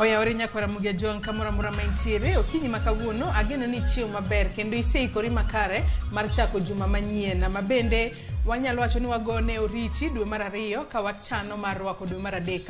Oyawore nyakwara Mugia Jwang' kamoro amora ma intiere okinyi ma kawuono ageno ni ichiew maber kendo iseikori makare mar chako juma manyien ma bende wanyalo wacho ni wagone oriti dwe mar ariyo ka wachano mar rwako dwe mar adek.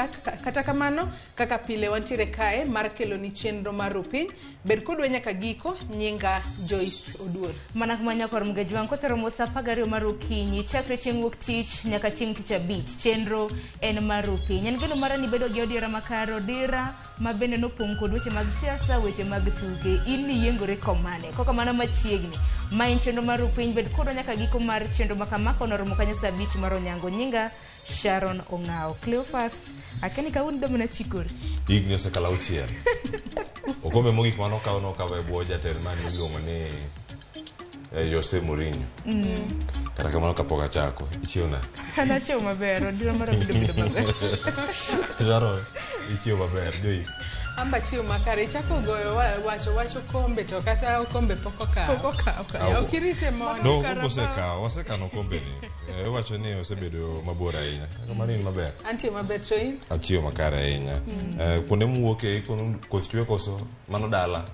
Kata kamano kaka pile wantiere kae mar keloni chenro mar rupiny. Bed kodwa nyaka giko, nyinga Joyce Oduor. Mana kuma nyakwar Muga Jwang' koseromo saa 12 mar okinyi chakre chieng' wuok tich nyaka chieng' tich abich. Chenro en mar rupiny. En geno mara ni bedo gi odiera makare, odira ma bende nopong' kod weche mag siasa, weche mag tuke. In niyiengori komane. Kokamano machiegni. Ma en chenro mar rupiny. Bed kodwa nyaka giko mar chenro ma kama konoromo kanyo saa 5 mar onyango. Nyinga Sharon Ong'awo. Cleophas, akia ni kawuono idwa mana chikori. Higni osekalo auchiel. Okombe mogik mane okaw nokaw e bwo jatelo mane iluongo ni eh, Jose Mourinho. Kata kamano kapok achako, ichiew nade? An achiew maber, odira mara bedo bedo maber. Sharon, ichiew maber. Joyce. Amba chiew makare ichako goyo wacho wach okombe to kata okombe pok okaw. Pok okaw. Ok irite mondi. No, okombe osekaw, wasekano okombe ni. Eh, iwacho ni osebedo mabor ahinya. Kaka mano in maber. Antie maber to in? Achiew makare ahinya. Eh, kuonde muwuoke ikono koth chwe koso mano dala.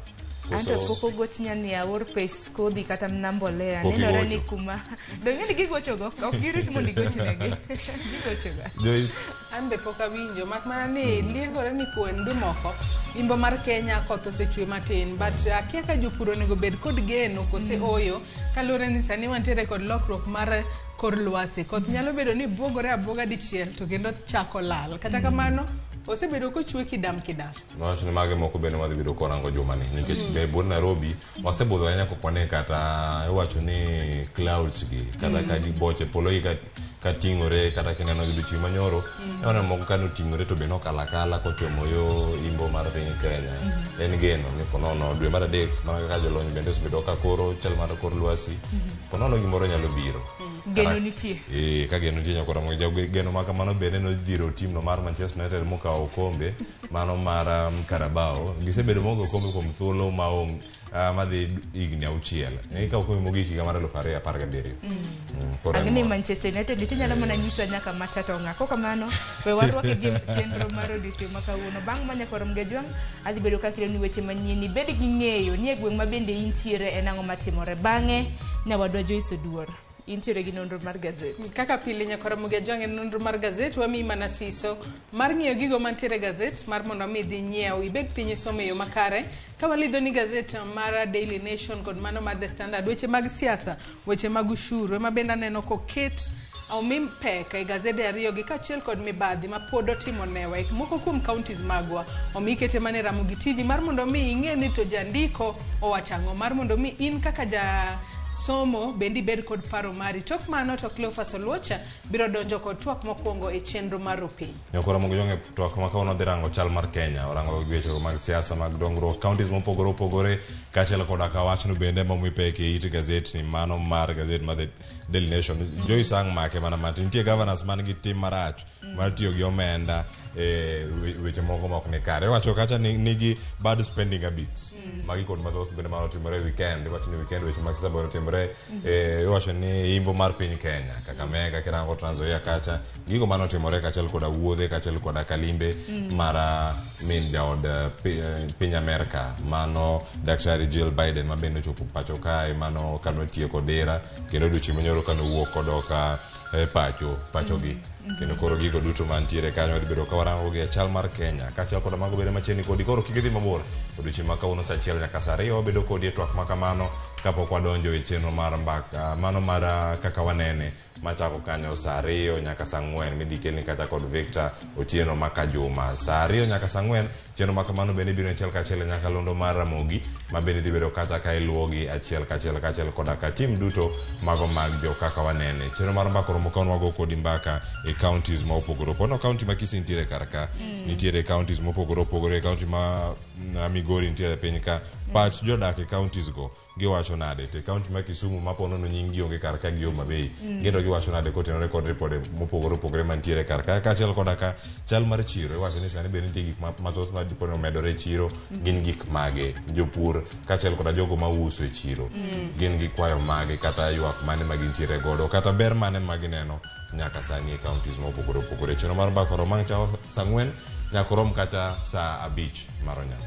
Anto Koso pok ogoch nyani aor pes kodhi kata mana mbolea. Pok Nenore ni igocho. kuma. Donge ni gigochogo? Ok girit mondo igochonegi. Gigochoga. Joyce. An be pok awinjo mak mana ni liekore ni kuonde moko imbo mar Kenya koth osechwe matin but akia ka jopur onego bed kod geno kose oyo kaluwore ni sani wantiere kod lokruok mar kor lwasi. Koth nyalo bedo ni buogore abuoga dichiel to kendo chako lal. Kata kamano osebedo kochwe kidam kidam. Wacho ni mage moko bende wadhi bedo korango jumani nikech be buod Nairobi wasebudho ahinya kok wane kata iwacho ni clouds gi kata ka giboche polo gi ka ting'ore kata kineno gi odiochieng' manyoro mm. moko ka noting'ore to be nokalo akala kochomo yo imbo mar piny Kenya mm. en geno ni ponono dwe mar adek mana kaka jolony bende osebedo ka koro chal mar kor lwasi mm. ponono gimoro nyalo biro mm. Geno nitie. Eh, ka geno nitie nyakora mo geno ma kamano bende nodhiro team no mar Manchester United mokawo okombe mano mar Carabao gisebedo maonge okombe kuom thuolo maong madhi higni auchiel ikawo okombe mogik higa mar 2017 koro Ang'e ni en mor. Manchester United nitie nyalo mana nyisa nyaka macha to ng'a. Kokamano, we warwake gi chenro mar odiochieng' ma kawuono. Bang' ma nyakwar Mgajwang', adhi bedo ka keloni weche manyien. Ibed gi ng'eyo ni e gweng' ma bende intiere en ang'o matimore. Bang'e, nyawadwa Joyce Oduor, intiere gi nonro mar gazet. Kaka pile nyakwar Mgajwang' en nonro mar gazet wamiyi mana siso mar ng'iyo gigo mantiere e gazet mar mondo mi idhi nyiew ibed piny isom e yo makare. Ka walidho ni gazet mar Daily Nation kod mano mar The Standard weche mag siasa, weche mag ushuru ema bende aneno koket omi pek e gazede ariyo gi kaachiel kod mibadhi ma pod otimo newa e moko kuom counties magwa. Omi ikete mana e Ramogi TV mar mondo mi ing'e ni to jandiko owacho ang'o mar mondo mi in kaka ja somo bende ibed kod paro mari. Tok mano to Cleophas Oluocha biro donjo kod twak mokwongo e chenro mar Rupiny. Nyakora Ramogi Jwang' e twak ma kawuono dhi rango chal mar Kenya, orango weche mag siasa mag dongruok, counties mopogore opogore, kaachiel koda ka wachno bende momi pek e it gazet ni mano mar gazet mar The Daily Nation. Joyce ang' make mana matin. Nitie governors man gi tim marach mar tiyo gi omenda e weche moko ma ok ni kare. Iwacho kacha ni nigi bad spending habits. Magi kod mathoth bende mane otimore e weekend. Iwacho ni weekend weche mag siasa bende otimore. Iwacho ni imbo mar piny Kenya, Kakamega, kirango Trans Nzoia kacha, gigo mane otimore kaachiel koda wuodhe kaachiel koda kalimbe mar min jaod piny Amerka mano Daktari Jill Biden ma bende ochopo pacho kae mano kane otieko dira kendo odiochieng' manyoro kane owuok kodok e pacho pachogi kendo koro gigo duto mantiere kanyo wadhi bedo ka warango gi e chal mar Kenya kaachiel koda mago bende machiegni kodi koro kik idhi mabor odiochieng' ma kawuono saa achiel nyaka saa ariyo wabedo kodi e twak ma kamano kapok wadonjo e chenro mar mbaka mano mar kaka wanene machako kanyo saa ariyo nyaka saa ang'wen midhi kelni kata kod Victor Otieno Makajuma saa ariyo nyaka saa ang'wen chenro ma kamano bende biro achiel kachiel e nyakalondo mar Ramogi ma bende dhi bedo kata ka iluwogi achiel kachiel kaachiel koda ka tim duto mago mag jo kaka wanene chenro mar mbaka oromo ka wago kodi mbaka e counties ma opogore opogore no county ma Kisii nitiere kar ka nitiere counties mopogore opogore county ma Migori nitiere piny ka pach jodak e counties go giwacho nade to e county ma Kisumu ma po nono nying gi onge kar ka gi Homa Bay gin to giwacho nade kotenore kod ripode mopogore opogore mantiere kar ka kaachiel koda ka chal mar chiro iwacho ni sani bende nitie gik mathoth ma dipo ni omedore e chiro gin gik mage jopur kaachiel koda jogo mauso e chiro gin gi kwayo mage kata ywak mane ma gintiere godo kata ber mane ma gineno nyaka sani e counties mopogore opogore chenro mar mbaka oromo ang' chako saa ang'wen Nyaka orom kata saa 5 mar onyango.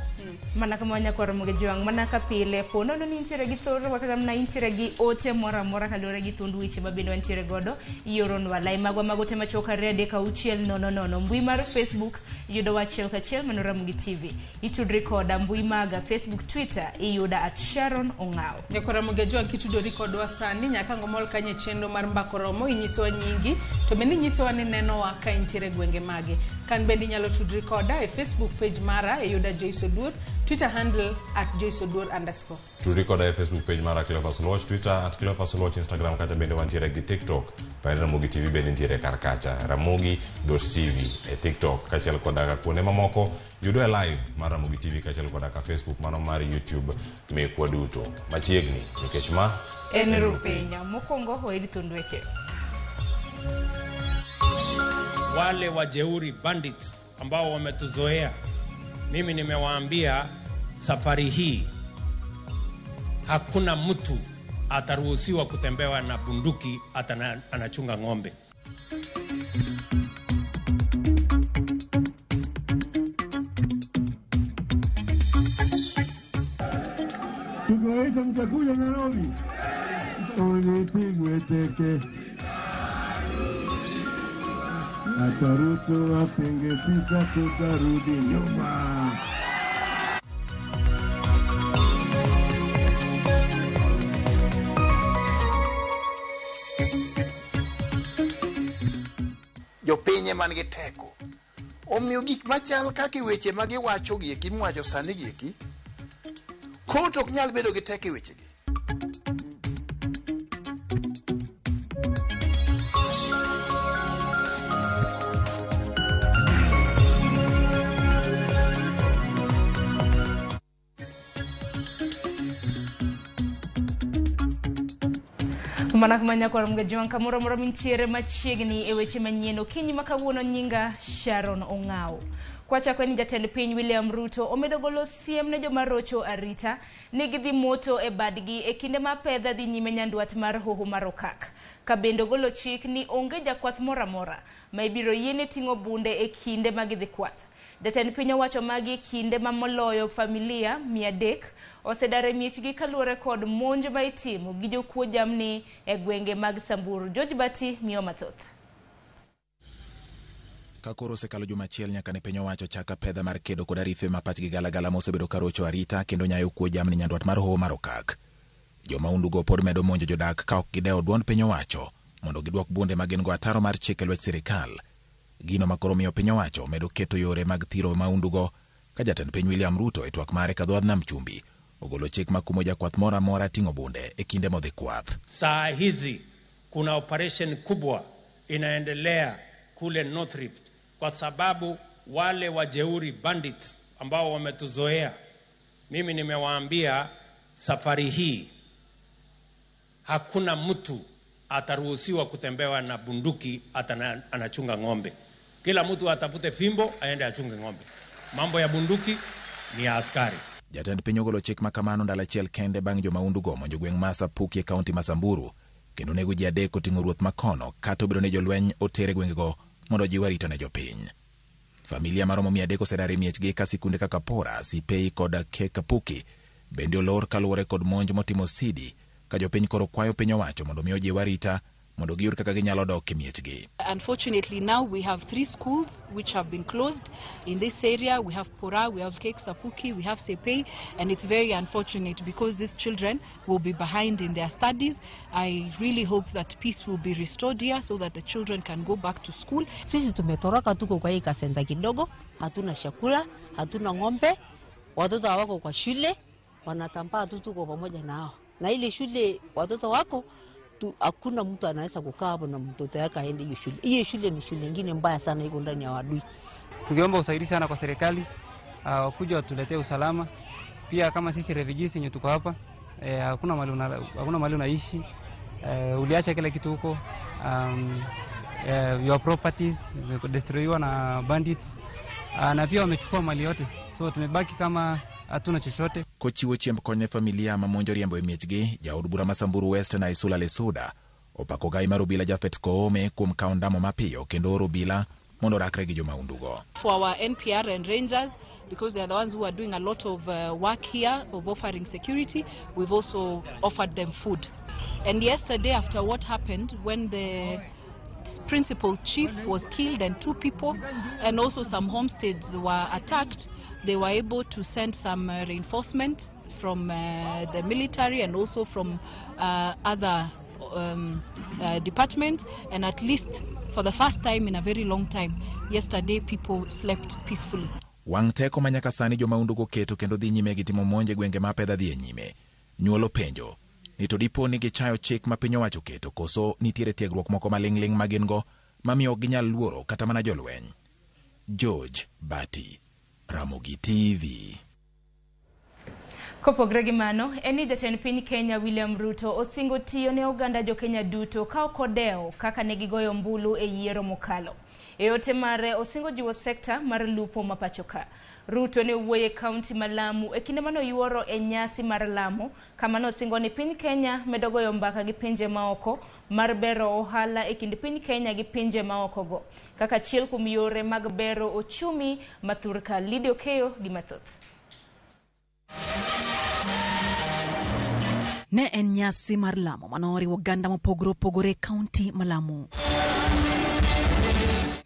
Mana kama nyakwar Ramogi Jwang', mana ka pile po nono ni intiere gi thoro kata mana intiere gi ote moro amora kaluwore gi thund weche ma bende wantiere godo, ioronwa lai magwa mag ote machuok 2 3 6 0 0. Mbui mar Facebook yudowa achiel kachiel mano Ramogi TV. Itudri koda mbui maga Facebook, Twitter iyuda at Sharon Ong'aw. Nyakwar Ramogi Ajwang' kitudori kodwa sani nyaka ngomol kanye chenro mar Mbako Romo, inyisowa nyingi to bende inyisowa ni nenowa ka intiere gwenge mage. Kan bende inyalo tudri koda e Facebook page mara iyuda Joyce Oduor, Twitter handle at Joyce Oduor _. Tudri koda e Facebook page mara Cleophas Oluoch, Twitter at Cleophas Oluoch, Instagram kacha bende wantiere gi TikTok. Bende Ramogi TV bende nitiere kar kacha, Ramogi.tv e TikTok kaachiel koda kuonde mamoko. Yudo e live mar Ramogi TV kaachiel koda ka Facebook mano mar YouTube mekwa duto. Machiegni nikech ma en Rupiny. Mokwongo oed thund weche. Wale wajeuri bandits ambao wametuzoea, mimi nimewaambia safari hii hakuna mtu ataruhusiwa kutembewa na bunduki hata anachunga ng'ombe. Tukiwaita mtakuja Nairobi, unipigwe teke. Hata Ruto apinge sisa, tutarudi nyuma. Jopinye man gi teko. Omiyo gik machal kaka weche ma giwacho gi eki, miwacho sani gi eki, kot ok nyal bedo gi teko e wechegi. Mana kama nyakwar Ramogi Ajwang' kamoro amora mintiere machiegni e weche manyien okinyi ma kawuono nyinga Sharon Ong'aw. Kwachako ni jatend piny William Ruto omedo golo siem ne joma rocho arita ni gidhi moto e badgi e kinde ma pedha dhi nyime nyandwat mar hoho mar Okak. Ka bende ogolo chik ni onge jakwath moro amora ma ibiro yiene ting'o bunde e kinde ma gidhi kwath. Jatend piny owacho magi e kinde ma moloyo familia 300 osedar e miechgi kaluwore kod monj ma itimo gi jokuo jamni e gwenge mag Samburu. George Bati miyo mathoth. Ka koro osekalo juma achiel nyaka ne piny owacho chaka pedha mar kedo kod arife ma pachgi galagala mosebedo ka rocho arita kendo nyayo kuo jamni nyandwat mar hoho mar Okak. Jomaundugo pod medo monjo jodak ka ok gidewo duond piny owacho mondo gidwok bunde ma gin go ataro mar chik e lwet sirikal. Gino ma koro miyo piny owacho medo keto yore mag thiro maundugo ka jatend piny William Ruto e twak mare ka dho wadh nam chumbi ogolo chik makumo jakwath moro amora ting'o bunde e kinde modhi kwath. Saa hizi kuna operation kubwa inaendelea kule North Rift kwa sababu wale wajeuri bandits ambao wametuzoea, mimi nimewaambia safari hii hakuna mtu ataruhusiwa kutembewa na bunduki hata anachunga ng'ombe. Kila mtu atafute fimbo aende achunge ng'ombe. Mambo ya bunduki ni ya askari. Jatend piny ogolo chik ma kamano ndalo achiel kende bang' jomaundugo monjo gweng' ma Sapuki e kaunti ma Samburu kendo nego ji 3 oting'o ruoth makono kata obedo ni jolweny otere gwengego mondo ojiw arita ne jopiny. Familia maromo 300 osedar e miechgi ka sikunde kaka Pora, Sipei kod Kekapuki bende olor kaluwore kod monj motimo Sidi ka jopiny koro kwayo piny owacho mondo mi ojiw arita mondo giyud kaka ginyalo dok e miechgi. Unfortunately now we have 3 schools which have been closed in this area. We have Pora, we have Kek Sapuki, we have Sepei, and it's very unfortunate because these children will be behind in their studies. I really hope that peace will be restored here so that the children can go back to school. Sisi tumetoroka, tuko kwa hii kasenta kidogo, hatuna chakula, hatuna ng'ombe, watoto hawako kwa shule, wanatambaa tu, tuko pamoja nao. Na ile shule watoto wako hakuna mtu anaweza kukaa hapo na mtoto yake aende hiyo shule. Hiyo shule ni shule nyingine mbaya sana, iko ndani ya wadui. Tukiomba usaidizi sana kwa serikali, wakuja watuletee usalama. Pia kama sisi refugees wenye tuko hapa, hakuna mahali unaishi. Uliacha kila kitu huko. Your properties destroyiwa na bandits. Na pia wamechukua mali yote. So tumebaki kama hatuna chochote. Kochiwo chiemb kony ne familia ma monjo riembo e miechgi, jaod bura ma Samburu West na Isula Lesuda opako gai mar obila Japhet Koome kuom kawo ndamo mapiyo kendo oro obila mondo orakre gi jomaundugo. For our NPR and Rangers, because they are the ones who are doing a lot of work here of offering security, we've also offered them food. And yesterday, after what happened when the principal chief was killed and 2 people, and also some homesteads were attacked, they were able to send some reinforcement from the military and also from other departments, and at least for the first time in a very long time, yesterday people slept peacefully. Wang' teko ma nyaka sani jomaundugo keto kendo dhi nyime gi timo monj e gwenge ma apedha dhi e nyime. Nyuolo penjo ni to dipo ni gichayo chik ma piny owacho keto koso nitiere tiegruok moko maling'ling' ma gin go mamiyo ok ginyal luoro kata mana jolweny. George Bati, Ramogi TV. Kopogre gi mano, en ni jatend piny Kenya William Ruto osingo tiyo ne oganda jo-Kenya duto ka ok odewo kaka ne gigoyo ombulu e yiero mokalo. E ote mare osingo jiwo sekta mar lupo ma pacho ka. Ruto ne owuoyo e kaunti ma Lamu e kinde mane oyuoro e nyasi mar lamo, kama nosingo ni piny Kenya medo goyo mbaka gi pinje maoko mar bero ohala e kind piny Kenya gi pinje maokogo, kaka achiel kuom yore mag bero ochumi ma thurka. Lydia Okeyo gi mathoth. Ne en nyasi mar lamo mane oriwo oganda mopogore opogore e kaunti ma Lamu.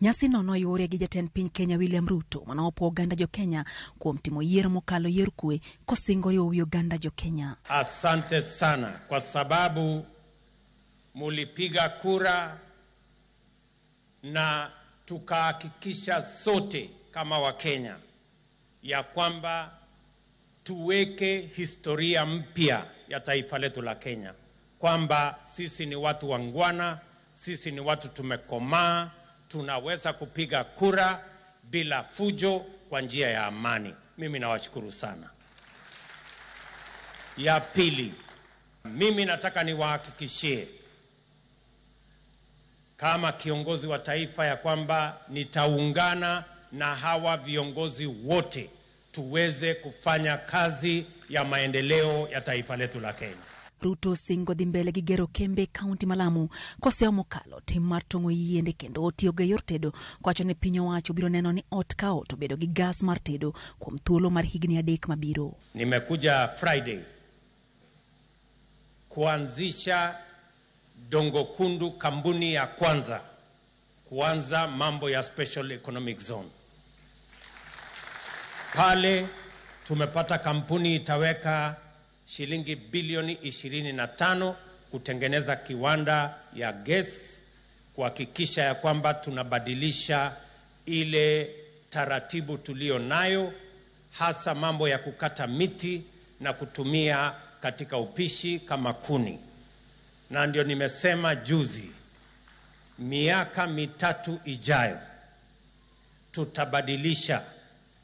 Nyasi no noyuore gi jatend piny Kenya William Ruto mane opuo oganda jo Kenya kuom timo yiero mokalo yor kwe kosingo riwo wi oganda jo Kenya. Asante sana kwa sababu mulipiga kura na tukahakikisha sote kama Wakenya ya kwamba tuweke historia mpya ya taifa letu la Kenya, kwamba sisi ni watu wangwana, sisi ni watu tumekomaa, tunaweza kupiga kura bila fujo kwa njia ya amani. Mimi nawashukuru sana. Ya pili, mimi nataka niwahakikishie kama kiongozi wa taifa ya kwamba nitaungana na hawa viongozi wote tuweze kufanya kazi ya maendeleo ya taifa letu la Kenya. Ruto singo dhi mbele gi gero kembe kaunti ma Lamu koseyo mokalo tim mar tong'o yiende kendo tiyo gi yor tedo kowacho ni piny owacho biro neno ni ot ka ot obedo gi gas mar tedo kuom thuolo mar higni 3 mabiro. Nimekuja Friday kuanzisha Dongo Kundu, kampuni ya kwanza kuanza mambo ya Special Economic Zone. Pale tumepata kampuni itaweka shilingi bilioni 25 kutengeneza kiwanda ya gas, kuhakikisha ya kwamba tunabadilisha ile taratibu tulio nayo, hasa mambo ya kukata miti na kutumia katika upishi kama kuni. Na ndio nimesema juzi, miaka 3 ijayo tutabadilisha,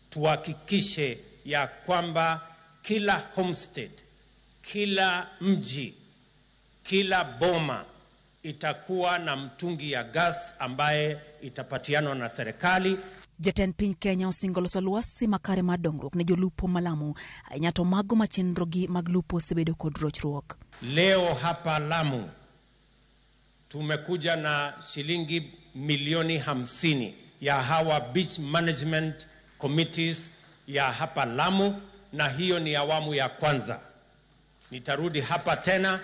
tuhakikishe ya kwamba kila homestead, kila mji, kila boma itakuwa na mtungi ya gas ambaye itapatianwa na serikali. Jatend piny Kenya osingo loso lwasi makare mar dongruok ne jolupo ma Lamu, ahinya to mago ma chenrogi mag lupo osebedo kod rochruok. Leo hapa Lamu tumekuja na shilingi milioni 50 ya hawa beach management committees ya hapa Lamu, na hiyo ni awamu ya kwanza. Nitarudi hapa tena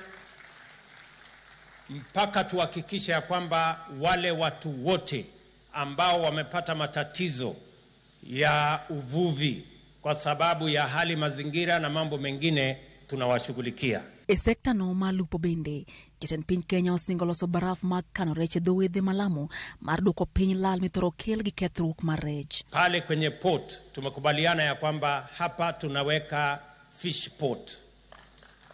mpaka tuhakikishe ya kwamba wale watu wote ambao wamepata matatizo ya uvuvi kwa sababu ya hali mazingira na mambo mengine tunawashughulikia. E sekta no mar lupo bende, jatend piny Kenya osingo loso baraf mag kano rech e dho wedhe ma Lamu mar duoko piny lal mithoro kel gi kethruok mar rech. Pale kwenye port tumekubaliana ya kwamba hapa tunaweka fish port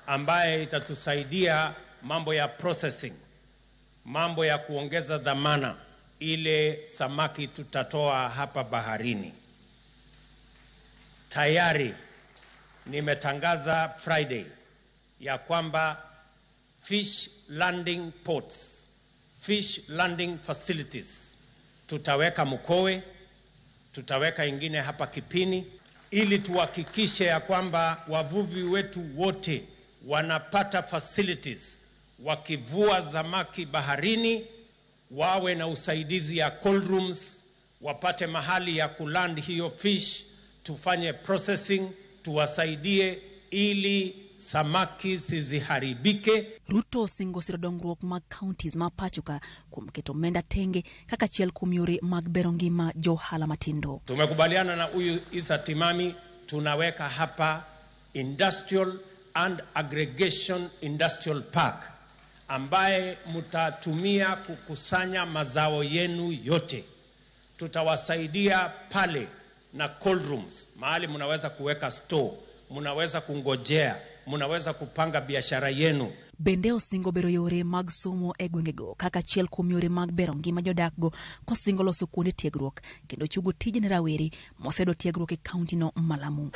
ambaye itatusaidia mambo ya processing, mambo ya kuongeza dhamana ile samaki tutatoa hapa baharini. Tayari nimetangaza Friday ya kwamba fish landing ports, fish landing facilities tutaweka Mkowe, tutaweka ingine hapa Kipini, ili tuhakikishe ya kwamba wavuvi wetu wote wanapata facilities wakivua samaki baharini, wawe na usaidizi ya cold rooms, wapate mahali ya kuland hiyo fish, tufanye processing, tuwasaidie ili samaki zisiharibike. Ruto osingo siro dongruok mag counties ma pachoka kuom keto omenda tenge kaka achiel kuom yore mag bero ngima johala matindo. Tumekubaliana na huyu Isa Timami, tunaweka hapa Industrial and Aggregation Industrial Park ambaye mtatumia kukusanya mazao yenu yote. Tutawasaidia pale na cold rooms, mahali mnaweza kuweka store, mnaweza kungojea, mnaweza kupanga biashara yenu. Bende osingo bero yore mag somo e gwengego kaka achiel kuom yore mag bero ngima jodakgo kosingo loso kuonde tiegruok kendo chugo tije ne rawere moseyudo tiegruok e kaunti no ma Lamu.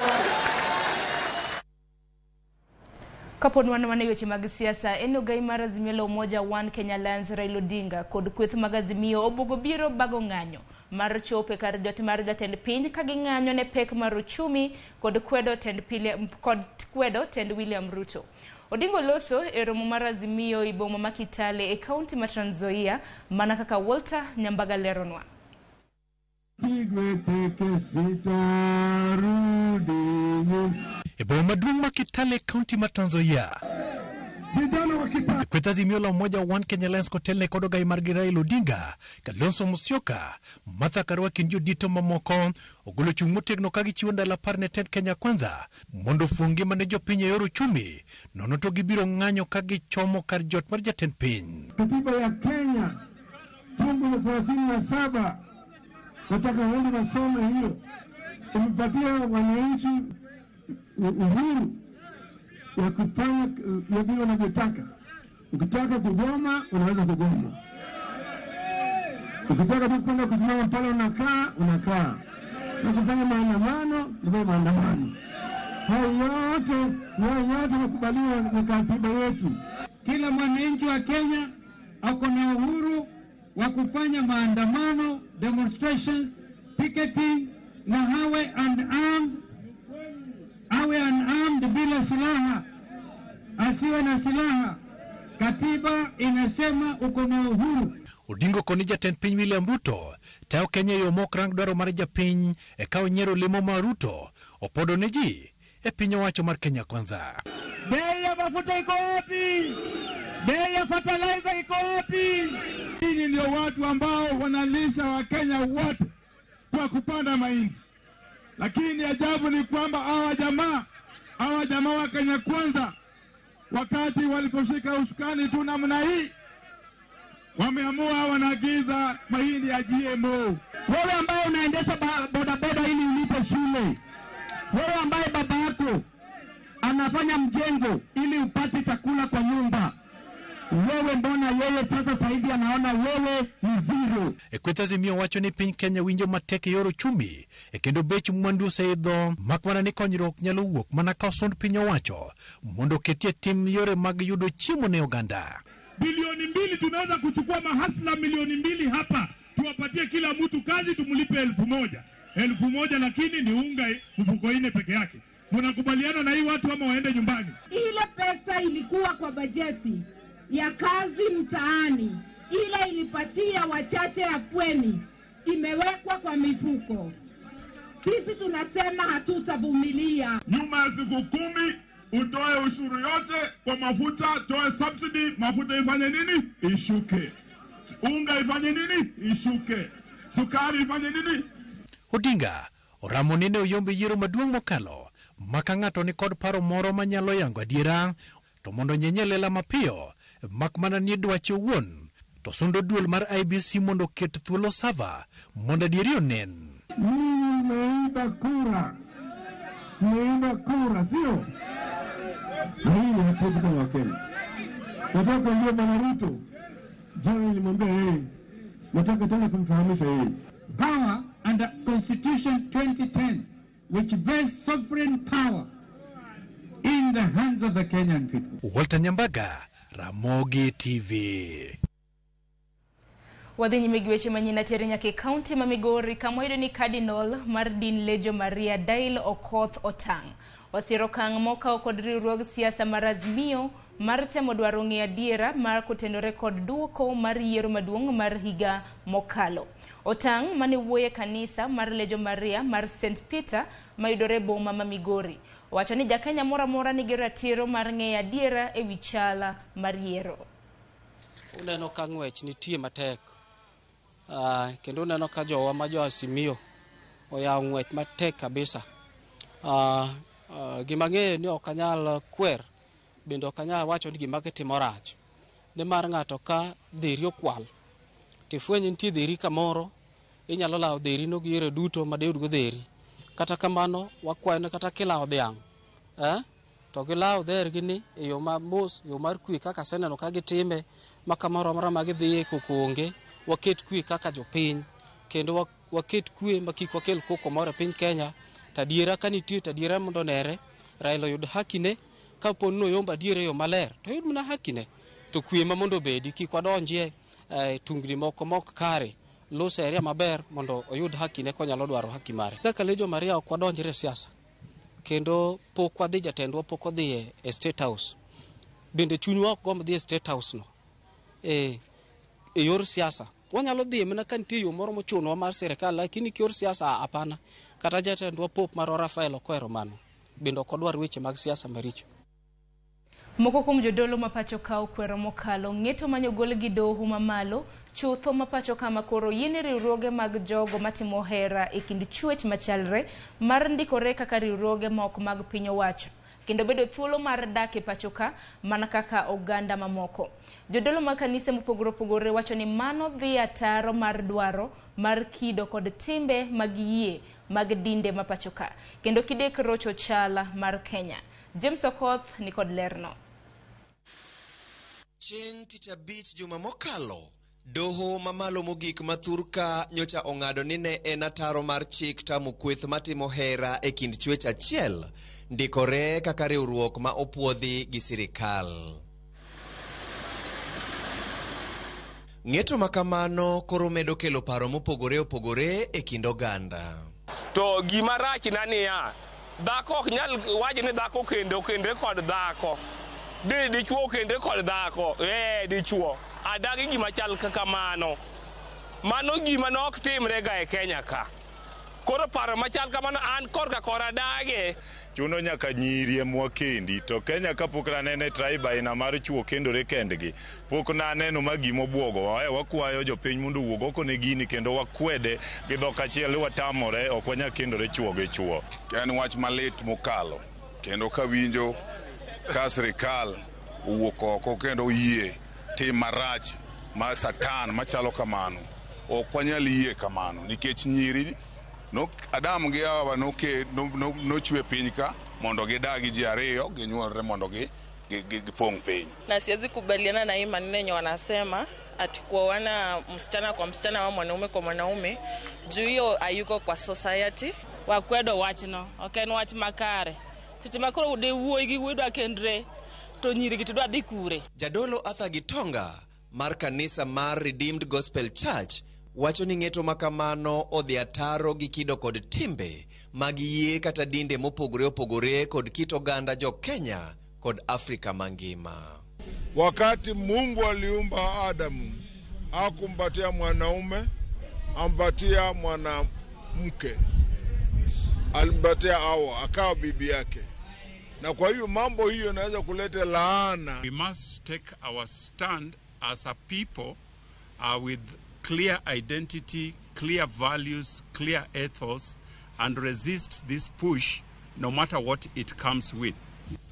Kapod wan mana e weche mag siasa, en ogai mar Azimio la Umoja One Kenya Alliance Raila Odinga kod kweth mag Azimio obuogo biro bago ng'anyo mar chopo e kar jot mar jatend piny ka ging'anyo ne pek mar uchumi kod kwedo tend, pile, kod kwedo tend William Ruto. Odinga oloso e romo mar Azimio e boma ma Kitale e kaunti ma Trans Nzoia mana kaka Walter Nyambaga leronwa. Pigwe teke sitarudi nyuma. E boma maduong' ma Kitale, kaunti ma Trans Nzoia. Vijana wa Kitale Kweth Azimio la Umoja One Kenya Alliance kotelne kod ogai margi Raila Odinga, Kalonzo Musyoka, Martha Karua kind jodito mamoko ogolo chung' motegno ka gichiwo ndalo apar ne tend Kenya Kwanza mondo ofuong ngima ne jopiny e yor uchumi, nono to gibiro ng'anyo ka gichomo kar jot mar jatend piny. Katiba ya Kenya fungu la 37, nataka waende wasome hiyo, imepatia wananchi uhuru ya kufanya ya vile wanavyotaka. Ukitaka kugoma unaweza kugoma, ukitaka tu kwenda kusimama pale unakaa unakaa, na kufanya maandamano nafanya maandamano. Hayo yote yakubaliwa na katiba yetu. Kila mwananchi wa Kenya ako na uhuru wa kufanya maandamano, demonstrations, picketing na awe unarmed, bila silaha, asiwe na silaha. Katiba inasema uko na uhuru. Odinga koni jatend piny William Ruto tayo Kenya e yo mok rang dwaro mar japiny e ka onyiero lemo ma Ruto opodo ne ji e piny owacho mar Kenya Kwanza. Bei ya mafuta iko wapi? Bei ya fertilizer iko wapi? Ninyi ndio watu ambao wanalisha Wakenya wote kwa kupanda mahindi, lakini ajabu ni kwamba hawa jamaa wa Kenya Kwanza, wakati waliposhika usukani tu namna hii, wameamua wanaagiza mahindi ya GMO. Wewe ambaye unaendesha bodaboda ili ulipe shule, wewe ambaye baba yako anafanya mjengo ili upate chakula kwa nyumba, wewe mbona yeye sasa saizi anaona wewe ni zero? E kweth Azimio wacho ni piny Kenya winjo matek e yor uchumi e kendo bech mwandu oseidho mak mana ni konyruok nyalo wuok mana ka osund piny owacho mondo oketie tim yore mag yudo chiemo ne oganda. 2 bilioni tunaweza kuchukua mahasla 2 milioni hapa tuwapatie kila mtu kazi, tumlipe 1,000 1,000, lakini ni unga mfuko ine peke yake. Mnakubaliana na hii watu ama waende nyumbani? Ile pesa ilikuwa kwa bajeti ya kazi mtaani, ile ilipatia wachache afueni, imewekwa kwa mifuko. Sisi tunasema hatutavumilia. Nyuma ya siku 10 utoe ushuru yote kwa mafuta, toe subsidy, mafuta ifanye nini? Ishuke. Unga ifanye nini? Ishuke. Sukari ifanye nini? Odinga oramo ni ne oyombe yiero maduong' mokalo maka ng'ato ni kod paro moro manyalo yango adiera to mondo nyenye lela mapiyo mak mana ni dwache owuon to sundo duol mar IEBC mondo oket thuolo sava mondo adieri onen. Ninyi mmeiba kura, mmeiba kura, sio? Na hii ni haki kama Wakenya. Nataka kuambia Bwana Ruto, jana nilimwambia yeye, nataka tena kumfahamisha yeye. Power under Constitution 2010, which vests sovereign power in the hands of the Kenyan people. Walter Nyambaga, Ramogi TV. Wadhi nyime gi weche manyien atere nyaka e kaunti ma Migori kama wayudo ni Cardinal mar din Lejo Maria Dail Okoth Otang' osiro okang' mokawo kod riwruog siasa mar Azimio mar temo dwaro ng'eyo adiera mar kotenore kod duoko mar yiero maduong' mar higa mokalo. Otang' mane wuoyo e kanisa mar Lejo Maria mar St Peter mayudore e boma ma Migori owacho ni jakenya moro amora nigi ratiro mar ng'eyo adiera ewi chal mar yiero. Uneno ka ng'wech nitie matek. Kendo uneno ka jowa ma jo Azimio oyawo ng'wech matek kabisa. Gima ang'eyo ni ok anyal kwer, bende ok anyal wacho ni gima gitimo rach. Nimar ng'ato ka dheri okwal, tifwenyo nitie dheri kamoro, inyalo lawo dheri no gi yore duto ma diyud go dheri. Kata kamano, wakwayo ni kata kilawo dhiang', to gilawo dhergi ni e yo ma mos, yo mar kwe kaka aseneno ka gitime, ma kamoro amora ma gidhiye koko onge, waket kwe kaka jopiny, kendo waket kwe ma kik wakel koko moro e piny Kenya. To adiera ka nitie, to adiera mondo onere, Raila oyud hakine, kapo ni noyombo adiera e yo maler, to oyud mana hakine. To kwe ma mondo obedi, kik wadonjie tungni moko mok kare, los area maber mondo oyud hakine konyalo dwaro haki mare. Kaka Lejo Maria ok wadonjre e siasa, kendo pok wadhi jatendwa pok odhi e State House. Bende chunywa ok gomb dhi e State House no. E yor siasa. Wanyalo dhi mana ka nitie yo moro mochunowa mar sirikal, lakini kiyor siasa hapana. Kata jatendwa Pope marwa Rafael ok ohero mano. Bende ok odwar weche mag siasa maricho. Moko kuom jodolo ma pacho ka okwero mokalo ng'eto manyo gol gi doho mamalo chutho ma pacho ka makoro yiene riwruoge mag jogo matimo hera e kind chuech machalre mar ndikore kaka riwruoge moko mag piny owacho kendo bedo thuolo mar dak e pacho ka mana kaka oganda mamoko. Jodolo mag kanise mopogore opogore wacho ni mano dhi ataro mar dwaro mar kido kod timbe mag yie mag dinde ma pacho ka kendo kidek rocho chala mar Kenya. James Okoth ni kod lerno. Chieng' tich abich juma mokalo, doho mamalo mogik ma thurka nyocha ong'ado ni ne en ataro mar chik tamo kweth matimo hera e kind chwech achiel, ndikore kaka riwruok ma opuodhi gi sirikal. Ng'eto ma kamano koro medo kelo paro mopogore opogore e kind oganda. To gima rach na niya, dhako ok nyal wacho ni dhako kendo okendre kod dhako. Dichuo okendre kod dhako, dichuo. Adagi gima chal kaka mano. Mano gima ne ok timre ga e Kenya ka. Koro paro machal kamano an korka kora dage. Chuno nyaka nyiri ema wakendi, to Kenya kapok nanene tribe aina mar chuo kendore kendgi, pok naneno ma gima obwogo. Wakwayo jopiny mondo owuog oko ne gini kendo wakwede gi dhok achiel ni watamore, ok wanyal kendore chuo gi chuo. En wach malit mokalo, kendo kawinjo ka sirikal owuok oko kendo oyie tim marach mar Satan machalo kamano, ok wanyal yie kamano nikech nyiri Adam gi Hawa nochwe piny ka mondo gidag ji ariyo ginyuolre mondo gipong' piny. Na siwezi kubaliana na hii maneno yenye wanasema ati kuoana msichana kwa msichana au mwanaume kwa mwanaume, juu hiyo hayuko kwa society. Wakwedo wachno, ok en wach makare. Seche ma koro de wuoyi gi wuoyi dwa kendre to nyiri gi to dwa dhi kure. Jadolo Arthur Gitonga mar kanisa mar Redeemed Gospel Church wacho ni ng'eto makamano odhi ataro gi kido kod timbe mag yie kata dinde mopogore opogore kod kit oganda jo Kenya kod Afrika mangima. Wakati Mungu aliumba Adamu, hakumpatia mwanaume, ampatia mwanamke. Alimpatia Hawa, akawa bibi yake. Na kwa hiyo mambo hiyo inaweza kuleta laana. We must take our stand as a people with clear identity, clear values, clear ethos, and resist this push no matter what it comes with.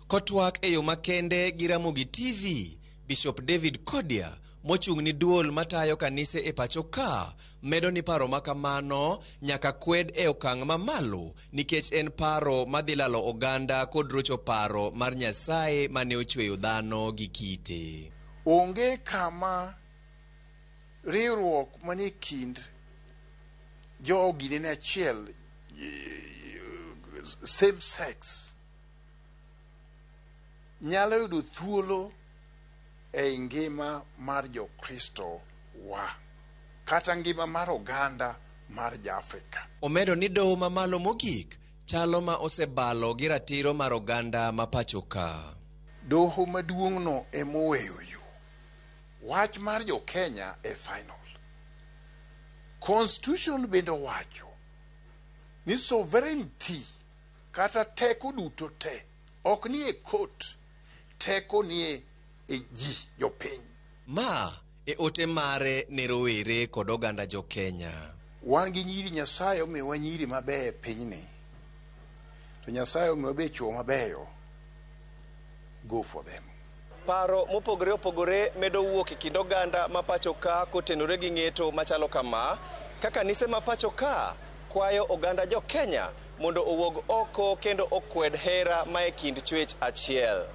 Kotwak e yo makende gi Ramogi TV, Bishop David Kodia, mochung' ni duol matayo kanise e pacho ka, medo ni paro makamano nyaka kwed e okang' mamalo nikech en paro madhi lalo oganda kod rocho paro mar Nyasaye mane ochweyo dhano gi kite. Onge kama riwruok manie kind joginene achiel, same sex, nyalo yudo thuolo ei ngima mar Jokristo wa. kata ngima mar oganda mar Jaafrika. Omedo ni doho mamalo mogik chalo ma osebalo gi ratiro mar oganda ma pacho ka. Doho maduong'no emoweyo yo wach mar jo Kenya e final. Constitution bende owacho ni sovereignty kata teko duto te ok ni e court, teko ni e ji jopiny. Ma e ote mare ne rowere kod oganda jo Kenya. Wan gi nyiri, Nyasaye omiyowa nyiri mabeyo e pinyni, to Nyasaye omiyowa be chwo mabeyo. Go for them. Paro mopogore opogore medo wuok e kind oganda ma pacho ka kotenore gi ng'eto machalo kama, ka kanise ma pacho ka kwayo oganda jo Kenya mondo owuog oko kendo okwed hera ma e kind chwech achiel.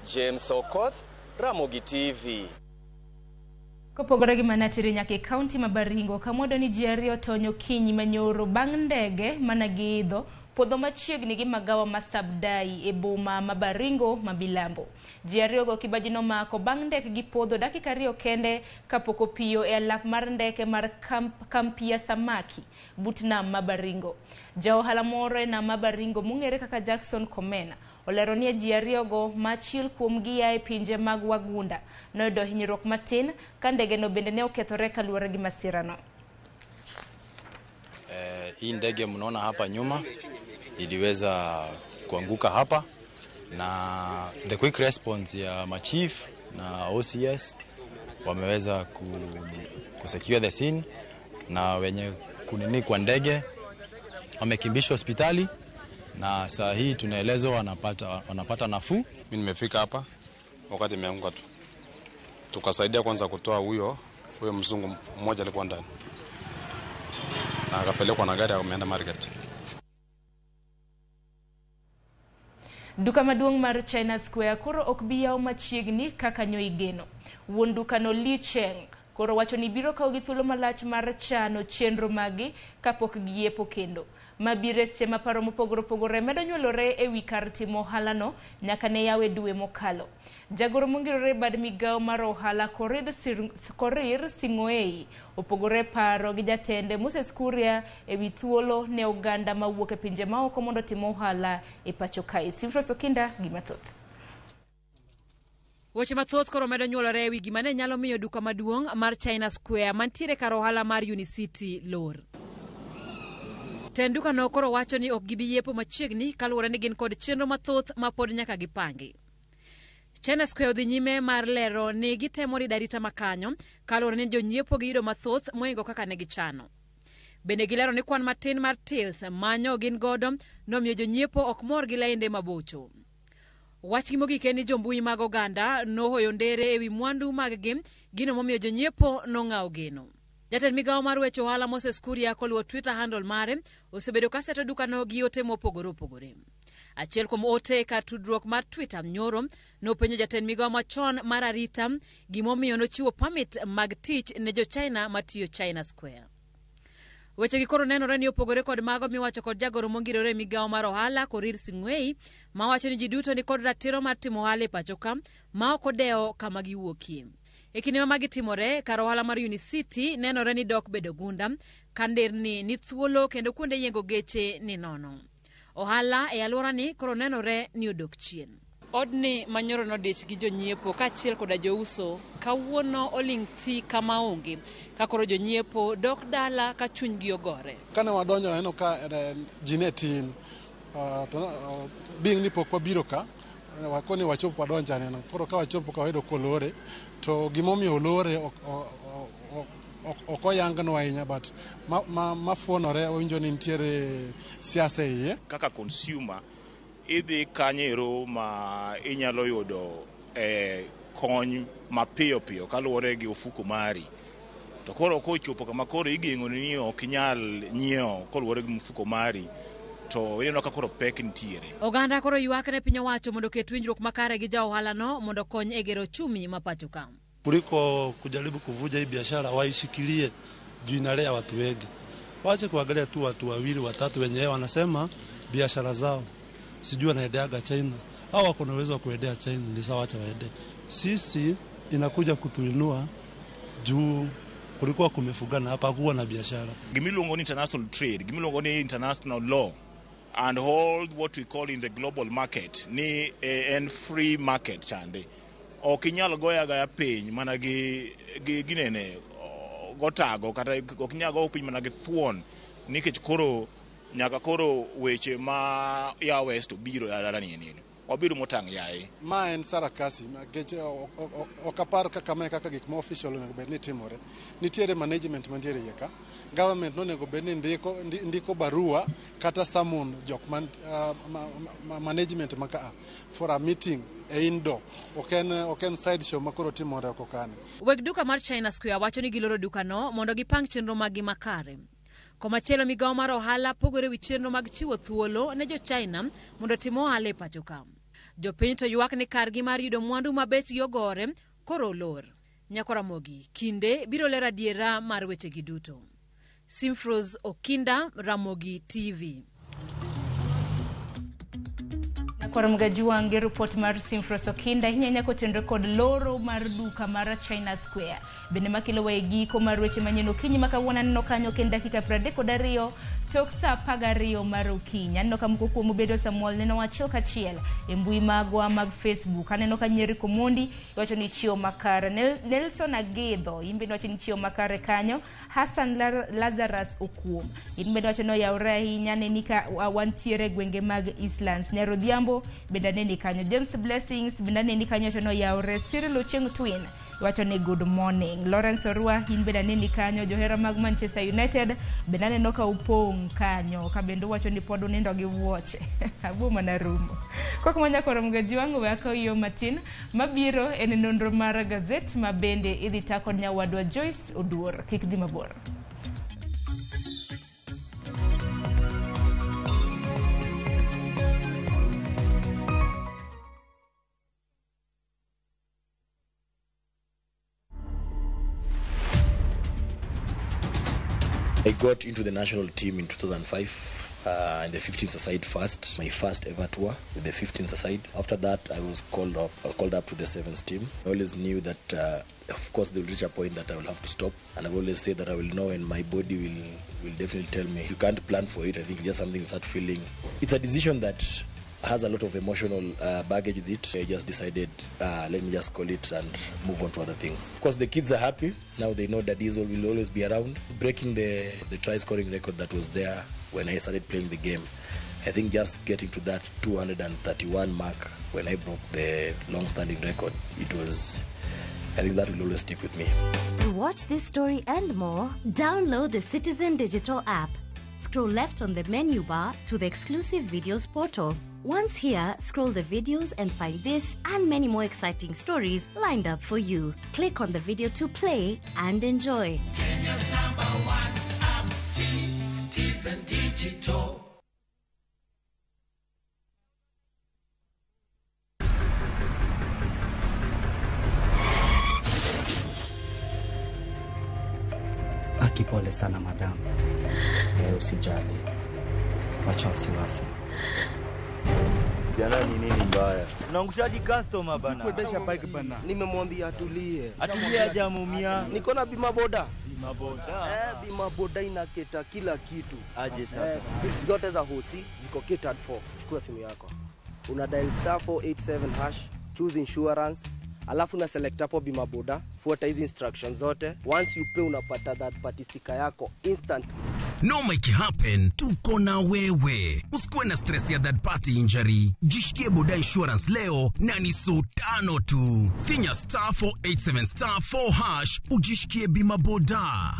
James Okoth, Ramogi TV. Kopogore gi manatire nyaka e kaunti ma Baringo, kamodo ni ji ariyo tony okinyi manyoro bang' ndege mana giidho podho machiegni gi magawa ma Sabdai e boma ma Baringo ma Milambo. Ji ariyogo kibaji nomako bang' ndekgi podho dakika 2 kende kapok opiyo e alap mar ndeke mar Kampia Samaki but nam ma Baringo. Ja ohala moro e nam ma Baringo mong'ere kaka Jackson Komena olero ni ji ariyogo ma achiel kuomgi a e pinje mag Wagunda noyudo hinyruok matin ka ndegeno bende ne okethore kaluwore gi masirano. Hii ndege mnaona hapa nyuma iliweza kuanguka hapa, na the quick response ya machief na OCS wameweza kusecure the scene, na wenye kunini kwa ndege wamekimbishwa hospitali na saa hii tunaelezwa wanapata nafuu. Mimi nimefika hapa wakati imeanguka tu, tukasaidia kwanza kutoa huyo mzungu mmoja alikuwa ndani, na akapelekwa na gari ameenda market. Duka maduong' mar China Square koro ok bi yaw machiegni kaka nyo igeno. Wuon dukano Li Cheng koro wacho ni biro kawo gi thuolo malach mar chano chenro magi kapok giyiepo kendo. Mabiro seche ma paro mopogore opogore medo nyuolore e wi kar timo ohalano nyaka ne yawe dwe mokalo. Jagoro mongirore bad migawo mar ohala Korir Sing'oei opogore paro gi jatende Moses Kuria e wi thuolo ne oganda mawuok e pinje maoko mondo otim ohala e pacho kae. Sifros Okinda gi mathoth. Weche mathoth koro medo nyuolore e wi gima ne nyalo miyo duka maduong' mar China Square mantiere kar ohala mar Unicity lor. Tend dukano koro wacho ni ok gibi yiepo machiegni kaluwore ni gin kod chenro mathoth ma pod nyaka gipangi. China Square odhi nyime mar lero ni gitemo rido arita makanyo kaluwore ni jonyiepo giyudo mathoth mohingo kaka ne gichano. Bende gilero ni kwan matin mar tills manyo gin godo nomiyo jonyiepo ok mor gi lainde mabocho. Wachgi mogik en ni jombui mag oganda nohoyo ndere ewi mwandu maggi, gino momiyo jonyiepo nong'awo geno. Jatend migawo mar weche ohala Moses Kuria koluwo Twitter handle mare osebedo kaseto dukano gi ote mopogore opogore. Achiel kuom ote kar tudruok mar Twitter nyoro nopenjo jatend migawo machon mar arita gimomiyo nochiwo permit mag tich ne jo China matiyo China Square. Weche gi koro nenore ni opogore kod mago miwacho kod jagoro mongirore e migawo mar ohala Korir Sing'oei mawacho ni ji duto ni kod ratiro mar timo ohala e pacho ka ma ok odewo kama giwuokie. E kinde ma magi timore, kar ohala mar Unicity nenore ni dok bedo gunda, ka nderni ni thuolo kendo kuonde yiengo geche ni nono. Ohala e alworani koro nenore ni odok chien. Odni manyoro nodich gi jonyiepo kaachiel koda jouso kawuono oling' thi kama onge, ka koro jonyiepo dok dala ka chunygi ogore. Kane wadonjo naneno ka ji ne tin, being ni pok wabiro ka, wakoni wachopo wadonjo aneno. Koro ka wachopo ka wayudo kolore, to gimomiyo olore ok oyangnwa ahinya, but mafuonore wawinjo ni nitiere siasa e iye. Kaka consumer idhi kanyero ma inyalo yudo kony mapiyo piyo kaluwore gi ofuko mari. To koro kochopo kama koro igeng'o ni ok inyal nyiewo kaluwore gi mfuko mari, to ineno ka koro pek nitiere. Oganda koro ywak ne piny owacho mondo oket winjruok makare gi ja ohalano mondo okony e gero uchumi ma pacho ka. Kuliko kujaribu kuvuja hii biashara, waishikilie juu inalea watu wengi. Waache kuangalia tu watu wawili watatu wenyewe wanasema biashara zao sijui wanaendeaga China au wako na uwezo wa kuendea China, ni sawa, acha waende. Sisi inakuja kutuinua juu Kulikuwa kumefugana hapa, hakuwa na biashara. Gimiluongo ni international trade, gimiluongo ni international law and all what we call in the global market ni en free market chande. Ok inyal goyo agaya piny mana gi ginene gotago kata ok inyal go piny mana gi thuon nikech koro nyaka koro weche ma ya west biro dala ni nini. Wabiro motang' yaye. Ma en sarakasi nikech ok apar kaka mae kaka gik ma official onego bed ni timore. Nitiere management mantiere iye ka. Government nonego bed ni ndiko barua kata summon jok man management ma ka for a meeting e indoor. Ok en side show ma koro timore oko kani. Weg duka mar China Square wacho ni giloro dukano mondo gipang chenro maggi makare. Komachielo migawo mar ohala pogore wi chenro mag chiwo thuolo ne jo China mondo otim ohala e pacho ka. Jopiny to ywak ni kargi mar yudo mwandu ma bechgi ogore koro olor. Nyako Ramogi kinde biro lero adiera mar wechegi duto. Simfros Okinda, Ramogi TV. Koro Mgajuang' gi report mar Simfros Okinda ahinya ahinya kotenore kod loro mar duka mar China Square. Bende makelo wa e giko mar weche manyien okinyi ma kawuono aneno kanyo kendo dakika 32 tok saa 12 mar okinyi. Aneno ka moko kuomu bedo Samuel neno achiel kachiel e mbui magwa mag Facebook. Aneno ka Nyeri Komondi iwacho ni chiewo makare. Nelson Agidho in bende wacho ni chiewo makare kanyo. Hassan Lazarus Okuom in bende wacho ni oyawore ahinya neni ka wantiere gwenge mag Eastlands. Nyarodhiambo bende aneni kanyo. James Blessings bende aneni kanyo wacho ni oyawore. Cyril Ochieng' Twin wacho ni good morning. Lawrence Orwa in bende aneni kanyo. Johera mag Manchester United bende aneno ka upong' kanyo ka bende wacho ni pod unindo gi wuoche. Abuo mana rumo. Kok manya koro Mgajuang' we akaw yo matin mabiro en nonro mar gazet ma bende idhi ta kod nyawadwa Joyce Oduor. Kik dhi mabor. I got into the national team in 2005 in the 15s aside first, my first ever tour with the 15s aside. After that, I was called up to the 7s team. I always knew that, of course, they will reach a point that I will have to stop. And I've always said that I will know, and my body will definitely tell me. You can't plan for it. I think it's just something you start feeling. It's a decision that has a lot of emotional baggage with it. I just decided, let me just call it and move on to other things. Of course, the kids are happy. Now they know that Diesel will always be around. Breaking the try-scoring record that was there when I started playing the game. I think just getting to that 231 mark when I broke the long-standing record, it was, I think that will always stick with me. To watch this story and more, download the Citizen Digital app. Scroll left on the menu bar to the exclusive videos portal. Once here, scroll the videos and find this and many more exciting stories lined up for you. Click on the video to play and enjoy. Kenya's #1 app, Citizen Digital. Akipole sana madam. Usijali. Wacha wasiwasi. Jana ni nini mbaya? Unaangushaji customer bana. Kuendesha bike bana. Nimemwambia atulie. Atulie hajamumia. Niko na bima boda. Bima boda. Bima boda inaketa kila kitu. Aje sasa. Bills zote za hosi ziko catered for. Chukua simu yako. Una dial *487#, choose insurance, alafu na select hapo bima boda, fuata hizi instructions zote. Once you pay unapata that party sticker yako instantly. No make it happen, tuko na wewe. Usikuwe na stress ya third party injury. Jishikie boda insurance leo na ni so 5 tu. Finya *487*4# ujishikie bima boda.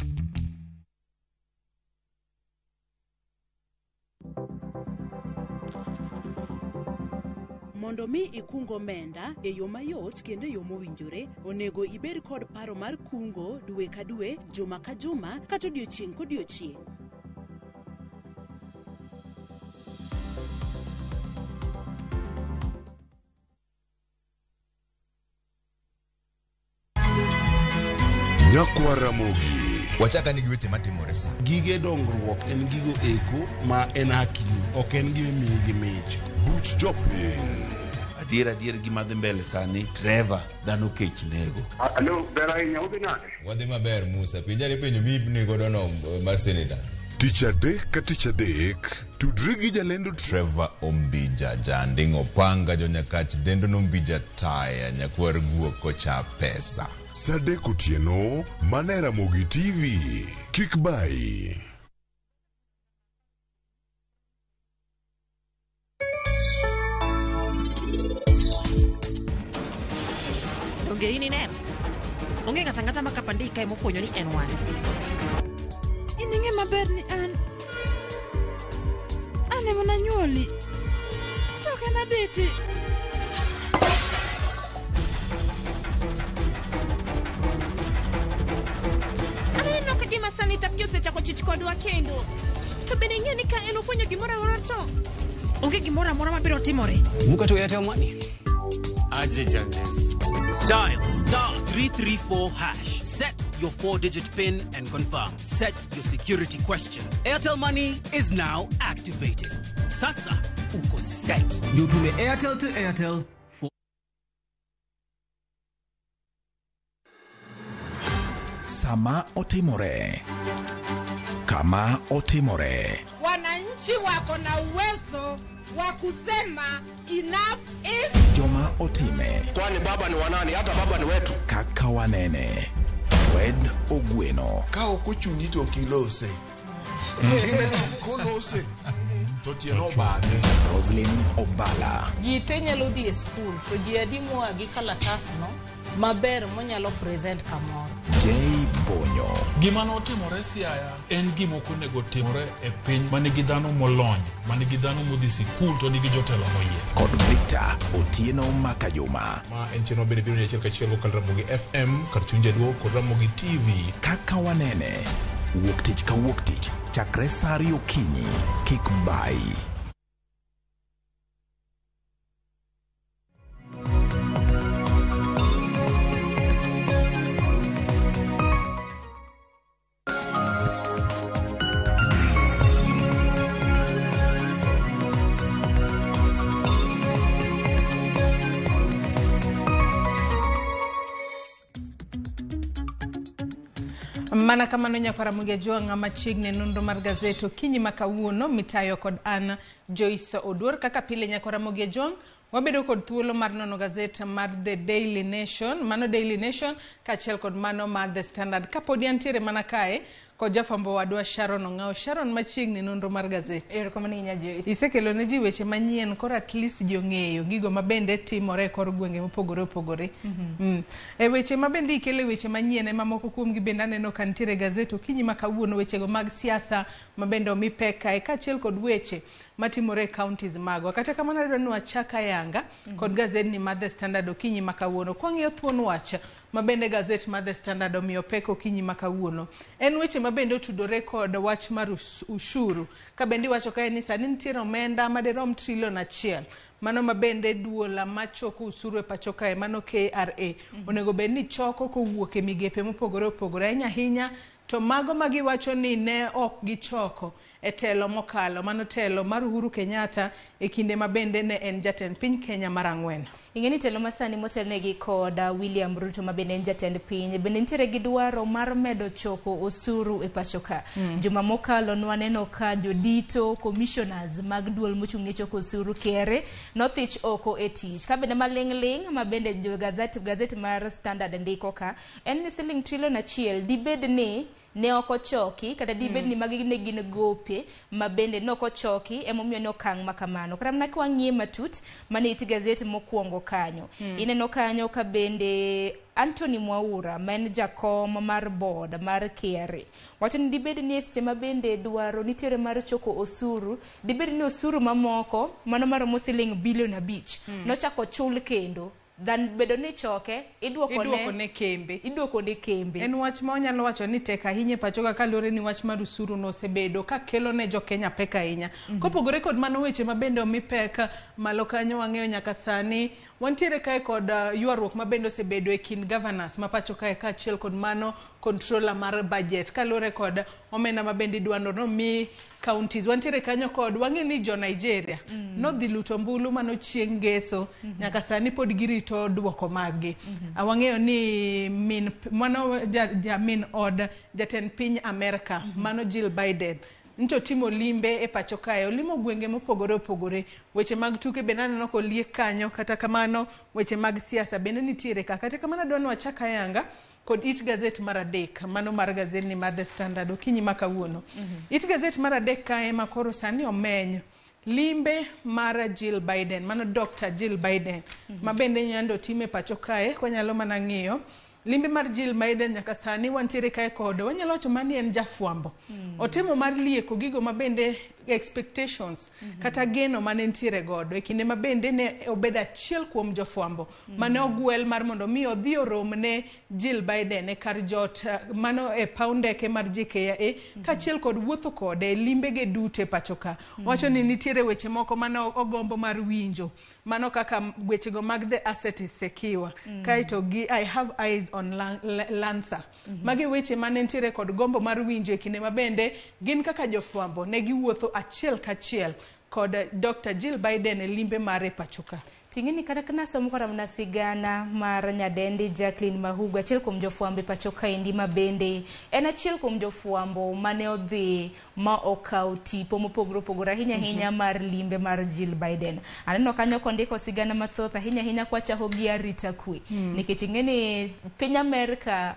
Mondo mi ikung omenda e yo mayot kendo e yo mowinjore, onego ibed kod paro mar kungo dwe ka dwe, juma ka juma, kata odiochieng' kodiochieng'. Nyakwa Ramogi. Wachaka ni gi weche matimore sa. Gige dongruok en gigo eko ma en hakini, ok en gima imiyi gi mich. Buch jopiny. Adier gima dhi mbele sani, Trevor, dhano kech nego. Alo, ber ahinya, udhi nade? Wadhi maber Musa, penjani penjo miipni godo no mar senator. Tich adek ka tich adek, tudri gi jalendo Trevor Ombija, janding' opanga jonyakach dendo nombija taya nyakwar guok kocha pesa. Sa 3 otieno, mana e Ramogi TV. Kik bayi. Donge in ineno? Onge ng'ato ang'ata ma kapandi kae mofwenyo ni en wan. In ing'e maber ni an ema nanyuoli to ok en aditi. Aneno ka gima sani thapgi osechako chich kodwa kendo. To bende ing'e ni ka en ofwenyo gimoro amora to onge gimoro amora mabiro timore. Muka to Airtel Money. Aje judges. Dial star 334 hash. Set your 4-digit PIN and confirm. Set your security question. Airtel Money is now activated. Sasa uko set. Ndio tume Airtel to Airtel for Sama otimore. Kama otimore. Wananchi wako na uwezo wa kusema enough is Joma otime. Kwani baba ni wanani? Hata baba ni wetu. Kaka wanene. Fred Ogweno. Ka ok ochuni to ok ilose. Kolose to tiende obadhe. Roslyn Obala. Ji te nyalo dhi e skul to ji adi moa gi kalatasno maber monyalo present kamoro. J Bonyo. Gima notimore Siaya en gima ok onego timore e piny manigi dhano molony, manigi dhano modhi sikul to nigi jotelo moyier. Kod Victor Otieno Makajuma. Ma en chenro mabende biro ni achiel kachiel kokalo Ramogi FM kar chuny jaluo kod Ramogi TV. Kaka wanene. Wuok tich ka wuok tich chakre sa 2 okinyi. Kik bayi. Mana kamano nyakwara Ramogi Ajwang' machiegni nonro mar gazet okinyi ma kawuono mitayo kod an Joyce Oduor. Kaka pile nyakwara Ramogi Ajwang' wabedo kod thuolo mar nono gazet mar The Daily Nation, mano Daily Nation kaachiel kod mano mar The Standard. Kapodi antiere mana kae kod jafwambo wadwa Sharon Ong'ao. Sharon, machiegni nonro mar gazet. Erokamano ahinya Joyce. Isekelo ne ji weche manyien, koro at least ji ong'eyo gigo mabende timore e kor gwenge mopogore opogore. E weche mabende ikele weche manyien ema moko kuomgi bende aneno ka nitiere gazet okinyi ma kawuono, wechego mag siasa mabende omi pek kae kaachiel kod weche matimore e counties magwa. Kata kamano adwaro ni wachak ayanga kod gazedni mar The Standard okinyi ma kawuono. Kwang'iyo thuon wach mabende gazet mar The Standard omiyo pek okinyi ma kawuono, en weche mabende otudore kod wach mar ushuru. Ka bende iwacho kae ni sani nitiere omenda madirom 1 trillion, mano mabende duola machoko usuru e pacho kae, mano KRA onego bed ni choko kowuok e migepe mopogore opogore ahinya ahinya, to mago magiwacho ni ne ok gichoko e telo mokalo, mano telo mar Uhuru Kenyatta e kinde ma bende ne en jatend piny Kenya mar 4. Ing'e ni telo masani motelnegi kod William Ruto ma bende en jatend piny bende nitiere gi dwaro mar medo choko osuru e pacho ka. Juma mokalo nwaneno ka jodito commissioners mag duol mochung' ne choko osuru KRA nothich oko e tich. Ka bende maling' ling' ma bende jo gazet mar Standard ndiko ka en ni siling 1 trillion dibed ni ne ok ochoki kata dibed ni magi ne gin gope ma bende ne ok ochoki, emomiyo ne okang' ma kamano. Kata mana kwang'iye matut mane it gazet mokwongo kanyo, ineno kanyo ka bende Anthony Mwaura ma en jakom mar board mar KRA wacho ni dibed ni e seche ma bende dwaro nitiere mar choko osuru, dibed ni osuru mamoko mano maromo siling 5 billion nochako chul kendo than bedo ni choke iduoko ne kembe. Iduoko ne kembe. En wach ma onyalo wacho ni tek ahinya e pacho ka kaluwore ni wach mar usuru no osebedo ka kelo ne jo Kenya pek ahinya. Kopogore kod mano weche ma bende omi pek malo kanyo wang'eyo nyaka sani Wantiere kae kod ywaruok ma bende osebedo e kind governors ma pacho kae kaachiel kod mano controller mar budget kaluwore kod omenda ma bende idwaro nomi counties. Wantiere kanyo kod wang'e ni jo Nigeria nodhi luto ombulu mano chieng' ngeso nyaka sani pod girito duoko maggi. Wang'eyo ni min mano ja min od jatend piny Amerka mano Jill Biden ncho timo limbe e pacho kae, olimo gwenge mopogore opogore. Weche mag tuke bende aneno koliek kanyo, kata kamano weche mag siasa bende nitiere ka. Kata kamano adwa ni wachak ayanga kod it gazet mar adek, mano mar gazetni mar The Standard okinyi ma kawuono. It gazet mar adek kae ma koro sani omeny limbe mar Jill Biden, mano Dr. Jill Biden ma bende nyando time pacho kae. Kwanyalo mana ng'iyo limbe mar Jill Biden nyaka sani wantiere kae kod wanyalo wacho mani en jafwambo. Otemo mar lieko gigo ma bende expectations kata geno mane nitiere godo e kinde ma bende ne obedo achiel kuom jofwambo mane ogwel mar mondo mi odhi orom ne Jill Biden e kar jot mano e paw ndeke mar JKIA kaachiel kod wuotho kode e limbege duto e pacho ka. Wacho ni nitiere weche moko mane ogombo mar winjo, mano kaka wechego mag the asset is secure kaeto gi I have eyes on Lancer. Magi weche mane nitiere kod gombo mar winjo e kinde ma bende gin kaka jofwambo ne giwuotho achiel kachiel kod Dr. Jill Biden e limbe mare pacho ka. Ting'eni kata nasomo kata mana sigana mar nyadendi Jacqueline Mahugo, achiel kuom jofwambo e pacho kaendi ma bende en achiel kuom jofwambo mane odhi ma okawo tipo mopogore opogore ahinya ahinya mar limbe mar Jill Biden. Aneno kanyo kondiko sigana mathoth ahinya ahinya kwachako gi arita kwe. Nikech ing'eni piny Amerka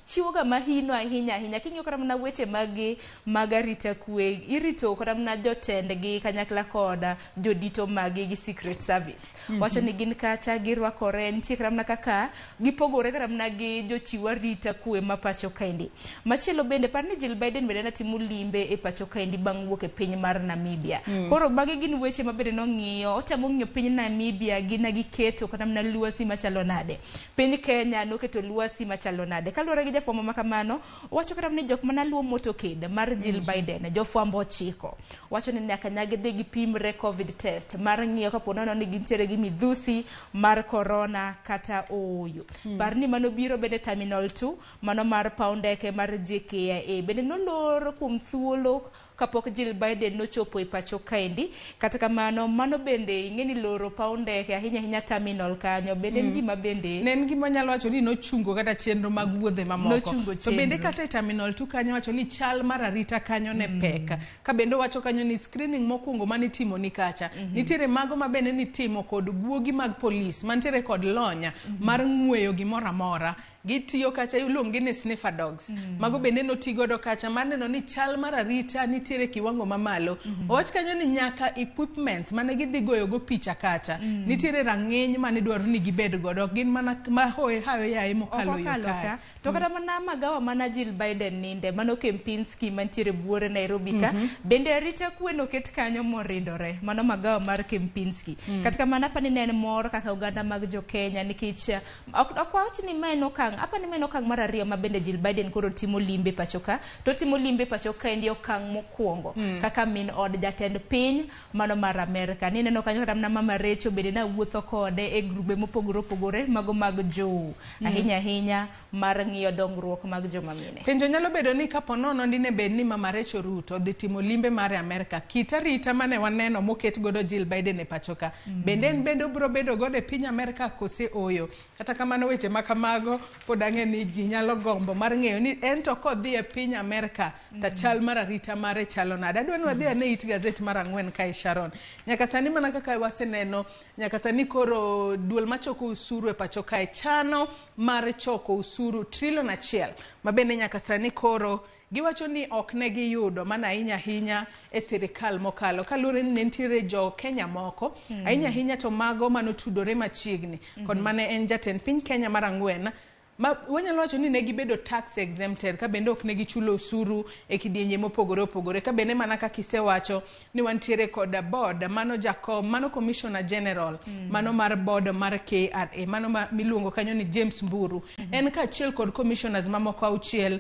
chiwo ga mahino ahinya ahinya king'iyo kata mana weche mag mag arita kwe, irito kata mana jotendgi kanyakla kod jodito maggi gi Secret Service. Wacho ni gin kacha girwakore nitie kata mana kaka gipogore kata mana gi jochiw arita kwe ma pacho kaendi. Machielo bende par ni Jill Biden bende netimo limbe e pacho kaendi bang' wuok e piny mar Namibia. Koro magi gin weche ma bende nong'iyo, otemo ng'iyo piny Namibia gin giketo kata mana lwasi machalo nade. Piny Kenya noketo lwasi machalo nade. Kaluwore gi jafwambo ma kamano, owacho kata ni jok mana luwo motorcade mar Jill Biden, jofwambo 9. Wacho ni nyaka gidhi gipimre COVID test mar ng'iyo kapo nono ni gintiere gi midhusi mar corona kata ooyo. Par ni mano biro bende Terminal 2, mano mar paw ndeke mar JKIA bende nolor kuom thuolo kapok Jill Biden nochopo e pacho kaendi. Kata kamano mano bende ing'e ni loro paw ndeke ahinya ahinya terminal kanyo bende en gima bende ne en gima nyalo wacho ni nochungo kata chenro mag wuodhe mamoko. Nochungo To bende chenro. kata e Terminal 2 kanyo wacho ni chal mar arita kanyo ne pek. Ka bende wacho kanyo ni screening mokwongo manitimo ni kacha nitiere mago ma bende nitimo kod guogi mag polis mantiere kod lony mar ng'weyo gimoro amora. Gitiyo kacha iluongo ni sniffer dogs. Mago bende notigodo kacha mar neno ni chal mar arita nitiere kiwango mamalo. Owach kanyo ni nyaka equipment mane gidhi goyogo picha kacha nitiere rang'iny mane dwaro ni gibed godo, ok gin mana mahoye hayo yaye mokalo Ok yo okalo kae. ka. To kata mana magawa mana Jill Biden ninde mano Kempinski mantiere buore Nairobi ka bende arita kwe noket kanyo moridore mano magawa mar Kempinski. Kata kamano apani ne en mor kaka oganda mag jo Kenya nikech ok wawach ni ma en okang' apani ma en okang' mar ariyo ma bende Jill Biden koro timo limbe pacho ka to timo limbe pacho ka endi okang' mokwongo kaka min od jatend piny mano mar Amerka. Nineno kanyo kata mana Mama Rachel bende nawuotho kode e grube mopogore opogore mago mag jow ahinya ahinya mar ng'iyo dongruok mag joma mine. Penjo nyalo bedo ni kapo nono dine bed ni Mama Rachel Ruto dhi timo limbe mare Amerka, kit arita mane waneno moket godo Jill Biden e pacho ka, bende en bende obiro bedo godo e piny Amerka kose ooyo? Kata kamano weche ma kamago pod ang'e ni ji nyalo gombo mar ng'eyo ni en to kodhi e piny Amerka to chal mar arita mare chalo nade. Adwa ni wadhi ane it gazet mar 4 kae Sharon. Nyaka sani mana kaka waseneno, nyaka sani koro duol machoko usuru e pacho kae chano mar choko usuru trilion 1 ma bende nyaka sani koro giwacho ni ok ne giyudo mana ahinya ahinya e sirikal mokalo kaluwore ni ne nitiere jo Kenya moko ahinya ahinya to mago manotudore machiegni kod mane en jatend piny Kenya mar 4 ma wanyalo wacho ni ne gibedo tax exempted ka bende ok ne gichulo osuru e kidienje mopogore opogore. Ka bende mana kaka isewacho ni wantiere kod board mano jakom mano commissioner general mano mar board mar KRA mano ma miluongo kanyo ni James Mburu, en kaachiel kod commissioners mamoko 6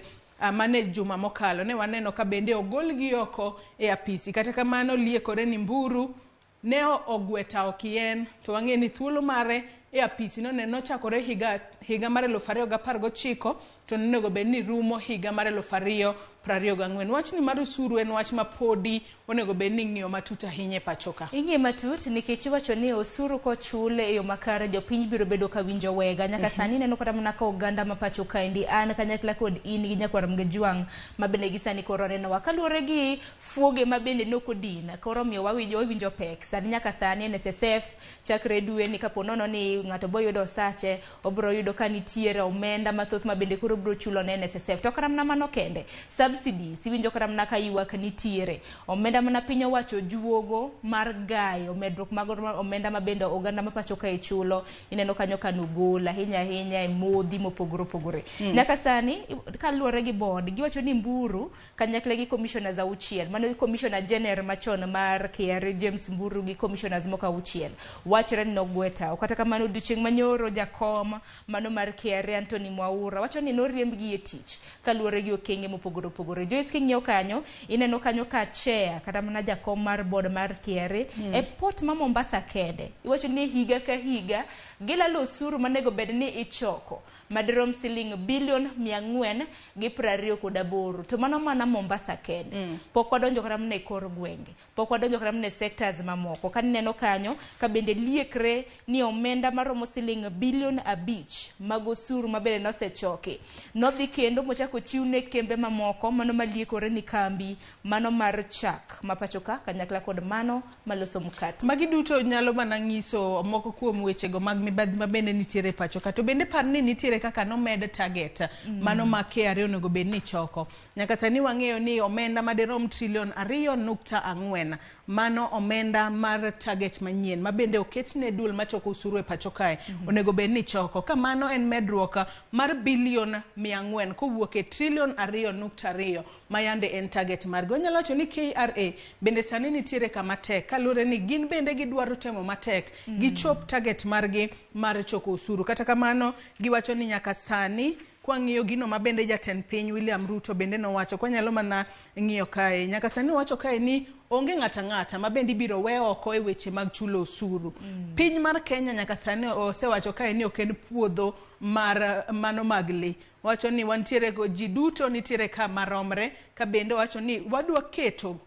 mane juma mokalo ne waneno ka bende ogolgi oko e apisi. Kata kamano liekore ni Mburu ne ogwe tawo kien to wang'e ni thuolo mare e apisi no ne nochakore higa mar 2019 to nonego bed ni rumo higa mar 2024. Wachni mar osuru en wach ma podi onego bed ni ing'iyo matut ahinya e pacho ka. Ing'iye matut nikech iwacho ni osuru kochul e yo makare jopiny biro bedo ka winjo wega. Nyaka sani ineno kata mana ka oganda ma pacho kaendi an kanyakla kod in gi nyakwar Mgejwang' ma bende gi sani koro nenowa kaluwore gi fuoge ma bende nokodin koro miyo wawinjo pek. Sani nyaka sani NSSF chakre dwe ni kapo nono ni ng'ato bo yudo osache obro yudo ka nitiere omenda mathoth ma bende koro bro chulo ne NSSF. To kata mana mano kende, subsidies iwinjo kata mana ka ywak nitiere omenda mana piny owacho juogo mar gayo medruok mag omenda ma bende oganda ma pacho kae chulo. Ineno kanyo ka nogol ahinya ahinya e modhi mopogore opogore. Nyaka sani kaluwore gi board giwacho ni Mburu kanyakla gi commissioners auchiel, mano gi commissioner general machon mar KRA James Mburu gi commissioners moko auchiel wachre ni nogwe tao. Kata kamano odiochieng' manyoro jakom mano mar KRA Anthony Mwaura wacho ni noriembgi e tich kaluwore gi okenge mopogore opogore. Joyce king'iyo kanyo ineno kanyo ka chair kata mana jakom mar board mar KRA e port ma Mombasa kende iwacho ni higa ka higa gilalo osuru manego bed ni ichoko madirom siling bilion 428. To mano mana Mombasa kende. Pok wadonjo kata mana e kor gwenge, pok wadonjo kata mana e sectors mamoko. Ka ineno kanyo ka bende liekre ni omenda maromo siling bilion 5 mag osuru ma bende nosechoki nodhi kendo mochako chiw ne kembe mamoko mano maliekore ni kambi mano mar chak ma pacho ka kanyakla kod mano maloso mkate. Magi duto nyalo mana nyiso moko kuom wechego mag mibadhi ma bende nitiere pacho ka. To bende par ni nitiere kaka nomed target mano ma KRA onego bed ni choko. Nyaka sani wang'eyo ni omenda madirom trilion 2.4 mano omenda mar target manyien ma bende oket ne duol machoko osuru e pacho kae onego bed ni choko. Ka mano en medruok mar bilion 400 kowuok e trilion 2.2 ma yande en target margi. Wanyalo wacho ni KRA bende sani nitiere kama tek kaluwore ni gin bende gidwaro temo matek gichop target margi mar choko osuru. Kata kamano giwacho ni nyaka sani kwang'iyo gino ma bende jatend piny William Ruto bende nowacho, kwanyalo mana ng'iyo kae nyaka sani owacho kae ni onge ng'ata ng'ata ma bende ibiro we oko e weche mag chulo osuru. Piny mar Kenya nyaka sani osewacho kae ni ok en puodho mar mano mag lee. Wacho ni wantiere go ji duto nitiere ka maromre, ka bende wacho ni wadwa keto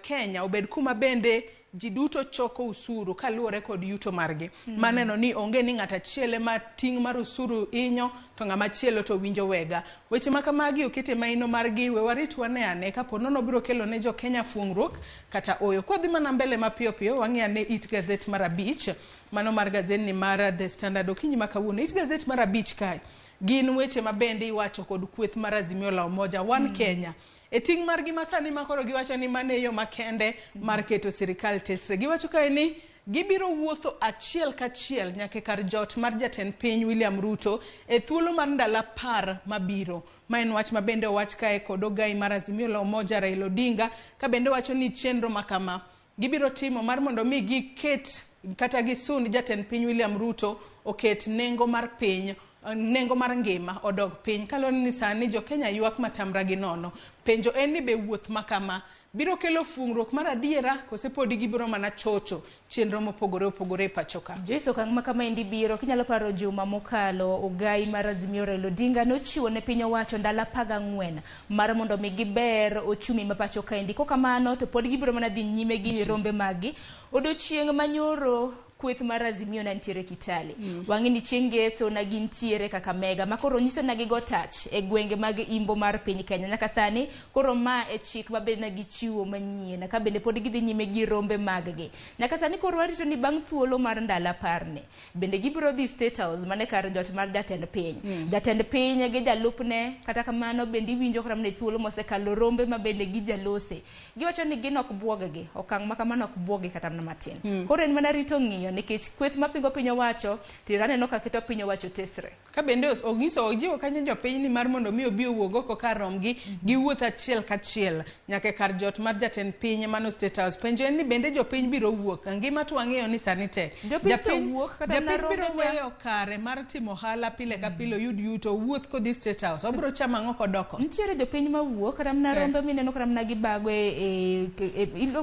Kenya obed kuma bende ji duto choko usuru kaluwore kod yuto margi. Maneno ni onge ni ng'at achiel ema ting' mar usuru inyo to ng'ama chielo to winjo wega. Weche ma kamagi okete maino margi, we warit wane ane kapo nono biro kelo ne jo Kenya fuong'ruok kata oyo. Kwadhi mana mbele mapiyo piyo wang'i ane it gazet mar 5, mano mar gazet ni mar The Standard okinyi ma kawuono. It gazet mar 5 kae gin weche ma bende iwacho kod kweth mar Azimio la Umoja One Kenya. E ting' margi masani ma koro giwacho ni mano e yo makende mar keto sirikal tesre. Giwacho kae ni gibiro wuotho achiel kachiel nyaka e kar jot mar jatend piny William Ruto e thuolo mar ndalo 10 mabiro. Ma en wach ma bende owach kae kod ogai mar Azimio la Umoja Raila Odinga, ka bende wacho ni chenro ma kama gibiro timo mar mondo mi giket kata gisund jatend piny William Ruto oket nengo mar piny, nengo mar ngima odog piny. Kaluwore ni sani jo Kenya ywak matamra gi nono. Penjo en ni be wuoth ma kama biro kelo fungruok mar adiera kose podi gibiro mana chocho chenro mopogore opogore e pacho ka. Joyce, okang' ma kama endi biro kinyalo paro juma mokalo ogai mar Azimio Raila Odinga nochiwo ne piny owacho ndalo 14 mar mondo mi giber ochumi ma pacho kaendi. Kokamano to pod gibiro mana dhi nyime gi rombe maggi. Odiochieng' manyoro kweth mar Azimio na nitiere Kitale. Wang'e ni chieng' ngeso na gintiere Kakamega ma koro nyiso na gigo tach e gwenge mag imbo mar piny Kenya. Nyaka sani koro ma e chik ma bende na gichiwo manyien ka bende pod gidhi nyime gi rombe maggi. Nyaka sani koro warito ni bang' thuolo mar ndalo 10 ni bende gibiro dhi State House mane kar jot mar jatend piny. Jatend piny gi jalupne kata kamano bende iwinjo kata mana thuolo mosekalo rombe ma bende gijalose. Giwacho ni gin ok buog-gi, okang' ma kamano ok buog-gi kata mana matin. Koro en mana rito ng'iyo nikech kweth mapingo piny owacho tira aneno ka keto piny owacho tesre. Ka bende onyiso ojiwo kanyo jopiny ni mar mondo mi obi owuog oko kar romgi giwuoth achiel kachiel nyaka e kar jot mar jatend piny mano State House. Penjo en ni bende jopiny biro wuok? Ngima to wang'eyo ni sani tek. Jopiny to wuok kata mana Japiny biro rombe weyo kare mar timo ohala pile ka pile oyud yuto owuoth kodhi State House. Obiro chamo ang'o kodok ot? Nitiere jopiny mawuok kata mana rombe mineno kata mana gibago e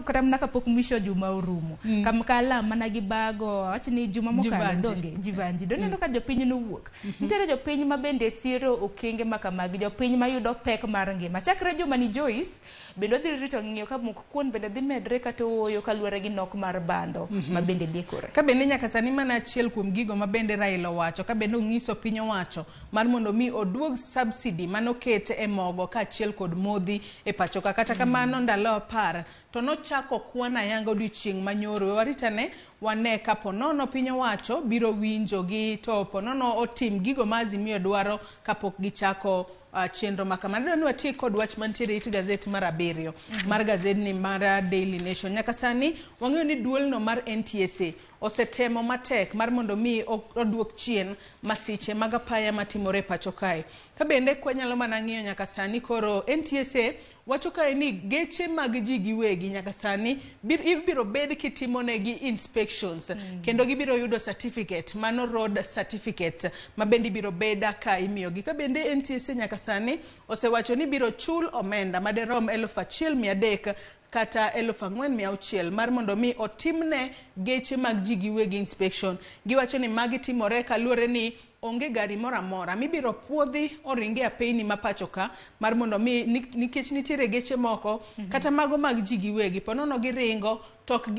kata mana kapok mwisho juma orumo. Kam kalam mana gibago go awach ni juma mokalo donge Jivanji doneno ka jopiny nowuok. Nitiere jopiny ma bende siro okenge ma kamagi, jopiny mayudo pek mar ngima. Chakre juma ni Joyce bende wadhi rito ng'iyo ka mok kuon bende dhi medre kata ooyo kaluwore gi nok mar bando ma bende liekore. Ka bende nyaka sani mana achiel kuom gigo ma bende Raila owacho, ka bende ong'iso piny owacho mar mondo mi oduog subsidy manoket e mogo kaachiel kod modhi e pacho ka. Kata kamano ndalo 10 to nochako kwan ayanga odiochieng' manyoro. Waritane wane ka ponono piny owacho biro winjo gi to ponono otim gigo ma Azimio dwaro kapok gichako chenro ma kamano. Adwa ni watiek kod wach mantiere it gazet mar 7 mar gazedni mar Daily Nation. Nyaka sani wang'eyo ni duolno mar NTSA osetemo matek mar mondo mi oduok chien masiche mag apaya matimore e pacho kae. Ka bende kwanyalo mana ng'iyo nyaka sani koro NTSA wacho kae ni geche mag ji giwegi nyaka sani ibiro bed kitimonegi inspections kendo gibiro yudo certificate, mano road certificates ma bende ibiro beda ka imiyogi. Ka bende NTSA nyaka sani osewacho ni biro chul omenda maderom 1300 kata 4600 mar mondo mi otimne geche mag ji giwegi inspection. Giwacho ni magi timore kaluwore ni onge gari moro amora mibiro puodhi oringe apeyni ma pacho ka mar mondo mi nikech nitiere geche moko kata mago mag ji giwegi ponono giringo to ok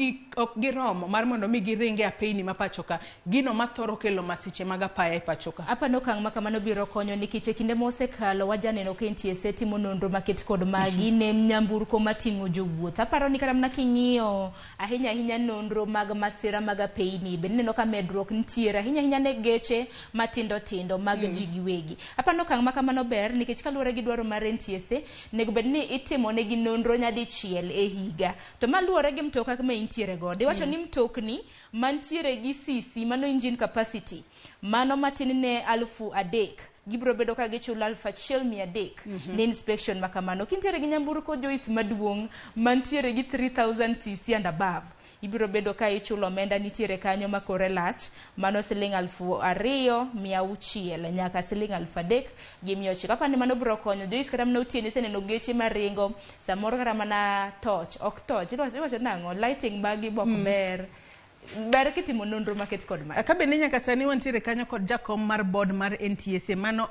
giromo mar mondo mi giringe apeyni ma pacho ka, gino mathoro kelo masiche mag apaya e pacho ka. Apano okang' ma kamano biro konyo nikech e kinde mosekalo wajaneno ka NTSA timo nonro maket kod magi ne nyamburko mating'o jowuoth. Aparo ni kata mana king'iyo ahinya ahinya nonro mag masira mag apeyni bende ineno ka medruok nitiere ahinya ahinya ne geche matindo tindo mag ji giwegi. Apano okang' ma kamano ber nikech kaluwore gi dwaro mar NTSA nego bed ni itimo negi nonro nyadichiel e higa. To maluwore gi mtoka ma intiere godo, iwacho ni mtokni mantiere gi CC mano engine capacity mano matin ne 3000 gibiro bedo ka gichulo 1300 ne inspection ma kamano. Kintiere gi nyamburko Joyce maduong' mantiere gi 3000 cc and above, ibiro bedo ka ichulo omenda nitiere kanyo ma kore lach mano siling 2600 nyaka siling 3900. Apani mano biro konyo Joyce kata mana otieno iseneno geche maringo samoro kata mana toch ok toch iwacho nang'o lighting magi bok ber ber kitimo nonro maket kod ma. Ka bende nyaka sani wantiere kanyo kod jakom mar board mar NTSA mano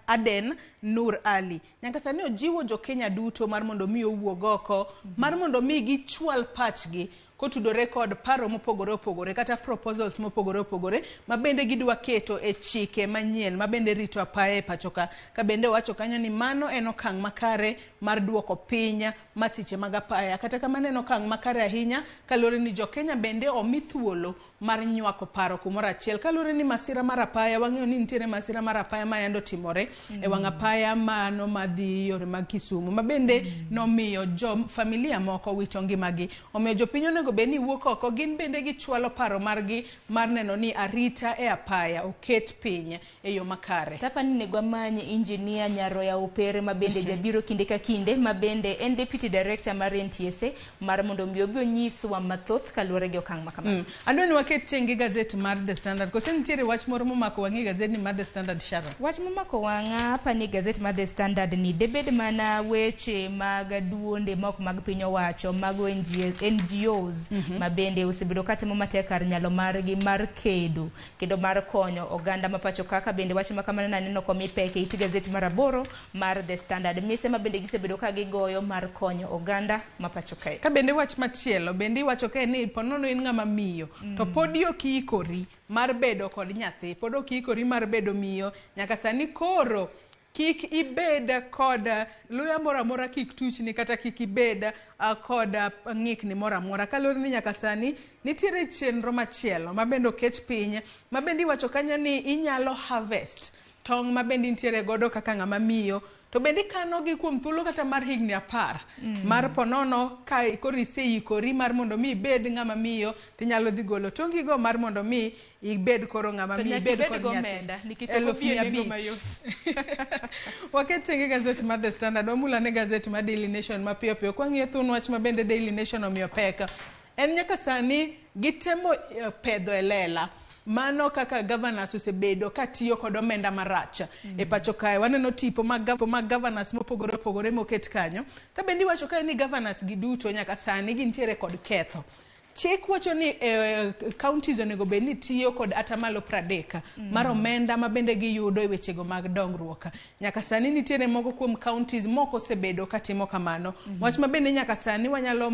Aden Nur Ali. Nyaka sani ojiwo jo Kenya duto mar mondo mi owuog oko mar mondo mi gichwal pachgi kotudore kod paro mopogore opogore kata proposals mopogore opogore ma bende gidwa keto e chike manyien ma bende rito apaya e pacho ka. Ka bende owacho kanyo ni mano en okang' makare mar duoko piny masiche mag apaya. Kata kamano en okang' makare ahinya kaluwore ni jo Kenya bende omi thuolo mar nywako paro kumoro achiel. Kaluwore ni masira mar apaya, wang'eyo ni nitiere masira mar apaya ma yando timore e wang' apaya mano madhi yore mag Kisumu ma bende nomiyo jo familia moko wito ngimagi. Omiyo jopiny onego bed ni wuok oko, gin bende gichwalo paro margi mar neno ni arita e apaya oket piny e yo makare. Tapani nego amany engineer Nyaroya Opere ma bende jabiro kinde ka kinde ma bende en deputy director mar NTSA mar mondo mi obi onyiswa mathoth kaluwore gi okang' ma kamano. Adwa ni waket tenge gazet mar The Standard. Kose nitiere wach moro momako wang'i gazet ni mar The Standard, Sharon? Wach momako wang'a apani gazet mar The Standard ni debed mana weche mag duonde mok mag piny owacho mago NGOs ma bende osebedo katimo matek kar nyalo margi mar kedo kendo mar konyo oganda ma pacho kaka bende wach ma kamano naneno komi pek e it gazet mar 8 mar The Standard. Mise ma bende gisebedo ka gigoyo mar konyo oganda ma pacho kae. Ka bende wach machielo bende iwacho kae ni ponono in ng'ama miyo to podi ok iikori mar bedo kod nyathi, pod ok iikori mar bedo miyo, nyaka sani koro kik ibed kod luya moro amora, kik tuchni kata kik ibed kod ng'ikni moro amora. Kaluwore ni nyaka sani nitiere chenro machielo ma bende oket piny ma bende iwacho kanyo ni inyalo harvest tong' ma bende intiere godo kaka ng'ama miyo to bende ikanogi kuom thuolo kata mar higni 10 mar ponono ka koro iseikori mar mondo mi ibed ng'ama miyo tinyalo dhi golo tongigo mar mondo mi ibed koro ng'ama miyo, ibed kod nyathi. 500,000. Waket tenge gazet mar The Standard, wamulane gazet mar Daily Nation mapiyo piyo. Kwang'iyo thuon wach ma bende Daily Nation omiyo pek en nyaka sani gitemo pedho e lela mano kaka governors osebedo katiyo kod omenda marach e pacho kae. Waneno tipo mag governors mopogore opogore moket kanyo. Ka bende iwacho kae ni governors gi duto nyaka sani gintiere kod ketho. Chik wacho ni counties onego bed ni tiyo kod atamalo 30 mar omenda ma bende giyudo e wechego mag dongruok. Nyaka sani nitiere moko kuom counties moko osebedo katimo kamano. Wach ma bende nyaka sani wanyalo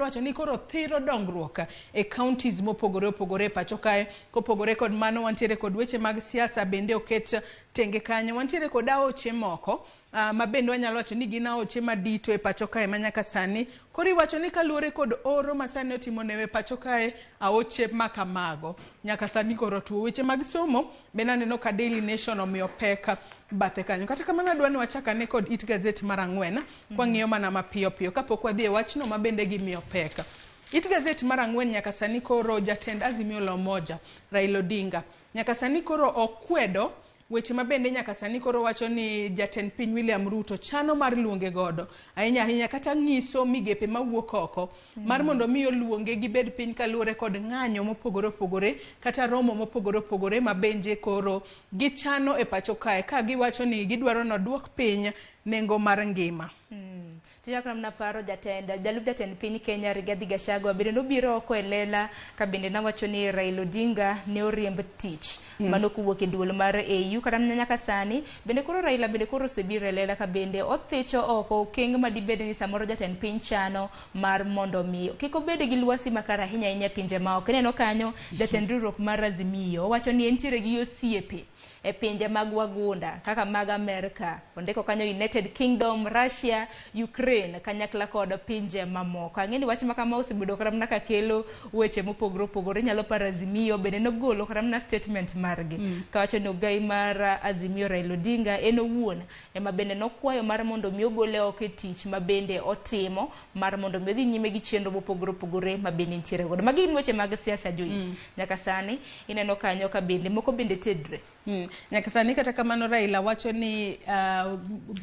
wacho ni koro thiro dongruok e counties mopogore opogore e pacho kae. Kopogore kod mano, wantiere kod weche mag siasa bende oket tenge kanyo. Wantiere kod aoche moko ma bende wanyalo wacho ni gin aoche madito e pacho kae ma nyaka sani koro iwacho ni kaluwore kod oro ma sani otimo newe pacho kae, aoche makamago nyaka sani koro tuo. Weche mag somo bende aneno ka Daily Nation omiyo pek bathe kanyo. Kata kamano, adwa ni wachak ane kod it gazet mar 4 kwang'iyo mana mapiyo piyo kapok wadhi e wachno ma bende gimiyo pek. It gazet mar 4, nyaka sani koro jatend Azimio la Umoja Raila Odinga nyaka sani koro okwedo weche ma bende nyaka sani koro wacho ni jatend piny William Ruto chano mar luonge godo ahinya ahinya, kata ng'iso migepe mawuok oko mar mondo mi oluonge gibed piny kaluwore kod ng'anyo mopogore opogore kata romo mopogore opogore ma benje koro gichano e pacho kae, ka giwacho ni gidwaro noduok piny nengo mar ngima. Tinyalo mana paro jatend jalup jatend piny Kenya Rigathi Gachagua bende nobiro oko e lela ka bende nawacho ni Raila Odinga ne oriemb tich mano kowuok e duol mar AU. Kata mana nyaka sani bende koro Raila bende koro osebiro e lela ka bende othicho oko okenge madibed ni samoro jatend piny chano mar mondo mi kik obed gi lwasi makare ahinya ahinya e pinje maoko. Ineno kanyo jatend riwruok mar Azimio owacho ni entiere gi osiepe e pinje mag wagunda kaka mag Amerka, ondiko kanyo United Kingdom, Russia, Ukraine kanyakla kod pinje mamoko. Ang'e ni wach ma kama osebedo kata mana kakelo weche mopogore opogore. Inyalo paro Azimio bende nogolo kata mana statement margi kawacho ni ogai mar Azimio Raila Odinga en owuon ema bende nokwayo mar mondo mi ogole oko e tich ma bende otimo mar mondo mi odhi nyime gi chenro mopogore opogore ma bende nitiere godo. Magi gin weche mag siasa, Joyce. Nyaka sani ineno kanyo ka bende moko bende tedre. Nyaka sani kata kamano Raila wacho ni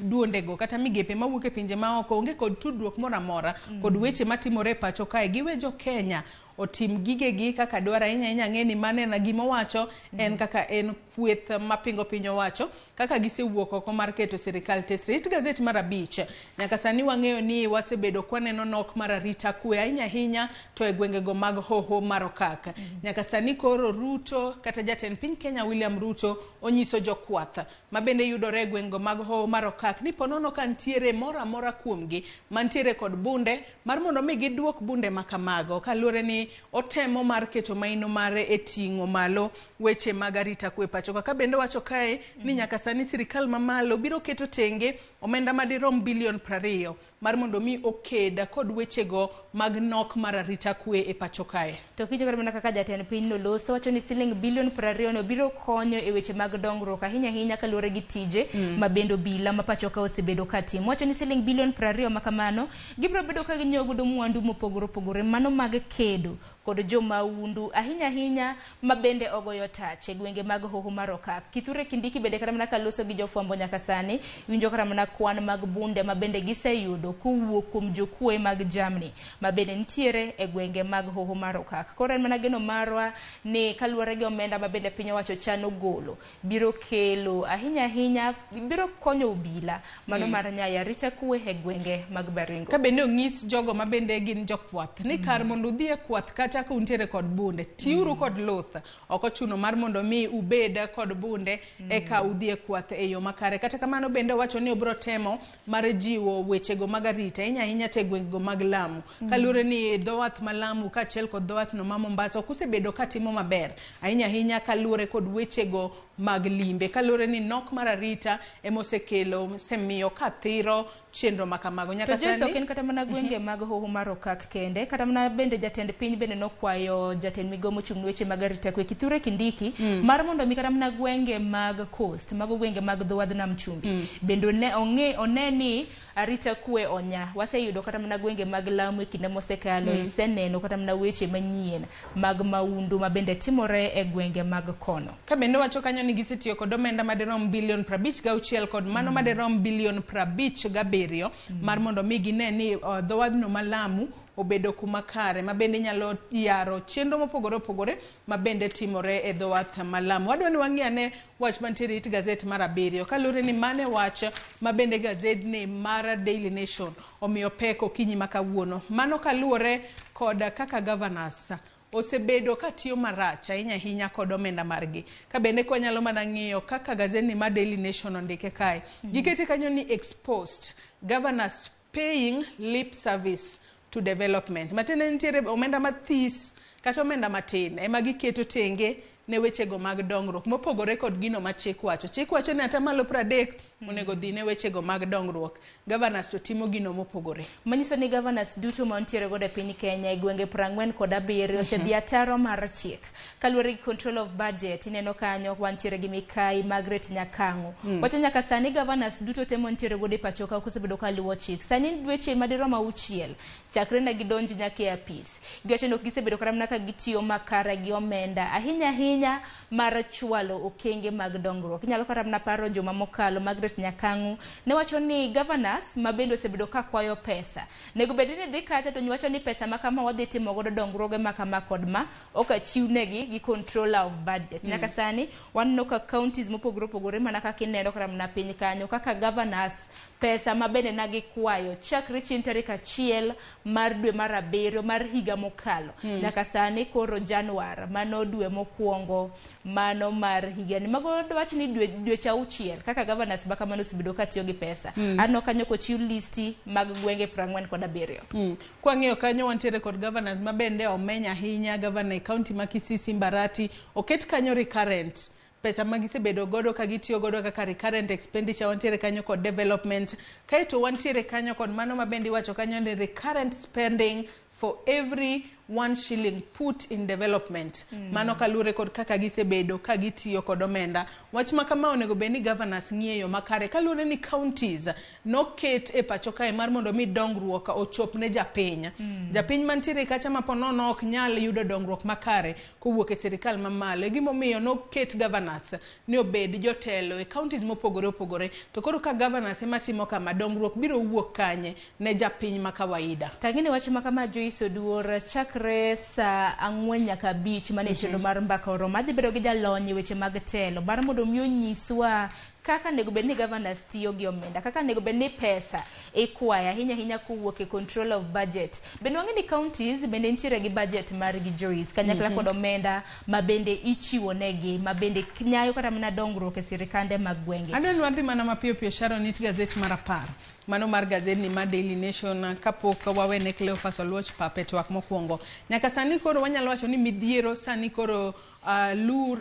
duondego kata migepe mawuok e pinje maoko onge kod tudruok moro amora kod weche matimore e pacho kae. Giwe jo Kenya otim gigegi kaka dwaro ahinya ahinya. Ang'e ni mano en gima owacho, en kaka en kweth mapingo piny owacho kaka gisewuok oko mar keto sirikal tesre. It gazet mar 5, nyaka sani wang'eyo ni wasebedo kwaneno nok mar arita kwe ahinya ahinya to e gwengego mag hoho mar Okak. Nyaka sani koro Ruto kata jatend piny Kenya William Ruto onyiso jokwath ma bende yudore e gwengego mag hoho mar Okak ni ponono ka ntiere moro amora kuomgi mantiere kod bunde mar mondo mi giduok bunde makamago, kaluwore ni otemo mar keto maino mare e ting'o malo weche mag arita kwe pacho ka. Ka bende wacho kae ni nyaka sani sirikal mamalo biro keto tenge omenda madirom bilion 20 mar mondo mi oked kod wechego mag nok mar arita kwe e pacho kae. To kinjo kata mana kaka jatend piny noloso wacho ni siling bilion 20 no biro konyo e weche mag dongruok ahinya ahinya kaluwore gi tije ma bende obila ma pacho ka osebedo ka timo. Wacho ni siling bilion 20 ma kamano gibiro bedo ka ginyiewo godo mwandu mopogore opogore mano mag kedo kod jomaundu ahinya ahinya ma bende ogoyo tach e gwenge mag hoho mar Okak. Kithure Kindiki bende kata mana kaloso gi jofwambo nyaka sani winjo kata mana kwan mag bunde ma bende giseyudo kowuok kuom jokuoye mag jamni ma bende nitiere e gwenge mag hoho mar Okak. Koro en mana geno marwa ni kaluwore gi omenda ma bende piny owacho chano golo biro kelo ahinya ahinya biro konyo obila mano mar nyayo arita kwe e gwenge mag Baringo. Ka bende onyis jogo ma bende gin jokwath ni kar mondo udhi e kwath kata ka untiere kod bunde, tiuru kod luth. Ok ochuno mar mondo mi ubed kod bunde eka udhi e kwath e yo makare. Kata kamano bende owacho ni obiro temo mar jiwo wechego mag arita ahinya ahinya to e gwengego mag Lamu. Kaluwore ni dho wath ma Lamu kaachiel kod dho wath no ma Mombasa ok osebedo katimo maber ahinya ahinya kaluwore kod wechego mag limbe. Kaluwore ni nok mar arita ema osekelo osemiyo ka thiro chenro ma kamago. Nyaka To Joyce, sani ok en kata mana gwenge mag hoho mar Okak kende, kata mana bende jatend piny bende nokwayo jatend migao mochung' ne weche mag arita kwe Kithure Kindiki mar mondo mi kata mana gwenge mag coast, mago gwenge mag dho wadh nam chumbi bende one ni arita kwe onya. Waseyudo kata mana gwenge mag Lamu e kinde mosekalo iseneno kata mana weche manyien mag maundu ma bende timore e gwenge mag kono. Ka bende wacho kanyo ni gisetiyo kod omenda madirom bilion 56 kod mano madirom bilion 57 mar mondo mi gine ni dho wadhno ma Lamu obedo kuma kare ma bende nyalo yaro chenro mopogore opogore ma bende timore e dho wath ma Lamu. Wadwa ni wang'i ane wach mantiere it gazet mar 7 kaluwore ni mane wach ma bende gazedni mar Daily Nation omiyo pek okinyi ma kawuono. Mano kaluwore kod kaka governors osebedo katiyo marach ahinya ahinya kod omenda margi. Ka bende kwanyalo mana ng'iyo kaka gazedni mar Daily Nation ondike kae. Gikete kanyo ni exposed governors paying lip service to development. Matiende nitiere omenda mathis kata omenda matin ema giketo tenge ne wechego mag dongruok mopogore kod gino ma chik wacho. Chik wacho ni atamalo 30 onego dhi ne wechego mag dongruok. Governors to timo gino mopogore. Manyiso ni governors duto mantiere godo e piny Kenya e gwenge 47 osedhi ataro mar chik. Kaluwore gi control of budget, ineno kanyo wantiere gi Mikai Margaret Nyakang'o. Wacho nyaka sani governors duto te mantiere godo e pacho ka ok osebedo ka luwo chik. Sani dweche madirom 6 chakre ne gidonj nyaka e apis. Giwacho ni ok gisebedo kata mana ka gitiyo makare gi omenda ahinya ahinya mar chwalo okenge mag dongruok. Inyalo kata mana paro juma mokalo Margaret Nyakang'o ne wacho ni governors ma bende osebedo ka kwayo pesa. Nego bed ni dhi kacha to wacho ni pesa ma kama wadhi timo godo dongruoge ma kama kod ma ok achiwnegi gi controller of budget. Nyaka sani waneno ka counties mopogore opogore mana kaka ineno kata mana piny kanyo kaka governors pesa ma bende na gikwayo chakre chieng' tarik 1 mar dwe mar 7 mar higa mokalo. Nyaka sani koro Januar mano dwe mokwongo mano mar higani. Mago wach ni dweche 6 kaka governors ma kamano osebedo ka tiyo gi pesa. Aneno kanyo kochiw listi mag gwenge 47. Kwang'iyo kanyo wantiere kod governors ma bende omeny ahinya. Governor e county ma Kisii Mbarati oket kanyo recurrent pesa ma gisebedo godo ka gitiyo godo kaka recurrent expenditure. Wantiere kanyo kod development, kaeto wantiere kanyo kod mano ma bende iwacho kanyo ni recurrent spending for every 1 shilling put in development. Mano kaluwore kod kaka gisebedo ka gitiyo kod omenda. Wach ma kama onego bed ni governors ng'iyo makare kaluwore ni counties noket e pacho kae mar mondo mi dongruok ochop ne japiny. Japiny mantiere kacha ma ponono ok nyal yudo dongruok makare kowuok e sirikal mamalo. E gimomiyo noket governors ni obed jotelo e counties mopogore opogore. To koro ka governors ema timo kama, dongruok biro wuok kanye ne japiny ma kawaida. Tang'ini wach ma kama Joyce Oduor chakre saa 4 nyaka 5 mane chenro mar mbaka oromo. Adhi bedo gi jalony e weche mag telo mar mondo mi onyiswa kaka onego bed ni governors tiyo gi omenda, kaka onego bed ni pesa ikwayo ahinya ahinya kowuok e control of budget. Bende wang'e ni counties bende nitiere gi budget margi Joyce, kanyakla kod omenda ma bende ichiwo negi, ma bende nyayo kata mana dongruok e sirikande mag gwenge. Adwa ni wadhi mana mapiyo piyo Sharon it gazet mar 10. Mano mar gazet ni mar Daily Nation kapok wawene Cleophas Oluoch pap e twak mokwongo. Nyaka sani koro wanyalo wacho ni midhiero sani koro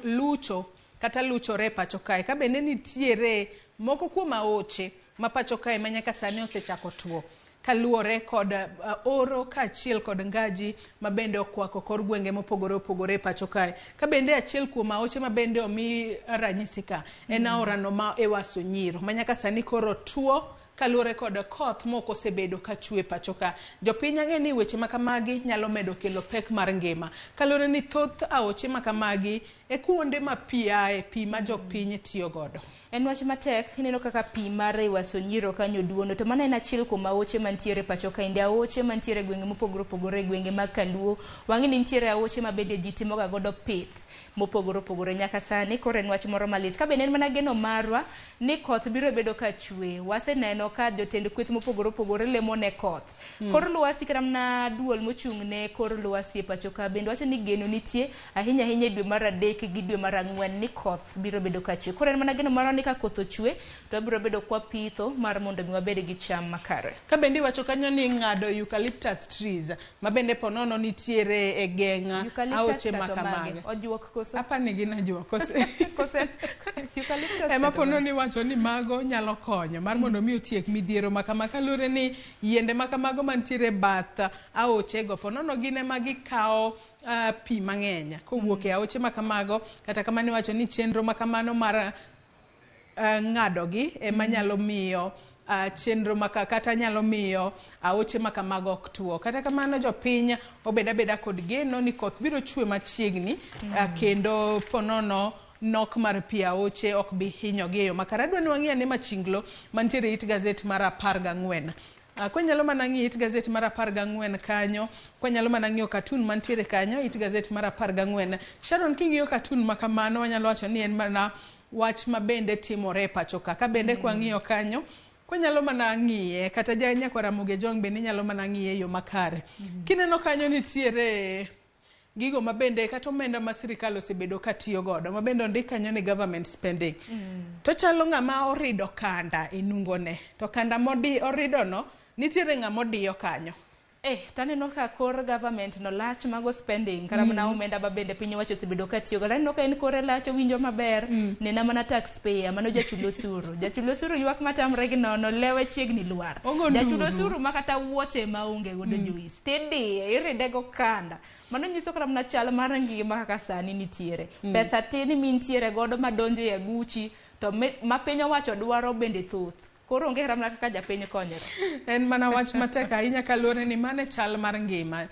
lucho kata luchore e pacho kae. Ka bende nitiere moko kuom aoche ma pacho kae ma nyaka sani osechako tuo kaluwore kod oro kaachiel kod ngaji ma bende okwako kor gwenge mopogore opogore e pacho kae. Ka bende achiel kuom aoche ma bende omi ranyisi ka en aorano ma Ewaso Nyiro ma nyaka sani koro tuo kaluwore kod koth mok osebedo ka chwe pacho ka. Jopiny ang'e ni weche makamagi nyalo medo kelo pek mar ngima. Kaluwore ni thoth aoche makamagi e kuonde ma pi ae, pi ma jopiny tiyo godo. En wach matek, ineno kaka pi mar Ewaso Nyiro kanyo duono, to mano en achiel kuom aoche mantiere pacho kaendi, aoche mantiere e gwenge mopogore opogore, e gwenge mag Kaluo. Wang'e ni nitiere aoche ma bende ji timoga godo pith mopogore opogore nyaka sani. Koro en wach moro malit. Ka bende en mana geno marwa ni koth biro bedo ka chwe. Waseneno ka jotend kweth mopogore opogore lemo ne koth. Kor lwasi kata mana duol mochung' ne kor lwasi e pacho ka bende wacho ni geno nitie ahinya ahinya e dwe mar 3 gi dwe mar 4 ni koth biro bedo ka chwe. Koro en mana geno marwa ni ka koth ochwe to wabiro bedo kwa pitho mar mondo mi wabed gi cham makare. Ka bende iwacho kanyo ni ng'ado eucalyptus trees ma bende ponono nitiere e geng' aoche makamagi. Ojuok koso? Apani gin ajuok kose. Ema ponono iwacho ni mago nyalo konyo mar mondo mi otiek midhiero makama kaluwore ni yiende makamago mantiere bath aochego ponono gin ema gikawo pi mang'eny kowuok e aoche makamago. Kata kamano iwacho ni chenro makamano mar ng'adogi ema nyalo miyo chenro maka kata nyalo miyo aoche makamago ok tuo. Kata kamano jopiny obed abeda kod geno ni koth biro chwe machiegni kendo ponono nok mar pi aoche ok bi hinyogi e yo makare. Adwa ni wang'i ane machinglo mantiere it gazet mar 14. Kwanyalo mana ng'iyo it gazet mar 14 kanyo, kwanyalo mana ng'iyo cartoon mantiere kanyo, it gazet mar 14. Sharon, king'iyo cartoon ma kamano, wanyalo wacho ni en mana wach ma bende timore e pacho ka. Ka bende kwang'iyo kanyo, kwanyalo mana ng'iye, kata nyakwar Ramogi Ojwang' bende inyalo mana ng'iye e yo makare. Kineno kanyo nitiere gigo mabende kata omenda ma sirikal osebedo ka tiyo godo, mabende ondik kanyo ni government spending. To chalo ng'ama orido kanda e nungone, to kanda modi oridono nitiere ng'ama odiyo kanyo. Taneno ka kor government no lach mago spending kata mana omenda ma bende piny owacho osebedo ka tiyo godo. Aneno ka en kore lach owinjo maber, nena mana taxpayer mano jachul osuru. Jachul osuru ywak matamre gi nono, lewe chiegni lwar. Jachul osuru ma kata wuoche maonge godo Joyce, tidiye iride go kanda. Mano nyiso kata mana chal mar ngima kaka sani nitiere. Pesa tin mintiere godo madonjo e aguchi to ma piny owacho dwaro bende thoth. Koro onge kata mana kaka japiny konyore. En mana wach matek ahinya kaluwore ni mane chal mar ngima.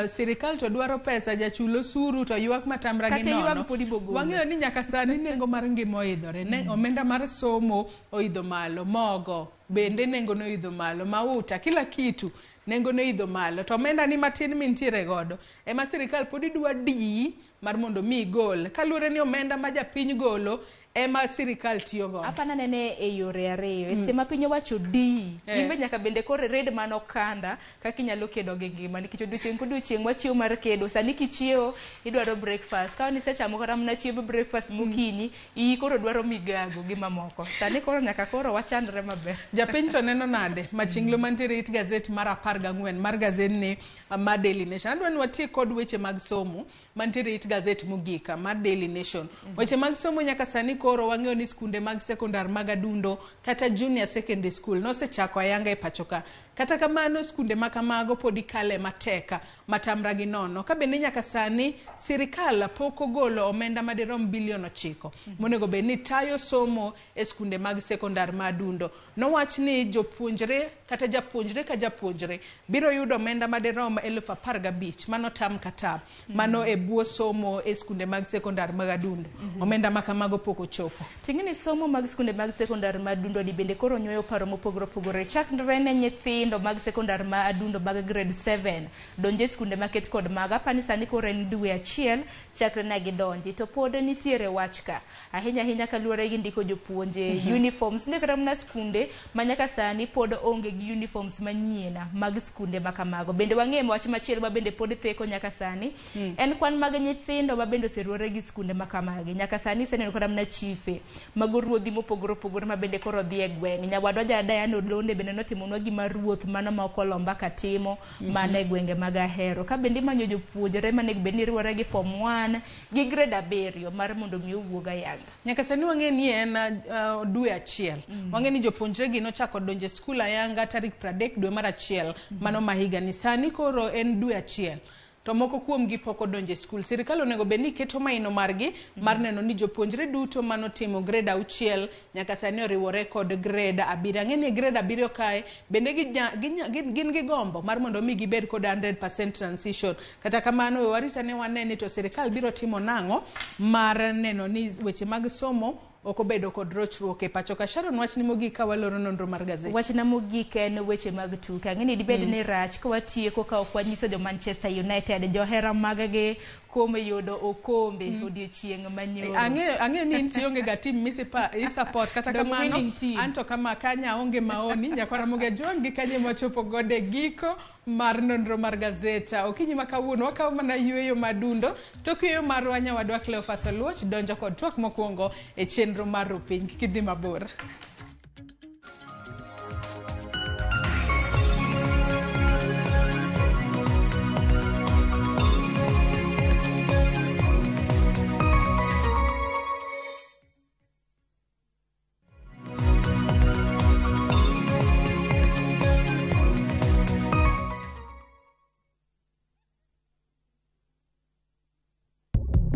Sirikal to dwaro pesa, jachul osuru to ywak matamra gi nono. Wang'eyo ni nyaka sani nengo mar ngima oidhore. Omenda mar somo oidho malo, mogo bende nengo no oidho malo, mauta, kila kitu nengo no oidho malo. To omenda ni matin mintiere godo ema sirikal pod idwa diyi mar mondo mi igol. Kaluwore ni omenda ma japiny golo ema sirikal tiyo godo. Apana nene e yore ariyo. Seche ma piny owacho diyi, imbe nyaka bende koro red mano kanda kaka inyalo kedo gi ngima. Nikech odiochieng' kodiochieng' wachiewo mar kedo. Sani kichiewo idwaro breakfast. Ka nisechamo kata mana chiemb breakfast mokinyi, iyi koro dwaro migago gi mamoko. Sani koro nyaka koro wachandre maber. Japiny to neno nade? Machinglo mantiere it gazet mar 14 mar gazetni mar Daily Nation. Adwa ni wati kod weche mag somo mantiere it gazet mogik mar Daily Nation. Weche mag somo nyaka sani koro wang'eyo ni skunde mag sekondar mag Adundo kata junior secondary school nosechako ayanga e pacho ka. Kata kamano skunde ma kamago pod ikale matek matamra gi nono. Ka bende nyaka sani sirikal pok ogolo omenda madirom bilion 9 monego bed ni tayo somo e skunde mag sekondar ma Adundo. Nowach ni jopuonjre kata japuonjre ka japuonjre biro yudo omenda madirom 15,000 mano tam ka tam mano e bwo somo e skunde mag sekondar mag Adundo. Omenda ma kamago pok ochopo. Ting'ni somo mag skunde mag sekondar ma Adundo ni bende koro nyuoyo paro mopogore opogore. Chakre ne nyithindo mag sekondar ma Adundo mag grade 7 donje skunde maket kod mago. Apani sani koro en dwe achiel chakre ne gidonji to pod nitiere wach ka ahinya ahinya kaluwore gi ndiko jopuonje uniforms. Nitie kata mana skunde ma nyaka sani pod onge gi uniforms manyien mag skunde ma kamago. Bende wang'eyo wach machielo ma bende pod theko nyaka sani en kwan mag nyithindo ma bende oseruore gi skunde ma kamagi. Nyaka sani iseneno kata mana chife mago ruodhi mopogore opogore ma bende koro dhi e gweng'. Nyawadwa ja Diana Olonde bende notimonwa gima ruoth mano ma ok olomba ka timo mana e gwenge mag Ahero. Ka bende imanyo jopuonjre manego bed ni riwore gi form 1 gi grade 7 mar mondo mi owuog ayanga. Nyaka sani wang'e ni en dwe achiel. Wang'e ni jopuonjre gi nochako donjo e skul ayanga tarik 30 dwe mar 1 mano ma higani. Sani koro en dwe achiel. To moko kuomgi pok odonjo e skul. Sirikal onego bed ni keto maino margi mar neno ni jopuonjre duto manotimo grade 6 nyaka sani oriwore kod grade 7. Ang'e ni grade 7 kae bende gin gi gombo mar mondo mi gibed kod 100% transition. Kata kamano we warita ne wane ni to sirikal biro timo nang'o mar neno ni weche mag somo ok obedo kod rochruok e pacho ka. Sharon, wachni mogik ka waloro nonro mar gazet. Wachna mogik en weche mag tuke. Ang'e ni dibed ni rach ka watieko ka ok wanyiso jo Manchester United johera mag-gi kuom yudo okombe odiochieng' manyoro. Ang'eyo ni intie onge ga team misupport kata kamano anto kama kanya onge maoni. Nyakwar Ramogi Ojwang' gi kanye mwachopo godo e giko mar nonro mar gazeta. Okinyi ma kawuono wakawo mana yueyo madundo. Tok yueyo marwa nyawadwa Cleophas Oluoch donjo kod twak mokwongo e chenro mar Rupiny. Kik idhi mabor.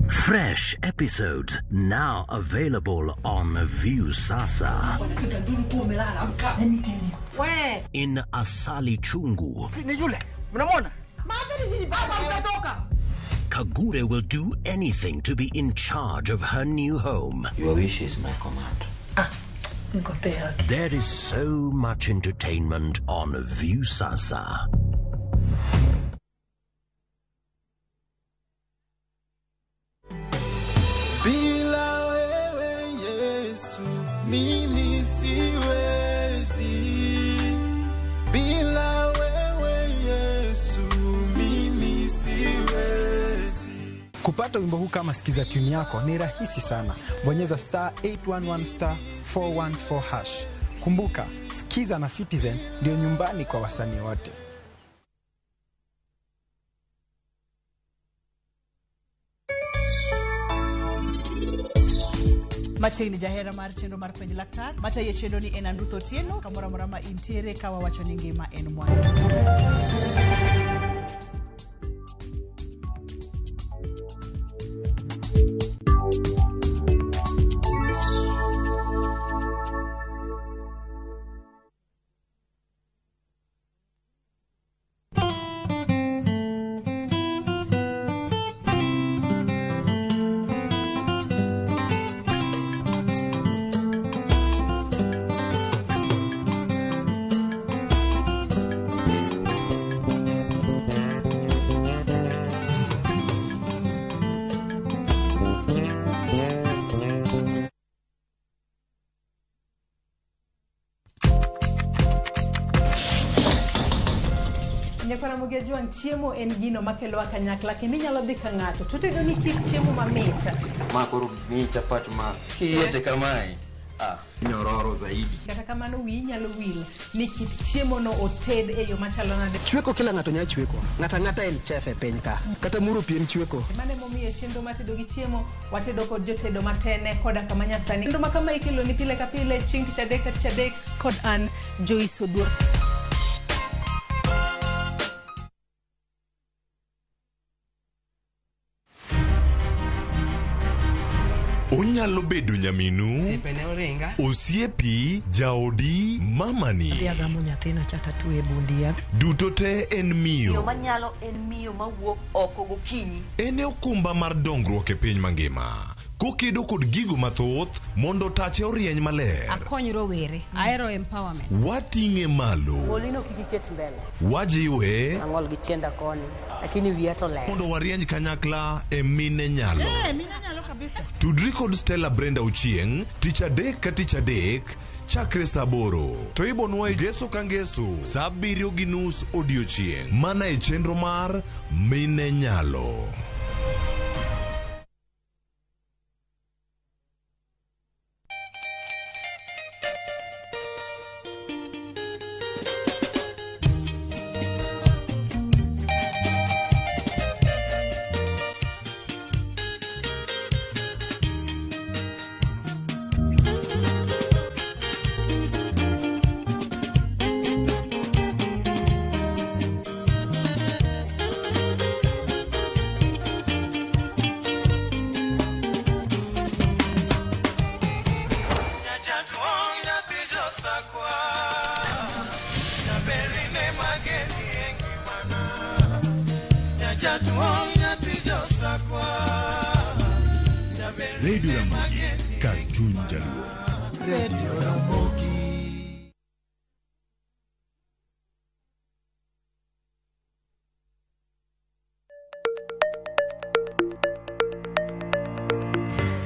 Fresh episodes now available on Viusasa. In Asali Chungu, Kagure will do anything to be in charge of her new home. Your wish is my command. There is so much entertainment on Viusasa. Bila wewe Yesu mimi siwezi. Bila wewe Yesu mimi siwezi. Kupata wimbo huu kama sikiza tune yako ni rahisi sana. Bonyeza star 811 star 414 hash. Kumbuka, Sikiza na Citizen ndio nyumbani kwa wasanii wote. Machiegni jahera mar chenro mar penj laktar matayo chenro ni en Andruth Otieno kamoro amora ma intiere ka wawacho ni ngima en mwandu. Nyakwaramogi Ajwang', chiemo en gino makelowa kanyakla kendo inyalo dhi ka ng'ato to otedo ni kit chiemo mamit. Ma koro miyi chapat ma kiyieche kamae, ah, nyororo zaidi. Kata kamano wiyi nyalo wil ni kit chiemo no oted e yo machalo nade. Chweko kila ng'ato nyalo chweko. Ng'ato ang'ata en chef e piny ka. Kata muro pi en chweko. Mano emomiyo e chenro mar tedo gi chiemo watedo kod jotedo matene koda kama nyasani. Chenro ma kama ikelo ni pile ka pile chieng' tich adek ka tich adek kod an Joyce Oduor. Onyalo bedo nyaminu, Osiepene oringa. osiepi, jaodi, mamani. Adhi agamo nyathina cha tatwe e bundia. Duto te en Miyo miyo. manyalo en miyo mawuok oko gokinyi. En e okumba mar dongruok e piny mangima. Kokedo kod gigo mathoth mondo tache orieny maler. Akony rowere. Ahero empowerment. Wating'e malo. Golino kik iket mbele. Wajiwe Ang'ol gi tienda koni, lakini wiya to ler. mondo warieny kanyakla e mine nyalo. Eh, mine nyalo kabisa. Tudri kod Stella Brenda Ochieng' tich adek ka tich adek chakre saa aboro to ibonwa e ngeso ka ngeso saa abiriyo gi nus odiochieng' mana e chenro mar Mine Nyalo. Radio Ramogi kar chuny jaluo. Radio Ramogi.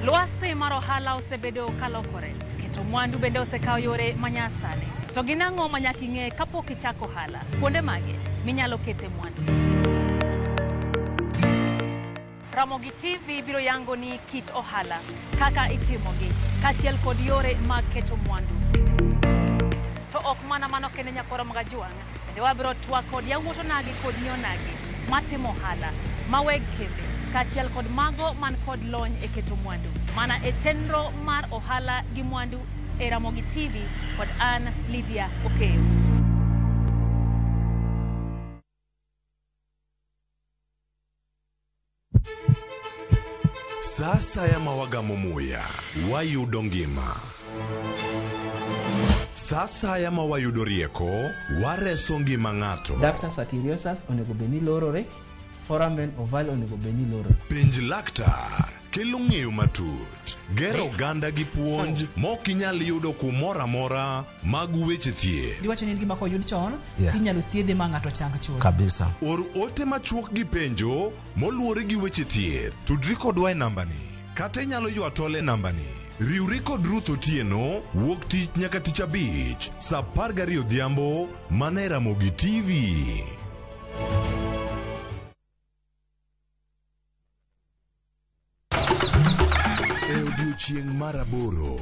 Lwasi mar ohala osebedo kalokore, keto mwandu bende osekawo yore manyasani. To gin ang'o ma nyaka ing'e kapok ichako ohala? Kuonde mage minyalo kete mwandu? Ramogi TV biro yango ni kit ohala, kaka itimogi, kaachiel kod yore mag keto mwandu. To ok mana mano kende nyakwara mag Ajwang', bende wabiro twak kod yawuot onagi kod nyi onagi matimo ohala, ma weg kembe, kaachiel kod mago man kod lony e keto mwandu. Mana e chenro mar ohala gi mwandu e Ramogi TV kod an Lydia Okeyo. Sa asaya ma wagamo muya, wayudo ngima. Sa asaya ma wayudo rieko, wareso ngima ng'ato. Ductus arteriosus onego bed ni lorore, foramen ovale onego bed ni lorore. Penj laktar Kelo ng'eyo matut, gero oganda gi puonj mok inyal yudo kumoro amora mag weche thieth. Diwacho ni en gima koyud chon Yeah. tinyalo thiedhe ma ng'ato chang chuth. Kabisa. Or ote machuok gi penjo moluwore gi weche thieth. Tudri kodwa e nambani kata inyalo ywa tol e nambani. Riwri kod Ruth Otieno wuok tich nyaka tich abich saa 12 odhiambo mana e Ramogi TV. E odiechieng' mar aboro,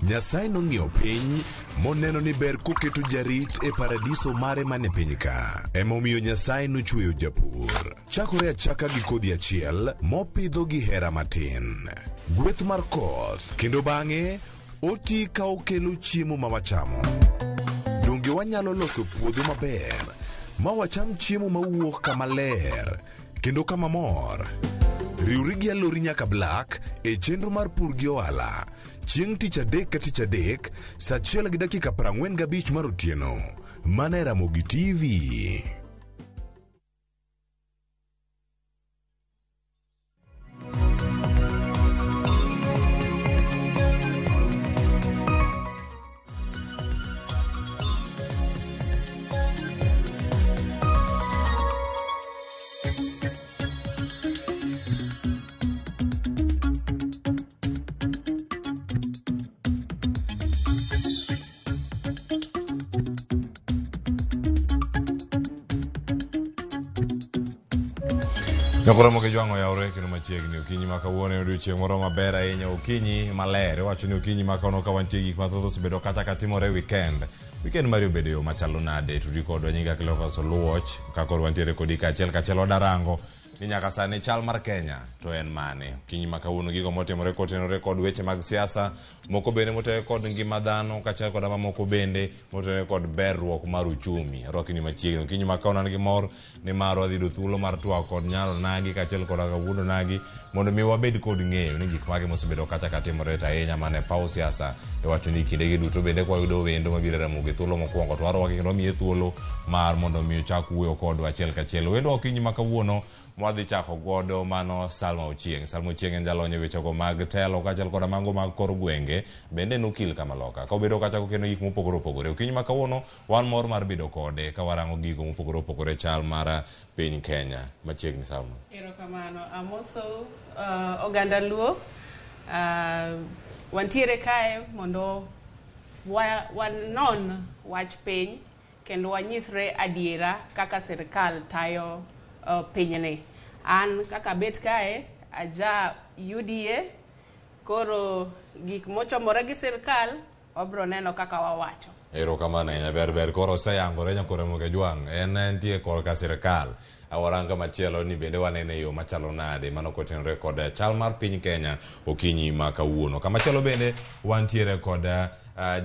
Nyasaye nong'iyo piny moneno ni ber koketo jarit e paradiso mare man e piny ka. Emomiyo Nyasaye nochweyo japur. Chakore achaka gi kodhi achiel mopidho gi hera matin. Gweth mar koth kendo bang'e oti ka okelo chiemo ma wachamo. Donge wanyalo loso puodho maber ma wacham chiemo mawuok kama ler kendo kama mor? Riwri gi Alori nyaka Black e chenro mar pur gi ohala chieng' tich adek ka tich adek saa 1:45 mar otieno mana e Ramogi TV. Nyakoromo gi jwang'o yawre kendo machiegni okinyi ma kawuono en odiochieng' moro maber ahinya okinyi maler iwacho ni okinyi ma kawuono ka wantie gik mathoth osebedo kata ka timore weekend weekend mari obedo e yo machalo nade tudi kodwa nyinga Cleophas Oluoch ka koro wantiere kodi kaachiel kachiel wadarango ni nyaka sani chal mar Kenya to en mane okinyi ma kawuono gigo motimore kotenore kod weche mag siasa moko bende motenore kod ngima dhano kaachiel koda mamoko bende motenore kod berruok mar uchumi arwaki ni machiegni okinyi ma kawuono an gi mor nimar wadhi yudo thuolo mar twak kod nyalo nagi kaachiel koda kawuondo nagi mondo mi wabed kod ng'eyo ni gik mage mosebedo kacha ka timore to ahinya mana e paw siasa iwacho ni kindegi duto bende kwayudo wendo mabiro e Ramogi thuolo mokwongo to warwake kendo wamiye thuolo mar mondo mi ochak wuoyo kodwa achiel kachiel wendo okinyi ma kawuono mwadhi chako godo mano Salma Ochieng. Salma Ochieng en jalony e wechego mag telo kaachiel koda mago mag kor gwenge bende en okil kamaloka ka obedo kacha kokeno gik mopogore opogore okinyi ma kawuono wan mor mar bedo kode ka warango gigo mopogore opogore chal mar piny Kenya machiegni Salma. Erokamano. Amoso oganda Luo. Wantiere kae mondo wanon wach piny kendo wanyisre adiera kaka sirikal tayo pinyni. An kaka bet kae aja UDA, koro gik mochomore gi sirikal wabro neno kaka wawacho. Erokamano ahinya ber ber koro oseyangore nyakore Ramogi Jwang' en entie korka sirikal awaranga machielo ni bende wanene yo machalo nade mano kotenore kod chal mar piny Kenya okinyi ma kawuono. Kamachielo bende wantiere kod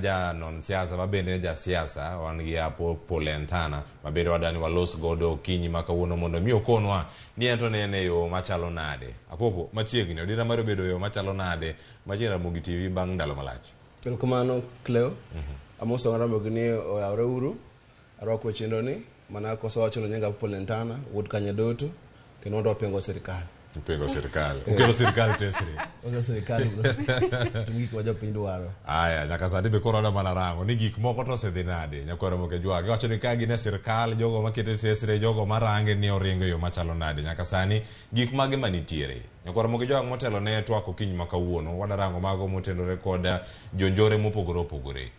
janon siasa ma bende en jasiasa wan gi Apo Polentana ma bende wadani walos godo okinyi ma kawuono mondo mi okonwa ni en to ne en e yo machalo nade. Apopo machiegni odira mar obedo yo machalo nade machiegni Ramogi TV bang' ndalo malach. Erokamano Cleo. Amoso Ramogi ni oyawre uru. Arwako chenro ni mana koso wacho ni nyinga Polentana wuod Kanyadoto kendo wadwa pingo sirikal. Pingo sirikal. Ukelo sirikal tesre. Ukelo sirikal. Tim gik ma jopiny dwaro. Aya, nyaka sani be koro adwa mana rango ni gik moko to osedhi nade. Nyakwar Ramogi Jwang' iwacho ni ka gin e sirikal jogo makete tesre jogo marange ni oringo e yo machalo nade. Nyaka sani gik mage manitiere. Nyakwar Ramogi Jwang' motelo ne twak okinyi ma kawuono wadarango mago motenore kod jonjore mopogore opogore.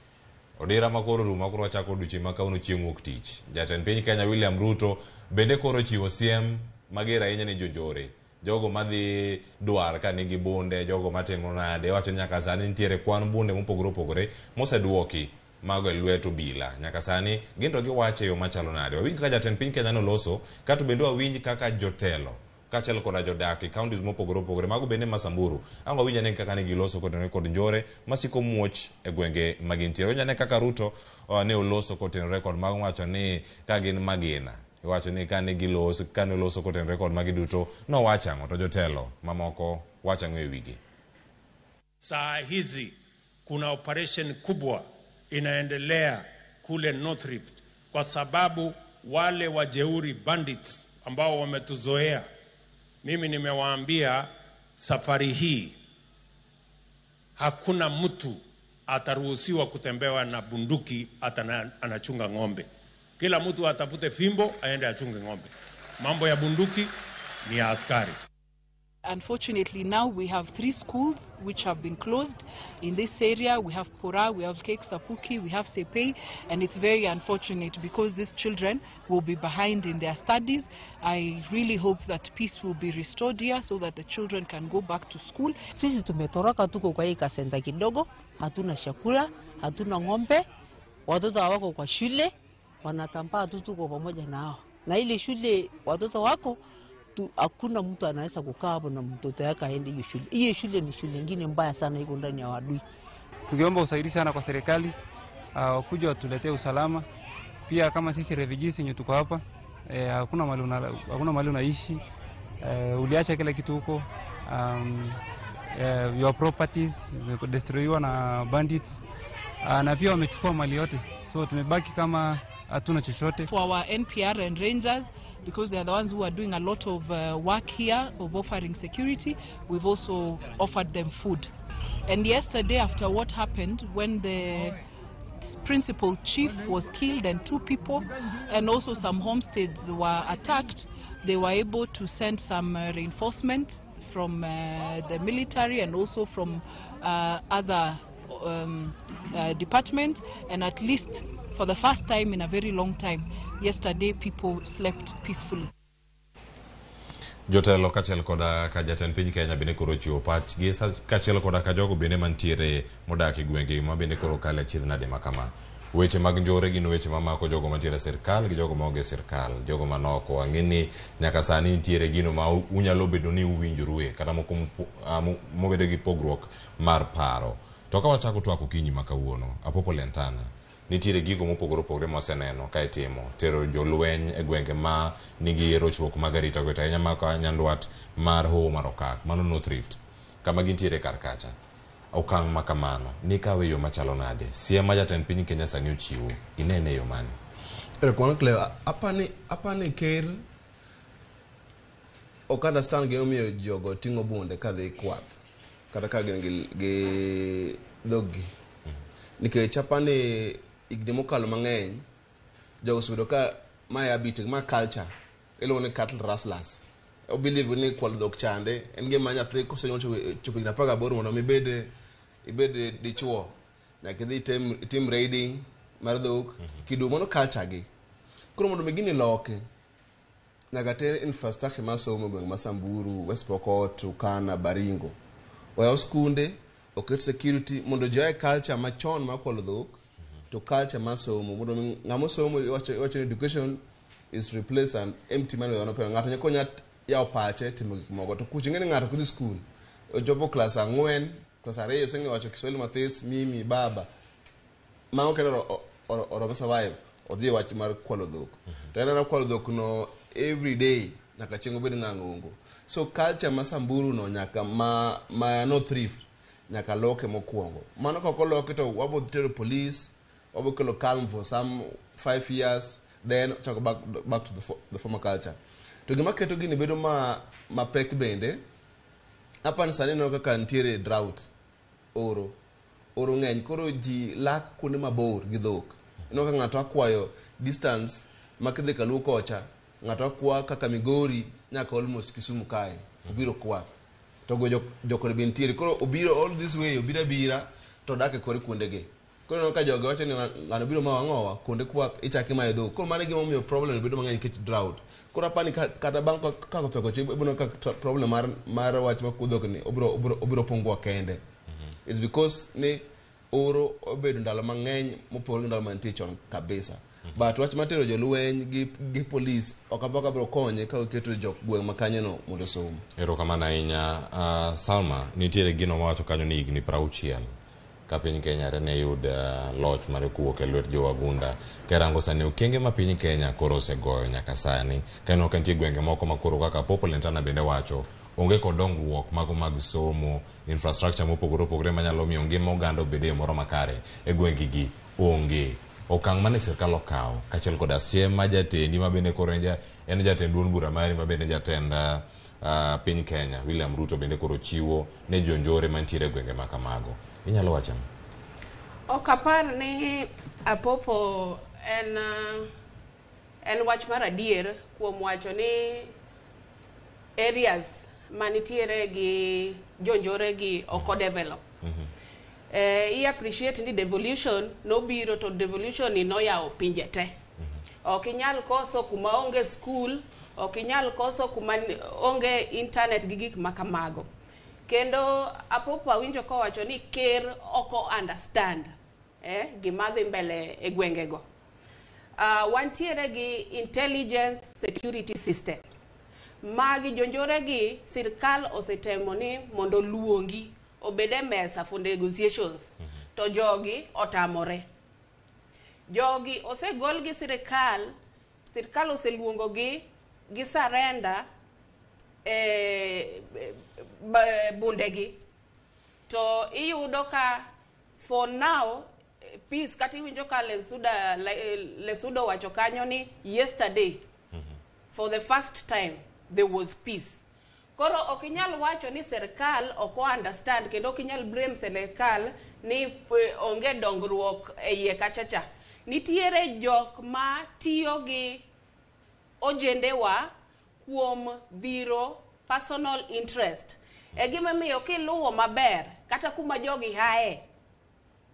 Odira ma koro rumo koro wachako odiochieng' ma kawuono chieng' wuok tich. Jatend piny Kenya William Ruto bende koro ochiwo siem mager ahinya ne jonjore. Jogo madhi dwar ka nigi bunde, jogo matimo nade, iwacho ni nyaka sani nitiere kwan bunde mopogore opogore moseduoki mago e lwet obila. Nyaka sani gin to giwacho e yo machalo nade. Wawinj kaka jatend piny Kenya noloso, kato bende wawinj kaka jotelo kaachiel koda jodak e counties mopogore opogore mago bende ma Samburu. Ang' wawinj ane kaka ne giloso kotenore kod njore masiko muoch e gwenge ma gintie. Wawinj ane kaka Ruto ne oloso kotenore kod mago wacho ni ka gin magina. Iwacho ni kane giloso, kane oloso kotenore kod magi duto nowacho ang'o to jotelo mamoko wacho ang'o e wigi. Saa hizi kuna operation kubwa inaendelea kule North Rift kwa sababu wale wajeuri bandits ambao wametuzoea, mimi nimewaambia Safari hii hakuna mtu ataruhusiwa kutembewa na bunduki ata anachunga ng'ombe. Kila mtu atafute fimbo aende achunge ng'ombe. Mambo ya bunduki ni ya askari. Unfortunately, now we have 3 schools which have been closed in this area. We have Pora, we have Kek Sapuki, we have Sepei, and it's very unfortunate because these children will be behind in their studies. I really hope that peace will be restored here so that the children can go back to school. Sisi tumetoroka, tuko kwa hii kasenta kidogo, hatuna chakula, hatuna ng'ombe, watoto hawako kwa shule, wanatambaa tu, tuko pamoja nao. Na ile shule watoto wako hakuna mtu anaweza kukaa hapo na mtoto yake aende hiyo shule. Hiyo shule ni shule nyingine mbaya sana, iko ndani ya wadui. Tukiomba usaidizi sana kwa serikali, wakuja watuletee usalama. Pia kama sisi refugees wenye tuko hapa, hakuna mahali unaishi. Uliacha kila kitu huko. Your properties zimedestroyiwa na bandits. Na pia wamechukua mali yote. So tumebaki kama hatuna chochote. For our NPR and Rangers, because they are the ones who are doing a lot of work here of offering security, we've also offered them food. And yesterday, after what happened when the principal chief was killed and 2 people, and also some homesteads were attacked, they were able to send some reinforcement from the military and also from other departments, and at least for the first time in a very long time, yesterday people slept peacefully. Jotelo kaachiel koda ka jatend piny Kenya bende koro ochiwo pachgi kaachiel koda ka jogo bende mantiere modak e gwenge ma bende koro kale achiedh nade ma kama. Weche mag njore gin weche mamako jogo mantiere e sirkal gi jogo maonge e sirkal, jogo manoko. Wang'e ni nyaka sani nitiere gino ma unyalo bedo ni uwinjorue kata moko mobedo gi pogruok mar paro. To ka wachako twak okinyi ma kawuono, Apopo Lentana, nitiere gigo mopogore opogore mwaseneno ka itimo, tero jolweny e gwenge ma nigi rochruok mag arita kwe, ahinya ma nyandwat mar Hoho mar Okak, mano North Rift, kama gintiere kar kacha. Okang' ma kamano nikawe yo machalo nade? Siem ma jatend piny Kenya sani ochiwo, inene yo mane? Erokamano Cleo, apani ker ok understand gimomiyo jogo ting'o bunde kadhi kwath kata ka gin gi dhoggi. Nikech apani higni mokalo mang'eny jogo osebedo ka mae habit, ma culture iluongo ni cattle rustlers. O believe ni kwalo dhok chande en gima nyathi kosenyuol chopo higni 18 mondo mi ibed dichuo nyaka idhi itim raiding mar dhok kidu, mano culture gi. Koro mondo mi gini loki nyaka ter infrastructure mar somo e gweng' ma Samburu, West Pokot, Turkana, Baringo. Oyaw skunde, oket security mondo ji oa e culture machon mar kwalo dhok to culture mar somo, mondo ng'ama osomo iwacho ni education is replace an empty man with an open. Ng'ato nyaka yawo pache timo gik moko. To kucho ing'e ni ng'ato kodhi skul ochopo klas 4, klas 2 oseng'eyo wacho Kiswahili mathis, mimi baba, mago kendo orome survive, odhi e wach mar kwalo dhok. To en kwalo dhok no every day nyaka chieng' obed ng'ang'ongo. So culture ma Samburu no nyaka ma North Rift nyaka loke mokwongo. Mano kok oloke to wabo tero police, wabo kelo calm for some 5 years, then chako back to the former culture. To gima keto gini bedo mapek bende, apani sani ineno kaka nitiere drought, oro ng'eny, koro ji lak kuonde mabor gi dhok. Ineno ka ng'ato akwayo distance ma kidhi Kaluo kocha, ng'ato akwa kaka Migori nyaka almost Kisumu kae, obiro kwath. To go jokore be nitiere, koro obiro all this way, obiro abira to odak e kore kuondegi. Koro ineno ka jogi wacho ni ng'ano biro ma wang'owa kuonde kwath ichako imayo dhok. Koro mano e gima omiyo problem bedo mang'eny nikech drought. Koro apani kata bang' ka koth ochwe ibiro neno ka problem mar wach mar kuo dhok ni obiro pungua kende. It's because ni oro obedo ndalo mang'eny mopogore gi ndalo mantie chon kabisa. But wach mar tero jolweny gi police ok apaka biro konye ka oketo jok gweng' ma kanyono mondo osom. Erokamano ahinya. Salma, nitiere gino mawacho kanyo ni higni 60 ka piny Kenya ne yud loch mar kuwuok e lwet jowagunda. Karango sani okenge ma piny Kenya koro osegoyo nyaka sani, ka ineno ka nitie gwenge moko ma koro kaka Popo Lentana bende wacho onge kod dongruok mago mag somo, infrastructure mopogore opogore manyalo miyo ngima oganda obed e yo moro makare e gwengegi onge. Okang' mane sirkal okawo kaachiel koda siem ma jatendi ma bende koro en jatend duond bura mari ma bende jatend piny Kenya William Ruto bende koro chiwo ne jonjore mantiere e gwenge ma kamago. Inyalo wacho ang'o? Ok apar ni apopo en en wach mar adier kuom wacho ni areas manitiere gi jonjore gi ok odevelop. I appreciate ni devolution nobiro to devolution ni noyawo pinje te. Ok inyal koso kuma onge school, ok inyal koso kuma onge internet gi gik ma kamago. Kendo apopo awinjo kowacho ni ker ok o understand gima dhi mbele e gwengego. Wantiere gi intelligence security system. Magi jonjore gi sirkal osetemo ni mondo luongi obed e mesa for negotiations. To jogi otamore. Jogi osegol gi sirkal, sirkal oseluongo gi gi surrender bundegi. To iyudo ka for now peace kata iwinjo ka Lesuda wacho kanyo ni yesterday for the first time there was peace. Koro ok inyal wacho ni sirkal ok understand kendo ok inyal blame sirkal ni onge dongruok e iye kachacha. Nitiere jok ma tiyo gi ojendewa kuom dhiro personal interest. E gimomiyo kiluwo maber kata kuma jogi hae,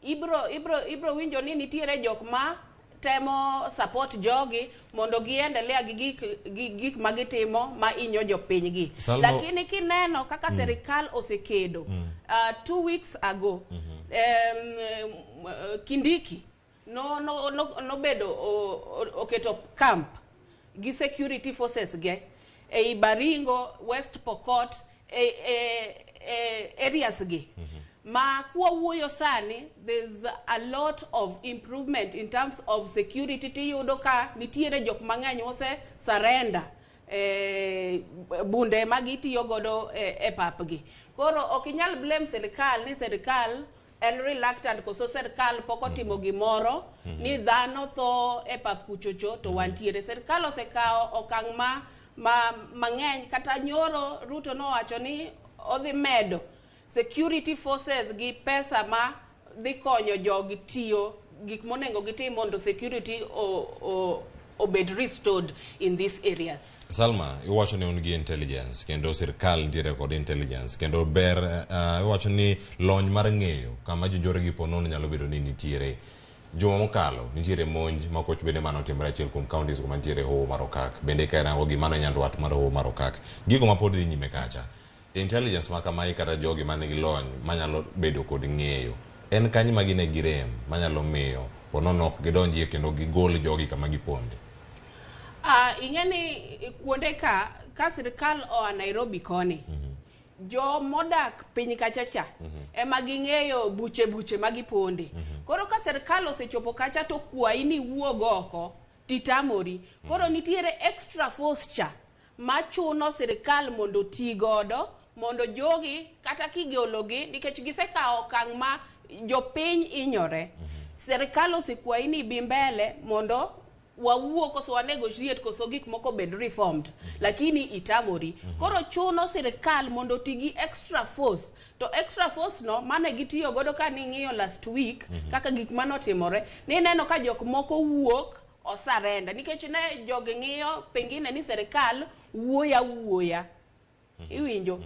ibro winjo ni nitiere jok ma temo support jogi mondo giendelea gi gik ma gitimo ma inyo jopiny gi. Lakini kineno kaka sirikal osekedo 2 weeks ago Kindiki nobedo oketo camp gi security forces ge ei Baringo, West Pokot, areas gi. Ma kwa wuoyo sani, there's a lot of improvement in terms of security. Tiyudo ka nitiere jok mang'eny mose surrender bunde ma gitiyo godo e papgi. Koro ok inyal blame sirikal ni sirikal en reluctant koso sirikal pok otimo gimoro ni dhano tho e pap kuchocho to wantiere. Sirikal osekawo okang' ma mang'eny kata nyoro Ruto nowacho ni odhi medo security forces gi pesa ma dhi konyo jogi tiyo gik monego gitim mondo security obed restored in these areas. Salma, iwacho ni un gi intelligence kendo sirkal nitiere kod intelligence kendo ber iwacho ni lony mar ng'eyo kama jonjore gi ponono nyalo bedo ni nitiere. Juma mokalo nitiere monj makoch bende manotimore achiel kuom counties kuma nitiere Hoho mar Okak bende ka irango gi mano nyandwat mar Hoho mar Okak gigo ma pod dhi nyime kacha. Intelligence ma kamae kata jogi manigi lony manyalo bedo kod ng'eyo en kanye ma gine gi rem manyalo miyo ponono ok gidonjie kendo gigol jogi kama giponde? Ing'e ni kuonde ka sirikal oa Nairobi koni, jo modak piny kachacha ema ging'eyo buche ma giponde. Koro ka sirikal osechopo kacha to kwayi ni wuog oko titamori. Koro nitiere extra force cha machuno sirikal mondo ti godo mondo jogi kata kigologi nikech gisekawo okang' ma jopiny inyore. Sirikal osekwayi ni bi mbele mondo wawuo koso wa negotiate koso gik moko bed reformed, lakini itamori. Koro chuno sirikal mondo ti gi extra force. To extra force no mane gitiyo godo ka ning'iyo last week kaka gik manotimore nineno ka jok moko wuok osarenda nikech ne jogi ng'iyo pengine ni sirikal wuoya wuoya. Iwinjo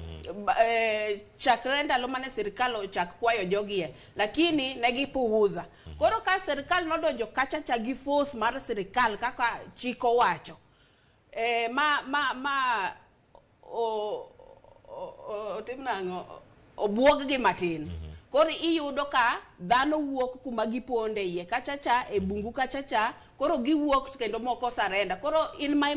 chakre ndalo mane sirikal ochak kwayo jogie lakini ne gipuuza. Koro ka sirikal nodonjo kachacha gi force mar sirikal kaka chik owacho ma otim nang'o obuog gi matin. Koro iyudo ka dhano wuok kuma giponde iye kachacha e bungu kachacha koro giwuok kendo moko surrender. Koro in my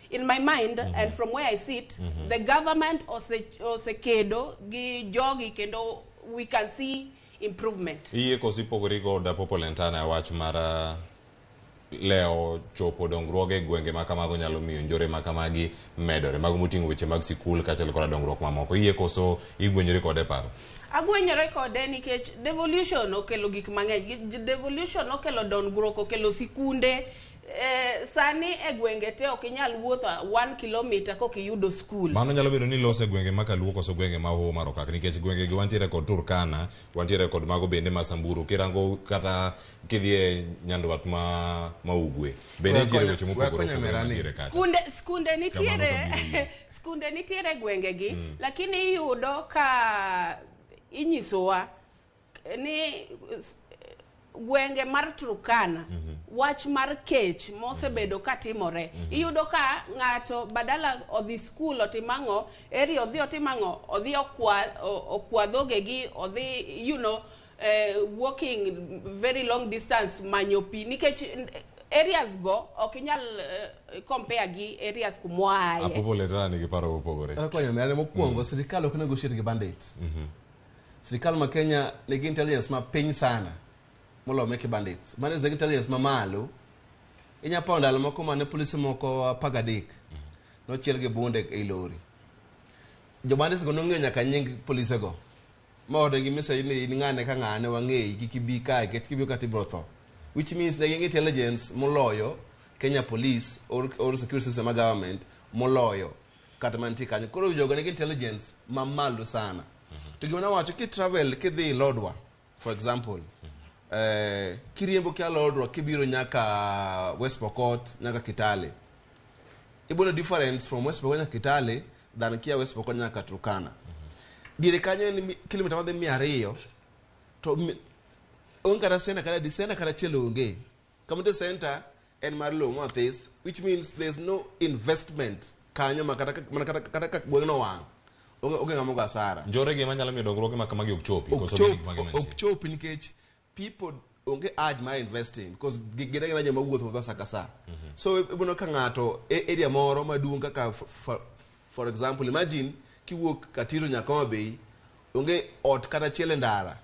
in my mind and from where I sit, the government osekedo gi jogi kendo we can see improvement. Iye koso ipogori kod Apopo Lentana e wach mar leo chopo dongruoge e gwenge ma kamago nyalo miyo njore ma kamagi medore mago moting'o weche mag sikul kaachiel koda dongruok mamoko. Iye koso igwenyori kode paro? Agwenyore kode nikech devolution okelo gik mang'eny. Devolution okelo dongruok, okelo sikunde. Sani e gwenge te ok inyal wuotho 1 kilometer kok iyudo skul. Mano nyalo bedo ni lose gwenge ma Kaluo koso gwenge ma Hoho mar Okak, nikech gwenge gi wantiere kod Turkana, wantiere kod mago bende ma Samburu, kirango kata kidhi e Nyandwat ma Ugwe bende nitiere weche mopogore Wekonyo opogore merani. mantiere kacha. Skunde nitiere Kamano. Skunde nitiere gwenge gi, lakini iyudo ka inyisowa ni gwenge mar Turkana, wach mar kech mosebedo ka timore, iyudo ka ng'ato badala odhi skul otim ang'o, eri odhi otim ang'o, odhi okwa dhogegi, odhi walking very long distance manyo pi, nikech areas go ok inyal compare gi areas kumwaaye. Apopo Letana nigi paro mopogore. Kata konyo merani mokwongo, sirikal ok negotiate gi bandits. Sirikal ma Kenya nigi intelligence ma piny sana moloyo meke bandits. Mano is intelligence mamalo. Inya paro ndalo moko mane polise moko 13 nochiel gi bunde ei lori. Jo bandits go nong'eyo nyaka nying polise go. Ma ornegi message ni in ng'ane ka ng'ane wang'eyi, kik ibi kae nikech kibiro ka tibiro tho. Which means ne gin intelligence moloyo Kenya Police or security system ma government moloyo kata mantie kanyo. Koro jogo nigi intelligence mamalo sana. To gima nawacho, kitravel kidhi Lodwar, for example, kiriembo kia Lodwar kibiro nyaka West Pokot nyaka Kitale, ibono difference from West Pokot nyaka Kitale than kia West Pokot nyaka Turkana. Diere kanyo en kilomita madhi 200, to onge kata center, kata di center kata achiel onge. Kama nitie center en mar lowo mathis, which means there's no investment kanyo ma mana kata ka gweng'no wang' onge ng'ama go asara. Njore gi ema nyalo miyo dongruoge ma kamagi ok chopi. Ok koso chop, gik mage mantie. Ok chopi nikech people onge urge mar investing because gin agina joma wuotho wuotha sa ka sa. So ibono ka ng'ato e area moro maduong' kaka for example, imagine kiwuok Katiro nyaka Homa Bay, onge ot kata achiel e ndara.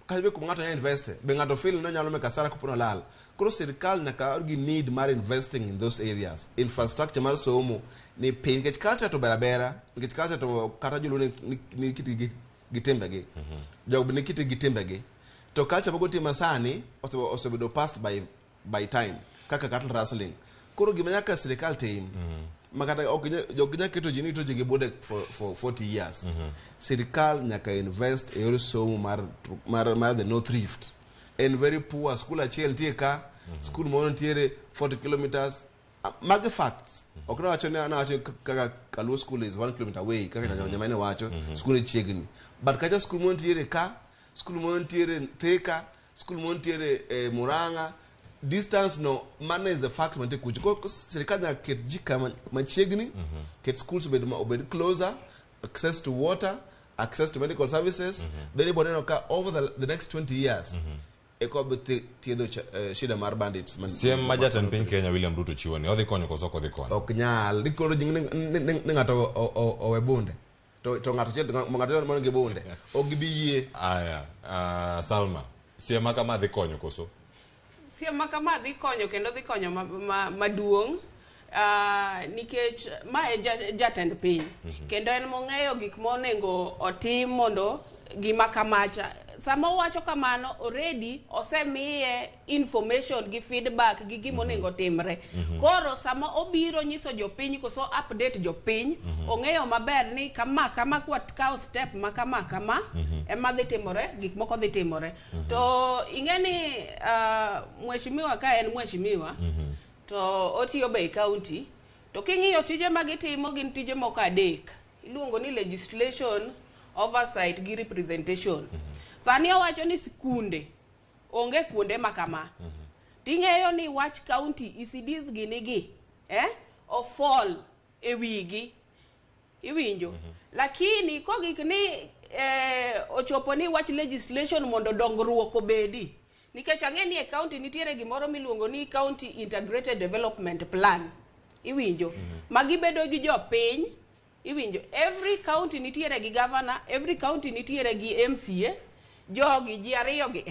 Kae be kuma ng'ato nyalo investe, be ng'ato feel ni onyalo make asara kopo nolal. Koro sirikal nyaka gi need mar investing in those areas. Infrastructure mar somo ni piny, nikech culture to ber abera, nikech culture to kata joluo ni kitgi gi timbegi. Jogo ni kitgi gi timbegi. To culture mogo timo sani osebedo passed by time kaka cattle rustling. Koro gima nyaka sirikal tim, ma kata ok jok nyaka keto ji ni to ji gi bunde for 40 years. Sirikal nyaka invest e yor somo mar the North Rift. En very poor, school achiel nitie ka, school moro nitiere 40 kilometers. Magi facts. Ok nawacho ni nawacho kaka Kaluo school is 1 kilometer away, kaka Nyamaine wacho, school ni chiegni. But kacha school moro nitiere ka, school moro nitiere Thika, school moro nitiere Murang'a, distance no, mano is the fact mantie kucho. Koro sirikal nyaka ket ji kama machiegni, ket schools obed closer, access to water, access to medical services, then ibiro neno ka over the next 20 years, eka wabiro thiedho shida mar bandits Siem ma jatend piny Kenya William Ruto chiwo ni odhi konyo koso ok odhi konyo? Ok nyal. Dikoro ji ni ng'ato owe bunde. To ng'ato achiel, ng'ato man gi bunde. Ok gibi yie. Aya, Salma, siem ma kama dhi konyo koso? Siem ma kama dhi konyo kendo dhi konyo maduong', nikech ma e jatend piny. Kendo en mong'eyo gik monego otim mondo gima kamacha. Sama owacho kamano, already osemiye information gi feedback gi gima onego timre. Koro sama obiro nyiso jopiny koso update jopiny, ong'eyo maber ni kama kama kwa kawo step ma kama kama, ema dhi timore, gik moko dhi timore. To ing'e ni mheshimiwa ka en mheshimiwa, to otiyo be e county, to king'iyo tije ma gitimo gin tije moko adek. Iluongo ni legislation, oversight gi representation. Sani owacho ni skunde onge kuonde ma kama. Ting'eyo ni wach county ECDs gi nigi, ofall e wigi. Iwinjo? Lakini kogik ni ochopo ni wach legislation mondo dongruok obedi. Nikech ang'e ni e county nitiere gimoro miluongo ni County Integrated Development Plan. Iwinjo? Ma gibedo gi jopiny. Iwinjo? Every county nitiere gi governor, every county nitiere gi MCA. Jogi ji ariyo gi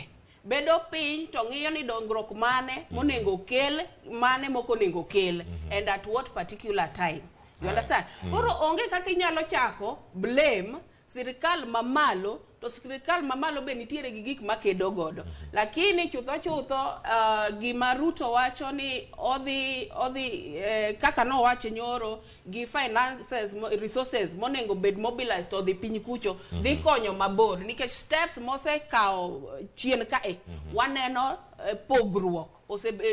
bedo piny to ng'iyo ni dongruok mane monego okel, mane mok onego okel, and at what particular time. You understand? Koro onge kaka inyalo chako blame sirikal mamalo, to sirikal mamalo be nitiere gi gik makedo godo. Lakini chutho chutho, gima Ruto wacho ni odhi kaka nowacho nyoro gi finances, resources monego bed mobilized to odhi piny kucho, dhi konyo mabor nikech steps mosekawo chien kae, waneno pogruok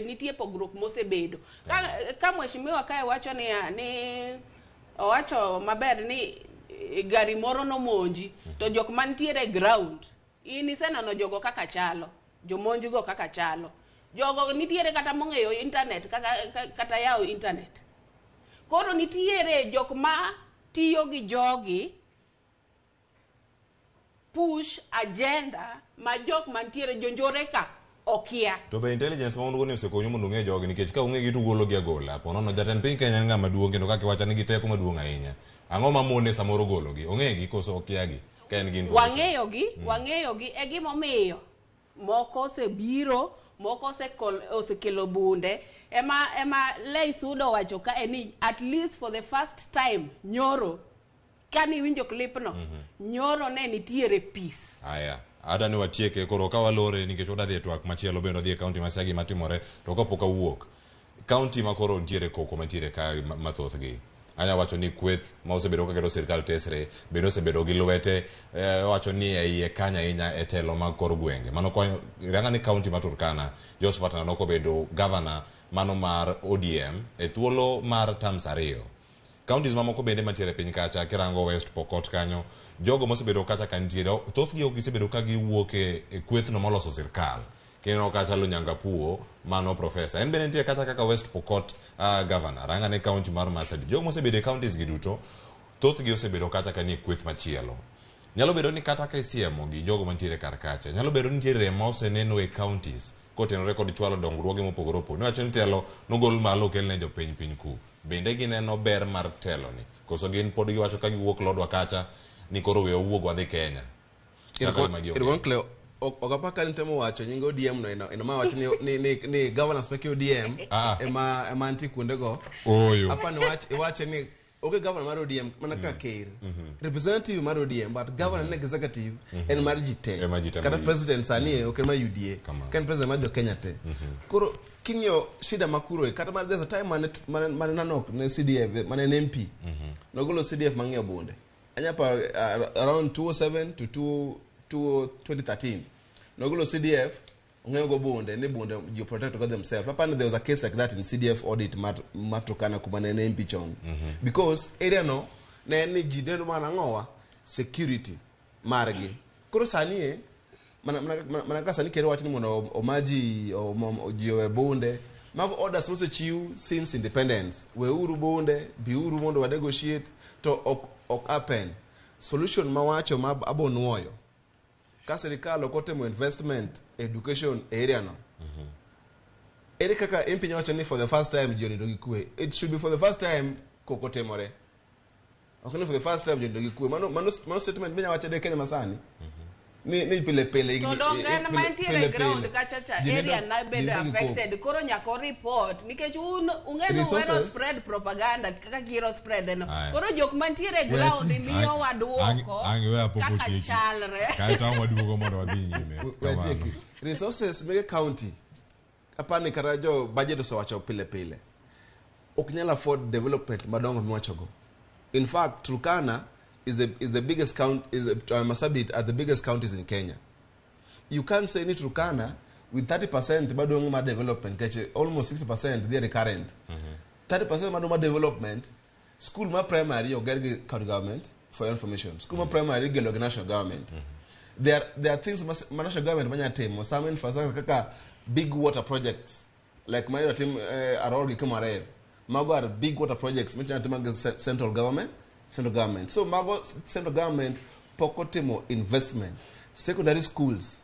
nitie pogruok mosebedo ka mheshimiwa kae wacho niya ni owacho maber ni gari moro nomonji to jok mantiere ground, in iseneno jogo kaka chalo, jomonj go kaka chalo, jogo nitiere kata mong'eyo internet kaka kata yawo internet. Koro nitiere jok ma tiyo gi jogi push agenda ma jok mantiere jonjore ka okia. To be intelligence ma un go ni osekonyu mondo ung'e jogi? Nikech ka ung'e gi to ugolo gi agola. Po nono jatend piny Kenya en ng'ama duong' kendo kaka iwacho nigi teko maduong' ahinya. Ang'o ma mone samoro gologi? Ong'egi koso okiagi ka en gi information? Wang'eyogi, wang'eyogi. E gimomiyo moko osebiro, moko osekelo bunde. Ema Leisudo wacho kae ni at least for the first time nyoro kaniwinjo clip no, nyoro ne nitiere peace. Aya, ada ni watieke koro ka walore nikech wadwa dhi e twak machielo bende wadhi e kaunti ma Siaya gima timore to kapok awuok. Kaunti ma koro nitiere koko mantiere ka mathothgi. Anya wacho ni kweth ma osebedo ka keto sirikal tesre bende osebedo gi lwete, wacho ni e iye kanyo ahinya e telo mag kor gwenge. Mano konyo ranga ni kaunti ma Turkana, Josephat Nanok obedo governor mano mar ODM e thuolo mar terms 2. Counties mamoko bende mantiere e piny kacha kirango West Pokot kanyo, jogo mosebedo kacha ka nitiere thothgi ok gisebedo ka giwuok e kwethno moloso sirkal. Kineno kacha Lonyangapuo, mano professor en bende nitie kata kaka West Pokot governor. Ranga ne county mar Marsabit, jogo mosebedo e counties gi duto thothgi osebedo kacha ka nie kweth machielo. Nyalo bedo ni kata ka isiemo gi jogo mantiere kar kacha, nyalo bedo ni nitiere rem ma oseneno e counties kotenore kod chwalo dongruoge mopogore opogore. Niwacho ni telo nogol malo okel ne jopiny piny ku. Bende gineno ber mar telo ni koso gin pod giwacho ka giwuok Lodwar kacha ni koro we wawuog wadhi Kenya? Kaka gima gionge. Erokamano Cleo. Ok apar ka nitemo wacho nying ODM no eno ma wacho ni governors meke ODM ema nitie kuondego. Ooyo. Apa ni wach iwache ni onge governor mar ODM mana kaka ker. Representative mar ODM, but governor en executive, en mar ji te. En mar ji te Kata ma president sani ok en mar UDA. Kamano. Ka en president mar jo Kenya te. Koro king'iyo shida ma kuro e, kata there's a time mane Nanok ne CDF mane en MP. Nogolo CDF mang'iewo bunde. Anya paro around 2007 to 2 to 2013. Nogolo CDF ong'iewo go bunde ni bunde ji protect go themselves. Apani there was a case like that in CDF audit mar Turkana kuma ne en MP chon. Because area no ne en ni ji dendo mana ang'owa security margi. Koro sani e mana ka sani ker wacho ni mondo omaji ji owe bunde. Mago orders mosechiw since independence. Weuru bunde, biuru mondo wa negotiate to ok happen. Solution mawacho ma abo nuoyo. Ka sirikal ok otimo investment education e area no. Ere kaka MP nyawacho ni for the first time ji onindo gi kwe? It should be for the first time koko timore. Ok ni for the first time ji onindo gi kwe. Mano statement be nyawacho de Kenya masani. Ni pile pile To donge en mantiere pile ground pile. kacha cha Ji area na ji bedo nindo gi koko. affected, koro nyaka o report nikech un ung'e ni uhero Resources. spread propaganda kaka gihero spread no. Aya. Koro jok mantiere ground miyowa duoko Ang' iweya pok kaka otieki. chalre. Kaeto ang' waduogo mondo wadhi nyime. We Kamano. atieki. Resources mege county apani kata jo budget osewacho pile pile ok nyal afford development madongo miwachogo. In fact, Turkana is the biggest count is Marsabit are the biggest counties in Kenya. You can't say ni Turkana with 30% madong' mar development, nikech almost 60% dhi recurrent. 30% madong' mar development, school ma primary oger gi county government. For your information, school ma primary igelo gi national government. There are things ma national government manya timo, some infrastructure kaka big water projects like manyo tim Aror gi Kimwarer. Mago are big water projects minyalo timo gi central government. So mago central government pok otimo investment. Secondary schools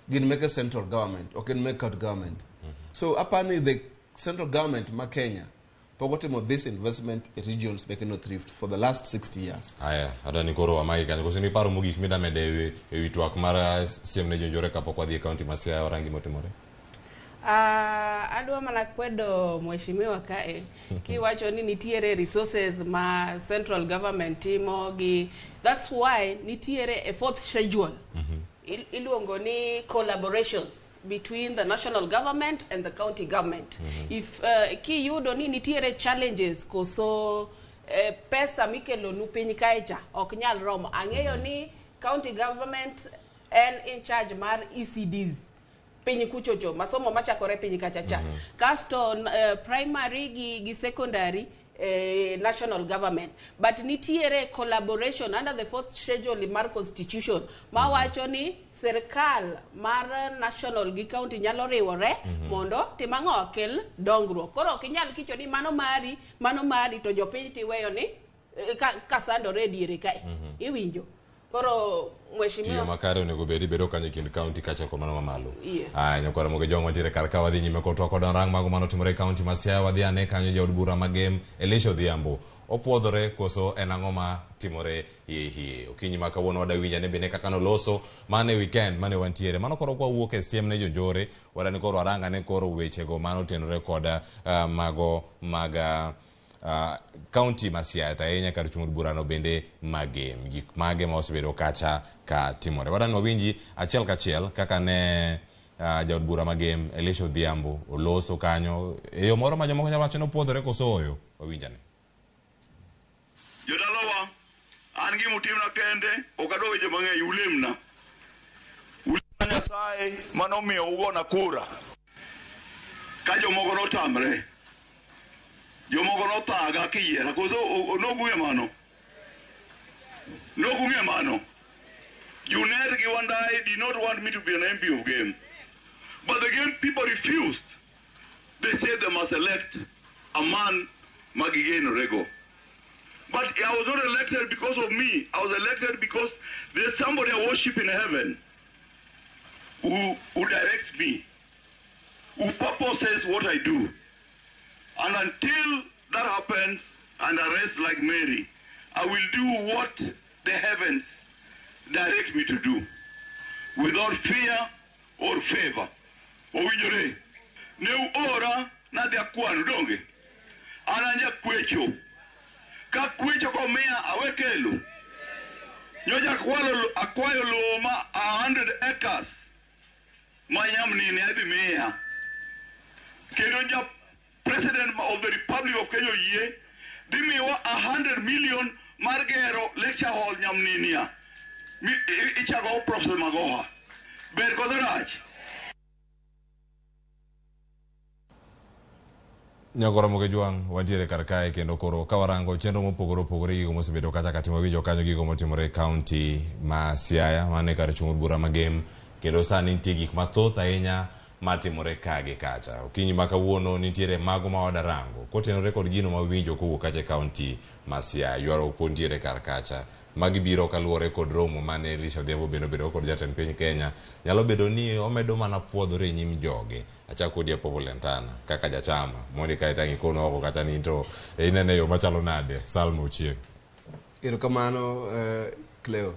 gin meke central government, ok gin meke county government. So apani the central government ma Kenya pok otimo this investment e regions meke North Rift for the last 60 years. Aya, adani koro wamaki kanyo. Koso ni paro mogik mida mede ewi twak mar siem ne jonjore kapok wadhi e kaunti ma Siaya warangi motimore? Adwa mana kwedo mheshimiwa kae kiwacho ni nitiere resources ma central government timo gi. That's why nitiere a fourth schedule iluongo ni collaborations between the national government and the county government. If kiyudo ni nitiere challenges koso pesa mikelonu piny kae cha ok nyal romo, ang'eyo ni county government en in charge mar ECDs piny kuchocho, masomo machakore piny kacha cha. Kasto primary gi secondary, national government, but nitiere collaboration under the fourth schedule mar constitution ma wacho ni sirkal mar national gi county nyalo riwore mondo tim ang'o? Kel dongruok. Koro ok inyal kicho ni mano mari, mano mari, to jopiny tiweyo ni ka sandore e diere kae. Iwinjo koro Tiyo mheshimiwa makare onego bed bedo kanyo e kind county kaachiel kod mano mamalo. Yes. Aya, nyakwara Moge Jong wantiere kar ka, wadhi nyime kod twak kod rang mago manotimore e county ma Siaya. Wadhi ane kanyo, jaod bura ma Gem Elisha Odhiambo opuodhore koso en ang'o ma timore hie hie okinyi ma kawuono? Wada winjo ane bende kaka noloso mane weekend mane wantiere. Mano koro kwa wuok e siem ne jonjore, wadani koro warang ane koro wechego manotenore kod mago mag county ma Siaya, to ahinya kar chung' od burano bende ma Gem. Gik mage ma osebedo kacha ka timore? Wadani wawinji achiel kachiel kaka ne jaod bura ma Gem Elisha Odhiambo oloso kanyo e yo moro ma jomoko nyalo wacho ni opuodhore koso oyo. Wawinj ane. Jodalawa, an gimutimna kende, ok adwa weche mang'eny, ulemna. Ulemna Nyasaye manomiyo ugona kura. Ka jomoko notamre, jomoko nothaga kiyiera, koso nogung'e mano? Nogung'e mano? Junet gi Wandai did not want me to be an MP of Gem. But the Gem people refused. They said they must elect a man magigeno rego. But I was not elected because of me. I was elected because there's somebody I worship in heaven who directs me, who purposes what I do. And until that happens, and I rest like Mary, I will do what the heavens direct me to do, without fear or favor. Owinjore, ne uora nadhi akwanu donge? An an jakwecho. Ka kwecho komiya awe kelo. Nyocha akwayo lowo ma 100 acres ma nyamni ne adhi miya. Kendo ja President of the Republic of Kenya oyie dhi miwa 100 million mar gero lecture hall Nyamninia. Ichako Professor Magoha. Ber koso rach? Nyagoro Moge Jwang' wantiere kar kae kendo koro ka warango chenro mopogore opogore, gigo mosebedo kacha katimo winjo kanyo, gigo motimore e county ma Siaya mane kar chung' od bura ma Gem, kendo sani nitie gik mathoth ahinya matimore ka gi kacha. Okinyi ma kawuono nitiere mago ma wadarango kotenore kod gino ma winjo kowuok kacha e county ma Siaya. Ywaruok pod nitiere kar kacha. Magi biro kaluwore kod romo mane Elisha Odhiambo bende obedo kod jatend piny Kenya. Nyalo bedo ni omedo mana puodhore e nyim joge. Achako kodi Apopo Lentana kaka jachama mondi kae tang' ikono oko kata ni to inene yo machalo nade? Salma Ochieng. Erokamano, Cleo.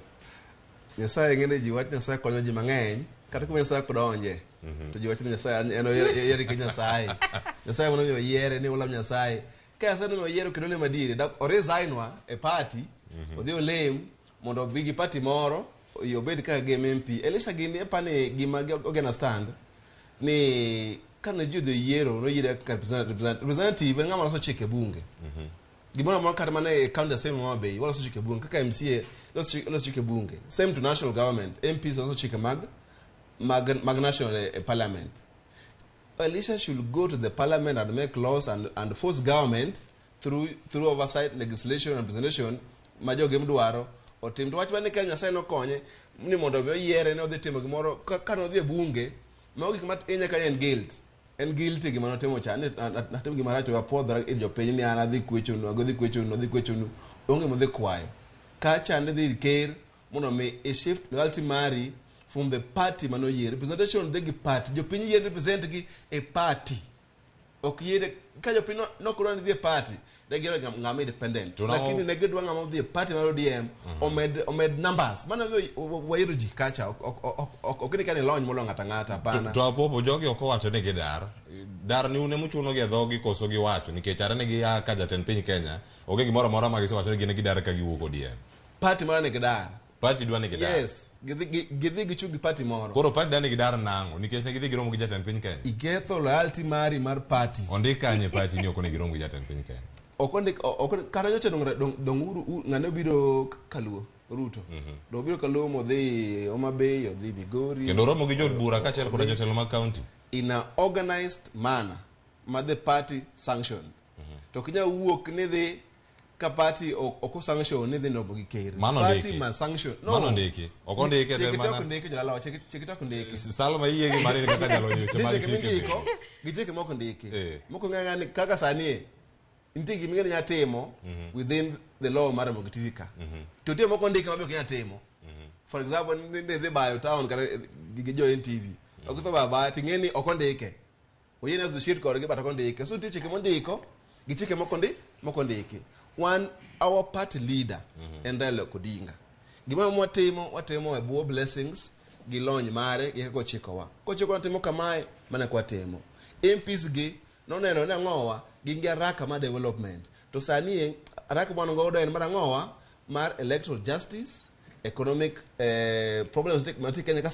Nyasaye ng'ene ji wach, Nyasaye konyo ji mang'eny kata kuma Nyasaye ok donje to ji wacho ni Nyasaye en oyiere gi Nyasaye. Nyasaye mondo omiyo oyiere ni olam Nyasaye. Ka Nyasaye nomiyo oyiero kendo olemo adieri, dak oresign wa e party, odhi olem mondo obi gi party moro obed kaka Gem MP. Elisha gini apani gima ogena stand ni kane ji odhi yiero, noyiere kaka representative en ng'ama loso chike bunge. Gimoro amora kata mana e county assembly ma Bay waloso chike bunge kaka MCA loso chike bunge. Same to national government, MPs loso chike mag national e parliament. Elisha should go to the parliament and make laws and force government through oversight, legislation and representation ma jogem dwaro otim. To wach mane ka Nyasaye nokonye ni mondo obi oyiere ne odhi timo gimoro ka nodhi e bunge, mago gik matinye kanyo en guilt. En guilty gima notimo cha ni natimo gima rach to apuodhora ir jopiny ni an adhi kwechonu, adhi kwechonu, adhi kwechonu. Onge modhi kwayo. Kacha ne dhi ir ker mondo mi i shift loyalty mari from the party manoyier. Representation dhi gi party. Jopiny yie represent gi e party. Ok yiere ka jopiny nokdwa ni dhi e party, ne giyiero ng'ama independent. To Lakini ne gidwa ng'ama odhi e party mar ODM omed numbers. Mano emomiyo wayiero ji kacha. Ok ni ka ni lony moloyo ng'ato ang'ata, hapana. To Apopo, jogi ok owacho ni gidar. Dar ni un emuchuno gi e dhogi koso giwacho nikech are ne gia ka jatend piny Kenya onge gimoro amora ma gisewacho ni gin gidar ka giwuok ODM. Party mara ni gidar. Party dwa ni gidar. Yes, gidhi gichung' gi party moro. Koro party dwa ni gidar nang'o? Nikech ne gidhi giromo gi jatend piny Kenya. Iketho loyalty mari mar party. Ondik kanye party ni ok onego girom gi jatend piny Kenya. Ok ondik ok kata nyocha dong uru ng'ane obiro Kaluo Ruto. Dong obiro Kaluo modhi Homa Bay, odhi Migori. Kendo romo gi jood bura kaachiel koda jotelo mag county. In a organized manner ma the party sanctioned. To ok inyal wuok ni dhi ka party ok osanction ni dhi romo gi ker. Mano Party ondiki. ma sanction. No. Mano ondiki. Ok ondiki Chike te te mana- ok ondiki jodalawa, chike te ok ondiki. Salma yie gi mari ni kaka jalony weche Nitie mag chike chike mindiko gi chike mok ondiki. Moko ng'e ni kaka sani e, nitie gima ing'e ni inya timo within the law mar Ramogi TV ka. To nitie moko ondiki ma be ok inya timo. For example, ni idhi bayo town kata gi jo NTV. Ok itho bayo abaya ting'e ni ok ondike. Oyiene associate kodgi but ok ondike. So nitie chike mondiko gi chike mok ondiki. Wan our party leader en Raila Odinga. Gima watimo, watimo e bwo blessings gi lony mare gi kaka ochikowa. Kochikowa timo kamae, mana kwa timo. MPs gi noneno ni ang'owa gin gi haraka mar development. To sani e, haraka ma wan godo en mar ang'owa mar electoral justice, economic problems mantie Kenya ka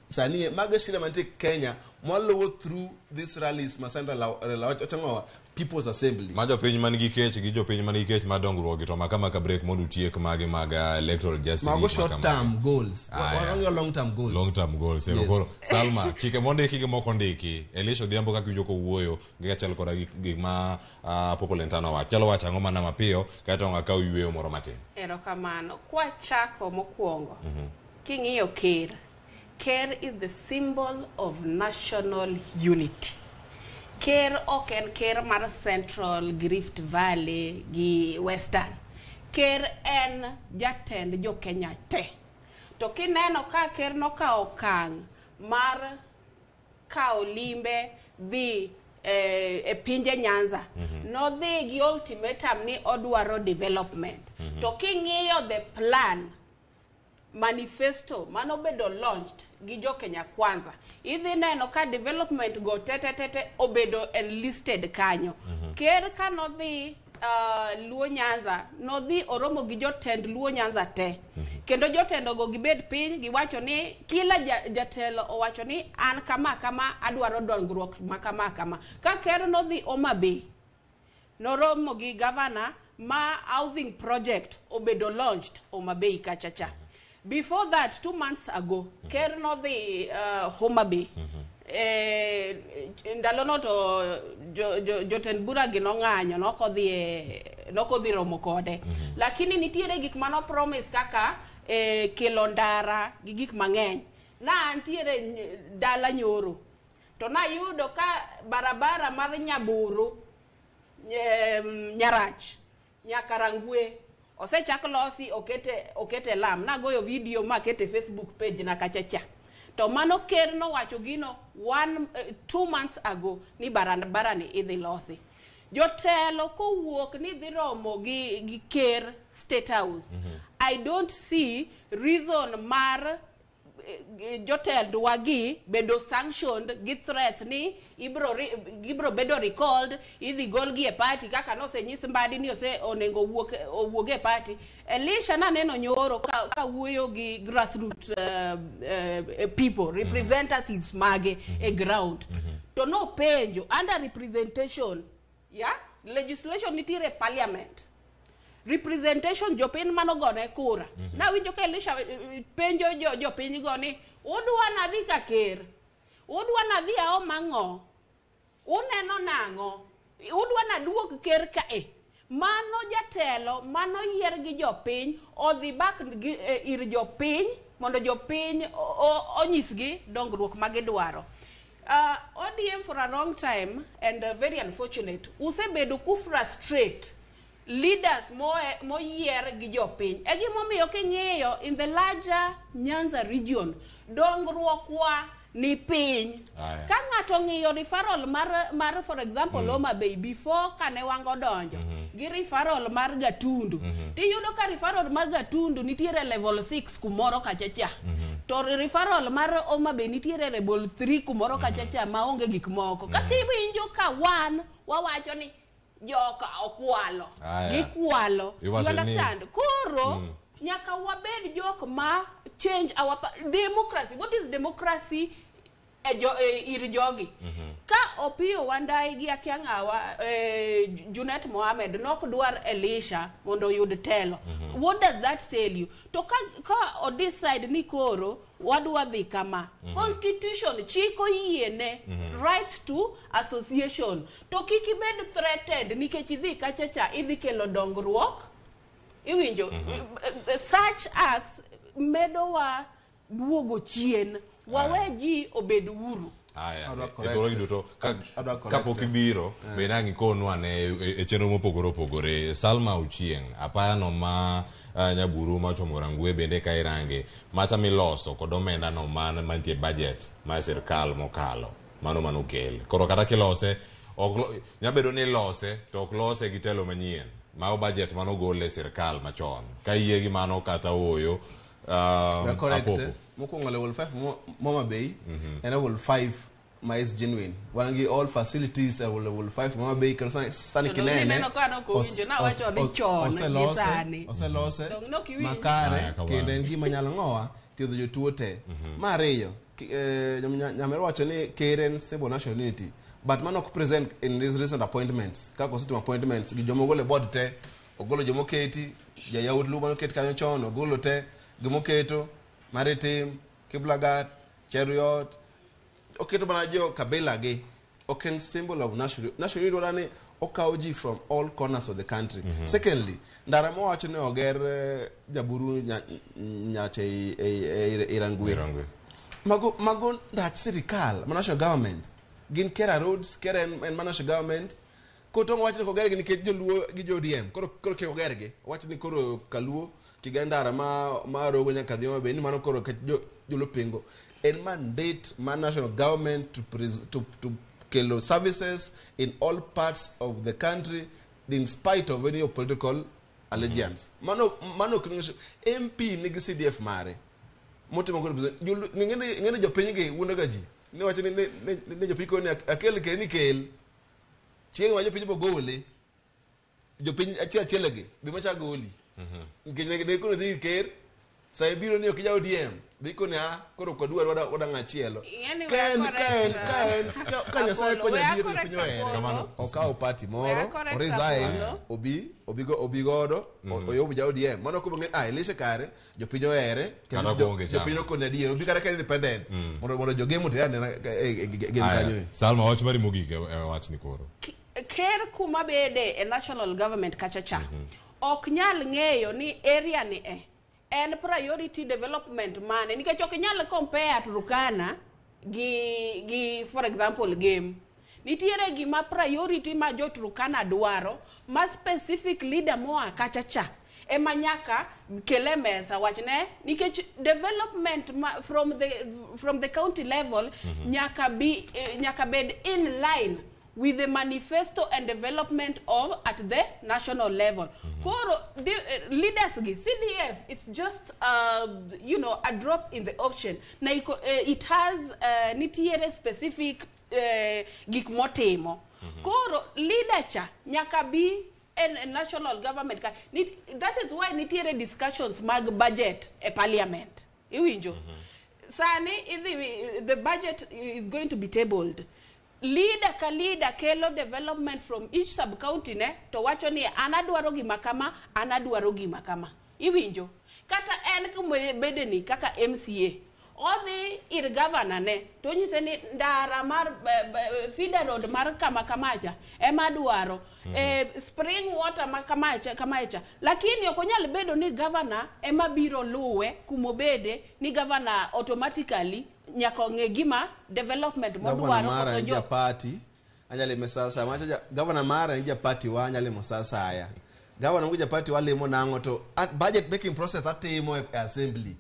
sani e, mago e shida mantie Kenya mwaluwo through these rallies ma Sandra Raila wacho ang'owa People's Assembly. Ma jopiny man gi kech gi jopiny man gi kech mar dongruok gi to maka maka break mondo utiek magi mag electoral justice. Mago gik ma short kamagi. term goals. Aya. Wang'iyo long term goals. Long term goals. Ero Yes. koro Salma, chike mondiki gi mok ondiki. Elisha Odhiambo kaka iwinjo kowuoyo gi kaachiel koda gik ma Popo Lentano owacho. Nyalo wacho ang'o mana mapiyo kaeto ang' akaw yueyo moro matin. Erokamano. Kwachako mokwongo, king'iyo ker, ker is the symbol of national unity. Ker ok en ker mar Central, Rift Valley gi Western. Ker en jatend jo Kenya te. To kineno ka ker nokawo okang' mar kawo limbe dhi e pinje Nyanza, nodhi gi ultimatum ni odwaro development. To king'iyo the plan manifesto manobedo launched gi jo Kenya Kwanza, idhi neno ka development go tete obedo enlisted kanyo. Ker ka nodhi Luo Nyanza, nodhi oromo gi jotend Luo Nyanza te. Kendo jotendo go gibed piny giwacho ni kila jatelo owacho ni an kama kama adwaro dongruok ma kama kama. Ka ker nodhi Homa Bay, noromo gi governor ma housing project obedo launched Homa Bay kachacha. Before that, 2 months ago, ker nodhi Homa Bay. Ndalono to jotend bura gi nong'anyo, nokodhi romo kode. Lakini nitiere gik mano promise kaka kelo ndara gi gik mang'eny. Na nitiere dala nyoro. To nayudo ka barabara mar Nyaburu, Nyarach, nyaka Rangwe osechak losi okete lam. Nagoyo video makete Facebook page na kachacha. To mano ker nowacho gino 2 months ago ni barabara ni idhi losi. Jotelo kowuok ni dhi romo gi ker State House. I don't see reason mar jotendwa gi bedo sanctioned gi threats ni ibro bedo recalled, idhi golgi e party kaka nosenyis Mbadi ni onego owuog e party. Elisha naneno nyoro ka wuoyo gi grassroots people, representatives mage e ground. To nopenjo under representation, yeah? Legislation nitiere parliament. Representation jopiny manogone kura. Nawinjo ka Elisha penjo jopiny go ni udwa nadhi ka ker, udwa nadhi aom ang'o, uneno nang'o, udwa naduog ker kae. Mano jatelo mano yier gi jopiny odhi back gi, ir jopiny mondo jopiny onyisgi dongruok magidwaro. ODM for a long time and very unfortunate usebedo ku frustrate leaders moyier gi jopiny. E gimomiyo king'iyo in the larger Nyanza region, dongruok wa ni piny. Aya. Ka ng'ato ng'iyo referral mar for example Homa Bay before kane Wango donjo gi referral mar Gatundu, tiyudo ka referral mar Gatundu nitiere level 6 kumoro kachacha, to referral mar Homa Bay nitiere level 3 kumoro kachacha maonge gik moko. Kasto iwinjo ka wan wawacho ni joka okwalo, Aya. gikwalo. You Iwacho ni- understand? Koro nyaka wabed jok ma change our democracy. What is democracy e jo, e, ir jogi? Ka Opiyo Wandayi gi akia ng'awa, Junet Mohamed nok dwar Elisha mondo oyud telo, what does that tell you? To ka o decide ni koro wadwa dhi kama, constitution chik oyiene right to association, to kik ibed threatened nikech idhi kacha cha idhi kelo dongruok. Iwinjo? Such acts medowa duogo chien. Wawe ji obed uru. Aya, Adwa e correct. thuologi duto Adwa correct. kapok ibiro be nang' ikonwa ane e chenro mopogore opogore. Salma Ochieng, apayano ma Nyaburu machomo Rangwe bende ka irange macha miloso kod omenda no man mantie budget mar sirkal mokalo mano manokel. Koro kata kilose ok nyabedo ni ilose to ok lose gi telo manyien. Mago budget manogol e sirkal machon. Ka iyie gi mano kata ooyo, We correct. Apoko. Mokwongo level 5 Homa Bay en level 5 ma is genuine. Wan gi all facilities e level 5 Homa Bay, kendo sani To kinene ineno ka nok owinjo, nawacho ni chon gi sani. oselose Dong' nok iwinj. makare. Aya, kamano. Kendo en gima nyalo ng'owa thiedho jotuo te. Mar ariyo, Nyamera wacho ni ker en symbol national unity, but mano ok present in these recent appointments. Kaka osetimo appointments gi joma ogolo e board te, ogolo jomoketi, jayaut Luo manoket kanyo chon ogolo te, gimoketo Maritim, Kiplagat, Cheruiyot, oketo mana jo Kabila gi. Ok en symbol of national unity. Dwaro ni okawo ji from all corners of the country. Secondly, ndara mowacho ni oger Jaburu Nyache ei Rangwe. Mago ndach sirikal ma national government gin Kera roads. Kera en ma national government. Koro tong' wach ni kogergi nikech joluo gi jo ODM, koro kik ogergi. Wach ni koro kaluo kiger ndara ma Rogo nyaka dhi Homa Bay ni mano koro nikech joluo pingo. En mandate ma national government to kelo services in all parts of the country in spite of any political allegiance. Mano ok ni MP nigi CDF mare motimo kod represent. Ng'eni jopiny gi wuondo ga ji ni wacho ni jopiny koni akel kel ni kel chieng' ma jopiny bogole jopiny achiel achiel gi be macha goli nikech ne koro dhi ir ker sa ibiro ni ok ija ODM dhi koni a koro ok wadwar wada ng'achielo. Ing'eni Ka en we ka en correct, ka en ka Nyasaye Apollo, konyo we adier correct jopiny ohere. Apollo. Okawo party moro, We correct oresign, Apollo. obi godo oyomb ja ODM mano kuma ng'e Elisha kare jopiny ohere kendo Kata koonge chama. jopiny okone adier obi kata ka en independent mondo jogem oter anena e gem Aya, kanyo. Salma, wach mari mogik e wachni koro. Ker kuma bede e national government kacha cha ok nyal ng'eyo ni area ni en priority development mane, nikech ok inyal compare Turkana gi for example Gem. Nitiere gima priority ma jo Turkana dwaro ma specific leader moa kacha cha ema nyaka kele mesa wachne, nikech development ma, from the county level nyaka bed in line with the manifesto and development of at the national level. Koro leaders gi CDF it's just a drop in the ocean. Na iko, it has nitiere specific gik motimo. Koro leader cha nyaka bi en national government ka. That is why nitiere discussions mag budget e parliament. Iwinjo? Sani idhi, the budget is going to be tabled. Leader ka leader kelo development from each sub county ne to wacho ni an adwaro gima kama, an adwaro gima kama. Iwinjo? Kata en kuma bede ni kaka MCA odhi ir governor ne to onyise ni ndara mar feeder road mar kama kamacha ema adwaro, spring water ma kamacha kamacha, lakini ok onyal bedo ni governor ema biro luwe kumobede ni governor automatically nyaka ong'e gima development Governor modwaro mara koso en japati anyalime sasa macha governor mara en japati wa anyalimo sasa aya. Gavana Unguja Party walimo nang'o to budget making process atimo e assembly.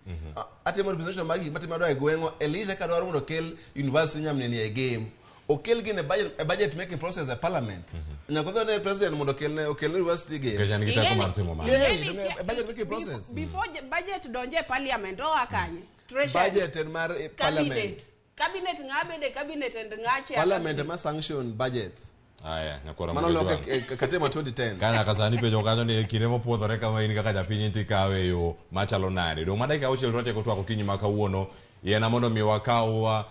Atimo representation mag gik matimo adwa e gweng'wa. Elisha ka dwaro mondo okel university Nyamneni e game. Okel gine budget, e budget making process e parliament. Nyaka odhi ne president mondo okelne university game. Nikech en gi teko mar timo mano. Yeah, e budget making process. Before budget donje parliament, oa kanye? Treasury. Budget en mar parliament. Cabinet. Cabinet ng'a bede cabinet and ng'a chair. Parliament ema sanction budget. Aya, nyakwara Mano Mugo loke Jwang'. e katiba 2010. Ka nyaka sani penjo kanyo ni e kinde mopuodhore kama in kaka japiny tikawe e yo machalo nade. Dong' ma dakika auchiel to watieko twak okinyi ma kawuono. Yiena mondo mi wakaw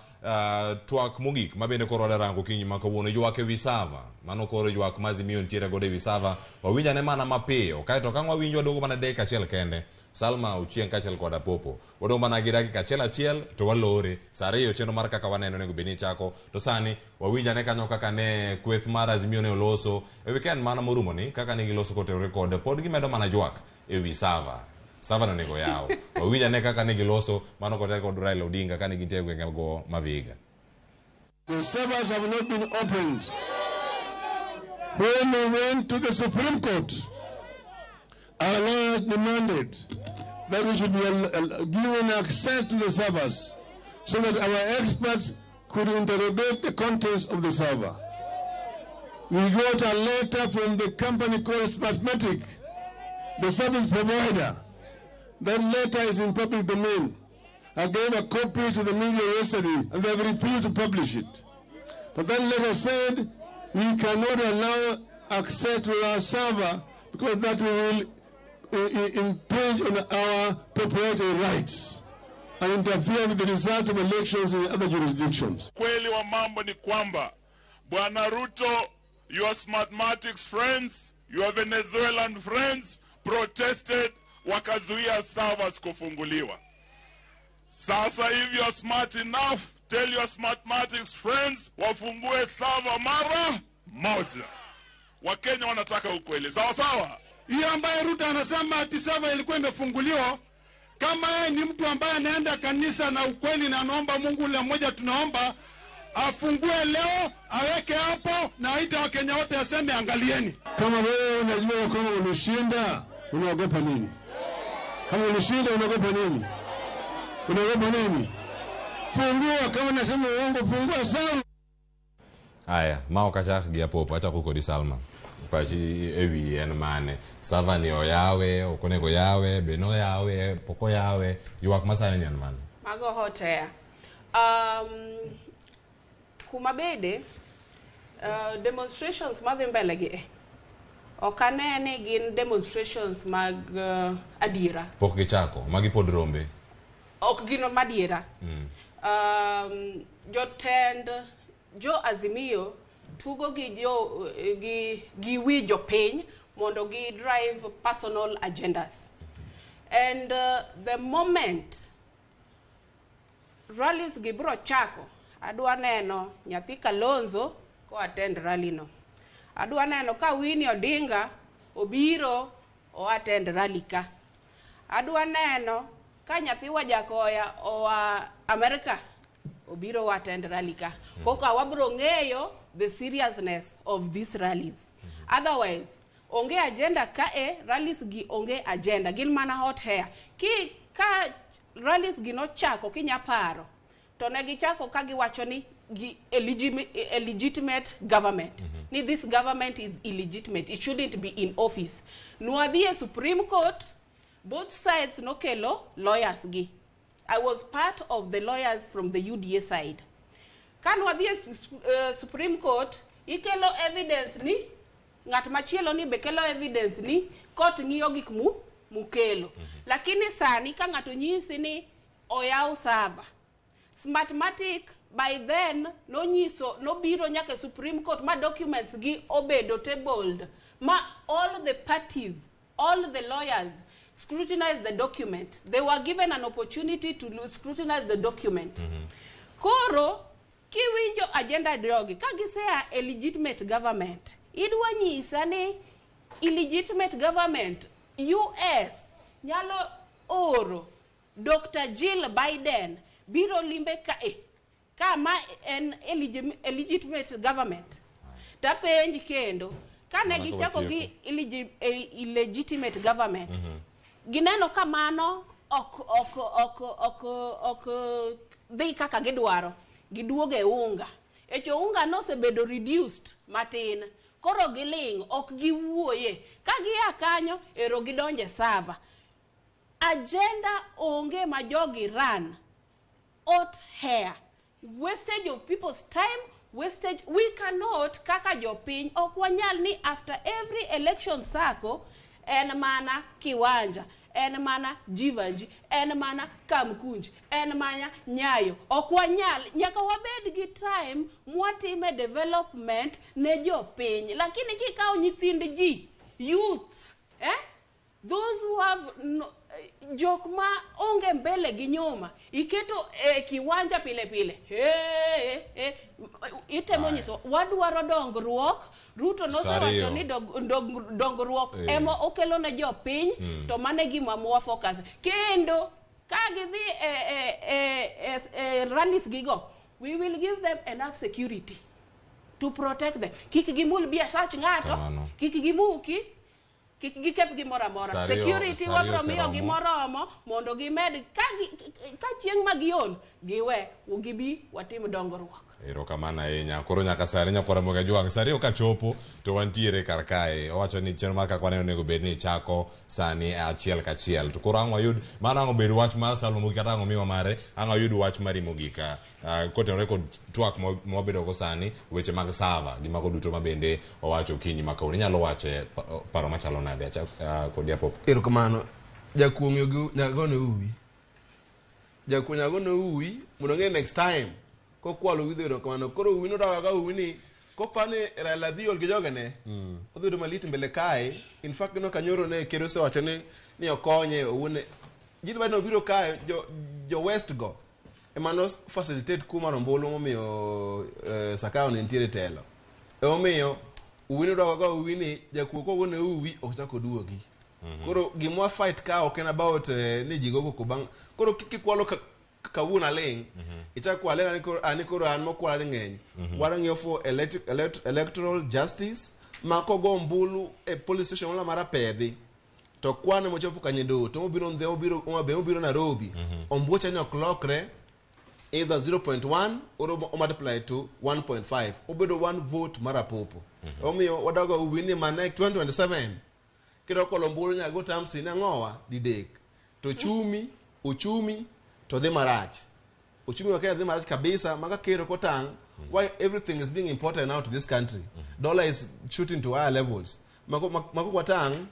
twak mogik ma bende koro wadwa rango okinyi ma kawuono. Ywak ewi server. Mano koro ywak ma Azimio nitiere godo ewi server. Wawinj ane mana mapiyo. Kaeto ka ang' wawinjo waduogo mana dakika achiel kende. Salma Ochieng' kaachiel kod Apopo. Wadong' mana gi dakika achiel achiel to walore. Sa ariyo chenro mar kaka waneno onego bed ni ichako. To sani wawinj ane kanyo kaka ne kweth mar Azimio ne oloso e weekend mana morumo ni kaka ne giloso kotenore kod pod gimedo mana ywak ewi server. Server no onego yaw. Wawinj ane kaka ne giloso mano kotenore kod Raila Odinga kane gintie e gwenge go ma Vihiga. The servers have not been opened. When we went to the Supreme Court, our lawyers demanded that we should be given access to the servers so that our experts could interrogate the contents of the server. We got a letter from the company called Smartmatic, the service provider. That letter is in public domain. I gave a copy to the media yesterday, and they have refused to publish it. But that letter said we cannot allow access to our server because that will impinge on our proprietary rights and interfere with the result of elections in other jurisdictions. Kweli wa mambo ni kwamba Bwana Ruto, your Smartmatic's friends, your Venezuelan friends protested, wakazuia servers kufunguliwa. Sasa if you are smart enough, tell your Smartmatic's friends wafungue server mara moja. Wakenya wanataka ukweli. Sawa sawa? Hiyo ambaye Ruto anasema ati server ilikuwa imefunguliwa, kama yeye ni mtu ambaye anaenda kanisa na ukweli na anaomba Mungu ule mmoja tunaomba, afungue leo, aweke hapo na aite Wakenya wote aseme angalieni. Kama wewe unajua kwamba ulishinda, unaogopa nini? Kama ulishinda unaogopa nini? Unaogopa nini? Fungua, kama nasema uongo, fungua sana. Aya, ma ok achak gi Apopo, achako kodi Salma. Pachi ewi en mane? Server ni oyawe, ok onego yawe, be noyawe, pok oyawe, ywak masani ni en mane? Mago hot air. Kuma bede, demonstrations madhi mbele gi ok ane ni gin demonstrations mag adiera. Pok gichako, magi pod rombe. Ok gin madiera. Jotend jo Azimio tugo gi jo gi wi jopiny mondo gi drive personal agendas. And the moment rallies gi bro chako, adwa neno nyathi Kalonzo ko attend rally no. Adwa neno ka Winnie Odinga obiro o attend rally ka. Adwa neno ka nyathi Wajakoya oa America obiro o attend rally ka. Koka wabro ng'eyo the seriousness of these rallies. Otherwise, onge agenda ka e rallies gi onge agenda, gin mana hot air. Ki ka rallies gi nochako kinya paro, to ne gichako ka giwacho ni gi illegitimate government. Ni this government is illegitimate, it shouldn't be in office. Nwadhi e Supreme Court, both sides nokelo lawyers gi. I was part of the lawyers from the UDA side. Ka nwadhi e Supreme Court, ikelo evidence ni ng'at machielo ni be kelo evidence ni court ng'iyo gik mukelo. Lakini sani ka ng'ato nyisi ni oyaw server, Smartmatic by then nonyiso nobiro nyaka Supreme Court ma documents gi obedo tabled, ma all the parties, all the lawyers scrutinized the document. They were given an opportunity to scrutinize the document. Koro kiwinjo agenda jogi ka gisea a legitimate government, idwa nyisa ni illegitimate government US nyalo oro Dr. Jill Biden biro limbe kae kama en illegitimate government. Tapenj kendo Kane Mana ka gichako gi watieko. illegitimate government, gineno ka mano ok dhi kaka gidwaro, giduogo e unga. Echo unga nosebedo reduced matin, koro giling', ok giwuoye. Ka gia kanyo, ero gidonje server. Agenda onge ma jogi run hot hair, wastage of people's time, wastage. We cannot, kaka jopiny, ok wanyal ni after every election cycle en mana kiwanja, en mana Jivanji, en mana Kamkunji, en mana Nyayo. Ok wanyal, nyaka wabed gi time mwatime development ne jopiny. Lakini kikawo nyithind ji, youths, those who have no, jok ma onge mbele gi nyuma, iketo e kiwanja pile pile, hey, hey, itemo nyiso wadwaro dongruok. Ruto nosewacho Sario. ni dongruok ema okelo ne jopiny. To mano e gima mwa focus. Kendo ka gidhi e rallies gigo, we will give them enough security to protect them. Kik gimul biasach ng'ato. Kamano. Kik gimuki, kik giketh gimoro amora. Security Sario wabro miyogi oseromo. moromo mondo gimed ka chieng' ma giol giwe gibi watim dongruok. Erokamano ahinya. Koro nyaka sani nyakwara Ramogi Ajwang', sani kachopo to wantiere kar kae. Owacho ni chenro mar kaka waneno onego bed ni chako sani achiel kachiel. To koro ang' wayud mano ang' obed wach mar Salma mogik kata ang' omiwa mare, ang' wayud wach mari mogik kotenore kod twak mwabedo go sani, weche mag server gi mago duto ma bende owacho okinyi ma kawuono. Inyalo wache paro machalo nade? Achak kodi Apop. Erokamano. Jakuo ng'iyo gi nyaka gone uwi. Jakuo nyaka gone uwi mondo ong'e next time kokwalo uwi dhi yudo kamano. Koro uwi nodago ka uwi ni kopani Raila dhi ol gi jogene, odhi yudo malit mbele kae. In fact, ineno ka nyoro ne ker osewacho ni okonye owuone. Ji dwa ni obiro kae jo West go ema no facilitate kuo mar ombulu momiyo Sakayo ne nitiere telo. Emomiyo uwi nodago ka uwi ni jakuo kogone uwi ok chak oduogi. Koro gimwa fight ka ok en about ni ji go koko bang'. Koro kikwalo kawuono aling', ichak kwale ani koro an mokwala ni ng'eny. Warang'iyo for electoral justice ma kogo ombulu e police station moro mar Apedhi to kwan mochopo Kanyedo to mobiro Ndhe, mobiro Homa Bay, mobiro Nairobi, ombuocha ni ok lokre either 0.1 or o multiply to 1.5 obedo one vote mar apopo. Omiyo wadago uwi ni ma 2027 kidok kwalo ombulu nyaka go tamsi ni ang'owa didek to uchumi to dhi marach. Uchumi wa Kenya dhi marach kabisa maka ker ok otang'. Why everything is being imported now to this country? Dollar is shooting to higher levels. Mako watang'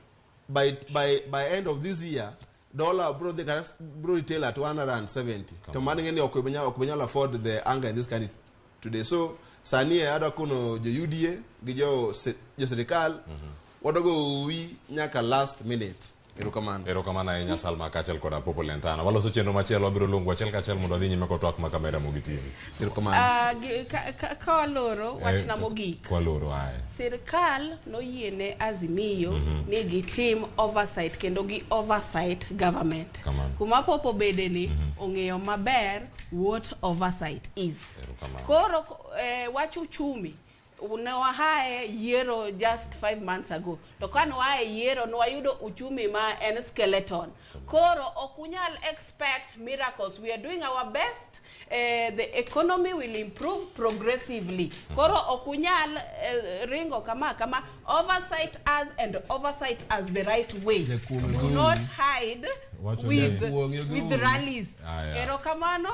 by end of this year dollar bro dhi kata bro retail at 170 to mano ng'e ni ok bi nyal afford the anger in this country today. So sani e adwa kono jo UDA gi jo sirikal wadogo uwi nyaka last minute. Erokamano. Erokamano ahinya Salma kaachiel kod Apopo Lentana. Waloso chenro machielo, wabiro luongo achiel kachiel mondo wadhi nyime kod twak ma kamera Mogi TV. Erokamano. Ka waloro wachna mogik. Kwaloro aye. Sirkal noyiene Azimio ni gitim oversight kendo gi oversight government. Kamano. Kuma Popo bede ni ong'eyo maber what oversight is. Erokamano. Koro wach uchumi ne wahae yiero just 5 months ago, to ka ne yiero ne wayudo uchumi ma en skeleton. Koro ok unyal expect miracles. We are doing our best. The economy will improve progressively. Koro ok unyal ringo kama kama. Oversight us and oversight us the right way. Do not hide Wacho with rallies. Aya. Erokamano.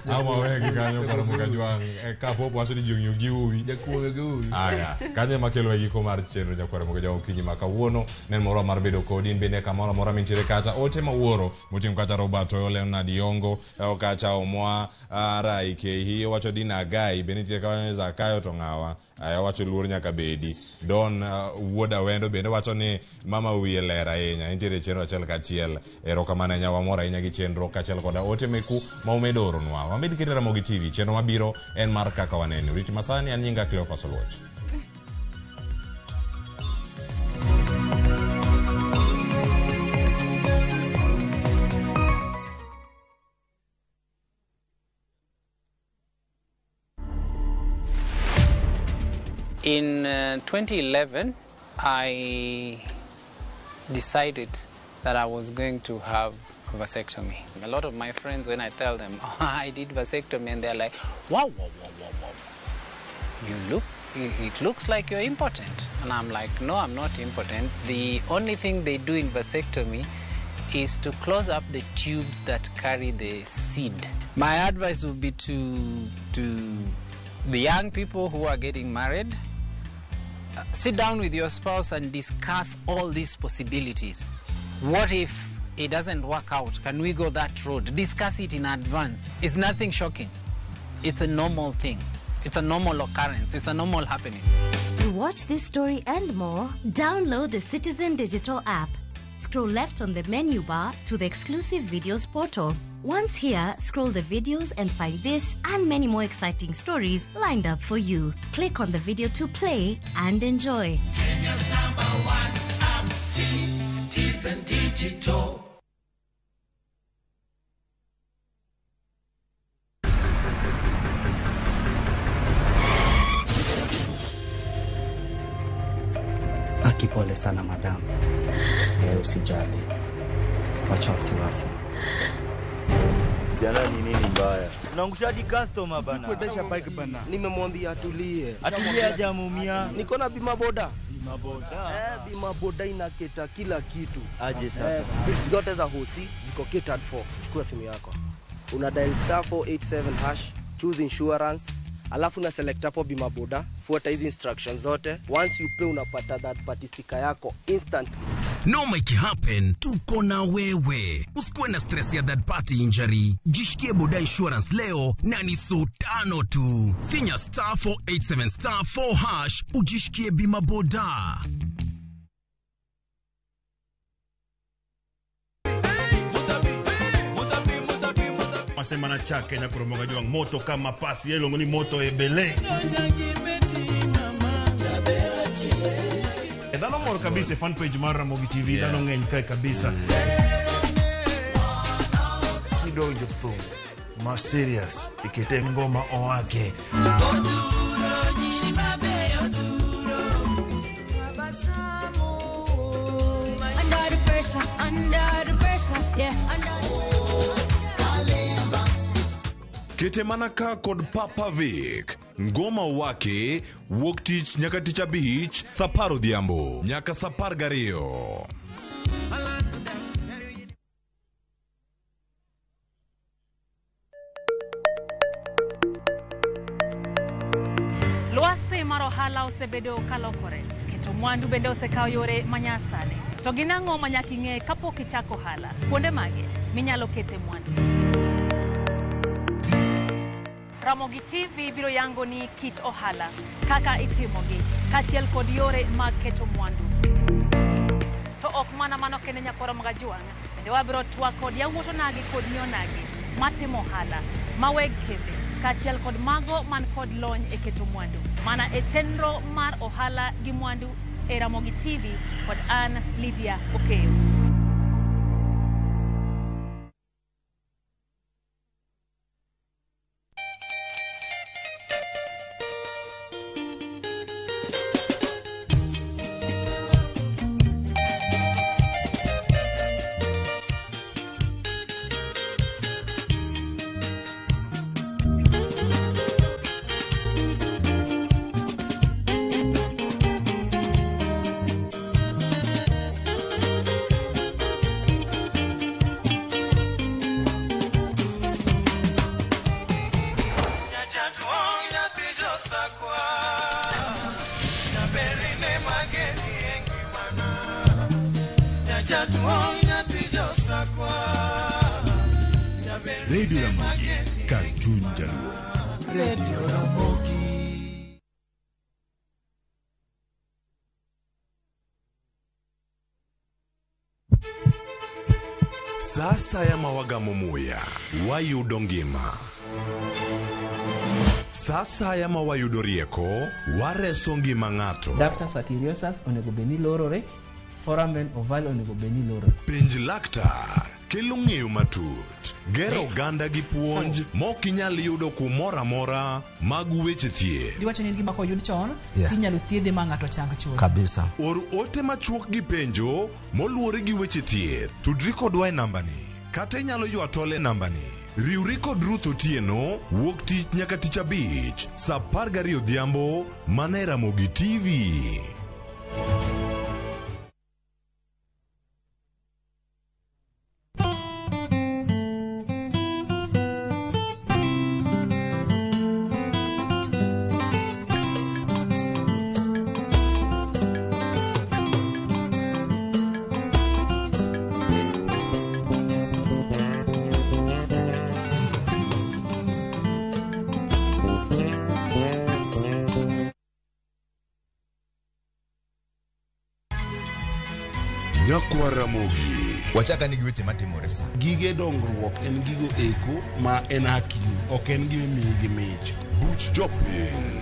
Ama wegi kanyo koro Mokajwang' kapok wacho ni ji ong'iyo gi uwi. Jakuo gi uwi. Aya, kanyo ema kelo e giko mar chenro nyakwara Mokajwang' okinyi ma kawuono. Ne en moro mar bedo kodi in bende kamoro amora mintiere kacha. Ote mawuoro moting'o kacha Robert Oyo, Leonard Yongo, kacha Omwa Rai Kehi, owacho Dina Gai, bende nitiere kacha Zakayo to ng'awa. Aya, owacho luor nyaka bedi. Don wuod Awendo bende wacho ni mama wiye ler ahinya. Entiere e chenro achiel kachiel. Erokamano ahinya, wamor ahinya gi chenro kaachiel koda ote meku ma umedo oronwa. Wamed kete Ramogi TV. Chenro mabiro en mar kaka wanene. Rit masani an nyinga Cleophas Oluoch. In 2011, I decided that I was going to have a vasectomy. A lot of my friends, when I tell them, oh, I did vasectomy, and they're like, wow, wow, wow, wow, wow. It looks like you're impotent. And I'm like, no, I'm not impotent. The only thing they do in vasectomy is to close up the tubes that carry the seed. My advice would be to the young people who are getting married, sit down with your spouse and discuss all these possibilities. What if it doesn't work out? Can we go that road? Discuss it in advance. It's nothing shocking. It's a normal thing. It's a normal occurrence. It's a normal happening. To watch this story and more, download the Citizen Digital app. Scroll left on the menu bar to the exclusive videos portal. Once here, scroll the videos and find this and many more exciting stories lined up for you. Click on the video to play and enjoy. Kenya's number one app, Citizen Digital. Pole sana madam. Usijali. Wacha wasiwasi. Jana ni nini mbaya? Unaangushaji customer bana. Kuendesha bike bana. Nimemwambia atulie. Atulie hajamuumia. Niko na bima boda. Bima boda. Bima boda inaketa kila kitu. Aje sasa. Bills zote za hosi ziko catered for. Chukua simu yako. Una dial *487#, choose insurance. Alafu na select hapo bima boda, fuata hizi instructions zote. Once you pay unapata that party sticker yako instantly. No make it happen, tuko na wewe. Usikuwe na stress ya third party injury. Jishikie boda insurance leo na ni 5 tu. Finya *487*4# ujishikie bima boda. Masemana chake na kuromoga juang moto kama pasi yelongo ni moto ebele. Dhano moro kabisa fan page mar Ramogi TV, dhano ng'eny kae kabisa. Kidonjo thum ma serious ikete ngoma owake. Under the pressure, under the pressure, yeah, under. Kete mana ka kod Papa Vic. Ngoma wake wuok tich nyaka tich abich saa 10 odhiambo nyaka saa 12. Lwasi mar ohala osebedo kalokore. Keto mwandu bende osekawo yore manyasani. To gin ang'o ma nyaka ing'e kapok ichako ohala? Kuonde mage minyalo kete mwandu? Ramogi TV biro yango ni kit ohala, kaka itimogi, kaachiel kod yore mag keto mwandu. To ok mana mano kende nyakoro magajuang', bende wabiro twak kod yawuot onagi kod miyo onagi matimo ohala, ma weg kembe, kaachiel kod mago man kod lony e keto mwandu. Mana e chenro mar ohala gi mwandu e Ramogi TV kod an Lydia Okeyo. Radio Ramogi, kar chuny Jaluo. Radio Ramogi. Sasa ya mawagamo muya wayudo ngima. Sasa ya mawayudo rieko wareso ngima ng'ato. Ductus arteriosus onego bed ni lorore, foramen ovale onego bed ni lorore. Penj laktar Kelo ng'eyo matut, gero oganda gi puonj mok inyal yudo kumoro amora mag weche thieth. Diwacho ni en gima koyud chon Yeah. tinyalo thiedhe ma ng'ato chang chuth. Kabisa. Or ote machuok gi penjo moluwore gi weche thieth. Tudri kodwa e nambani kata inyalo ywa tol e nambani. Riwri kod Ruth Otieno wuok tich nyaka tich abich saa 12 odhiambo mana e Ramogi TV. Nyakwa Ramogi. Wachaka ni gi weche matimore sa. Gige dongruok en gigo eko ma en hakini, ok en gima imiyi gi mich. Buch jopiny.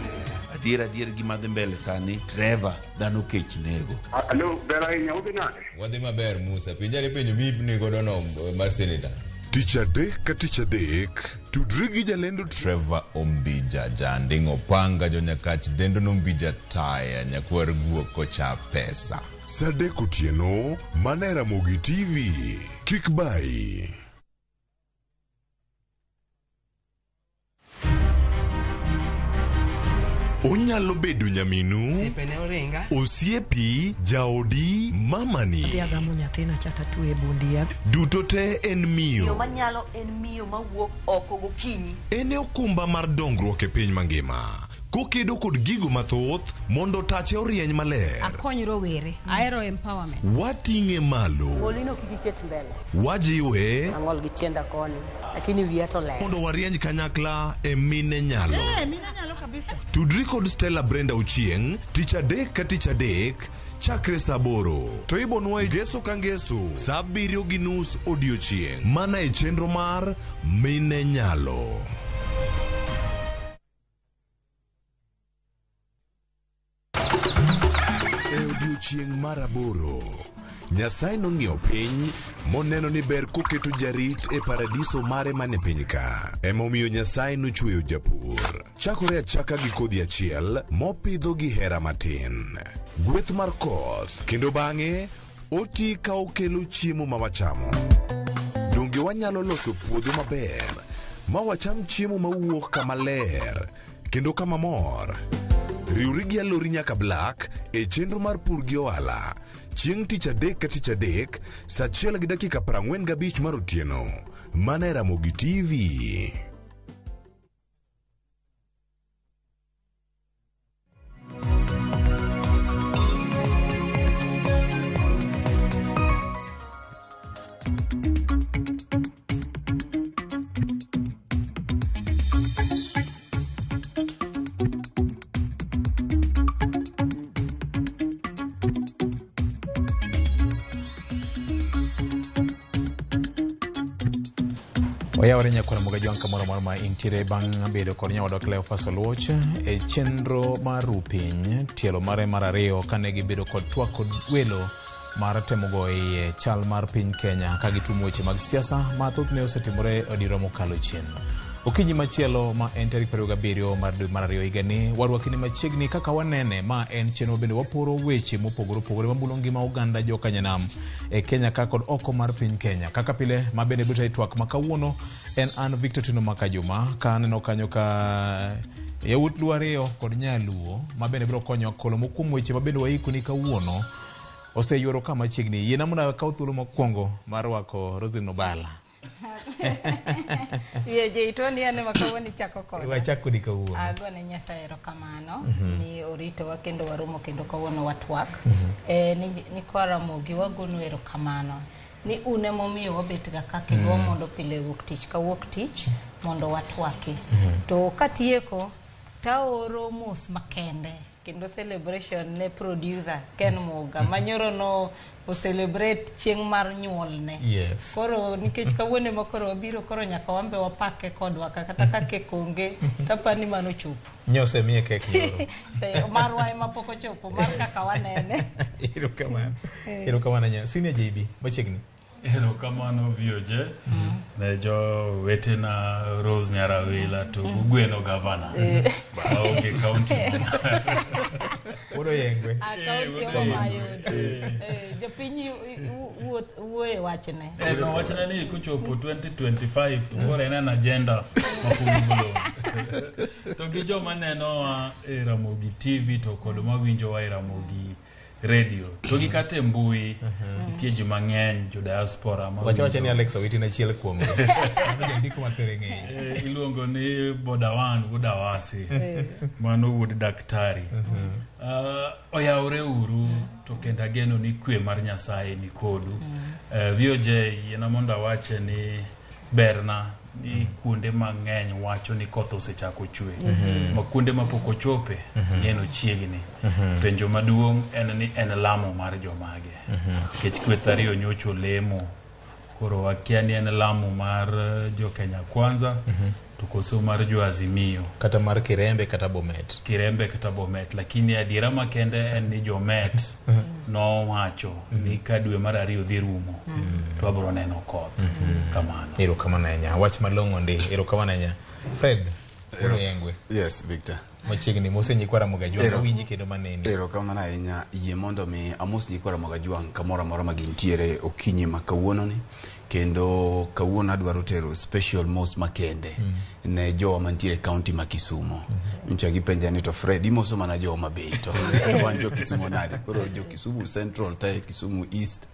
Adier adier gima dhi mbele sani, Trevor, dhano kech nego. Alo, ber ahinya, udhi nade? Wadhi maber Musa, penjane penjo miipni godo no mar seneta. Tich adek ka tich adek, tudri gi jalendo Trevor Ombija, janding' opanga jonyakach dendo nombija taya nyakwar guok kocha pesa. Saa adek otieno, mana e Ramogi TV. Kik bayi. Onyalo bedo nyaminu, Osiepene oringa. osiepi, jaodi, mamani. Adhi agamo nyathina cha tatwe e bund yath. Duto te en miyo. Yo manyalo en miyo mawuok oko gokinyi. En e okumba mar dongruok e piny mangima. Kokedo kod gigo mathoth mondo tache orieny maler. Akony rowere, ahero empowerment. Wating'e malo. Golino kik iket mbele. Wajiwe Ang'ol gi tienda koni, lakini wiya to ler. mondo warieny kanyakla e mine nyalo. mine nyalo kabisa. Tudri kod Stella Brenda Ochieng' tich adek ka tich adek chakre saa aboro to ibonwa e ngeso ka ngeso saa 7:30 odiochieng' mana e chenro mar Mine Nyalo. E odiochieng' mar aboro, Nyasaye nong'iyo piny moneno ni ber koketo jarit e paradiso mare mane piny ka. Emomiyo Nyasaye nochweyo japur. Chakore achaka gi kodhi achiel mopidho gi hera matin. Gweth mar koth kendo bang'e oti ka okelo chiemo ma wachamo. Donge wanyalo loso puodho maber ma wacham chiemo mawuok kama ler kendo kama mor? Riwri gi Alori nyaka Black e chenro mar pur gi ohala chieng' tich adek ka tich adek saa 1:45 mar otieno mana e Ramogi TV. Oyawore nyakwar Ramogi Ajwang' kamoro amora ma intiere bang' bedo kod nyawadwa Cleophas Oluoch e chenro mar ru piny tielo mare mar ariyo kane gibedo kod twak kod welo mar temo go iye chal mar piny Kenya ka gitumo weche mag siasa ma thothne osetimore e odira mokalo chien. Okinyi machielo ma en tarik 27 mar dwe mar ariyo higani warwakini machiegni kaka wanene ma en chenro bende waporo weche mopogore opogore mamulo ngima oganda jokanyanam e Kenya ka kod oko mar piny Kenya. Kaka pile ma bende biro tayo twak ma kawuono en an Victor Tino Makajuma ka aneno kanyo ka yawuot Luo ariyo kod nyaluo ma bende biro konyo kolo moko kuom weche ma bende waikoni kawuono oseyuoro ka machiegni. Yiena mondo akaw thuolo mokwongo mar rwako Roselyn Obala. Ye je itoni ane ma kawuono ichako koda. Wachak kodi kawuono. Agone Nyasaye erokamano ni oritowa kendo waromo kendo kawuono watwak. Ni kwa Ramogi wagonu erokamano ni un emomiyo wabet ga ka kendo wamondo pile wuok tich ka wuok tich mondo watwaki. To katieko taoro mos makende kendo celebration ne producer Ken Muga manyoro no o celebrate chieng' mar nyuolne. Yes. Koro nikech kawuono ema koro wabiro koro nyaka wambe wapake kodwa ka kata ka kek onge tapani mano chopo. Nye osemiye kek nyoro. Marwa ema pok ochopo mar kaka wanene. Erokamano. Erokamano nya. Senior JB machiegni. Erokamano VOJ ne jowetena Rose Nyarawila to Ugweno gavana maonge kaunti. Wuod Oyengwe. A kaunti Homa Ayudo. Jopiny wuoye wachne. No wachne ni kochopo 2025 to koro en an agenda ma full blown. To gi joma nenowa e Ramogi TV to kod mawinjowa e Ramogi Radio to gi kata e mbui nitie ji mang'eny jo diaspora ma Wacha wacha ni Alex Owiti ne achiel kuomgi. Mano jandiko ma there ng'eny. Iluongo ni Bodawan wuod Awasi. Mano wuod daktari. Oyawre uru to kendo ageno ni kwe mar Nyasaye ni kodu. VOJ yiena mondo awache ni berna ni kuonde mang'eny wacho ni koth osechako chwe. Ma kuonde mapok ochope neno chiegni. Penjo maduong' en ni en lamo mar jomage. Nikech kweth ariyo nyocha olemo. Koro wakia ni en lamo mar jo Kenya Kwanza to koso mar jo Azimio. Kata mar Kirembe kata Bomet. Kirembe kata Bomet. Lakini adiera makende en ni Jomet nowacho ni ka dwe mar ariyo dhi rumo to wabiro neno koth. Kamano. Erokamano ahinya. Wach malong'o ndi. Erokamano ahinya. Fred, Wuod Oyengwe. Yes, Victor. Machiegni mose nyikwa Ramogi Ajwang' mawinji kendo maneni. Erokamano ahinya. Yie mondo mi amos nyikwa Ramogi Ajwang' kamoro amora ma gintiere okinyi ma kawuononi. Kendo kawuono adwaro tero special mos makende ne jowa mantiere e kaunti ma Kisumo. Nyocha gipenja ni to Fred imoso mana jo Homa Bay to wan jo Kisumo nade? Koro jo Kisumu Central te, Kisumu East,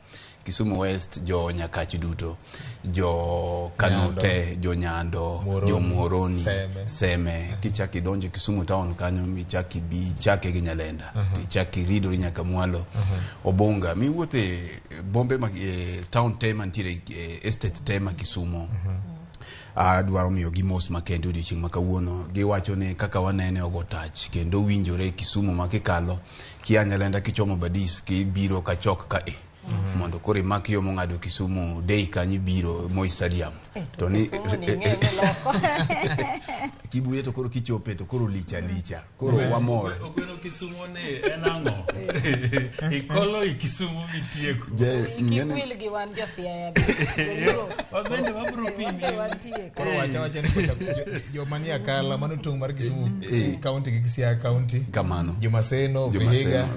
Kisumu West, jo Nyakach duto, jo Kano te, jo Nyando, jo Muhoroni, Seme, Seme. Kichak idonjo Kisumu town kanyo michak ibi chake gi Nyalenda, tichak iridori nyaka mwalo Obunga, miwuothe bombe mag town te mantiere estate te ma Kisumu. Adwaro miyo gi mos makende odiochieng' ma kawuono. Giwacho ni kaka wanene ogo tach kendo winjore Kisumu ma kikalo kia Nyalenda kichomo Badis kibiro kachok ka e mondo koro imak yo mong'ado Kisumu dei kanyo ibiro Moi Stadium to ni kibuye to koro kichope to koro licha licha koro wamor. Ogweno Kisumu ni en ang'o? Ikolo i Kisumu mitieko. Kik wil gi wan jo Siaya. Wabende wabro pimi. Koro wacha wacha ni joma ni Akala mano tong' mar Kisumu county gi Siaya county. Kamano. Jomaseno, Vihiga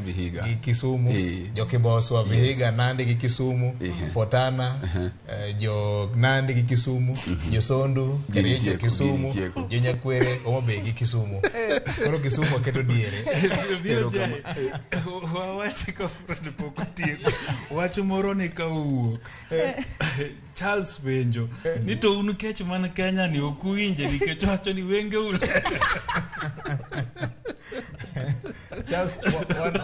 gi Kisumu, jo Kiboswa, Vihiga, Nandi gi Kisumu, Fotana, jo Nandi gi Kisumu, jo Sondu, Kericho Kisumu, jo Nyakwere, Homa Bay gi Kisumu. Koro Kisumu waketo diere. Wawache ka Fred pok otieko. Wach moro ni ka owuok. Charles penjo ni to un kech man Kenya ni ok uwinje nikech wacho ni wenge uler. Charles,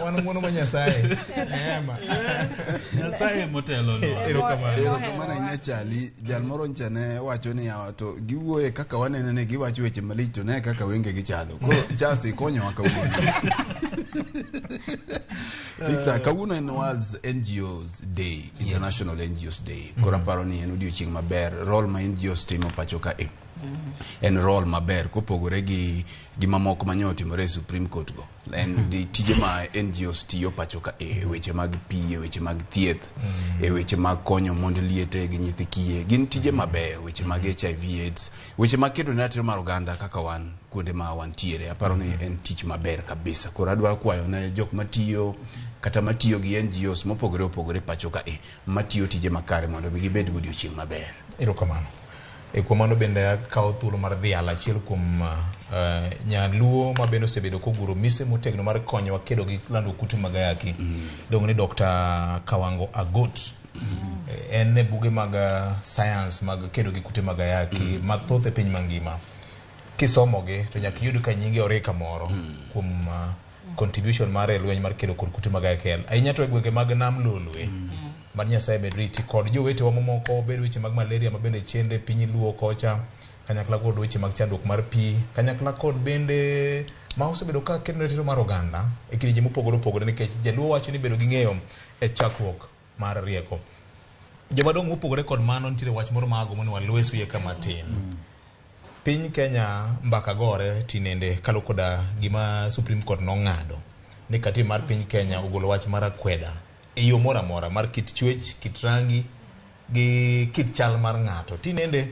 wan ng'uono ma Nyasaye. Neema. Nyasaye motelo no. Erokamano ahinya Chali. Jal moro ncha ne wacho ni yawa to giwuoye kaka wanene ne giwacho weche malich to ne kaka wenge gichalo. Koro Charles ikonyowa kawuono. Victor, kawuono en World NGOs Day, International NGOs Day. Koro aparo ni en odiochieng' maber. Role ma NGOs timo pacho ka e. En role maber kopogore gi mamoko manye otimore e Supreme Court go. En tije ma NGOs tiyo pacho ka e weche mag pi, e weche mag thieth, e weche mag konyo mond liete gi nyithi kiye. Gin tije mabeyo, weche mag HIV AIDS, weche mag kedo ne ratiro mar oganda kaka wan kuonde ma wantiere. Aparo ni en tich maber kabisa. Koro adwa kwayo ne jok matiyo kata matiyo gi NGOs mopogore opogore pacho ka e matiyo tije makare mondo mi gibed godiochieng' maber. Erokamano. E kuom mano bende akawo thuolo mar dhialo achiel kuom nyaluo ma bende osebedo koguro mise motegno mar konyowa kedo gi lando kute mag ayaki. Iluongo ni Dr. Kawango Agot. En e buge mag science mag kedo gi kute mag ayaki mathoth e piny mangima. Kisomogi to nyaka iyud ka nyinge orik kamoro kuom contribution mare e lweny mar kedo kod kute mag ayaki. Ahinya to e gwenge mag Nam Lolwe. Mar Nyasaye med riti kod jowetewa mamoko bed weche mag malaria ma bende chende piny Luo kocha kanyakla kod weche mag chandruok mar pi kanyakla kod bende ma osebedo ka kedo ratiro mar oganda e kidienje mopogore opogore nikech jaluo wacho ni bedo gi ng'eyo e chakruok mar rieko. Jomadongo mopogore kod mano nitiere wach moro ma agombo ni walwes wiye ka matin. Piny Kenya mbaka gore tinende kaluwore koda gima Supreme Court nong'ado ni katiba mar piny Kenya ogolo wach mar akweda e yo moro amora mar kit chwech, kit rangi, gi kit chal mar ng'ato. Tinende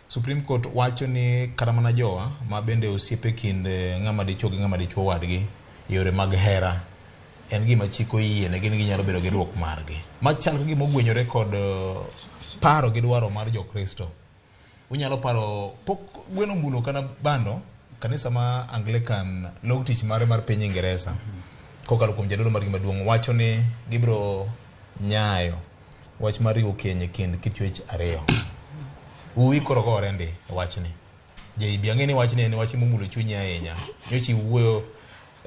Supreme Court wacho ni kata mana jowa ma bende osiepe kind ng'ama dichuo gi ng'ama dichuo wadgi e yore mag hera en gima chik oyiene gin ginyalo bedo gi riwruok margi. Machal ka gima ogwenyore kod paro gi dwaro mar Jokristo. Unyalo paro pok gweno mbulo kata bando kanisa ma Anglican log tich mare mar piny Ingeresa kokalo kuom jadolo margi maduong' wacho ni gibiro nyayo wach mar riwo keny e kind kit chwech ariyo. Uwi koro gore ndi e wachni. JB ang'e ni wachni en wach momulo chunyi ahinya. Nyocha iwuoyo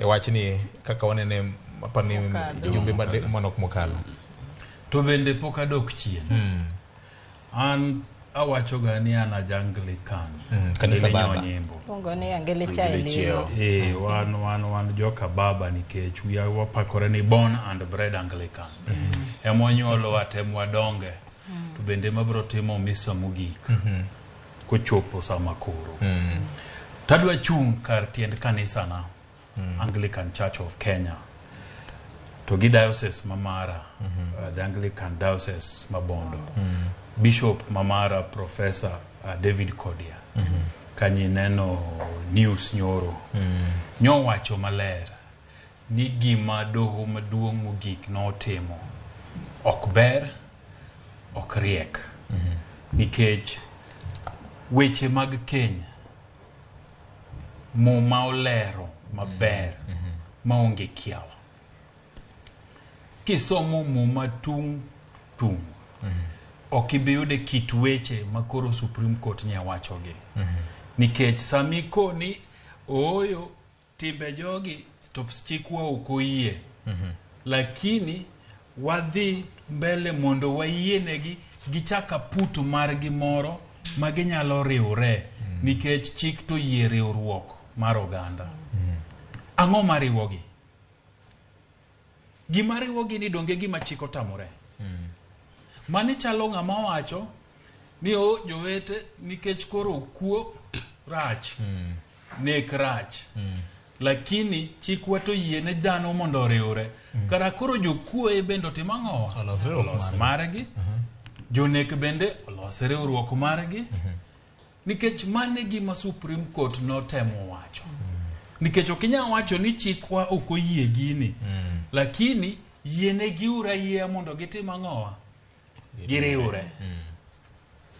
e wachni kaka wanene apani jumbe manok mokalo. To bende pok adok chien. An awacho ga ni an aja Anglican. Kanisa baba. Luongo ni Angele cha elimo. Wan joka baba nikech wapakore ni born and bred Anglican. Ema wanyuolowa te mwadonge. To bende mabiro timo misa mogik. Kochopo sama koro. Tadwa chung' kar tiend kanisana. Anglican Church of Kenya. To gi diocese mamara, the Anglican Diocese Mabondo. Bishop mamara Professor David Kodia. Kanyi neno news nyoro. Nyowacho maler ni gima doho maduong' mogik notimo ok ber, ok riek. Nikech weche mag keny Muma olero maber maonge kiawa. Kisomo Muma tung' tung' ok ibi yude kit weche ma koro Supreme Court nya wachogi. Nikech sami koni ooyo timbe jogi to chikwa ok oyie. Lakini wadhi mbele mondo wayienegi gichak aput margi moro ma ginyalo riwre nikech chik to yie riwruok mar oganda. Ang'o mariwogi? Gima riwogi ni donge gima chik otamore. Mani chalo ng'ama wacho ni o jowete nikech koro kuo rach, nek rach. Lakini chikwa to yiene dhano mondo oriwre. Kara koro jokuoye bende otim ang'owa? Olos margi. Jonek bende olos riwruok margi. Nikech mano e gima Supreme Court notemo wacho. Nikech ok inyal wacho ni chikwa ok oyie gini. Lakini yienegi ayieya mondo gitim ang'owa? Giriwre.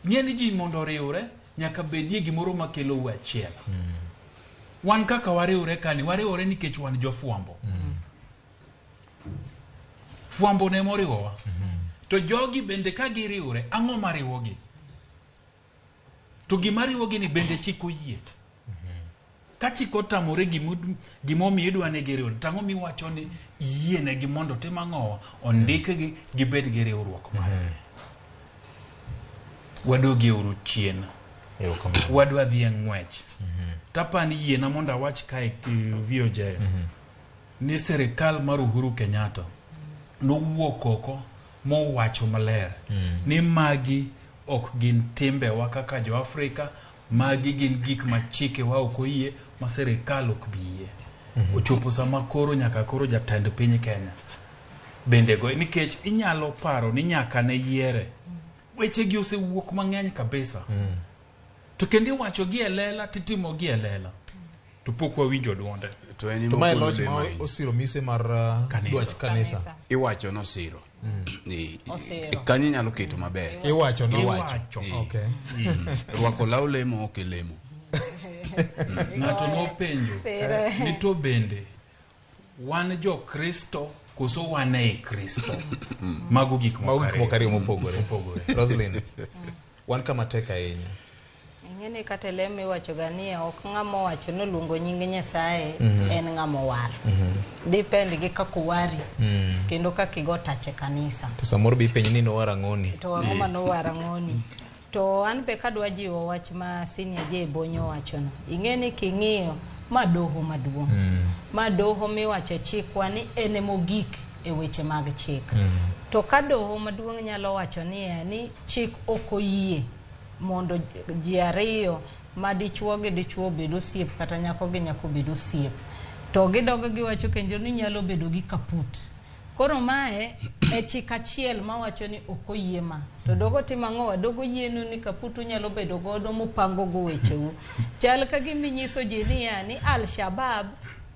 Ng'e ni ji mondo oriwre nyaka bedie gimoro makelo achiel. Wan kaka wariwre kani, wariwore nikech wan jofwambo. Fwambo ne moriwowa. To jogi bende ka giriwre, ang'o mariwogi? To gima riwogi ni bende chik oyie. Ka chik otamore gimomiyo idwa ni giriwre, to ang'o miwacho ni yienegi mondo tim ang'owa? Ondikgi gibed gi riwruok margi. Wadogie uru chien. Wadwa dhi e ng'wech. Tapani yiena mondo awach kae VOJ ni sirikal mar Uhuru Kenyatta nowuok oko mowacho maler ni magi ok gin timbewa kaka jo Afrika, magi gin gik ma chikewa ok oyie, ma sirikal ok bi yie. Ochopo sama koro nyaka koro jatend piny Kenya bende go, nikech inyalo paro ni nyaka ne yiere. Weche gi osewuok mang'eny kabisa. To kendo iwacho gi e lela titimo gi e lela. To pok wawinjo duonde. To en To mae loch ma osiro mise mar dwach kanisa. Iwacho nosiro. Kanyo inyalo keto maber. Iwacho no. Iwacho. Okay. Rwako law lemo ok e lemo. Ng'ato nopenjo ni to bende wan jo Kristo koso wan ei Kristo. Mago gik moko ariyo mopogore. Roslyn, wan kama tek ahinya. Ing'e ni kata lemo iwacho ga ni ok ng'ama owacho noluongo nying Nyasaye en ng'ama owar. Depend gi kaka owari kendo kaka igo tach e kanisa. To samoro be ipenjo ni nowar ang'oni. To ang'o ma nowar ang'oni. To an be kadwa jiwo wach ma Senior J Bonyo wachono. Ing'e ni king'iyo ma doho maduong'. Ma doho miwacho chikwa ni en emogik e weche mag chik. To ka doho maduong' nyalo wacho niya ni chik ok oyie mondo ji ariyo ma dichuo gi dichuo obed osiep kata nyako gi nyako obed osiep. To gidogo giwacho kendo ni nyalo bedo gi kaput. Koro mae e chik achiel mawacho ni ok oyie ma. To dogo timo ang'owa? Dogo yienu ni kaputu nyalo bedo godo mupango go wecheu. Chal ka gima inyiso ji niya ni Al-Shabaab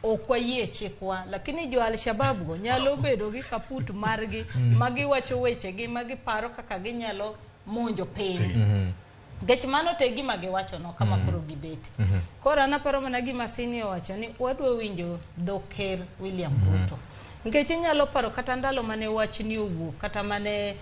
ok wayie chikwa, lakini jo Al-Shabaab go nyalo bedo gi kaput margi ma giwacho wechegi ma giparo kaka ginyalo monjo piny. Nikech mano to e gima giwacho no kama koro gibete. Koro an aparo mana gima Sini owacho ni wadwa winjo dho Ker William Ruto. Nikech inyalo paro kata ndalo mane wachni owuok, kata mane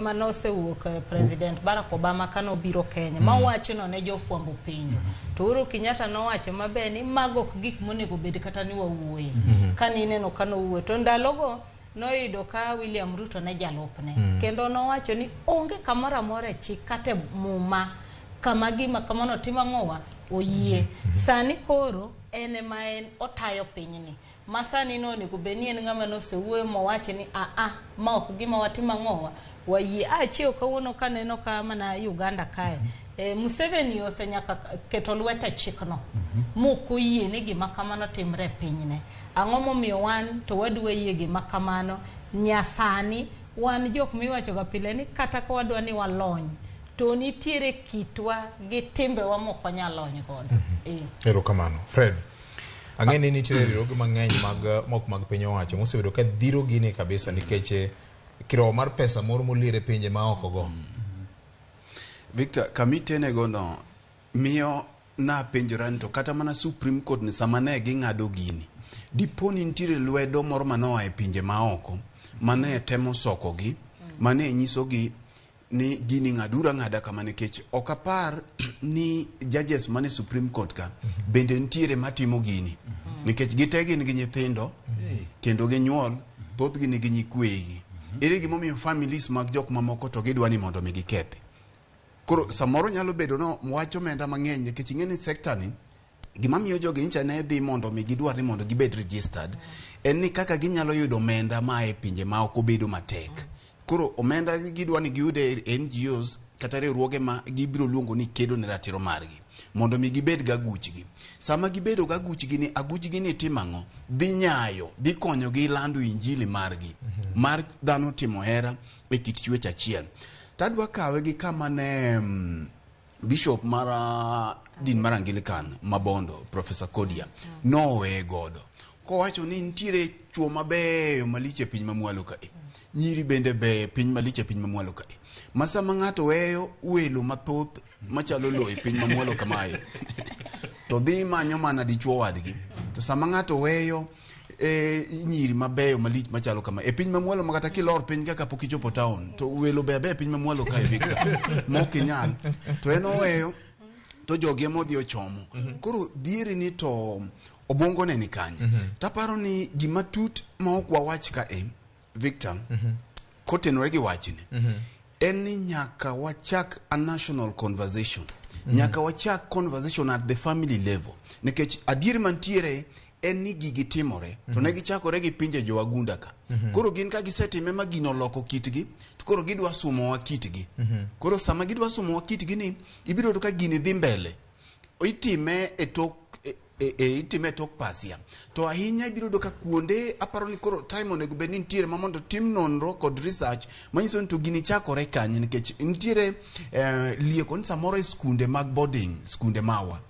mane osewuok President Barack Obama kanobiro Kenya, ma wachno ne jofwambo penjo. To Uhuru Kenyatta nowacho maber ni mago ok gik monego bed kata ni wawuoye. Kane ineno kanowuoyo to ndalogo noyudo ka William Ruto ne jalupne. Kendo nowacho ni onge kamoro amora e chik kata e muma kama gima kamano timo ang'owa oyie. Sani koro en ema en otayo pinyni. Ma sani no onego bed ni en ng'ama nosewuoyo mowacho ni aa ma ok gima watimo ang'owa wayie. Achiew kawuono kaneno ka mana Uganda kae Museveni osenyaka keto lwete e chikno mok oyie ni gima kamano timre e pinyne. Ang'o momiyo wan to wadwa yie gima kamano nyasani wan jok miwacho ga pile ni kata ka wadwa ni walony to nitiere kitwa gi timbewa mok wanyal lony godo. Erokamano. Fred, ang'e ni nitiere riwruoge mang'eny mag mok mag piny owacho mosebedo ka dhiro gini kabisa nikech kirowo mar pesa moro molier e pinje maoko go. Victor, kamitene go no miyo napenjora ni to kata mana Supreme Court ni sama ne ging'ado gini, dipo ni nitiere lwedo moro manoa e pinje maoko mane temo sokogi, mane nyisogi ni gini ng'aduru ang'ada kama, nikech ok apar ni judges mane Supreme Court ka bende nitiere matimo gini, nikech gite gin gi nyithindo kendo ginyuol, thothgi nigi nyikwegi. Ere gimomiyo families mag jok mamoko to gidwa ni mondo mi gikethi? Koro samoro nyalo bedo no wach omenda mang'eny, nikech ing'e ni sector ni gima miyo jogi nyicha ne dhi mondo mi gidwar ni mondo gibed registered en ni kaka ginyalo yudo omenda maa e pinje ma ok obedo matek. Koro omenda gidwa ni giyud e NGOs kata riwruoge ma gibiro luongo ni kedo ne ratiro margi mondo mi gibed gaguchgi. Sama gibedo gaguchgi ni, aguchgi ni timo ang'o? Dhi nyayo, dhi konyogi lando injili margi mar dhano timo hera e kit chwech achiel. Tadwa kawe gi kama ne bishop mar din mar Anglican Mabondo, Professor Kodia, noweye godo kowacho ni nitiere chuo mabeyo malich e piny mamwalo kae, nyiri bende beyo e piny malich e piny mamwalo kae, ma sama ng'ato weyo welo mathoth machalo lo e piny mamwalo kamae to dhi manyo mana dichuo wadgi, to sama ng'ato weyo nyiri mabeyo malich machalo kama e piny mamwalo ma kata kilor piny kaka pok ichopo town to welo beyo abeya e piny mamwalo kae, Victor, mok inyal to en oweyo to jogi ema odhi ochomo. Koro dhieri ni to obwongo ne ni kanye? Taparo ni gima tut ma ok wawach ka e Victor kotenore gi wachni en ni nyaka wachak a national conversation, nyaka wachak conversation at the family level, nikech adier mantiere en ni gigi timore to ne gichakore gi pinje jowagunda ka. Koro gin ka gisetime ma gino oloko kitgi to koro gidwa sumowa kitgi. Koro sama gidwa sumowa kitgi ni ibiro yudo ka gini dhi mbele, itime e tok itime e tok pasia, to ahinya ibiro yudo ka kuonde aparo ni koro time onego bed ni nitiere ma mondo tim nonro kod research manyiso ni to gini chakore kanye, nikech nitiere lieko ni samoro e skunde mag boarding, skunde mawa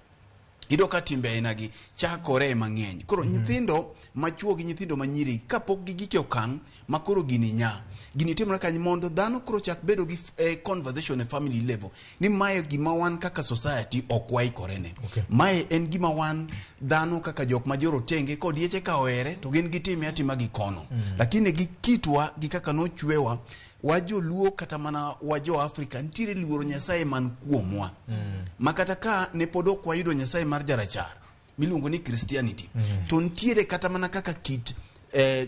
iyudo ka timbe ainagi chakore mang'eny. Koro nyithindo machuo gi nyithindo manyiri kapok gigik e okang' ma koro gini nya gini timore kanye mondo dhano koro chak bedo gi conversation e family level ni mae gima wan kaka society ok waikore ne. Mae en gima wan dhano kaka jok ma jorotenge kod yeche ka ohere to gin gitime atima gi kono. Lakini gi kitwa gi kaka nochwewa wa joluo kata mana wa jo Afrika, nitiere luoro Nyasaye man kuomwa ma kata ka ne pod ok wayudo Nyasaye mar jarachar miluongo ni Christianity, to nitiere kata mana kaka kit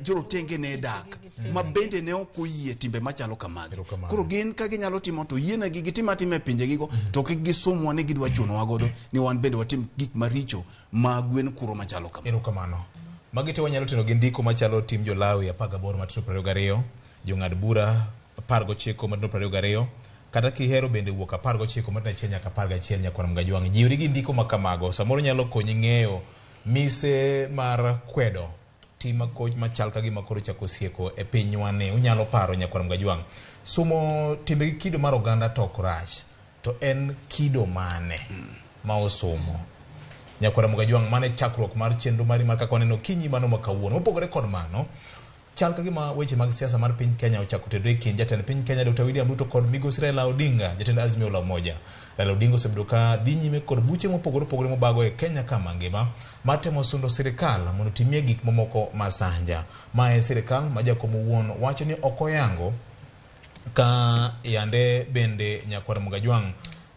jorotenge ne dak ma bende ne ok oyie timbe machalo kamagi. Koro gin ka ginyalo timo to yienegi gitim atima e pinjegigo, to kik gisumwa ni gidwa chunowa godo ni wan bende watim gik maricho ma gwen kuro machalo kama. Erokamano. Magi te wanyalo teno gi ndiko machalo Tim Jolawi 18 matindo 22, Jong'ad bura 19 matindo 22, kata kihero bende Wuok 19 matindo 1 nyaka 11. Nyakwar Mgajwang', jiwri gi ndiko ma kamago, samoro nyalo konyi ng'eyo mise mar kwedo Tim makoch machal ka gima koro chako sieko e pinywa ni unyalo paro nyakwar Mgajwang'. Sumo timbe gi kido mar oganda to ok rach. To en kido mane ma osumo? Nyakwar Mgajwang' mane chakruok mar chenro mari mar kaka waneno okinyi mano ma kawuono. Mopogore kod mano, chal ka gima weche mag siasa mar piny Kenya ochako tedore e kind jatend piny Kenya Dr. William Ruto kod migosi Raila Odinga, jatend Azimio la Umoja. Raila Odinga osebedo ka dhi nyime kod buche mopogore opogore mobago e Kenya ka mangima mar temo sundo sirikal mondo otimie gik mamoko masanja. Ma en sirikal ma jakom owuon wacho ni ok oyango ka yande bende nyakwar Mugajwang'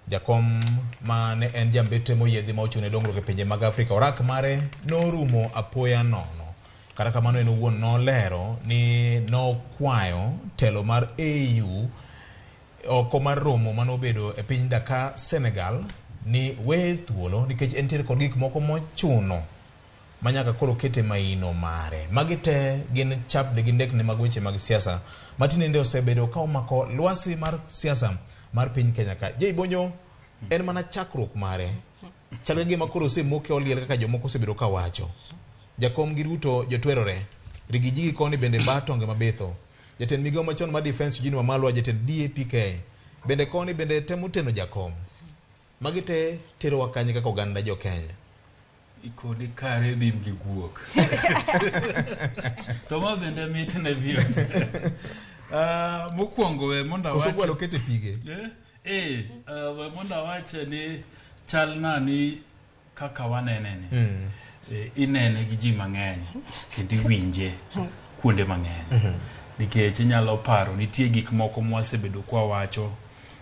jakom ma ne en jambetre moyiedhi ma ochung' ne dongruok e pinje mag Afrika orak mare norumo apoya nono. Kata kamano en owuon nolero ni nokwayo telo mar AU oko mar romo manobedo e piny Dakar, Senegal ni weye thuolo nikech entiere kod gik moko mochuno manyaka koro kete maino mare. Magi te gin chapni gi ndekni mag weche mag siasa ma tinende osebedo ka omako lwasi mar siasa mar piny Kenya ka. Jay Bonyo en mana chakruok mare. Chal ka gima koro osemoke oliel kaka jomoko osebedo ka wacho. Jakom gi Ruto jotwerore. Rigiji gi koni bende ba tonge mabitho. Jatend migawo machon mar Defense Eugene Wamalwa jatend DAPK bende koni bende temo teno jakom. Magi te terowa kanye kaka oganda jo Kenya. Ikoni kare bim gi guok. To ma bende mit ne viewers. Mokwongo we mondo Koso awach. gwalo kete pige. We mondo awache ni chalna ni kaka wanene ni. Inene gi ji mang'eny kendo iwinje kuonde mang'eny. Nikech inyalo paro nitie gik moko mwasebedo kwawacho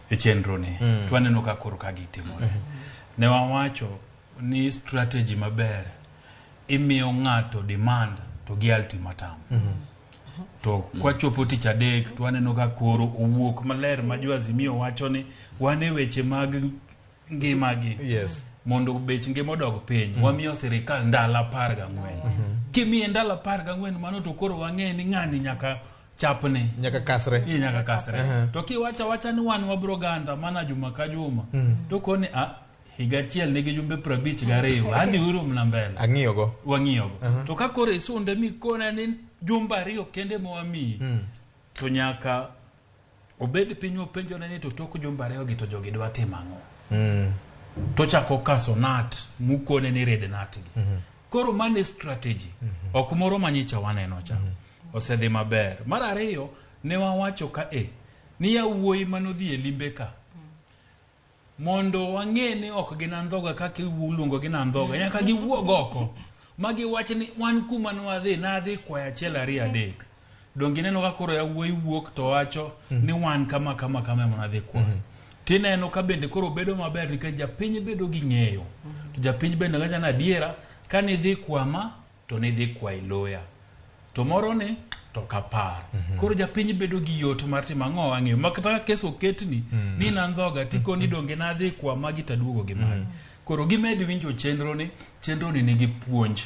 e chenro ni. To waneno ka koro ka gitimore. Ne wawacho ni strategy maber imiyo ng'ato demand to gi ultimatum. To kwachopo tich adek to waneno ka koro owuok maler ma jo Azimio wacho ni wan e weche mag ngimagi. Yes. Mondo bech ngima odog piny, wamiyo sirikal ndalo 14. Kimiye ndalo 14 mano to koro wang'e ni ng'ani nyaka chapne. Nyaka kasre. Nyaka kasre. To kiwacho awacha ni wan wabro ganda mana juma ka juma, to koni a higa achiel nigi jumbe 52, adhi uru mna mbele. Ang'iyogo. Wang'iyogo. To ka koro isunde mikone ni jumbe 2 kende mowamiyi, to nyaka obed piny openjore ni to tok jumbe 2 gi to jogi dwa timo ang'o. To chako kaso nat mukone ni red nat gi. Koro mano e strategy. Ok moro manyicha waneno cha. Osedhi maber. Mar ariyo, ne wawacho ka ni yawuoyi manodhi e limbe ka. Mondo wang'e ni ok gin andhoga kaka iluongo gi andhoga, nyaka giwuog oko. Ma giwach ni wan kuma nwadhi, nadhi kwayo 1 2 3. Donge ineno ka koro yawuoyi wuok to wacho ni wan kama kama kama ema nadhi kwayo. Tineno ka bende koro bedo maber nikech japiny bedo gi ng'eyo. To japiny bende wacho ni adiera, ka nidhi kwama to nidhi kwa iloya. To moro ni to kapar. Koro japiny bedo gi yot mar timo ang'o ang'eyo. Ma kata ka kes oketni ni nandhoga tikoni donge nadhi kwa magi taduogo gi magi. Koro gimed winjo chenro ni nigi puonj.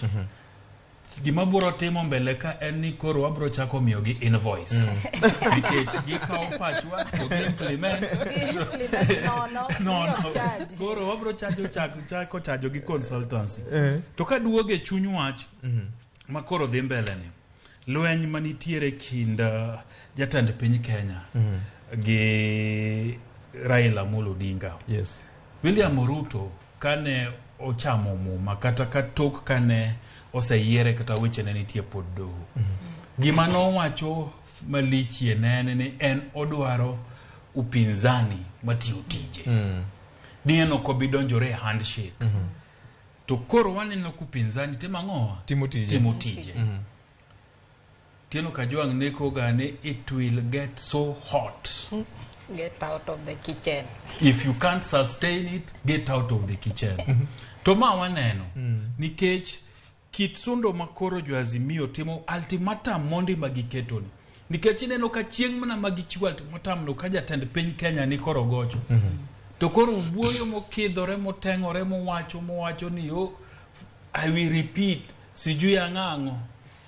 Gima biro timo mbele ka en ni koro wabiro chako miyogi invoice. Nikech gikawo pachwa to gi implement. No. Koro wabiro chako chajo gi consultancy. To ka duogo e chuny wach ma koro dhi mbele ni, lweny manitiere kind jatend piny Kenya gi Raila Amolo Odinga. Yes. William Ruto kane ochamo muma kata ka tok kane oseyiere kata weche ne nitie pod doho. Gima nowacho malichie ne en ni en odwaro upinzani matiyo tije. Ni en ok obi donjore e handshake. To koro waneno ka upinzani timo ang'o? Timo tije. Timo tije. Tieno Kajwang' neko ga ni it will get so hot. Get out of the kitchen. If you can't sustain it, get out of the kitchen. To ma waneno nikech kit sundo makoro jo Azimio timo ultimatum mondi magiketo ni. Nikech ineno ka chieng' mana magichiwo ultimatum no ka jatend piny Kenya ni koro gocho. To koro wuoyo mokidhore moteng'ore mowacho ni yo I will repeat sijui ang'ang'o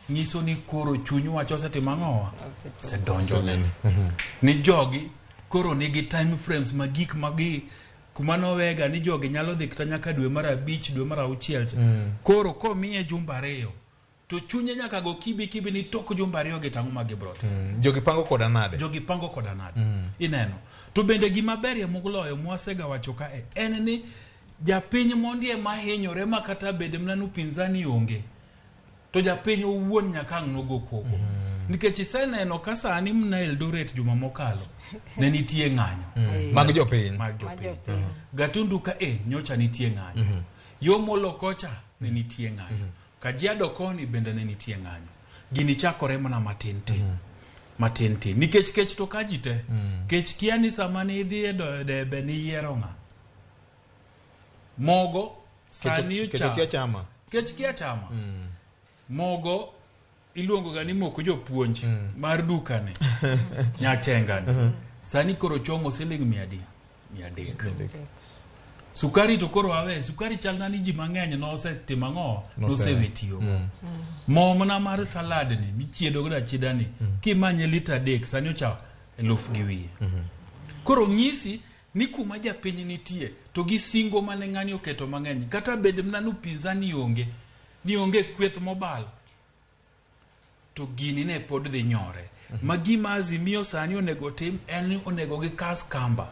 nyiso ni koro chuny wacho osetimo ang'owa osedonjo ni jogi koro nigi time frames ma gik magi kuma nowega ni jogi nyalo dhi kata nyaka dwe mar 5 dwe mar 6 koro komiye jumbe 2 To chunye nyaka go kibi kibi ni tok jumbe ariyo gi tang'o ma gibro timo. Jogi pango koda nade? Jogi pango koda nade? Ineno. To bende gima berie moloyo mwasega wacho kae en ni japiny mondi ema hinyore ma kata bed mana ni upinzani onge to japiny owuon nyaka ang' nogo koko. Nikech iseneno ka sani mna Eldoret juma mokalo ne nitie ng'anyo. Mag jopiny. Mag jopiny. Gatundu ka e nyocha nitie ng'anyo. Yo Molo kocha ne nitie ng'anyo. Kajiado koni bende ne nitie ng'anyo. Gini chakore mana matin tin. Matin tin. Nikech kech to kaji te. Kech kia ni sama ne idhi e doyo debe niyiero ng'a. Mogo sani Kech okia chama. Kech kia chama. Mogo iluongo ga ni moko jopuonj mar dukani Nyachengani. Sani koro chomo siling 300. 300. Sukari to koro awe, sukari chalna ni ji mang'eny nosetimo ang'o? Nosewe tiyo. Mo mana mar salad ni michiedo godo achieda ni kimanye lita 3 sani ocha 1,200. Koro nyisi ni kuma japiny nitie to gi singo mane ng'ani oketo mang'eny kata bed mana ni upinzani onge ni onge kweth mobal to gini ne pod dhi nyore. Ma gima Azimio sani onego tim en ni onego gikas kamba.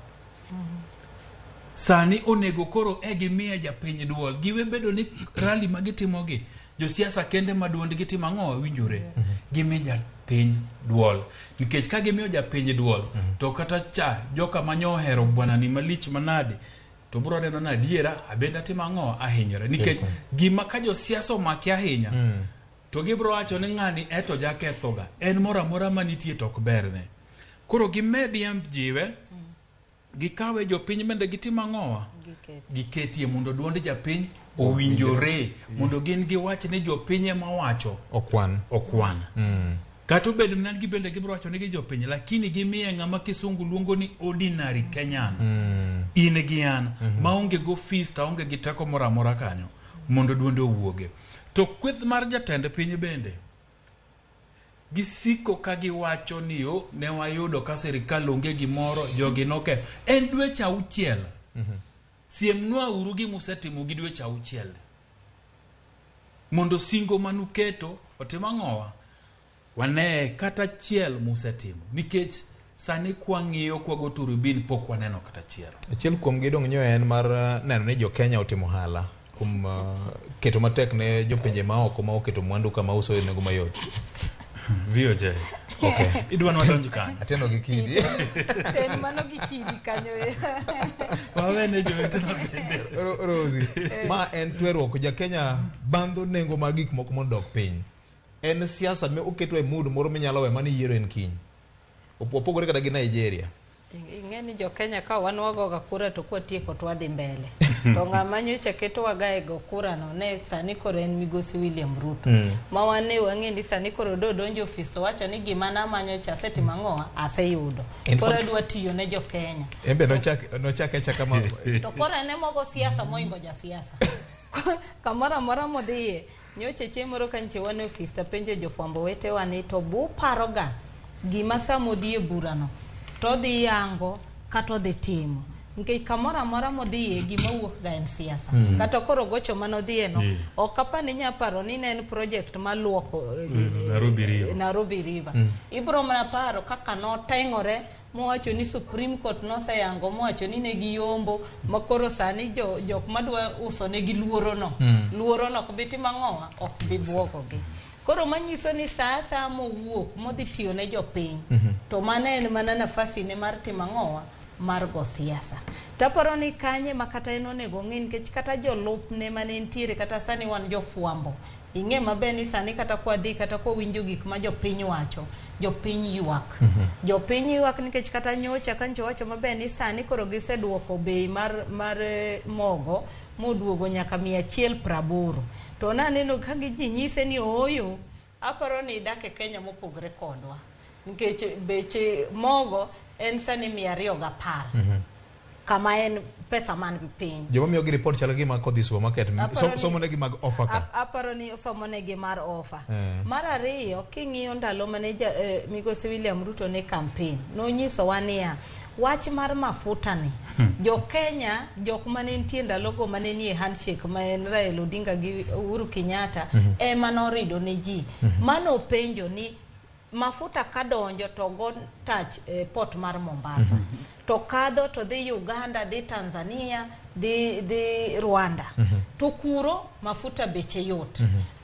Sani onego koro e gimiye japiny duol. Giwe bedo ni rally ma gitimogi josiasa kende ma duondgi timo ang'o winjore. Gimi japiny duol. Nikech ka gimiyo japiny duol to kata cha joka manyo ohero bwana ni malich manade to bro neno ni adiera abende atimo ang'o ahinyore. Nikech gima ka josiasa omaki ahinya to gibro wacho ni ng'ani eto jakethoga en moro amora manitie to ok berne. Koro gimed yamb jiwe gikawe jopiny bende gitim ang'owa giketie mondo duond japiny owinjore mondo gin giwach ni jopiny ema wacho okwan okwan. Kata obedo mana ni bende gibro wacho ni gi jopiny lakini gimiye ng'ama kisungu luongo ni ordinary Kenyan. In gi an maonge go fees to aonge gi teko moro amora kanyo mondo duonde owuoge. To kweth mar jatend piny bende gisiko ka giwacho ni yo ne wayudo ka sirikal onge gimoro jogi noke en dweche 6. Siemnwa uru gima usetimo gi dweche 6 mondo singo manuketo otim ang'owa wane kata achiel musetimo nikech sani kwang'iyo kwago turubin pok waneno kata achiel. Achiel kuom gi dong' nyo en mar neno ni jo Kenya otimo ohala kuom keto matek ne jopinje maoko ma oketo mwandu kama uso e nengo mayot. VOJ. Okay. Idwa ni wadonj kanyo. Ateno gi kidi. En mano gi kidi kanyo. Wawene jowetena bende. Rosie, ma en tweruok ja Kenya bandho nengo mag gik moko mondo odok piny. En siasa me oketo e mood moro minyalo we mani yiero en kiny. Opogore kata gi Nigeria. Ing'e ni jo Kenya ka wan wagoga kura to kwatieko to wadhi mbele. To ng'ama nyocha ketowaga e go kura no ne sani koro en migosi William Ruto. Ma wan ne wang'e ni sani koro dodonjo e ofis to wacho ni gima namanyo cha asetimo ang'owa aseyudo. Koro adwa tiyo ne jo Kenya. En be nochake achaka ma To koro en ema ogo siasa moingo jasiasa. Kamoro amora modhiye nyocha chieng' moro ka nyiche wan e ofis tapenjo jofwambo wetewa ni to buparoga gima sama odhi e burano to odhi yango kata odhi timo nikech kamoro amora modhiye gima wuok ga en siasa. Kata koro gocho manodhiye no ok apar ni inya paro ni ne en project maluoko Nairobi River. Nairobi River. Ibro mana paro kaka noteng'ore mowacho ni Supreme Court noseyango mowacho ni ne giyombo ma koro sani jok madwa uso negi luoro no. Luoro no ok bi timo ang'owa ok bi buogogi. Koro manyiso ni saa asaya mowuok modhi tiyo ne jopiny to mano en mana nafasi ne mar timo ang'owa mar go siasa. Taparo ni kanye ma kata en onego ong'e nikech kata jolupne mane nitiere kata sani wan jofwambo ing'e maber ni sani kata kwadhi kata kwawinjo gik ma jopiny wacho jopiny ywak. Jopiny ywak nikech kata nyocha ka nyocha wacho maber ni sani koro giseduoko bei mar mogo moduogo nyaka 180. To naneno ka ji nyise ni ooyo aparo ni idak e Kenya mopogore kodwa nikech beche mogo en sani 210. Kama en pesa man piny. Joma miyo gi report chalo gima kodhi supermarket somo negi mag offer ka. Aparo ni somo negi mar offer. Mar ariyo king'iyo ndalo mane migosi William Ruto ne campaign nonyisowa niya Wach mar mafuta ni, jo Kenya jok mane nitie ndalogo mane nie handshake ma en Raila Odinga gi Uhuru Kenyatta ema norido ne ji. Mano penjo ni mafuta kadonjo to go touch port mar Mombasa. To kadho to dhi Uganda, dhi Tanzania, dhi Rwanda. To kuro mafuta beche yot.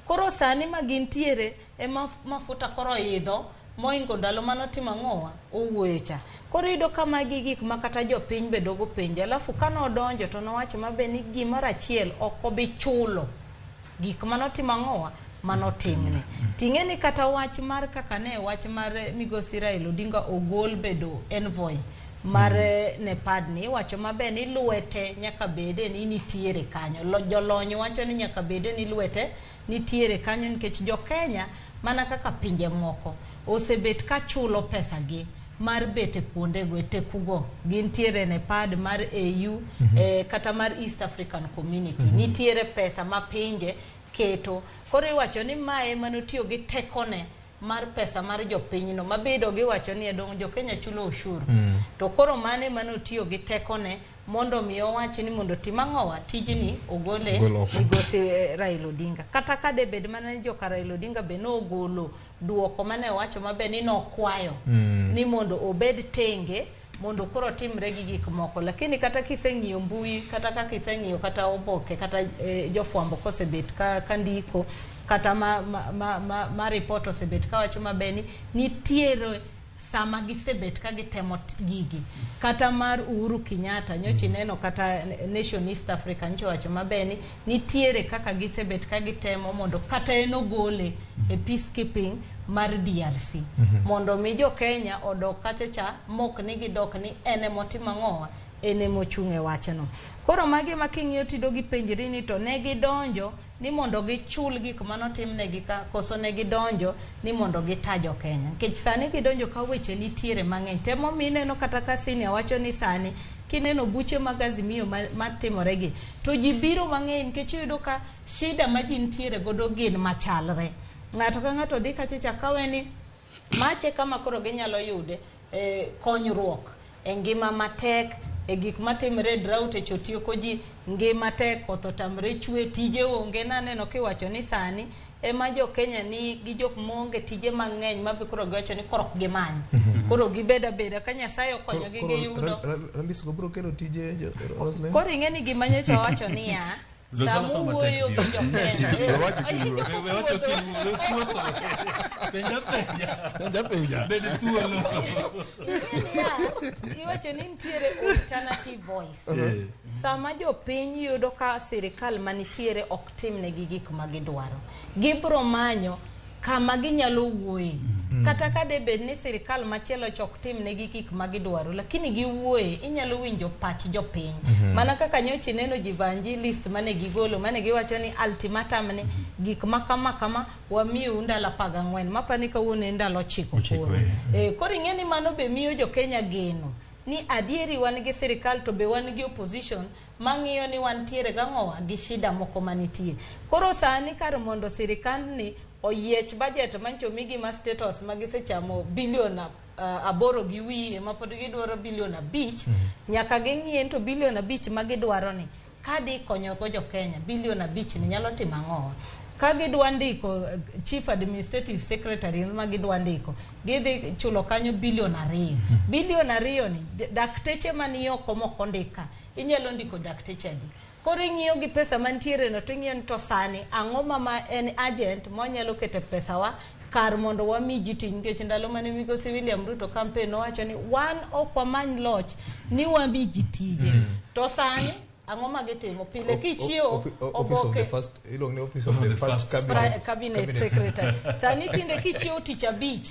Koro sani ma gintiere ema mafuta koro idho moingo ndalo manotimo ang'owa owuoyo cha. Koro iyudo ka magi gik ma kata jopiny be dogo penjo. Alafu kanodonjo to nowacho mabe ni gimoro achiel ok obi chulo gik manotimo ang'owa manotimne. Ting'e ni kata wach mar kaka ne wach mar migosi Raila Odinga ogol bedo envoy mar Nepad ni iwacho maber ni lwete nyaka bede ni nitiere kanyo. Jolony wacho ni nyaka bede ni lwete nitiere kanyo nikech jo Kenya mana kaka pinje moko osebet ka chulo pesa gi mar bet e kuondego e tekugo. Gintiere Nepad mar AU kata mar East African Community. Nitiere pesa ma pinje keto. Koro iwacho ni mae manotiyo gi tekone mar pesa mar jopinyno mabedo giwacho ni dong jo Kenya chulo ushuru. To koro mane manotiyo gi tekone mondo mi owach ni mondo tim ang'owa tijni ogole migosi Raila Odinga. Kata ka de bed mana ni joka Raila Odinga be nogolo duoko mane owacho maber ni nokwayo ni mondo obed tenge mondo koro timre gi gik moko. Lakini kata kiseng'iyo mbui, kata kaka iseng'iyo kata oboke, kata jofwambo kosebet ka ndiko, kata ma report osebet kawacho maber ni nitiere sama gisebet ka gitemo gigi. Kata mar Uhuru Kenyatta nyocha ineno kata Nation East Africa nyocha owacho maber ni nitiere kaka gisebet ka gitemo mondo kata en ogole e peacekeeping mar DRC. Mondo mi jo Kenya odok kacha cha mok ni gidok ni en emotimo ang'owa, en emochung' e wachno. Koro magi ma king'iyo tido gipenjri ni to ne gidonjo ni mondo gichul gik manotimnegi ka koso ne gidonjo ni mondo gita jo Kenya. Nikech sani gidonjo ka weche nitiere mang'eny. Temo mineno kata ka senior wacho ni sani kineno buche mag Azimio matimore gi to ji biro mang'eny nikech iyudo ka shida ma ji nitiere godo gin machalre. Ng'ato ka ng'ato dhi kacha cha kawe ni mache kama koro ginyalo yude konyruok e ngima matek, e gik matimre drought e chotieko ji, ngima tek, koth otamre chwe, tije onge. Naneno kiwacho ni sani ema jo Kenya ni gi jok maonge tije mang'eny ma be koro giwacho ni koro ok gimany. Koro gibed abeda ka Nyasaye okonyogi giyudo. Rallies go biro kelo tije Roslyn. Koro ing'e ni gima nyocha wacho niya, sama wuoyo gi jo Kenya. Penja. Bed thuolo. Iwacho ni nitiere alternative voice. Sama jopiny yudo ka sirikal manitiere ok timnegi gik ma gidwaro, gibiro manyo kama ginyalo wuoye. Kata ka de bed ni sirikal machielo chok timnegi gik ma gidwaro, lakini giwuoye, inyalo winjo pach jopiny. Mana kaka nyocha ineno Jivanji list mane gigolo, mane giwacho ni ultimatum ni gik ma kama kama wamiu ndalo 14, mapani kawuono en ndalo 9 koro. Koro ing'e ni mano be miyo jo Kenya geno ni adieri wan gi sirikal to be wan gi opposition mang'iyo ni wantiere gang'owa gi shida moko manitie. Koro sani kar mondo sirikandni oyiech budget mancho migi ma status ma gisechamo bilion 8 gi wiye ma pod gidwaro bilion 5, nyaka ging'iye to bilion 5 ma gidwaro ni kadi konyogo jo Kenya bilion 5 ni nyalo timo ang'owa. Ka gidwa ndiko chief administrative secretary ma gidwa ndiko, gidhi chulo kanyo bilion 2. Bilion 2 ni dakteche mani oko mok ondika, inyalo ndiko dakteche adi? Koro ing'iyo gi pesa mantiere no to ing'iyo ni to sani ang'o ma en agent mwanyalo keto pesawa kar mondo wami ji tich. Nikech ndalo mane migosi William Ruto campaign nowacho ni wan ok wamany loch ni wami ji tije. To sani ang'o ma gitimo pile kichiewo oboke office of the first cabinet secretary. Sani tinde kichiewo tich abich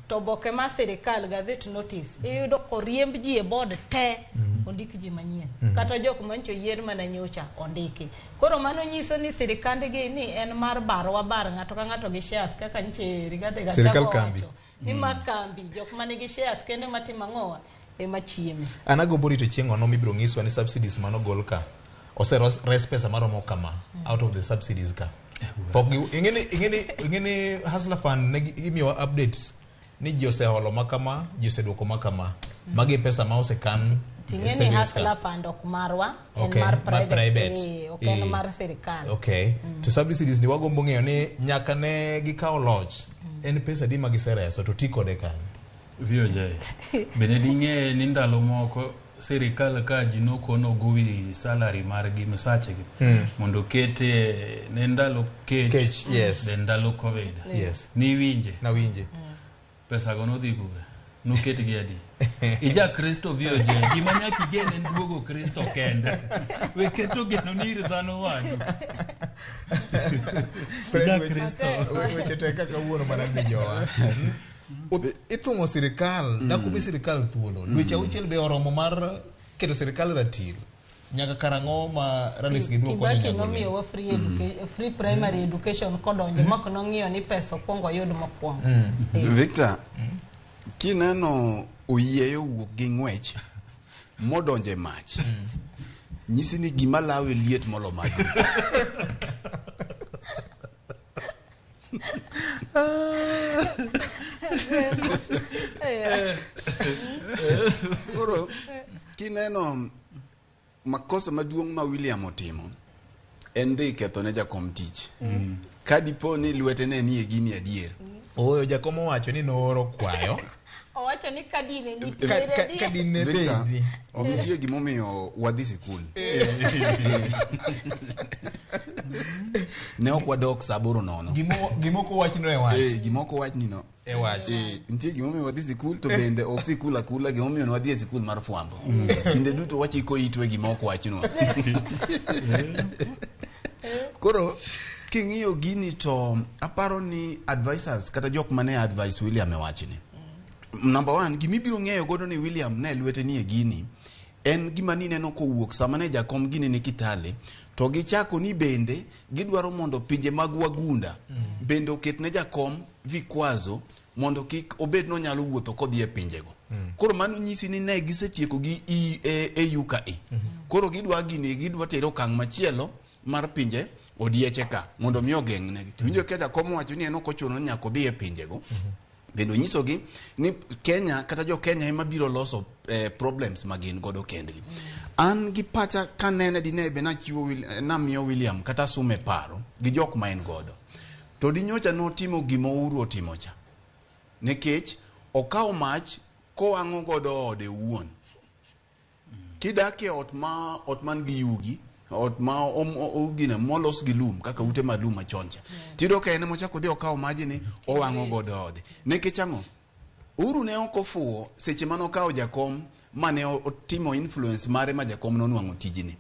to oboke mar sirikal gazette notice iyudo koriemb ji e board te ondik ji manyien. Kata jok mancho yier mana nyocha ondiki. Koro mano nyiso ni sirikandgi ni en mar barwa bar ng'ato ka ng'ato gi shares kaka nche Rigathi Gachagua wacho ni ma kambi jok manigi shares kende matimo ang'owa ema chieme. An agombo rito chieng' ono mibiro nyiswa ni subsidies manogol ka ose res pesa maromo kama out of the subsidies ka. Pok ing'eni Hustler Fund ne imiyowa updates ni ji oseholo makama, ji oseduoko makama. Magi pesa ma osekan Ting'e e ni savings Hustler ka. Fund ok marwa, en Okay, mar mar private, private. ok en Eh. mar sirikal. Okay. To subsidies ni wagombo ng'eyo ni nyaka ne gikawo loch en pesa adi ma gisereso to ti kode kanyo. VOJ bende ding'e ni ndalo moko sirikal ka ji nokono gowi salary margi misachgi mondo okete ne ndalo kech, Kech, yes. be ndalo covid Yes. niwinje Nawinje. pesago nodhi kure noketgi adi ija kristo VOJ gima nyaka igen en duogo kristo kende we keto geno ni ir dhano wadu ija kristo Weche tek kaka wuono mana mijowa. Ithung'o sirikal, dakumi sirikal thuolo. Dweche auchiel be oromo mar keto sirikal ratil. Nyaka karang'o ma rallies gi biro konyo Kibaki nyago nomiyowa free primary education kodonjo mok nong'iyo ni pesa okwongo oyud mokwongo. Victor, kineno oyieyo wuok gi ng'wech modonjo e mach, nyisi ni gima lawe liet molo mach. Koro kineno makosa maduong' ma William otimo en dhi ketho ne jakom tich. Ka dipo ni lwete ne nie gini adier. Ooyo jakom owacho ni nooro kwayo. Owacho ni kadine Ka- nitiere ka dine Victor, bedi. ok nitie gimomiyo wadhi sikul. Ne ok wadok saa aboro nono. Gimoko wachno e wach. Gimoko wachni no. E wach. Nitie gimomiyo wadhi sikul to bende ok sikul akula gimomiyo ne wadhi e sikul mar fwambo. Kinde duto wachiko itwa e gima ok wachnwa. Koro king'iyo gini to aparo ni advisors kata jok mane advice William e wachni. Number one, gimibiro ng'eyo godo ni William ne lwete nie gini en gima nineno kowuok sama ne jakom gini ni Kitale to gichako ni bende gidwaro mondo pinje mag wagunda bende oket ne jakom vikwazo mondo kik obed nonyalo wuotho kodhi e pinjego. Koro mano nyisi ni ne gisetieko gi AU ka e. Koro gidwa gini gidwa tere okang' machielo mar pinje odieche ka mondo mi ogeng'negi. To winjo ka jakom owacho ni en ok ochuno ni nyaka odhi e pinjego. Bende onyisogi ni Kenya kata jo Kenya ema biro loso problems ma gin godo kendgi. An gi pacha kanene dine be nachiwo namiyo William kata asume paro gi jok ma en godo. To dinyocha notimo gima Uhuru otimo cha. Nikech okawo mach kowang'o godo ode owuon. Kidak e ot ma ot man gi yugi, ot ma gine molos gi lum kaka ute mag lum machon cha. Tiyudo ka en emochako odhi okawo majni owang'o godo ode. Nikech ang'o? Uhuru ne ok ofuwo seche mane okawo jakom mane otimo influence mare ma jakom nonwang'o tijni.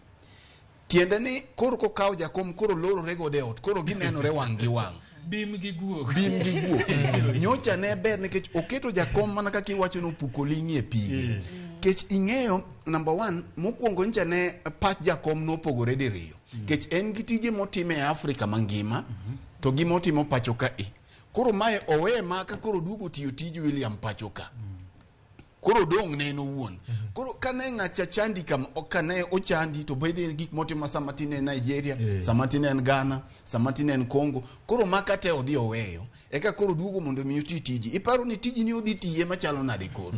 Tiende ni koro kokawo jakom koro lorore godo e ot, koro ginenore wang' gi wang'. Bim gi guok. Bim gi guok. Nyocha ne ber nikech oketo jakom mana kaka iwacho ni opuko ling'i e pige. Kech ing'eyo number one, mokwongo ncha ne pach jakom nopogore diriyo. Kech en gi tije motimo e Afrika mangima to gi motimo pacho ka e. Koro mae oweye maka koro duogo tiyo tij William pacho ka. Koro dong' ne en owuon. Koro kane ng'acha chandi kam kane ochandi to bede gik motimo sama tin en Nigeria, sama tin en Ghana, sama tin en Congo. Koro maka te odhi oweyo. Eka koro duogo mondo mi oti tiji. Iparo ni tiji ni odhi tiye machalo nade koro?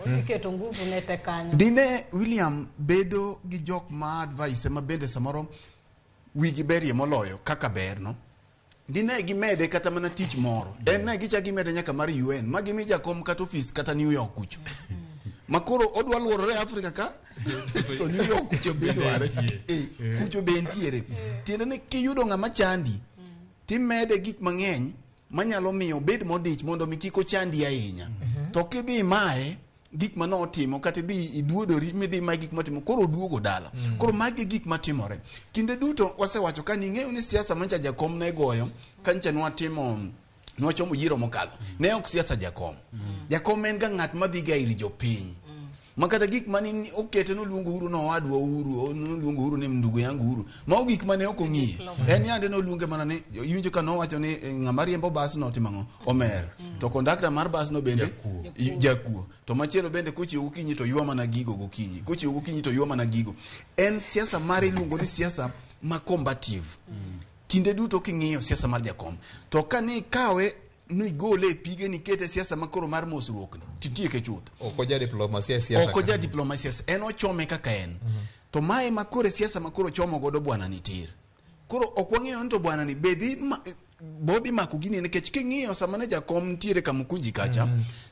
Odhi keto nguvu ne te kanyo. Dine William bedo gi jok ma advice ma bende samoro wigi berie moloyo kaka ber no. Dine gimede kata mana tich moro. En ne gichak gimede nyaka mar UN. Ma gimi jakom kata ofis kata New York kucho. Ma koro odwa luorore Afrika ka to New York kucho be dware. Kucho be ntiere. Tiende ni kiyudo ng'ama chandi timede gik mang'eny manyalo miyo obed modich mondo mi kik ochandi ahinya. To kidhi imaye gik mane otimo kata idhi iduodori midhi imaye gik motimo koro oduogo dala. Koro magi e gik matimore. Kinde duto wasewacho ka ning'eyo ni siasa mancha jakom ne goyo ka ncha nwatimo nwachomo yiero mokalo. Ne ok siasa jakom. Jakom en ga ng'at madhi ga ir jopiny. Ma kata gik mane okete noluongo Uhuru no owadwa Uhuru, noluongo Uhuru ni ndugu yangu Uhuru. Mago gik mane ok ong'iye. En yande noluonge mana ni iwinjo ka nowacho ni ng'ama riembo bas no otimo ang'o? Omer. To kondakta mar bas no bende jakuo. To machielo bende kochiew gokinyi to ywa mana gigo gokinyi. Kochiew gokinyi to ywa mana gigo. En siasa mare iluongo ni siasa ma combative. Kinde duto king'iyo siasa mar jakom. To ka ni ikawe nigole e pige nikete siasa makoro mar mosruok ni titieke chuth. Ok oja diplomasia e siasa. Ok oja diplomasia, en ochome kaka en. To mae makoro e siasa makoro chomo godo bwana ni tir. Koro ok wang'eyo ni to bwana ni be dhi bodhi mako gini, nikech king'iyo sama ne jakom nitiere Kamukunji kacha,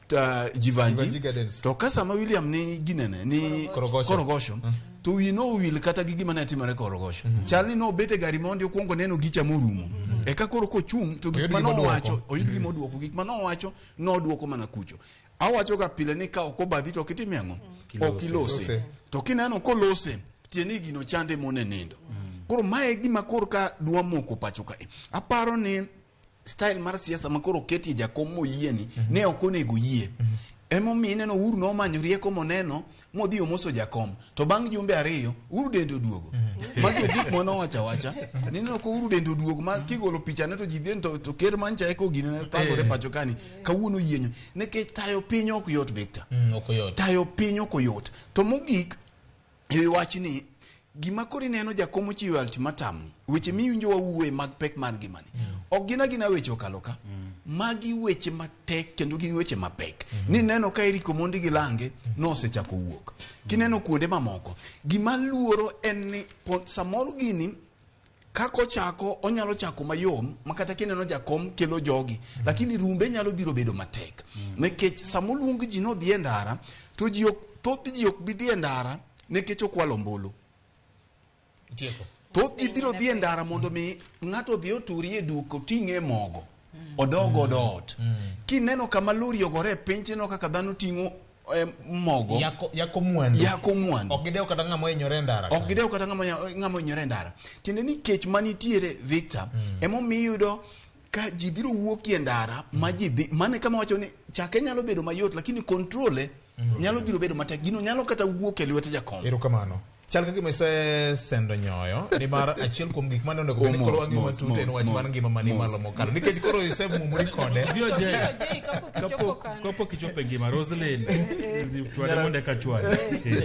ta Jivanji, to ka sama William ni ginene ni Korogosho, to wiye nowil kata gi gima ne timore Korogosho. Chal ni nobet e gari mondi okwongo neno gicha morumo. Eka koro kochung' to gik mane owacho oyud gima oduoko, gik mane owacho noduoko mana kucho. Awacho ga pile ni ka ok obadhi to ok itim ang'o? Ok ilose. To kineno kolose, tiende ni gino chande mone nindo. Koro mae gima koro ka dwa moko pacho kae. Aparo ni style mar siasa ma koro oketie jakom moyieni ne ok onego yie. Emomiyo ineno Uhuru nomanyo rieko moneno modhi omoso jakom. To bang' jumbe 2 Uhuru dende oduogo. Magi gik manowacho awacha. Nineno ka Uhuru dende oduogo ma kigolo pichane to ji dhi to ker mancha eko gine ne thagore pacho kani. Kawuono yienyo. Nikech tayo piny ok yot, Victor. Ok oyot. Tayo piny ok oyot. To mogik e wachni, gima koro ineno jakom ochiwo ultimatum ni, weche miwinjo wawuoye mag pek mar ngimani, ok gin agina weche okalo ka. Magi weche matek kendo gin weche mapek. Ni neno ka Eric Omondi gi Lange nosechako wuok. Kineno kuonde mamoko, gima luoro en ni samoro gini kako chako onyalo chako mayom makata kineno jakom kelo jogi, lakini rumbe nyalo biro bedo matek. Nikech samoluong ji nodhi e ndara, to ji ok, thoth ji ok bi dhi e ndara nikech okwalo ombulu. Thoth ji biro dhi e ndara mondo mi ng'ato odhi oturie duka oting'e mogo odog godo ot. Kineno kama lori ogore e piny tineno kaka dhano ting'o mogo, yako mwandu, yako mwandu. Ok gidew kata ng'ama ohinyore e ndara. Ok gidew kata ng'ama ohinyore e ndara. Tiende ni kech manitiere, Victor, emomiyo iyudo ka ji biro wuok e ndara ma ji dhi. Mane kama wacho ni chake nyalo bedo mayot, lakini control nyalo biro bedo matek. Gino nyalo kata wuok e lwet jakom. Erokamano. Chal ka gima isesendo nyoyo nimar achiel kuom gik mane onego bed ni koro wang'iyo matut en wach mar ngima mani malo mokalo, nikech koro isemumori kode. Kapok ichopo e ngima, Roslyn, chwade mondo eka chwade.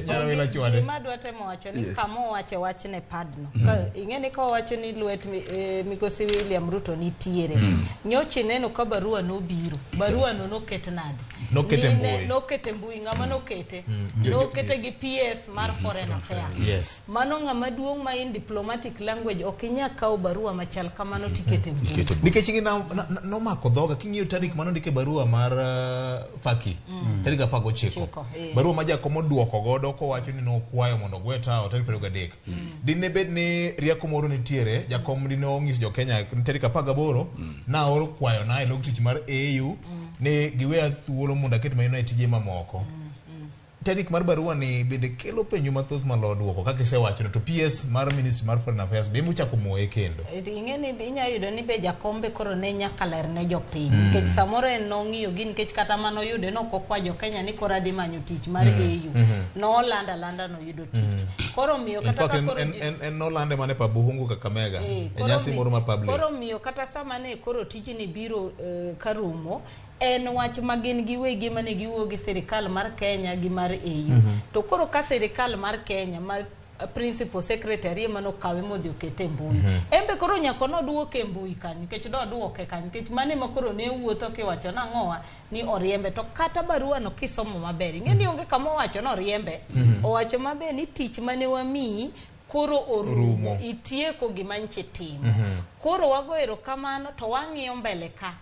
Nyalo chwade. Gima adwa temo wacho ni kama owache wachne padno. Ing'e ni ka owacho ni lwet migosi William Ruto nitiere. Nyocha ineno ka barua nobiro. Barua no noket nade? Nokete mbui. Nokete mbui, ng'ama nokete? Nokete gi PS mar Foreign Affairs. Yes. Mano ng'ama duong' ma in diplomatic language ok inyal kawo barua machal kamano tikete mbui. Nikech ing'e nomako dhoga king'iyo tarik mane ondike barua mar Faki, tarik 19. Barua ma jakom oduoko godo kowacho ni nokwayo mondo ogwe tawo tarik 23. Dine bed ni rieko moro nitiere, jakom dine onyiso jo Kenya ni tarik 18 naoro kwayo na e log tich mar AU ni giweya thuolo mondo aket maino e tije mamoko. Tarik mar barua ni bende kelo penjo mathoth malo duoko kaka isewacho to PS mar Ministry mar Foreign Affairs be mochako moye kendo. Ing'e ni inya yudo ni be jakombe koro ne nyaka ler ne jopiny, nikech samoro en nong'iyo gi nikech kata mano yude nok okwa jo Kenya ni koro adhi manyo tich mar AU. Nolanda landa noyudo tich. Koro miyo kata ka koro en nolande mane pa Buhungu Kakamega e nyasi moro ma public. Koro miyo kata sama ne koro tijni biro karumo, en wach ma gin giwegi mane giwuoyo gi sirikal mar Kenya gi mar AU. To koro ka sirikal mar Kenya ma principal secretary mano kawe modhi okete mbui. Embe koro nyaka noduoke e mbui kanyo nikech noduoke kanyo nikech mane ma koro ne wuotho kiwacho nang'owa ni oriembe. To kata barua no kisomo maber ing'e ni onge kama owacho noriembe. Owacho maber ni tich mane wamiyi koro orumo, itieko gima nche timo. Koro wago erokamano to wang'iyo mbele ka.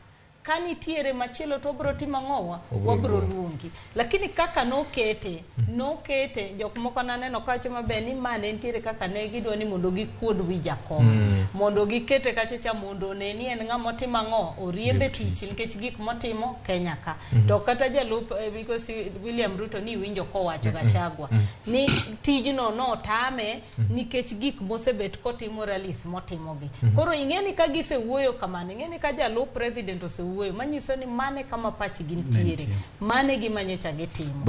Ka nitiere machielo to obro timo ang'owa, wabro luongi. Lakini kaka nokete, nokete jok moko naneno kawacho maber ni mane nitiere kaka ne gidwa ni mondo gikuod wi jakom. Mondo gikete kacha cha mondo one ni en ng'ama otimo ang'o, oriembe tich nikech gik motimo Kenya ka. To kata jalup migosi William Ruto ni winjo kowacho Gachagua ni tijno notame nikech gik mosebet kotimo rallies motimogi. Koro ing'e ni ka gisewuoyo kamano, ing'e ni ka jalup president osewuoyo, manyiso ni mane kama pachgi nitiere, mane gima nyocha gitimo.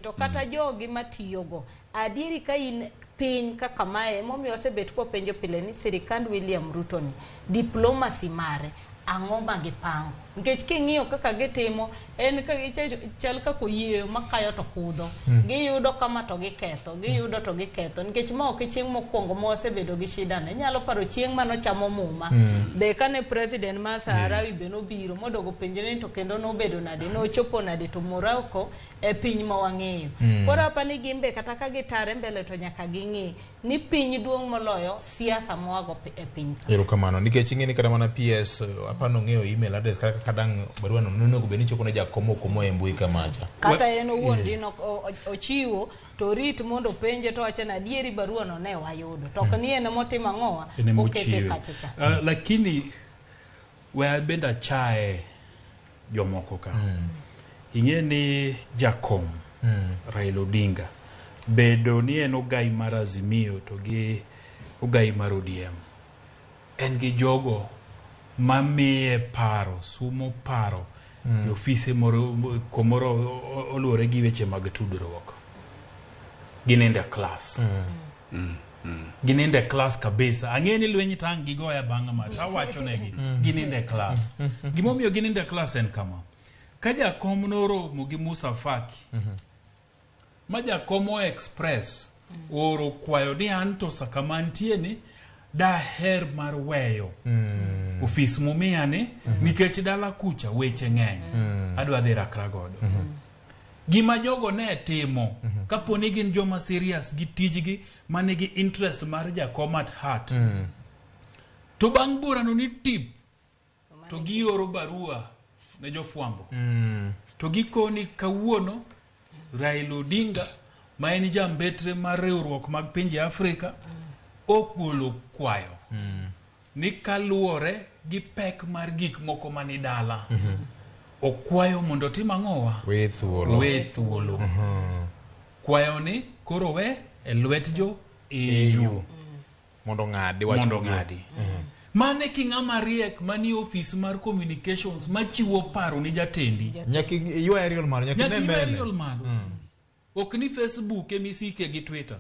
To kata jogi matiyogo, adieri ka in piny kaka mae, emomiyo osebet kopenjo pile ni sirikand William Ruto ni diplomacy mare ang'o ma gipango. Nikech king'iyo kaka gitimo, en ka chal kaka oyieyo makayo to kudho. Giyudo kama to giketho, giyudo to giketho. Nikech ma ok e chieng' mokwongo ma wasebedo gi shida no. Inyalo paro chieng' manochamo muma. Be kane president mar Saharawi be nobiro modogo penjre ni to kendo nobedo nade, nochopo nade to Morocco e piny ma wang'eyo. Koro apa ni gin be kata ka gitare mbele to nyaka ging'i ni piny duong' moloyo siasa moago e piny ka. Erokamano. Nikech ing'e ni kata mana PS apano ng'eyo email address kaka kadang' barua no nonego bed ni chopo ne jakom ok omoye e mbui kamacha. Kata en owuon dino ochiwo to rit mondo penje to wacho ni adieri barua no ne wayudo. To ok ni en emotimo ang'owa En ema okete ochiwe. kacha cha. Lakini we bende achaye jomoko ka. Ing'e ni jakom Raila Odinga bedo ni en ogai mar Azimio to gi ogai mar ODM. En gi jogo mamiye paro, sumo paro e ofise moro komoro oluwore gi weche mag tudruok. Ginindo e klas. Ginindo e klas kabisa. Ang'e ni lweny tang' gigoya bang' ma to awacho negi ginindo e klas. Gimomiyo ginindo e klas en kama. Ka jakom noromo gi Musa Faki, ma jakom o express ooro kwayo ni anto sa kama antie ni daher mar weyo ofis mumiya ni nikech dala kucha weche ng'eny adwa dhi rakra godo. Gima jogo ne timo kapo ni gin joma serious gi tijgi manigi interest mar jakom at heart to bang' burano ni tip to gioro barua ne jofwambo to gikoni kawuono Raila Odinga ma en jambetre mar riwruok mag pinje Afrika ogolo kwayo ni kaluwore gi pek mar gik moko mani dala okwayo mondo otim ang'owa We thuolo. we thuolo kwayo ni koro we e lwet jo EU EU. Mondo ng'adi wach mondo gi. ng'adi mane ki ng'ama riek manie ofis mar communications machiwo paro ni jatendi Nyaka iywa aerial malo, nyaka nyaka ine iywa mbele. aerial malo ok ni Facebook emisike gi Twitter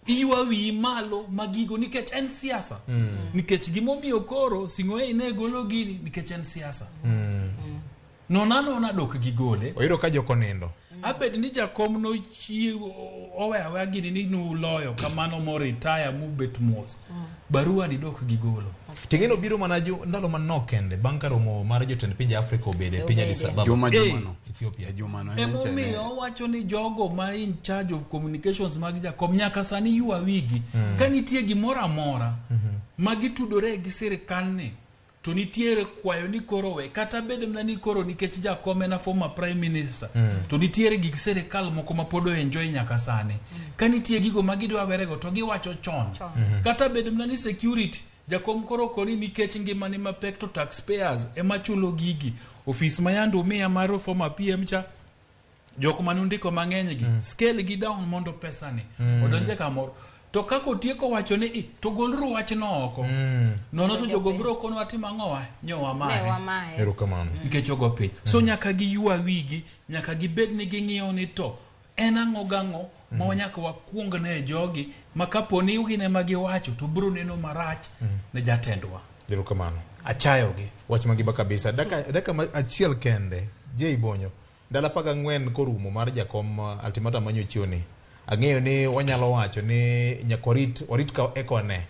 iywa wiyi malo magigo nikech en siasa nikech gimomiyo koro Sing'oei ne golo gini nikech en siasa nona nona dok gigole Oyudo ka joko nindo. abed ni jakom nochiwo oweyo aweya gini ni nuloyo kamano moritaya mubet mos barua ni dok gigolo Ting'e no biro mana ndalo manok kende bang' ka romo mar jotend pinje Afrika obedo e piny Addis Ababa. Juma Eh. jumano. Ethiopia. E jumano ema emomiyo owacho ni jogo ma in charge of communications mag jakom nyaka sani ywa wigi ka nitie gimoro amora ma gitudore gi sirikal ni to nitiere kwayo ni koro we kata bed mana ni koro nikech jakom en a former prime minister to nitiere gik sirikal moko ma pod oenjoy nyaka sani ka nitie gigo ma gidwa werego to giwacho chon kata bed mana ni security jakom koro koni nikech ngimane mapek to taxpayers ema chulo gigi ofis ma yande umiya mar former PM cha jok manundiko mang'eny gi scale gi down mondo pesa ni odonje kamoro to kaka otieko wacho ni "I, to goluru wachno oko nono to jogo biro kono watim ang'owa nyowa Ne maye wamaye. Erokamano. nikech ogo piny so nyaka giywa wigi nyaka gibed ni ging'iyo ni to en ang'o gang'o ma nyaka wakuong ne jogi ma kapo ni gin ema giwacho to biro neno marach ne jatendwa Erokamano. achayogi Wach magiba kabisa. Daka daka achiel kende. Jay Bonyo. Ndalo 14 korumo mar jakom ultimatum manyochiwo ni. Ang'eyo ni wanyalo wacho ni nyaka warit warit ka eka wane.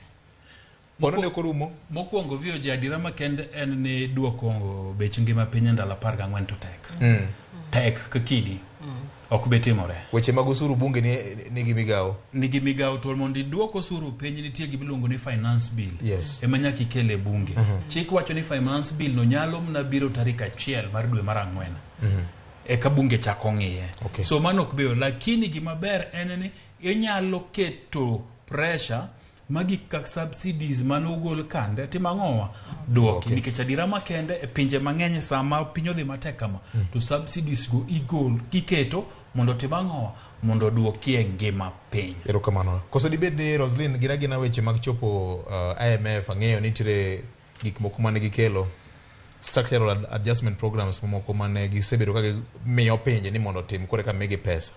Pono ne korumo. Mokwongo VOJ adiera makende en ni duoko bech ngima piny e ndalo 14 to tek tek ka kidi ok be timore Weche mag osuru bunge ni nigi migawo. Nigi migawo to mondo iduok osuru piny nitie gima iluongo ni finance bill Yes. ema nyaka ikel e bunge chik wacho ni finance bill no nyalo mana biro tarik 1 mar dwe mar 4 eka bunge chako ng'iye Okay. so mano ok beyo lakini gima ber en ni inyalo keto pressure magik kaka subsidies manogol kande timo ang'owa duoki Okay. nikech adiera makende e pinje mang'eny sama piny odhi matek kama to subsidies go igol iketo mondo otim ang'owa mondo oduokie ngima piny Erokamano. Koso dibed ni Roslyn gin agina weche mag chopo IMF ang'eyo ni nitiere gik moko mane gikelo structural adjustment programs mamoko mane gisebedo ka gimiyo pinje ni mondo otim koro eka migi pesa.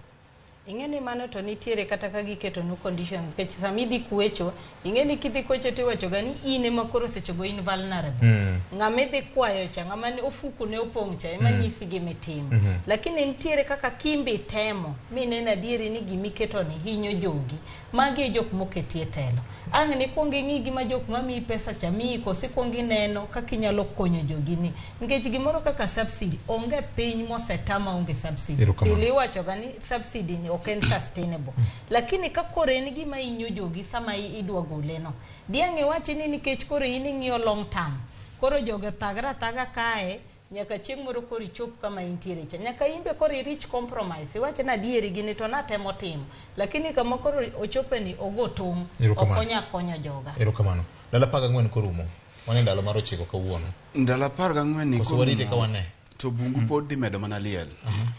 Ing'e ni mano to nitiere kata ka giketonu conditions nikech sama idhi kwecho, ing'e ni kidhi kwecho tiwacho ga ni in ema koro sechego in vulnerable. Ng'ama idhi kwayo cha, ng'ama ni ofuku ne opong' cha ema nyisi gima itimo. Lakini nitiere kaka kimbe temo mineno adieri ni gimiketo ni hinyo jogi. Magi e jok moketie telo. Ang' nikwong ing'i gima jok mamiyi pesa cha miyi koso ikwong ineno kaka inyalo konyo jogi ni. Nikech gimoro kaka subsidy, onge piny moseta maonge subsidy. Erokamano. Pile iwacho ga ni subsidy ni ok en sustainable. Lakini ka koro en gima hinyo jogi sama idwa gole no. Diang' iwachi ni nikech koro in ing'iyo long term. Koro jogi thagre athaga kae nyaka chieng' moro koro ichop kama intiere cha. Nyaka in be koro i reach compromise. Iwach ni adieri gini to natemo timo. Lakini kama koro ochope ni ogo tong'. Ok Erokamano. onya konyo joga. Erokamano. Ndalo 14 korumo. Wan e ndalo mar 9 kawuono. Ndalo 14 ni Koso warite korumo, ka wane. To bungu pod dhi medo mana liel.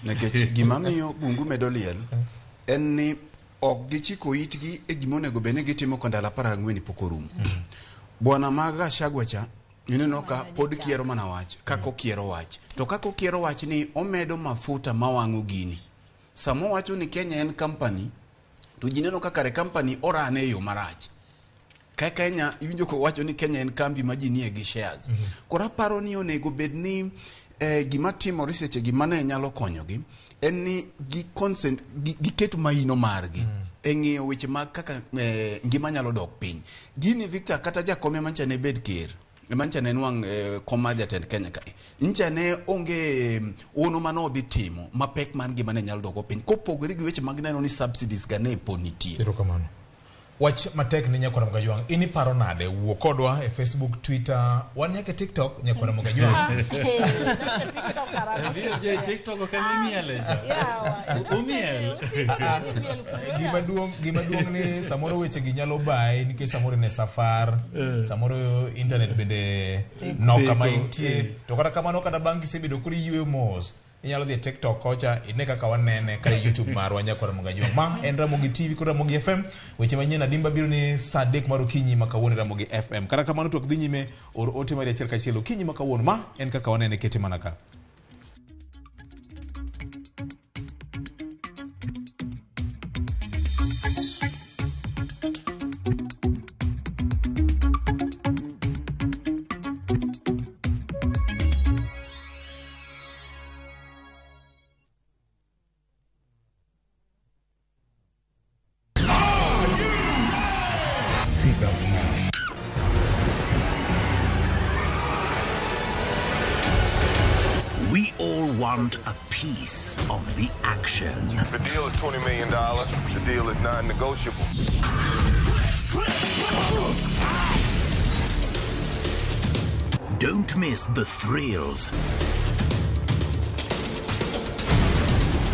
Nikech gima miyo bungu medo liel en ni ok gichiko itgi e gima onego bed ni gitimo ka ndalo 14 pok orumo. Bwana mag Gachagua cha ineno ka pod kiero mana wach kaka okiero wach. To kaka okiero wach ni omedo mafuta mawang'o gini. Sama owacho ni Kenya en company to ji neno ka kare company orane e yo marach. Ka Kenya iwinjo kowacho ni Kenya en kambi ma ji nie gi shares. Koro aparo ni onego bed ni gima timore seche gi mane nyalo konyogi en ni gi consent giket maino margi e ng'iyo weche mag kaka ngima nyalo dok piny. Gini Victor kata jakome mancha ne bed ker mancha ne nwang' kom mar jatend Kenya kae ncha ne onge ono mane odhi timo mapek mar ngima ne nyalo doko piny kopogore gi weche mag neno ni subsidies ga ne pod nitie. Erokamano. Wach matek ni Nyakwar Ramogi Ajwang', in iparo nade? Wuo kodwa e Facebook, Twitter, wan nyaka e TikTok, Nyakwar Ramogi Ajwang'. VOJ TikTok ok ema imiele cha. Umiel. Gima duong' ni samoro weche gi nyalo bayi nikech samoro in e safar, samoro internet bende nok kama intie. To kata kamano kata bang' kisebedo koro iyweyo mos, inyalo dhi e TikTok kocha ine kaka wanene kata e YouTube marwa Nyakwar Ramogi Ajwang'. Ma en Ramogi TV kod Ramogi FM. Weche manyien adimba biro ni saa 3 mar okinyi ma kawuono e Ramogi FM. Kata kamano twak dhi nyime, or ote mari achiel kachiel okinyi ma kawuono. Ma en kaka wanene, kete mana ka. Seatbelts now. We all want a piece of the action. The deal is $20 million. The deal is non-negotiable. Don't miss the thrills,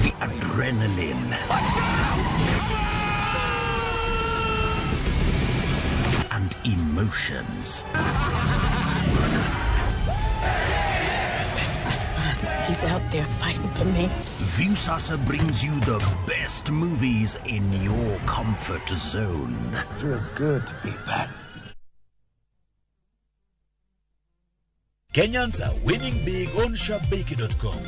the adrenaline, and emotions. That's my son. He's out there fighting for me. Viusasa brings you the best movies in your comfort zone. Feels good to be back. Kenyans are winning big on Shabiki.com.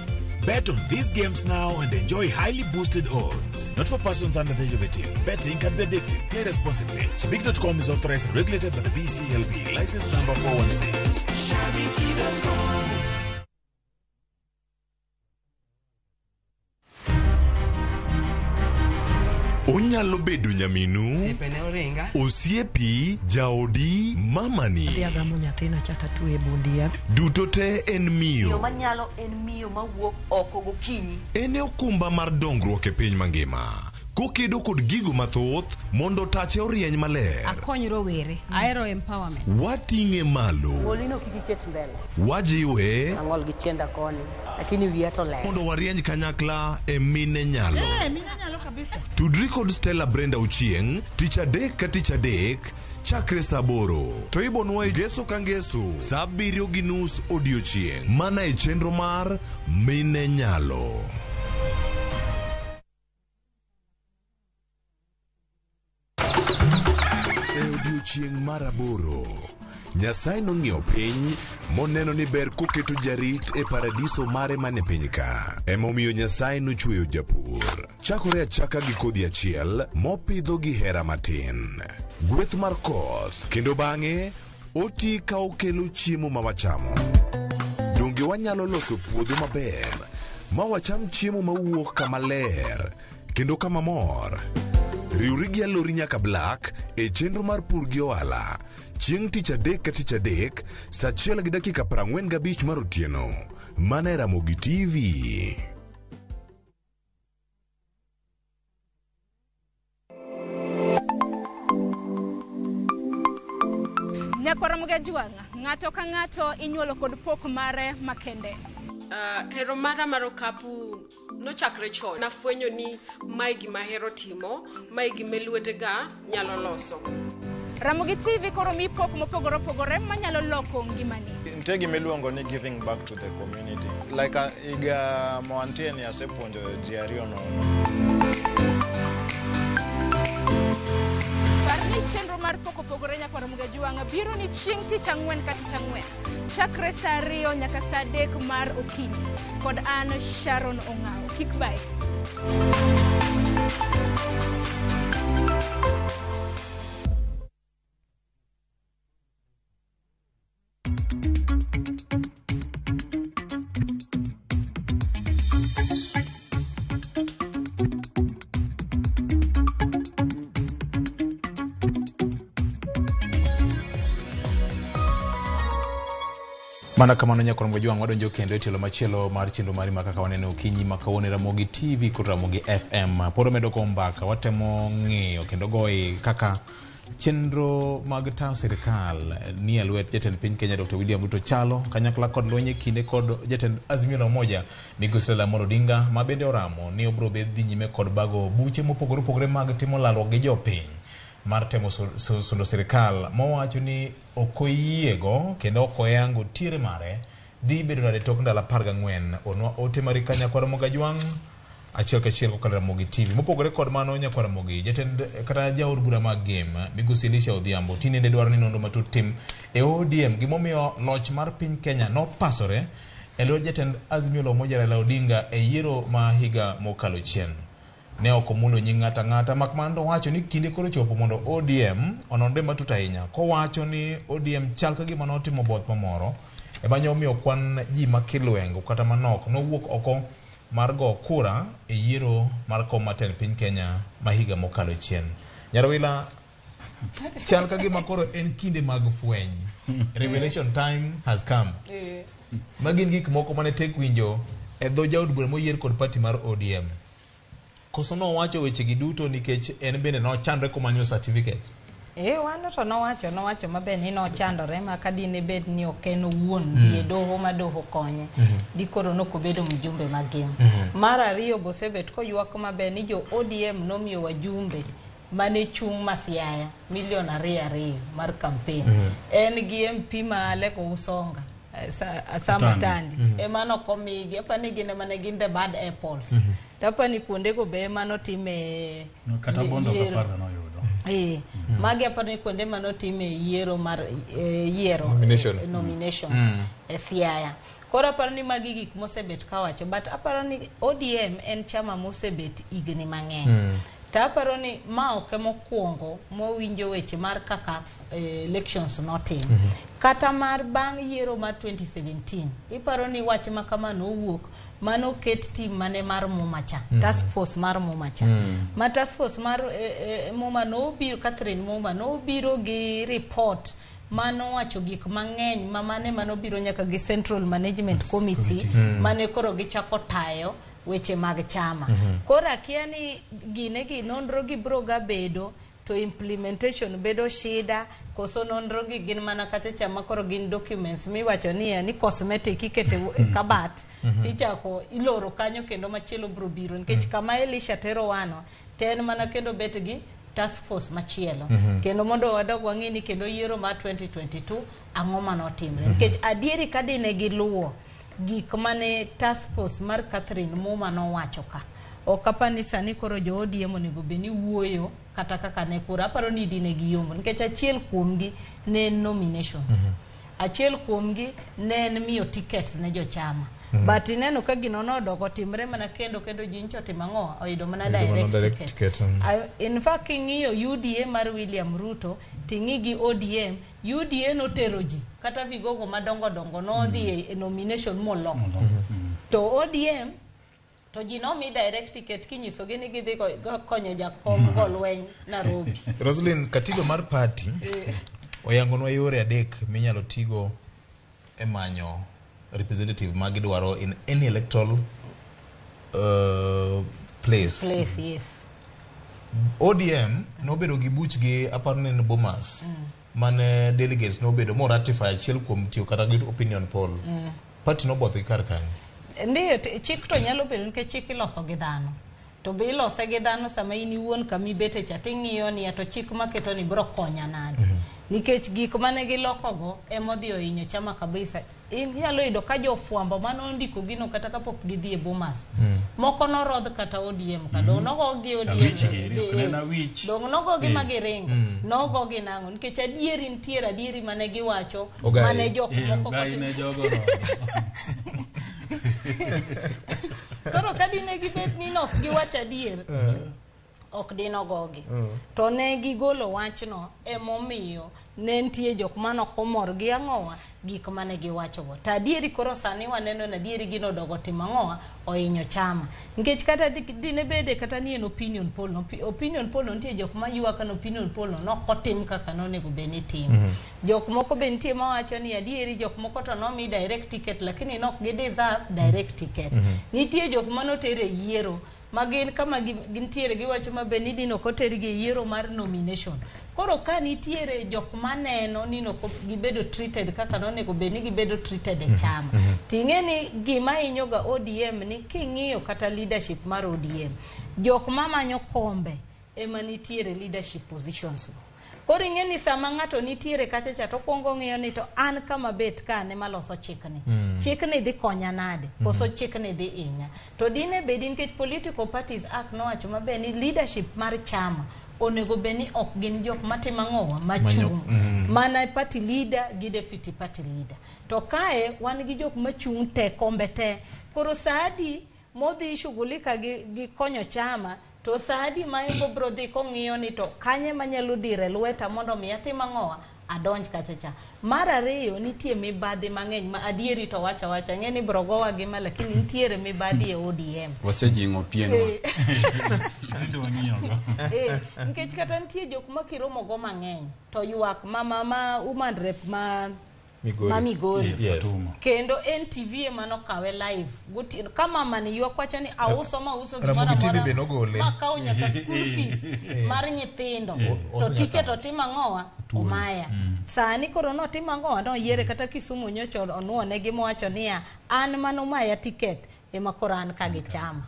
Bet on these games now and enjoy highly boosted odds. Not for persons under the age of 18. Betting can be addictive. Play responsibly. Shabiki.com is authorized and regulated by the BCLB. License number 416. Shabiki.com. Onyalo bedo nyaminu, Osiepene oringa. osiepi, jaodi, mamani. Adhi agamo nyathina cha tatwe e bundia. Duto te en Miyo miyo. manyalo en miyo mawuok oko gokinyi. En e okumba mar dongruok e piny mangima. Kokedo kod gigo mathoth mondo tache orieny maler. Akony rowere. Ahero empowerment. Wating'e malo. Golino kik iket mbele. Wajiwe Ang'ol gi tienda koni, lakini wiya to ler. mondo warieny kanyakla e mine nyalo. Mine nyalo kabisa. Tudri kod Stella Brenda Ochieng' tich adek ka tich adek chakre saa 8 to ibonwa e ngeso ka ngeso saa 7:30 odiochieng' mana e chenro mar Mine Nyalo. E odiochieng' mar 8 Nyasaye nong'iyo piny moneno ni ber koketo jarit e paradiso mare mane piny ka. Emomiyo Nyasaye nochweyo japur. Chakore achaka gi kodhi achiel mopidho gi hera matin. Gweth mar koth kendo bang'e oti ka okelo chiemo ma wachamo. Donge wanyalo loso puodho maber ma wacham chiemo mawuok kama ler kendo kama mor? Riwri gi Alori nyaka Black e chenro mar pur gi ohala chieng' tich adek ka tich adek saa 1:45 mar otieno mana e Ramogi TV. Nyakwar Ramogi Ajwang', ng'ato ka ng'ato inyuolo kod pok mare makende. Hero mara mar okapu nochakre chon. Nafwenyo ni mae gima ahero timo, mae gima lwetega nyalo loso. Ramogi TV koro mi pok mopogore opogore manyalo loko ngimani. Nitie gima iluongo ni giving back to the community. Like higa ma wantie ni asepuonjo ji ariyo nono. Par ni chenro mar pok opogore nyakwar Ramogi Ajwang' biro ni chieng' tich ang'wen ka tich ang'wen chakre saa 2 nyaka saa 3 mar okinyi kod an Sharon Ong'awo. Kik bae. Mana kamano nyakwar Ramogi Ajwang' wadonjo kendo e tielo machielo mar chenro mari ma kaka waneno okinyi ma kawuono e Ramogi TV kod Ramogi FM. Pod wamedo go mbaka, watemo ng'iyo kendo goyi kaka chenro mag tayo sirikal ni e lwet jatend piny Kenya Dr. William Ruto chalo kanyakla kod lweny e kinde kod jatend Azimio la Umoja migosi Raila Amolo Odinga ma bende oramo ni obiro bet dhi nyime kod bago buche mopogore opogore mag timo lalruok gi jopiny mar temo sundo sirikal mowacho ni ok oyiego kendo ok oyango tiere mare dhi bedo nade tok ndalo 14. Ornwa ote mari ka nyakwar Ramogi Ajwang' achiel kachiel kokalo Ramogi TV. Mopogore kod mano nyakwar Ramogi, jatend kata jaod bura mag Gem migosi Elisha Odhiambo tinende dwaro ni nonro matut tim e ODM gimomiyo loch mar piny Kenya nopasore e lwet jatend Azimio la Umoja Raila Odinga e yiero ma higa mokalo chien. Ne ok omulo nying ng'ato ang'ata mak mana to owacho ni kinde koro chopo mondo ODM ononre matut ahinya kowacho ni ODM chal ka gima notimo both mamoro ema nyomiyo kwan ji ma kilwengo kata manok nowuok oko mar go kura e yiero mar kom matend piny Kenya ma higa mokalo chien. Nyarawila chal ka gima koro en kinde mag fweny. Revelation time has come. Magin gik moko mane tek winjo e dho jaod bura moyier kod party mar ODM. Koso nowacho wechegi duto nikech en bende nochandre komanyo certificate. Wano to nowacho maber ni nochandore ma ka dine bed ni ok en owuon dhi e doho ma doho konye. Dikoro nokobedo mjumbe magin. Mar ariyo bosebet koywak maber ni jo ODM nomiyo wajumbe mane chung' ma Siaya milion 2 mar campaign. En gi MP ma Aleko Usonga Sam Atandi ema nokomigi apani gin ema ne gin the bad apples. To apani kuondego be ema notime kata Bondo kapar noyudo. Magi apani kuonde manotime yiero mar yiero nominations e Siaya. Koro aparo ni magi gik mosebet kawacho, but aparo ni ODM en chama mosebet higni mang'eny. To aparo ni ma ok mokwongo mowinjo weche mar kaka elections notim. Kata mar bang' yiero mar 2017, iparo ni wach ma kama nowuok mano ket team mane mar Muma cha, task force mar Muma cha. Ma task force mar Muma nobiro, Catherine Muma nobiro gi report mano wacho gik mang'eny ma mane manobiro nyaka gi Central Management Committee mane koro gichako tayo weche mag chama. Koro akia ni gine gi nonro gi bro ga bedo to implementation bedo shida koso nonro gi gin mana kata chama koro gin documents miwacho ni ni cosmetic ikete kabat tichako iloro kanyo kendo machielo bro biro nikech kama Elisha tero wano to en mana kendo bet gi task force machielo. Kendo mondo wadog wang'e ni kendo yiero mar 2022 ang'o manotimre. Nikech adieri ka dine giluwo gik mane task force mar Catherine Muma nowacho ka ok apani sani koro jo ODM onego bed ni wuoyo kata kaka ne kura aparo ni dine giyombo nikech achiel kuomgi ne en nominations achiel kuomgi ne en miyo tickets ne jochama but ineno ka gino nodok otimre mana kendo kendo ji nyicha otimo ang'o oyudo mana Oyudo mana direct direct ticket ticket, mm. In fact king'iyo UDA mar William Ruto ting'i gi ODM UDA notero ji kata vigogo madongo dongo nodhi e nomination molo to ODM to ji nomi direct ticket kinyisogi ni gidhi konyo jakom go lweny Nairobi. Roslyn, katiba mar party oyangonwa yore adek minyalo tigo e manyo representative ma gidwaro in any electoral place. Place, yes. ODM nobedo gi buchgi aparo ni en Bomas mane delegates nobedo mo ratify achiel kuom tiyo kata gi opinion poll. Party noboth gi kar kanyo. Ndiyo, chik to nyalo bedo nikech chik iloso gi dhano. To be ilose gi dhano sama in iwuon kama ibete cha ting'iyo ni to chik maketo ni bro konya nade. Nikech gik mane gilokogo emodhi ohinyo chama kabisa. Inyalo yudo ka jofwambo mane ondiko gino kata kapok gidhi e Bomas. Moko norodh kata ODM ka dong nogogi ODM. Awich giri, ok neno awich. Dong nogogi ma giringo. Nogogi nang'o nikech adieri nitiere adieri mane giwacho Ogai. mane jok moko Ogai kotimo- ne jogo rodho. Koro ka dine gibet ni nok giwacho adier ok dinogogi to ne gigolo wachno emomiyo ne nitie jok manok omor gi ang'owa gik mane giwachogo to adieri koro sani waneno ni adieri gino odogo timo ang'owa ohinyo chama nikech kata dine bede kata ni en opinion poll no opinion poll no nitie jok ma ywak ni opinion poll no nok otim kaka nonego bed ni itimo jok moko be nitie mawacho ni adieri jok moko to nomi direct ticket lakini nok gi deserve direct ticket nitie jok manoter e yiero ma gin kama gintiere giwacho maber ni dino ok otergi e yiero mar nomination koro ka nitiere jok maneno ni nok gibedo treated kaka nonego bed ni gibedo treated e chama ting'e ni gima hinyoga ODM ni king'iyo kata leadership mar ODM jok mamanyo kombe ema nitiere leadership positions go koro ing'e ni sama ng'ato nitiere kacha cha to okuongo ng'iyo ni to an kama bet ka an ema loso chikni chikni dhi konya nade koso chikni dhi inya to dine bedi nikech political parties act nowacho maber ni leadership mar chama onego bed ni ok gin jok matimo ang'owa machung' mana party leader gi deputy party leader to kae wan gi jok machung' te kombe te koro saadi modhi shughulika gi konyo chama to saadi ma embo bro dhi kong'iyo ni to kanye manyalo dire lweta mondo mi atim ang'owa adonj kacha cha mar ariyo nitie mibadhi mang'eny ma adieri to wacha wacha ng'e ni bro gowa gi ma lakini nitiere mibadhi e ODM Wasejing'o pienwa. Nyithindo wang'iyogo. Nikech kata nitie jok ma kiromogo mang'eny to ywak ma woman rep ma Migori. ma Migori. Yes. Kendo NTV ema nokawe live gotieno ka mama ni ywak wacho ni auso ma uso gimoro Ramogi TV amora be nogole. makawo nyaka school fees mar nyithindo to Oso ticket nyaka. otim ang'owa omaya sani koro notim ang'owa noyiere kata Kisumu nyocha onuone gi mowacho niya an manomaya ticket ema koro an ka gi chama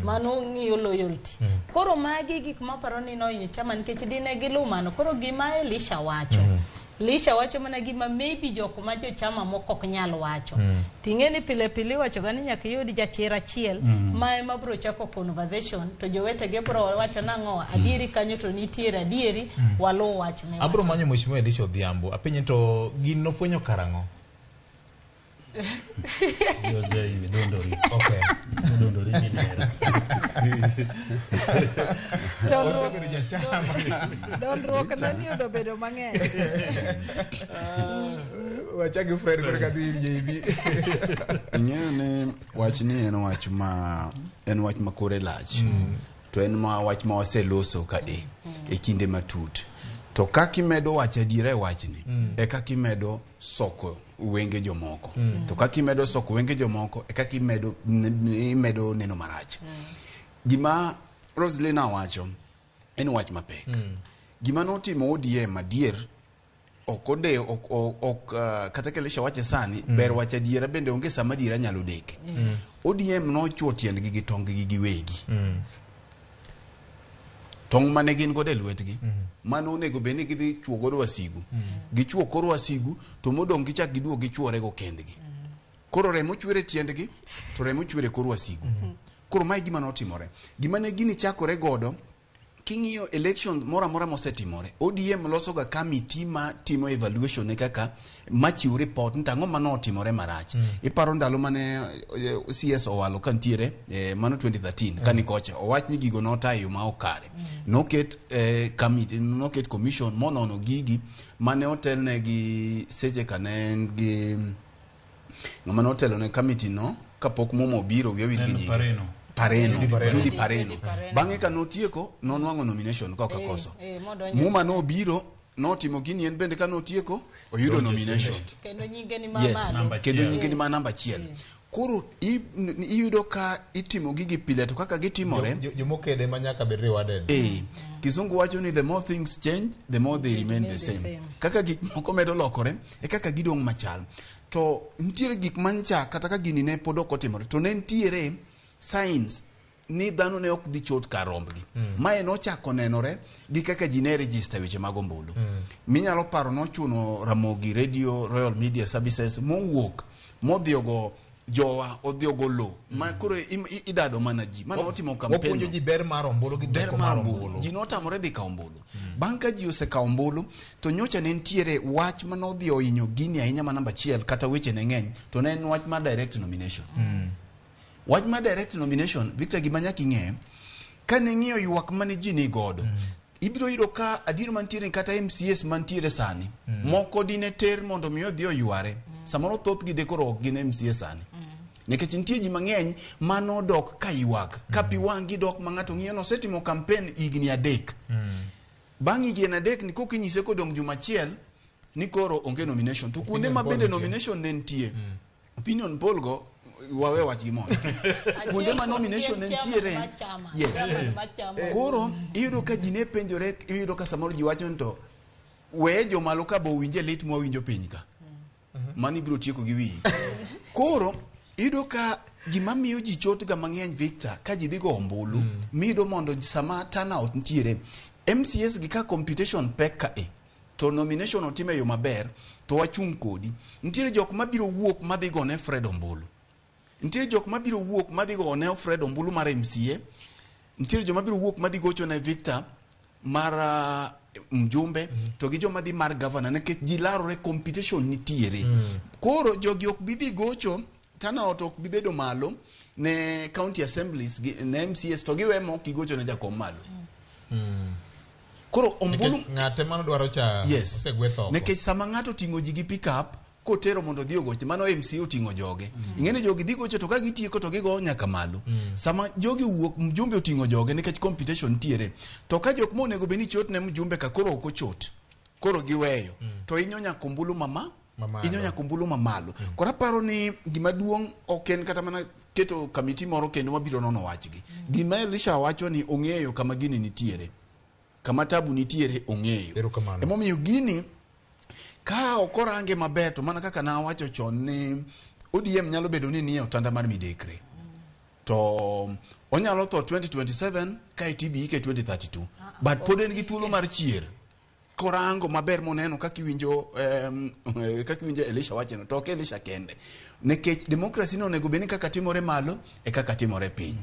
mano ng'iyo loyalty koro magi gik maparo ni nohinyo chama nikech dine giluw mano koro gima Elisha wacho Lisha wacho mana gima maybe jok ma jochama moko ok nyal wacho ting'e ni pile pile iwacho ga ni nyaka iyud jachir achiel ma ema bro chako conversation to jowetege bro wacho nang'o adieri kanyo to nitiere adieri waluw wach miwacho. Abro manyo Mheshimiwa Elisha Odhiambo apenje to gin nofwenyo karang'o? Jojei dondori. Okay. Dondori milera. Osebedo jachama. Dondruok ne ni odo bedo mang'eny. Wachagi Fred koro kadhi ir JB. Ing'eyo ni wach ni en wach ma en wach ma kore lach. To en ma wach ma waseloso ka e kinde matut. To kaka imedo wacho adiera e wachni, e kaka imedo soko wenge jomoko. To kaka imedo soko wenge jomoko, e kaka imedo imedo neno marach. Gima Roselina wacho en wach mapek. Gima notimo ODM adier ok odewo ok kata ka Elisha wache sani ber wacho adiera bende onge sama adiera nyalo deke. ODM nochuo tiendgi gi tonggi giwegi. Tong' mane gin godo e lwetgi mano onego bed ni gidhi chuo godo wasigu. Gichuo koro wasigu to modong' gichak giduog gichuorego kendgi. Koro remo chwer e tiendgi to remo chwer e kor wasigu. Koro mae gima notimore. Gima ne gini chakore godo King'iyo election moro amora mosetimore, ODM losoga committee ma timo evaluation ne kaka machiw report ni to ang'o manotimore marach. Iparo ndalo mane CS Owalo ka nitiere mano 2013 kani kocha owach ni gigo notayo e yo ma ok kare. Noket committee, noket commission monono gigi mane otelne gi seche ka ne en gi ng'ama notelo ne committee no kapok Muma obiro wiya wil gi En nyinge. Pareno. Pareno, Judy Pareno. Judy Pareno. Judy Pareno. Bang'e ka notieko nonwang'o nomination ka ok akoso. Modonjo Muma nobiro notimo gini en bende ka notieko oyudo Donjo e nomination. Senate. Kendo nyinge ni Yes, mamalo. kendo nyinge ni ma namba achiel. Koro iyudo ka itimo gigi pile to kaka gitimore Jomokede ma nyaka bed rewarded. Kizungu wacho ni the more things change, the more they remain the same. Kaka gik moko medo lokore, e kaka gidong' machal. To nitiere gik mancha kata ka gini ne pod ok otimore, to ne nitiere signs ni dhano ne ok dhi chot kar rombgi. Mae nochako nenore gi kaka ji ne register weche mag ombulu. Minyalo paro nochuno Ramogi Radio Royal Media Services mowuok modhi ogo jowa odhi ogo lo ma koro idado mana ji mane otimo campaign Wapuonjo no. ji ber mar ombulu gi Ber teko mar mar ombulu ombulu. ji notamore dhi kawo ombulu bang' ka ji osekawo ombulu to nyocha ne nitiere wach manodhi ohinyo gini ahinya ma namba achiel kata weche ne ng'eny to ne en wach mar direct nomination. Wach mar direct nomination, Victor, gima nyaka ing'e kane ing'iyo ywak mane ji ni godo, ibiro yudo ka adier mantiere kata MCS mantiere sani moko dine ter mondo mi odhi oyware. Samoro thothgi de koro ok gin MCS sani nikech nitie ji mang'eny manodok ka ywak ka pi wang'gi dok ma ng'ato ng'iyo nosetimo campaign higni 3. Bang' higni 3 ni koka inyise kodong' juma achiel ni koro onge nomination to kuonde Opinion ma poll bende nitie. nomination ne nitie, opinion poll go wawe wach gi mondo kuonde ma nomination ne nitiere, yes, koro iyudo ka ji ne penjore, iyudo ka samoro ji wacho ni to weye jomalo ka bo winje lit mwawinjo piny ka mano ibiro tieko gi wiyi. Koro iyudo ka gima miyo ji chot ga mang'eny, Victor, ka ji dhi go ombulu miyudo mondo sama turnout nitiere MCS gi ka computation pek ka e to nomination otim e yo maber to wachung' kodi. Nitiere jok mabiro wuok madhi gone Fred ombulu, nitiere jok mabiro wuok madhi gone Fred ombulu mar MCA, nitiere joma biro wuok madhi gocho ne Victor mar mjumbe to gi joma dhi mar governor nikech ji larore, competition nitiere. Koro jogi ok bi dhi gocho, turnout ok bi bedo malo ne county assemblies ne MCS to giwe mok gigocho ne jakom malo. Koro ombulu Nikech ng'ate mano dwaro cha Yes. osegweth oko. Nikech sama ng'ato oting'o ji gi pick up kotero mondo odhi ogoch, mano MC oting'o joge. Ing'e ni jogi dhi gocho to ka gitieko to gigo nyaka malo. Sama jogi owuok, mjumbe oting'o joge nikech competition nitiere. To ka jok monego bed ni chot ne mjumbe ka koro ok ochot, koro giweyo to inyo nyaka ombulu mama Mamalo. inyo nyaka ombulu mamalo. Koro aparo ni gima duong' ok en kata mana keto kamiti moro kendo mabiro nono wachgi. Gima Elisha wacho ni ong'eyo kama gini nitiere, kama tabu nitiere ong'eyo. Emomiyo gini ka ok orange maber to mana kaka nawacho chon ni ODM nyalo bedo ni nie otanda mar midekre to onyalo tho 2027 ka TB ke 2032 but pod en gi thuolo mar chier korango maber moneno kaka iwinjo kaka iwinjo Elisha wachono to ok Elisha kende nikech democracy no onego bed ni kaka timore malo e kaka timore piny.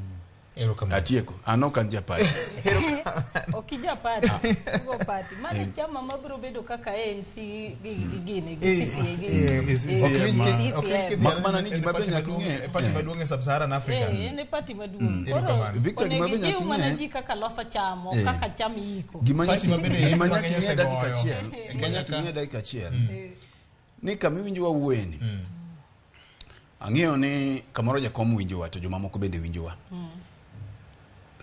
Atieko an ok an japati. Ok ija party, ugo party. Mano chama mabiro bedo kaka ANC gi gini gi CCA gi CCM. Mak mana ni gima be nyaka ing'e E party maduong' e Sub-Saharan Africa. En e party maduong'. Koro Erokamano. Victor, gima onego be nyaka ijiw mana ing'e- ji kaka loso cham, ok kaka cham iyiko. Gima Party ma bende gima mang'eny nyaka ing'e dakika osegoyo. achiel, E gima Kenya nyaka ka. ing'e dakika achiel ni kama iwinjo wawuoyeni ang'eyo ni kamoro jakom winjowa to jomamoko bende winjowa.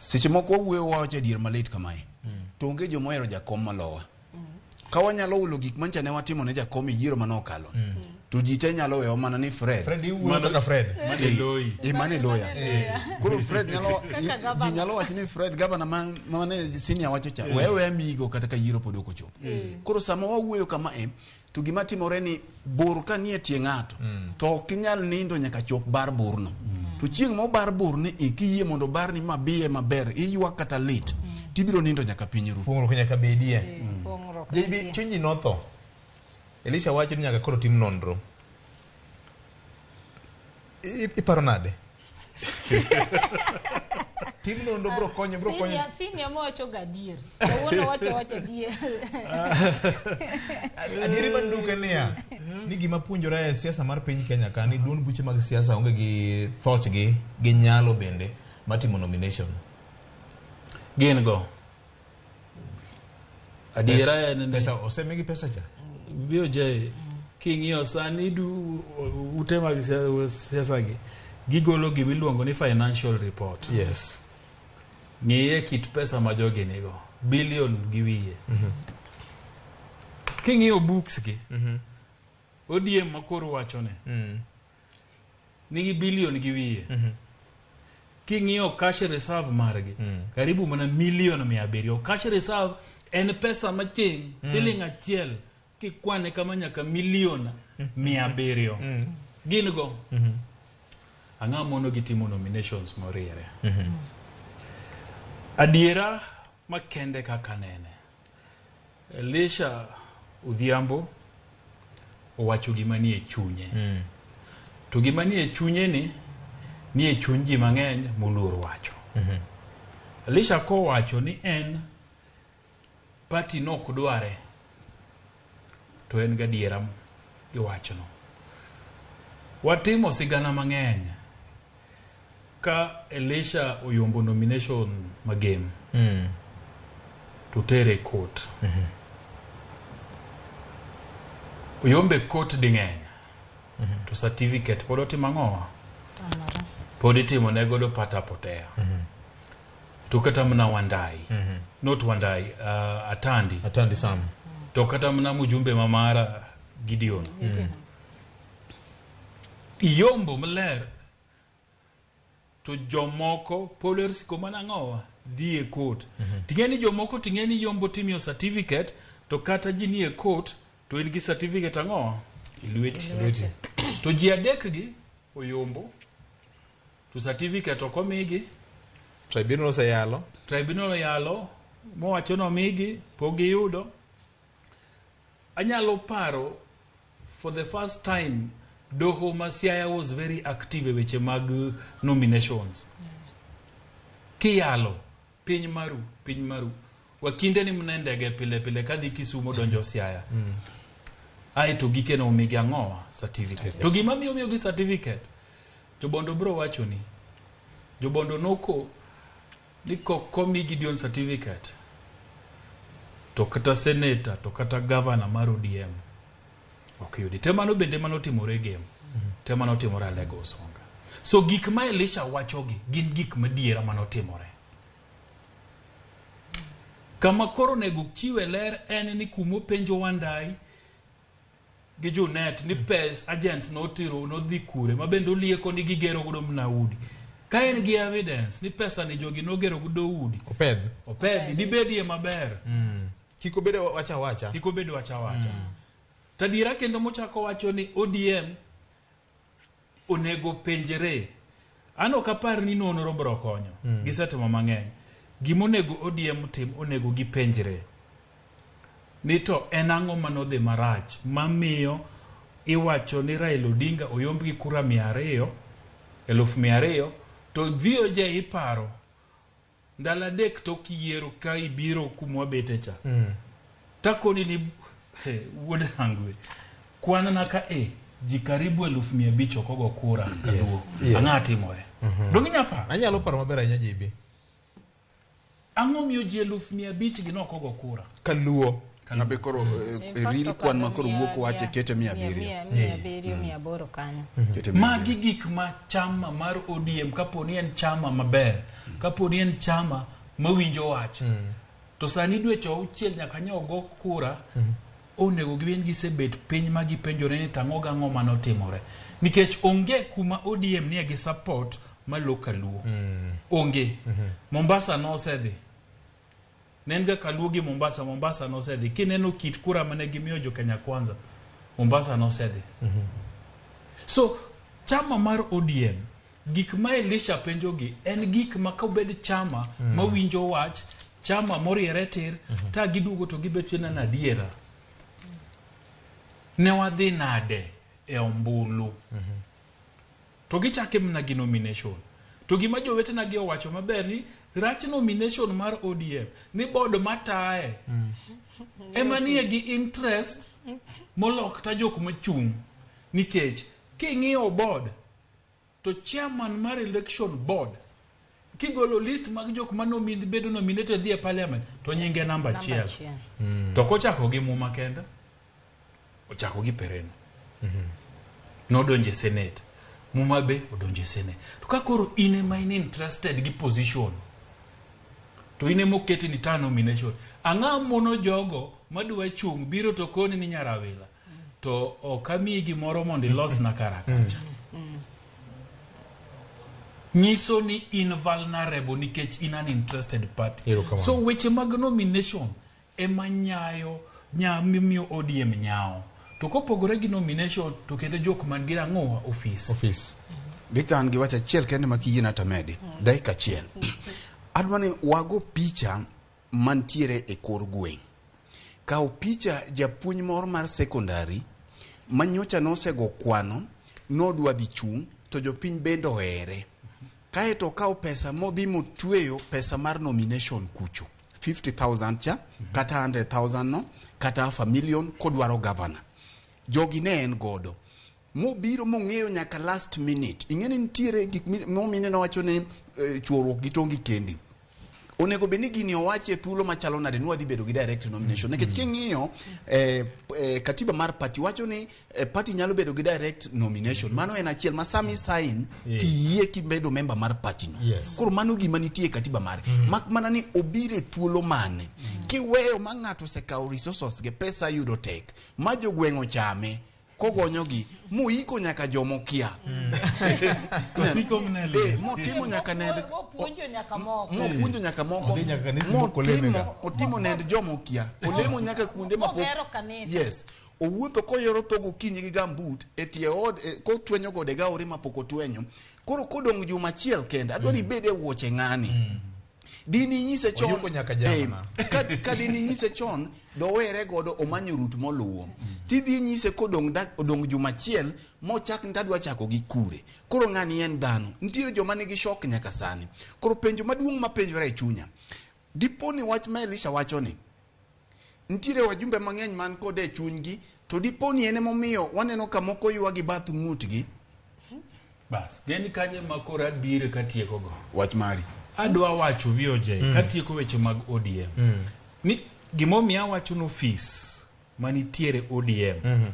Seche moko wawuoyo wawacho adier malit kamae to onge joma ohero jakom malowa. Ka wanyalo hulo gik mancha ne watimo ne jakom e yiero mane okalo to ji te nyalo wewa mana ni Fred. Fred iwuoyo kaka Fred. Mane loyi. Mane loya. Koro Fred nyalo Kaka gavana. ji nyalo wacho ni Fred gavana mane senior wacho cha wewe weya migo kata ka yiero pod ok ochopo. Koro sama wawuoyo kama e to gima timore ni bur ka nie tie ng'ato to ok inyal nindo nyaka chop bar burno. To chieng' ma obar burni e kiyie mondo barni mabiye maber iywak kata lit tibiro nindo nyaka piny ru. Fuong'ruok nyaka bedie. Fuong'ruok JB nitie. chuny ji notho. Elisha wacho ni nyaka koro tim nonro. Iparo nade? Tim nonro bro konyo bro konyo. Senior, senior mowacho ga adier. Kawuono wacho wacho adier. Adieri manduke niya ni gima puonjore e siasa mar piny Kenya ka ni duond buche mag siasa onge gi thochgi gi nyalo bende mar timo nomination. Gin go. Adiera en ni Pesa osemigi pesa cha. BOJ king'iyo sani du ute mag siasa gi gigolo gimiluongo ni financial report. Yes. Ng'iye kit pesa ma jogi nigo, bilion gi wiye. King'iyo books gi, ODM ma koro wachone nigi bilion gi wiye. King'iyo cash reserve margi, karibu mana milion 700. Cash reserve en pesa maching, siling achiel kikwane kama nyaka milion 700. Gin go. Ang'o mono gitimo nominations moriere? Adiera makende kaka nene. Elisha Odhiambo owacho gima nie chunye. To gima nie chunye ni nie chuny ji mang'eny moluor wacho. Elisha kowacho ni en party nok dware to en gadiera gi wachno. Watimo sigana mang'eny ka Elisha oyombo nomination magem to tere court. Oyombe court ding'eny to certificate pod otimo ang'owa? Pod itimo ne godo pata potea. To kata mana Wandai, not Wandai, Atandi. Atandi Sam. To kata mana mjumbe mamara Gideon. Iyombo maler to jomoko pod osiko mana ang'owa dhi e court. Ting'e ni jomoko ting'e ni yombo timiyo certificate to kata ji nie court to in gi certificate ang'owa e lweti. Lweti. To ji adek gi oyombo to certificate ok omigi. Tribunal oseyalo. Tribunal oyalo mowacho ni omigi pok giyudo. Anyalo paro for the first time doho ma Siaya was very active e weche mag nominations. Kiyalo piny maru piny maru wakinde ni mne ndege pile pile kadhi Kisumo donjo Siaya. Ae to gikene omigi ang'owa certificate. To gima miyo miyogi certificate Jobondo bro wacho ni Jobondo noko ni komi Gideon certificate to kata senator to kata governor mar ODM ok yudi. Te mano bende manotimore Gem. Te manotimore Alego Osonga. So gik ma Elisha wachogi gin gik madiera manotimore. Kama koro onego chiwe ler en ni kumopenjo Wandai gi Junet ni pes agents notero nodhi kure ma bende olieko ni gigero godo mana udi. Ka en gi evidence ni pesa ni jogi nogero godo udi. Opedh. Opedhi, dibedie maber. Kik obed wacha wacha. Kik obed wacha wacha. Tadiera kendo mochako wacho ni ODM onego penjre. An ok apar ni nonro biro konyo. Gisetimo mang'eny. Gimonego ODM tim onego gipenjre. Ni to en ang'o manodhi marach mamiyo iwacho ni Raila Odinga oyomb gi kura 200, 200,000 to VOJ iparo ndalo adek tok yiero ka ibiro kuma wabete cha. Takoni ni wuod Hangwe kwan na ka ji karibu 500,000 ok ogo kura kaluo. Yes. Ang'o timore? Donge inyalo paro? Anyalo paro maber ahinya JB. Ang'o miyo ji 500,000 gi nok ogo kura? Kaluo. Abe koro e real kwan ma koro wuok wache kete 700. 700, 800 kanyo. Kete Magi gik ma chama mar ODM kapo ni en chama maber, kapo ni en chama mawinjo wach. To sani dweche auchiel nyaka nyo ogo kura, onego gibed gisebet piny ma gipenjore ni tang'o gang'o manotimore. Nikech onge kuma ODM nie gi support malo kaluo. Onge. Mombasa nosedhi. Ne en ga kaluo gi Mombasa, Mombasa nosedhi. Kineno kit kura mane gimiyo jo Kenya Kwanza, Mombasa nosedhi. So, chama mar ODM, gik ma Elisha penjogi en gik ma kobed chama mawinjo wach, chama moriere tir, ta giduogo to gibet na adiera. Ne wadhi nade e ombulu? To gichake mana gi nomination. To gima jowetena gi owacho maber ni rach nomination mar ODM ni board mataye ema nie gi interest molok ta jok machung' nikech king'iyo board to chairman mar election board kigolo list mag jok ma bedo nominated dhi e parliament to nyinge namba achiel. To kochako gi Muma kende, ochako gi Pereno. Nodonjo e senate. Muma be odonjo e senate. To ka koro in ema in interested gi position, to in ema oketi ni ta nomination, ang'o mono jogo madwa chung' biro to koni ni Nyarawila to ok amiyi gimoro mondo ilosna kara kacha. Nyiso ni in vulnerable nikech in an interested party. So weche mag nomination ema nyayo miyo ODM nyawo. To kopogore gi nomination to kendo jok man gi ang'o office. Office. Victor, an gi wach achiel kende ma kiyiena to amedi. Dakika achiel. Adwa ni wago picha mantiere e kor gweng'. Kaw picha japuonj moro mar sekondari ma nyocha nosego kwano nodwa dhi chung' to jopiny bende ohere. Kaeto okawo pesa modhi motweyo pesa mar nomination kucho 50,000 cha kata 100,000 no kata half a million kodwaro governor. Jogi ne en godo mobiro mong'eyo nyaka last minute. Ing'e ni nitiere gik momine nowacho ni chuoruok gi tongi kendi. Onego bed ni gini owachi e thuolo machalo nade ni wadhi bedo gi direct nomination. Nikech king'iyo katiba mar party wacho ni party nyalo bedo gi direct nomination. Mano en achiel ma sami sign tiyie kibedo member mar party no. Koro mano gima nitie e katiba mare. Mak mana ni obiro e thuolo mane. Kiweyo ma ng'ato osekawo resources ge pesa yudo tek. Ma jogweng' ochame kogonyogi moiko nyaka jomokia. Motimo nyaka nend mopuonjo nyaka moko. Mopuonjo nyaka moko. Otimo nend jomokia. Olemo nyaka kuonde mapok. Yes. Owuotho koyoro tho gokinyi gi gambut e tie od kotwenyo gode gaore mapok otwenyo. Koro kodong' juma achiel kende adwa ni ibed e wuoche ng'ani. Dini nyise chon. Ka dini nyise chon dowere godo omanyo rut moluwo. Tidhi nyise kodong' juma achiel mochak ntadwa chako gi kure. Koro ng'ani en dhano. Nitiere joma nigi shock nyaka sani. Koro penjo maduong' mapenjora e chunya. Dipo ni wach ma Elisha wacho ni nitiere wajumbe mang'eny man kode e chunygi to dipo ni en emomiyo waneno ka moko ywagi bath ng'utgi. Bas, geni kanye ma koro abiro katieko go. Wach mari. Adwa wacho VOJ katieko weche mag ODM. Ni gimomiyo awacho no ofis manitiere ODM.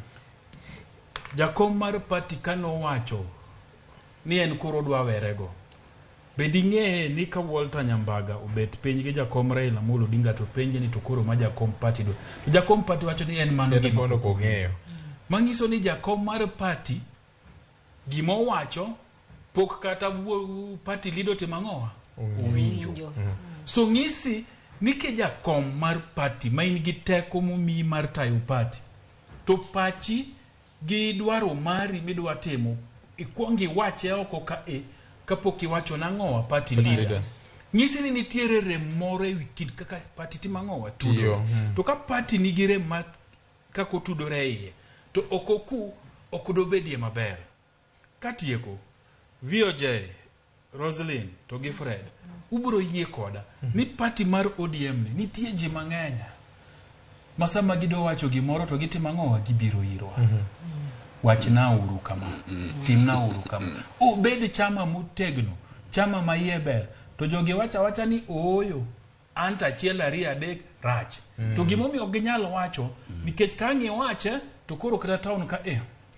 Jakom mar party kanowacho ni en koro odwa werego. Be ding'eye ni ka Walter Nyambaga obet piny gi jakom Raila Amolo Odinga to penje ni to koro ma jakom party dwa. To jakom party wacho ni en mano gima ong'eyo. Manyiso ni jakom mar party gima owacho pok kata party leader otimo ang'owa? Owinjo. So ng'isi ni ki jakom mar party ma in gi teko momiyi mar tayo party to pachi gi dwaro mari midwa timo ikuong iwache oko ka kapok iwacho nang'owa party leader. Ng'isi ni nitiere rem moro e wi kind kaka party timo ang'owa tudore. To ka party nigi rem ma kaka otudore e iye to ok oku ok dobedie maber. Katieko VOJ, Roslyn to gi Fred ubiro yie koda ni party mar ODM ni nitie ji mang'eny ma sama gidwa wacho gimoro to gitimo ang'owa gibiro irwa. Wachna uru kama, timna uru kama. Obed chama motegno, chama ma iye ber. To jogi wacho awacha ni ooyo, an to achiel ariyo adek rach. To gimomiyo ok ginyal wacho nikech ka ang' iwache to koro kata town ka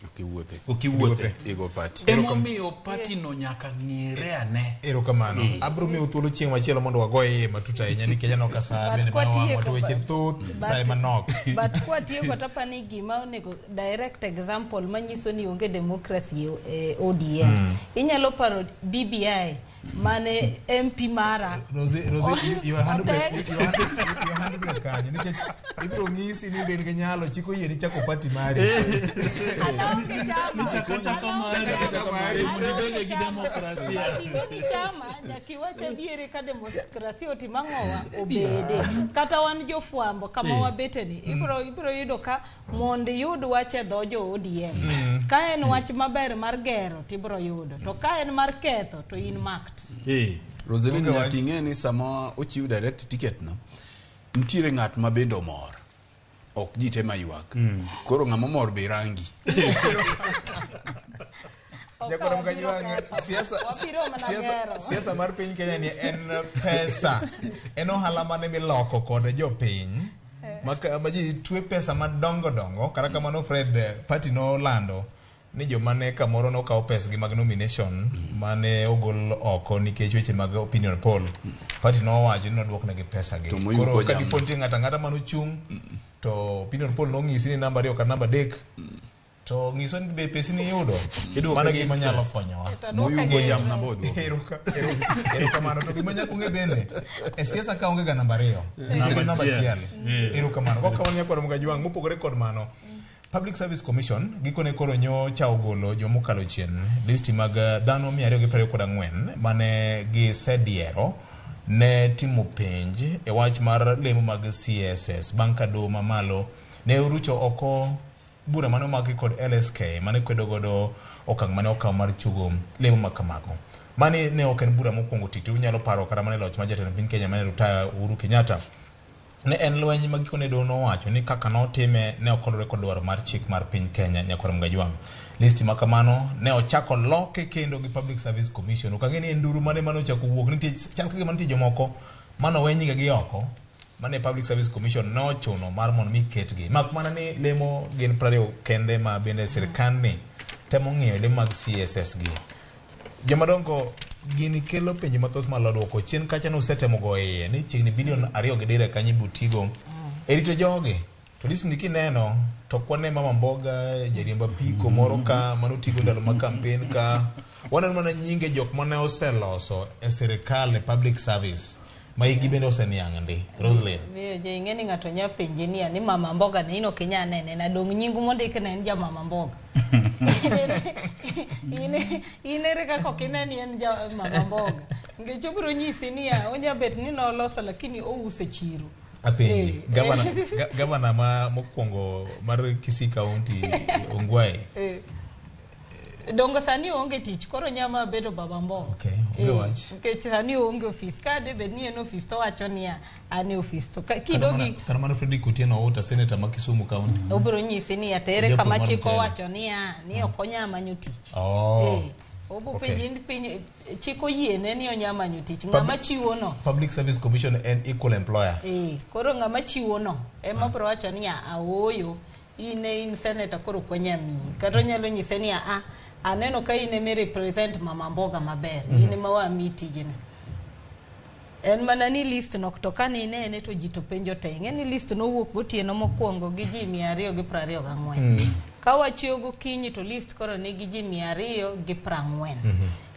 Ok iwuothe. Igo party. Emomiyo party no nyaka ng'ere ane. Erokamano. Abro miyo thuolo chieng' machielo mondo wagoye iye matut ahinya nikech aneno ka saa bende mana wang'wa to weche thoth saa ema nok. But kwatieko to apani gima onego direct example manyiso ni onge democracy e ODM. Inyalo paro BBI mane MP mara. Rosie, your handbrake kanyo nikech ibiro ng'isi ni be in gi nyalo chik oyieni chako party mari. Chako mari. Mondo ibed Wayie gi demokrasia. Ing'e ni chama nyaka iwach adieri ka demokrasia otim ang'owa obede. Kata wan jofwambo kama wabeteni ibiro yudo ka mondo iyud wach e dho jo ODM. Ka en wach maber mar gero tibiro yudo, to ka en mar ketho to in marked. Roselyn, nyaka ing'e ni sama ochiw direct ticket no, nitiere ng'at ma bende omor. Ok ji te maywak. Koro ng'ama omor be rangi. Jakoro Mkajwang', siasa mar piny Kenya ni en pesa. En ohala mane miloko kod jopiny. Ma ji twe pesa madongo dongo. Kata kamano Fred, party nolando ni joma ne kamoro nokawo pesgi mag nomination mane ogol oko nikech weche mag opinion poll. Party nowacho ni nodwoknegi pesagi. Koro ka dipo nitie ng'ato ang'ata manochung' to opinion poll nong'isi ni namba 2 kata namba 3 to ng'iso ni be pesi ni yudo. Mano gima nyalo konyowa. Erokamano. To gima nyaka ung'e bende e siasa ka onge ga namba 2, nitie namba 1. Erokamano. Kok kamano nyakwar Mkajwang', mopogore kod mano, Public Service Commission gikone koro nyocha ogolo jomokalo chien listi mag dhano 224 mane gisediero ne timo penj e wach mar lemo mag CSS bang' ka doho mamalo ne orucho oko bura mane omaki kod LSK mane kwedo godo okang' mane okaw mar chugo lemo ma kamago. Mani ne ok en bura mokwongo tik to unyalo paro kata mana e loch mar jatend piny Kenya mane retire Uhuru Kenyatta. Ne en lweny ma gikone doho nowacho ni kaka notime ne ok oluwore kod dwaro mar chik mar piny Kenya nyakwar Mgajwang'. Listi ma kamano ne ochako loke kendo gi Public Service Commission. Ok ang'e ni en nduru mane mane ochako wuok nitie chal ka gima nitie jomoko mane owe nyingegi oko mane Public Service Commission nochuno mar mondo mi ketgi. Mak mana ni lemo gin 20 kende ma bende sirkandni temo ng'iyo lemo mag CSS gi. Jomadongo gini kelo penjo mathoth malo duoko. Chien kacha nusetemo go iye ni chiegni bilion 2.5 kanyo ibutigo e rito jogi. To list ni kineno to kwane mama mboga, jariemb apiko moro ka manotigo ndalo mag campaign ka. Waneno mana nyinge jok mane oseloso e sirikal e public service ma hikgi bende oseniang' ndi. Roselyn. Je, ing'e ni ng'ato nya penji niya ni mama mboga ni in ok inya nene na dong' nyingu mondik ne en ja mama mboga. In ere kaka ok ine ni en ja mama mboga? Nikech obiro nyisi niya onya bet ni noloso lakini ouse chiro. Apenji, gavana ma mokwongo mar Kisii County Ongwae. Dongo sani onge tich koro nyama bedo baba mboga. Okay, onge wach. Nikech sani onge ofis. Ka de bed ni en ofis to wacho niya an e ofis to kidogi Kata mana Fredrick Otieno Outa, senator ma Kisumu County. Obiro nyisi niya tere kama chik owacho niya ni ok onya manyo tich. Obo penji ni piny chik oyiene ni onya manyo tich. Ng'ama chiwo no. Public Service Commission en equal employer. Koro ng'ama chiwo no ema obiro wacho niya aoyo in in senator koro ok wanya miyi. Kata onyalo nyise niya aneno ka in ema represent mama mboga maber, in ema wamiyi tijni. En mana ni list no to kane inene to ji to penjo te. Ing'e ni list nowuok gotieno mokwongo gi ji 224. Ka wachiewo gokinyi to list koro nigi ji 240.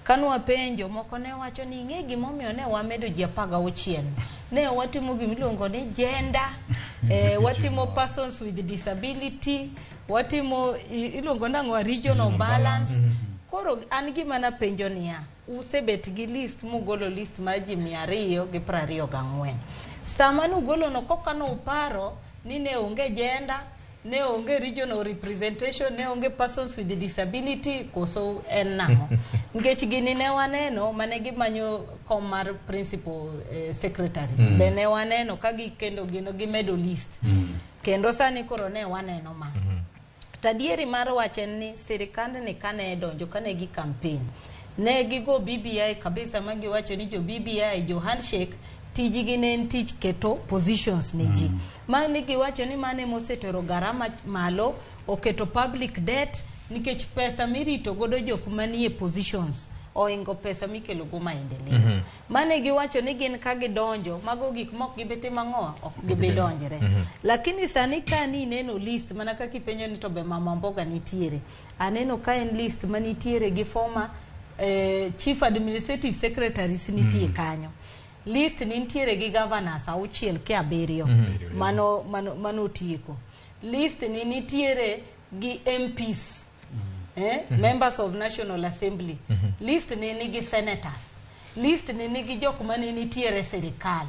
Kane wapenjo moko ne wacho ni ing'e gimomiyo ne wamedo ji 16. Ne watimo gimiluongo ni gender, watimo persons with disability, watimo iluongo nang'o regional balance. Koro an gima napenjo niya, usebet gi list mugolo list mar ji 224. Sama nugolo no koka nuparo ni ne onge gender, ne onge regional representation, ne onge persons with disability, koso en nang'o? Nikech gini ne waneno mane gimanyo kom mar principal secretaries. Be ne waneno ka gikendo gino gimedo list. Kendo sani koro ne waneno ma. Tadieri mar wach en ni sirikandni kane donjo kane gi campaign ne gigo BBI kabisa ma giwacho ni jo BBI jo handshake tijgi ne en tich keto positions ne ji. Mane giwacho ni mane mosetero garama malo, oketo public debt nikech pesa mirito godo jok manie positions oingo pesa mikelo go maendeleo. Mane giwacho ni gin ka gidonjo mago gik mok gibetimo ang'o ok gibidonjre. Lakini sani ka ni ineno list mana kaka ipenjo ni to be mama mboga nitiere, aneno ka en list manitiere gi former chief administrative secretaries nitie kanyo. List ni nitiere gi governors 6 ke 7 mano tieko. List ni nitiere gi MPs. Members of National Assembly. List ni nigi senators. List ni nigi jok mane nitiere sirikal.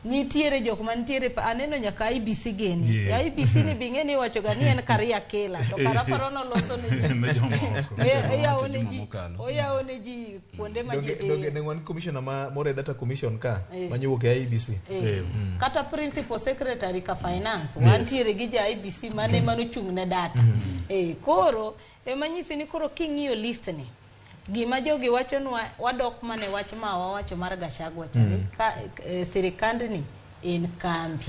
Nitiere jok mantiere aneno nyaka IBC gini. Yeah. IBC ni bing'e ni iwacho ga ni en career killer. To kara paro noloso ne ji. Ne jomoko. Oyawo ne ji. Mokalo. Oyawo ne ji kuonde ma ji Donge dhiye. ne wan commissioner ma more data commission ka Eh. manyowuok e IEBC. Kata principal secretary ka finance wantiere gi ja IBC mane manochung' ne data. Koro ema nyisi ni koro king'iyo list ni gima jogi wachonwa wadok mane wach ma wawacho mar Gachagua cha ni ka sirikandni en kambi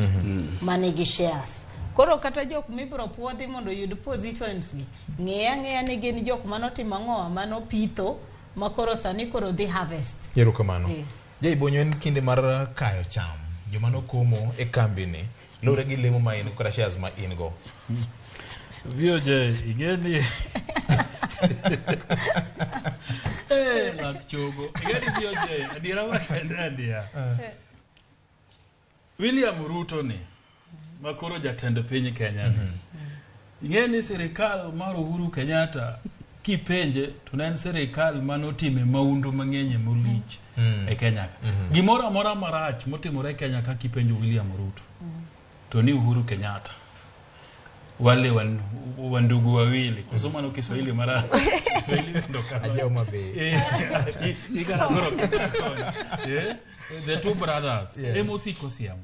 manigi shares. Koro kata jok mibiro puodhi mondo oyud positions gi ng'e ang'eya ni gin jok manotimo ang'owa manopitho ma koro sani koro dhi harvest. Erokamano. Eh. Jaibonyo en kinde mar kayo cham. Joma nokomo e kambi ni luwore gi lemo ma in kata shares ma in go. VOJ, ing'eni lak chogo. Ing'eni VOJ, adiera makende en niya. William Ruto ni, ma koro jatend piny Kenya ni. Ing'eni sirikal mar Uhuru Kenyatta kipenje to ne en sirikal manotime maundu mang'eny molich e Kenya ka. Gimoro amora marach motimore e Kenya ka kipenjo William Ruto to ni Uhuru Kenyatta. Wale wandugu wawili kusoma no Kiswahili mara Kiswahili ndo kama Ajao mabe. Ikara koro the two brothers Yes. emosiko siamo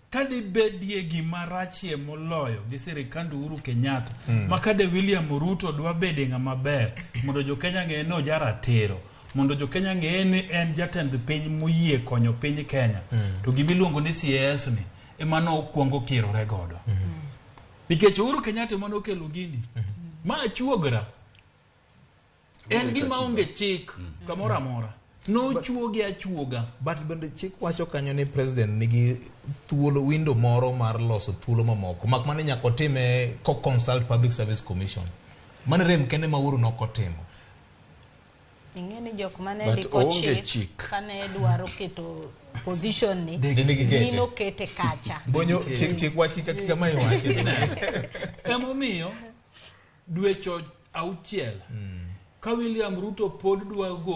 kadibedie gima rachie moloyo gi sirikand Uhuru Kenyatta ma kade William Ruto dwa bede ng'ama ber mondo jo-Kenya ng'e ni ojaratiro mondo jo-Kenya ng'e ni en jatend piny moyie konyo piny Kenya to gimiluongo ni CAS ni ema nokwongo kirore godo nikech Uhuru Kenyatta ema nokelo gini ma achuogra en gima onge chik kamoro amora nochuogi achuoga. But bende chik wacho kanyo ni president nigi thuolo window moro mar loso thuolo mamoko mak mana nyaka otime ko consult Public Service Commission. Mano rem kende ma Uhuru nok otimo. Ing'e ni jok mane But ndiko oonge chik chik. kane dwaro keto position ni De nigi kete. nokete kacha. Bonyo chik wach kika kika ma iwache. Emomiyo dweche 6 ka William Ruto pod dwa go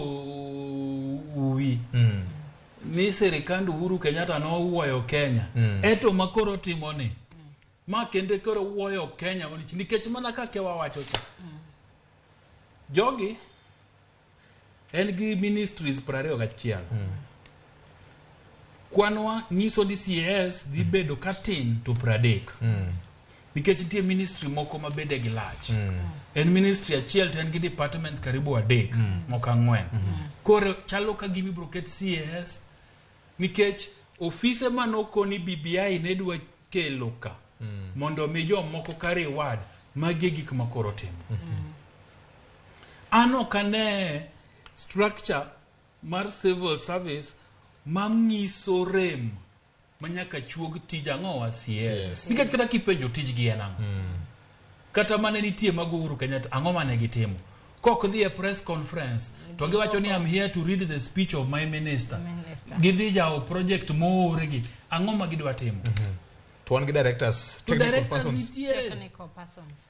uwi ni sirikand Uhuru Kenyatta nowuoyo Kenya eto ma koro timo ni ma kende koro wuoyo Kenya nikech mana kaka wawacho cha jogi en gi ministries 21 kwanwa nyiso ni CAS dhi bedo katin to 30 nikech nitie ministry moko ma bede gi lach en ministry achiel to en gi departments karibu 3 moko 4 koro chalo ka gima ibiro ket CAS nikech ofise manokoni BBI ne dwa kelo ka mondo mi jomoko ka reward magi e gik ma koro timo an ok ane structure mar civil service manyiso rem manyaka chuog tij ang'owa CS nikech kata kipenjo tijgi en ang'o kata mane nitie mag Uhuru Kenyatta ang'o mane gitimo kok dhi e press conference to giwacho ni I'm here to read the speech of my minister gidhi jawo project moorgi ang'o ma gidwa timo To wan gi directors, To technical directors persons. nitiere Technical persons.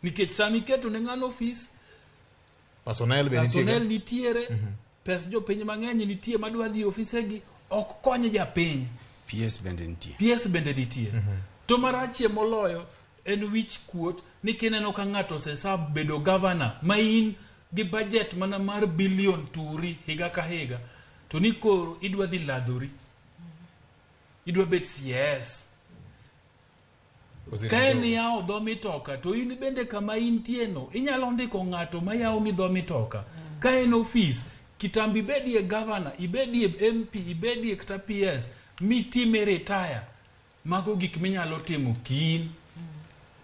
nikech sama iketo ne ng'ano ofis Personnel be nitie. personnel nitiere pes jopiny mang'eny nitie madwa dhi ofisegi ok kony japiny PS bende nitie. PS bende nitie to marachie moloyo en wich kuot ni kineno ka ng'ato osesa bedo gavana ma in gi budget mana mar bilion turi higa ka higa to ni koro idwa dhi ladhori idwa bet CS Waziri ka en Mdogo. yawo dho mitoka to in bende kama intie no inyalo ndiko ng'ato ma yawo ni dho mitoka ka en ofis kitambo ibedie gavana ibedie MP ibedie kata PS mitime retire mago gik minyalo timo kiin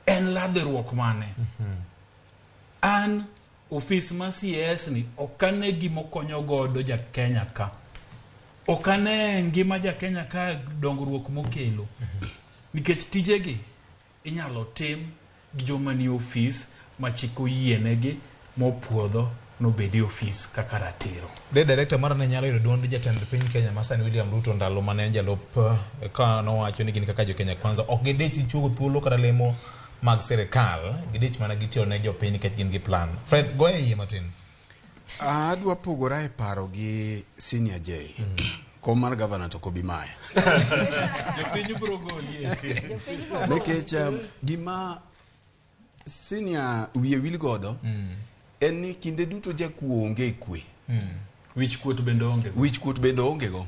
en ladhruok mane an ofis ma CS ni ok ane gimokonyo godo ja Kenya ka ok ane ngima ja Kenya ka dongruok mokelo nikech tijegi inyalo tim gi joma nie ofis ma chik oyienegi mopuodho nobed e ofis kaka ratiro. De director mara ne nyalo yudo duond jatend piny Kenya masani William Ruto ndalo mane en jalup ka nowacho ni gin kaka jo Kenya Kwanza ok gidich gi chuogo thuolo kata lemo mag sirikal, gidich mana gitiyo ne jopiny nikech gin gi plan. Fred, goye iye matin. Adwa pogora e paro gi Senior J. Kom mar gavana to ok obi maya. Jopiny biro goli. Nikech gima senior wiye wil godo en ni kinde duto jakuo onge e kwe. Wich kuot bende onge go. Wich kuot bende onge go.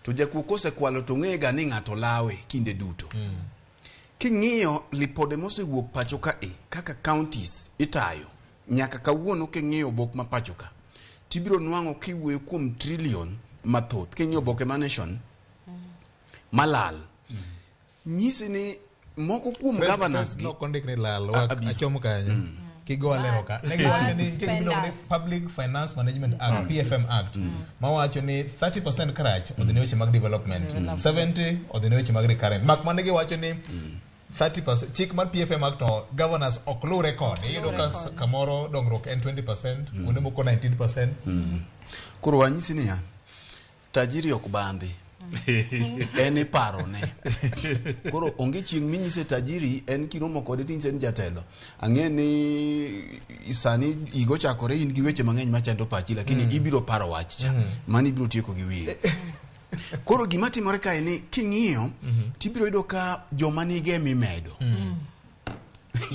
To jakuo kosekwalo to ng'e ga ni ng'ato lawe kinde duto. King'iyo lipode mosewuok pacho ka e kaka counties itayo nyaka kawuono king'iyo obok ma pacho ka tibiro nwang'o kiwuoyo kuom trillion mathoth. King'iyo oboke ma Nation malal nyisi ni moko kuom governors gi nok ondik ni lal achom kanyo kigo alero ka ne giwacho ni nitie gima iluongo ni Public Finance Management Act, PFM Act, mawacho ni 30% karach odhi ne weche mag development, 70 odhi ne weche mag recurrent, mak mana giwacho ni 30% chik mar PFM Act no governors ok luwre kode. Iyudo ka kamoro dongruok en 20%, kuonde moko 19%. Koro wanyisi niya, tajiri ok bandhi. En iparone. Koro onge chieng' minyise tajiri en kiromo kode tinyise ni jatelo. Ang'e ni sani higa ochakore in gi weche mang'eny machando pachi lakini ibiro paro wach cha. Mano ibiro tieko gi wiye. Koro gima timore kae ni king'iyo tibiro yudo ka joma nigi emimedo.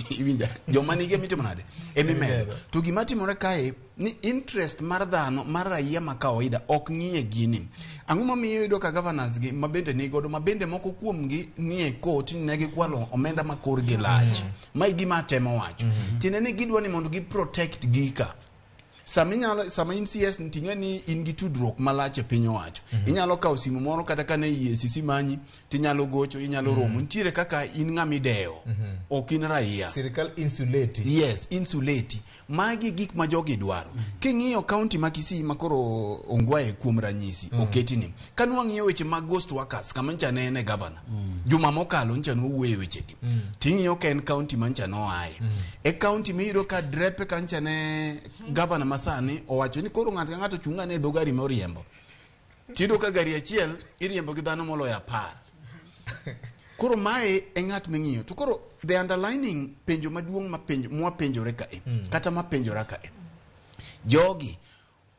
Iwinja? Joma nigi emitimo nade? Emimedo. To gima timore kae ni interest mar dhano mar raia ma kawaida ok ng'iye gini. Ang'o momiyo iyudo ka governors gi mabende nigodo mabende moko kuomgi nie court ni ne gikwalo omenda ma korgi lach. Ma e gima atemo wacho. Tiende ni gidwa ni mondo gi protect gika. Sama inyalo sama in CS ting'e ni in gi tudruok malach e piny owacho. Inyalo kawo simu moro kata ka ne EACC manyi tinyalo gocho inyalo romo. Nitiere kaka in ng'ama idewo. Ok in raia. Sirikal insulate. Yes, insulate. Magi gik ma jogi dwaro. King'iyo county ma Kisii ma koro Ongwae kuom ranyisi oketi ni. Ka nwang'iyo weche mag ghost workers kama ncha ne en e governor. Juma mokalo ncha nowuoye wechegi. Ting'iyo ka en county ma ncha noaye. E county miyudo ka drepe ka ncha ne governor masani owacho ni koro ng'ato ka ng'ato chung' ane e dho gari moriembo. Tiyudo ka gari achiel iriembo gi dhano moloyo 10. Koro mae e ng'at ming'iyo. To koro the underlining penjo maduong' ma penjo mwapenjore kae kata mapenjora kae. Jogi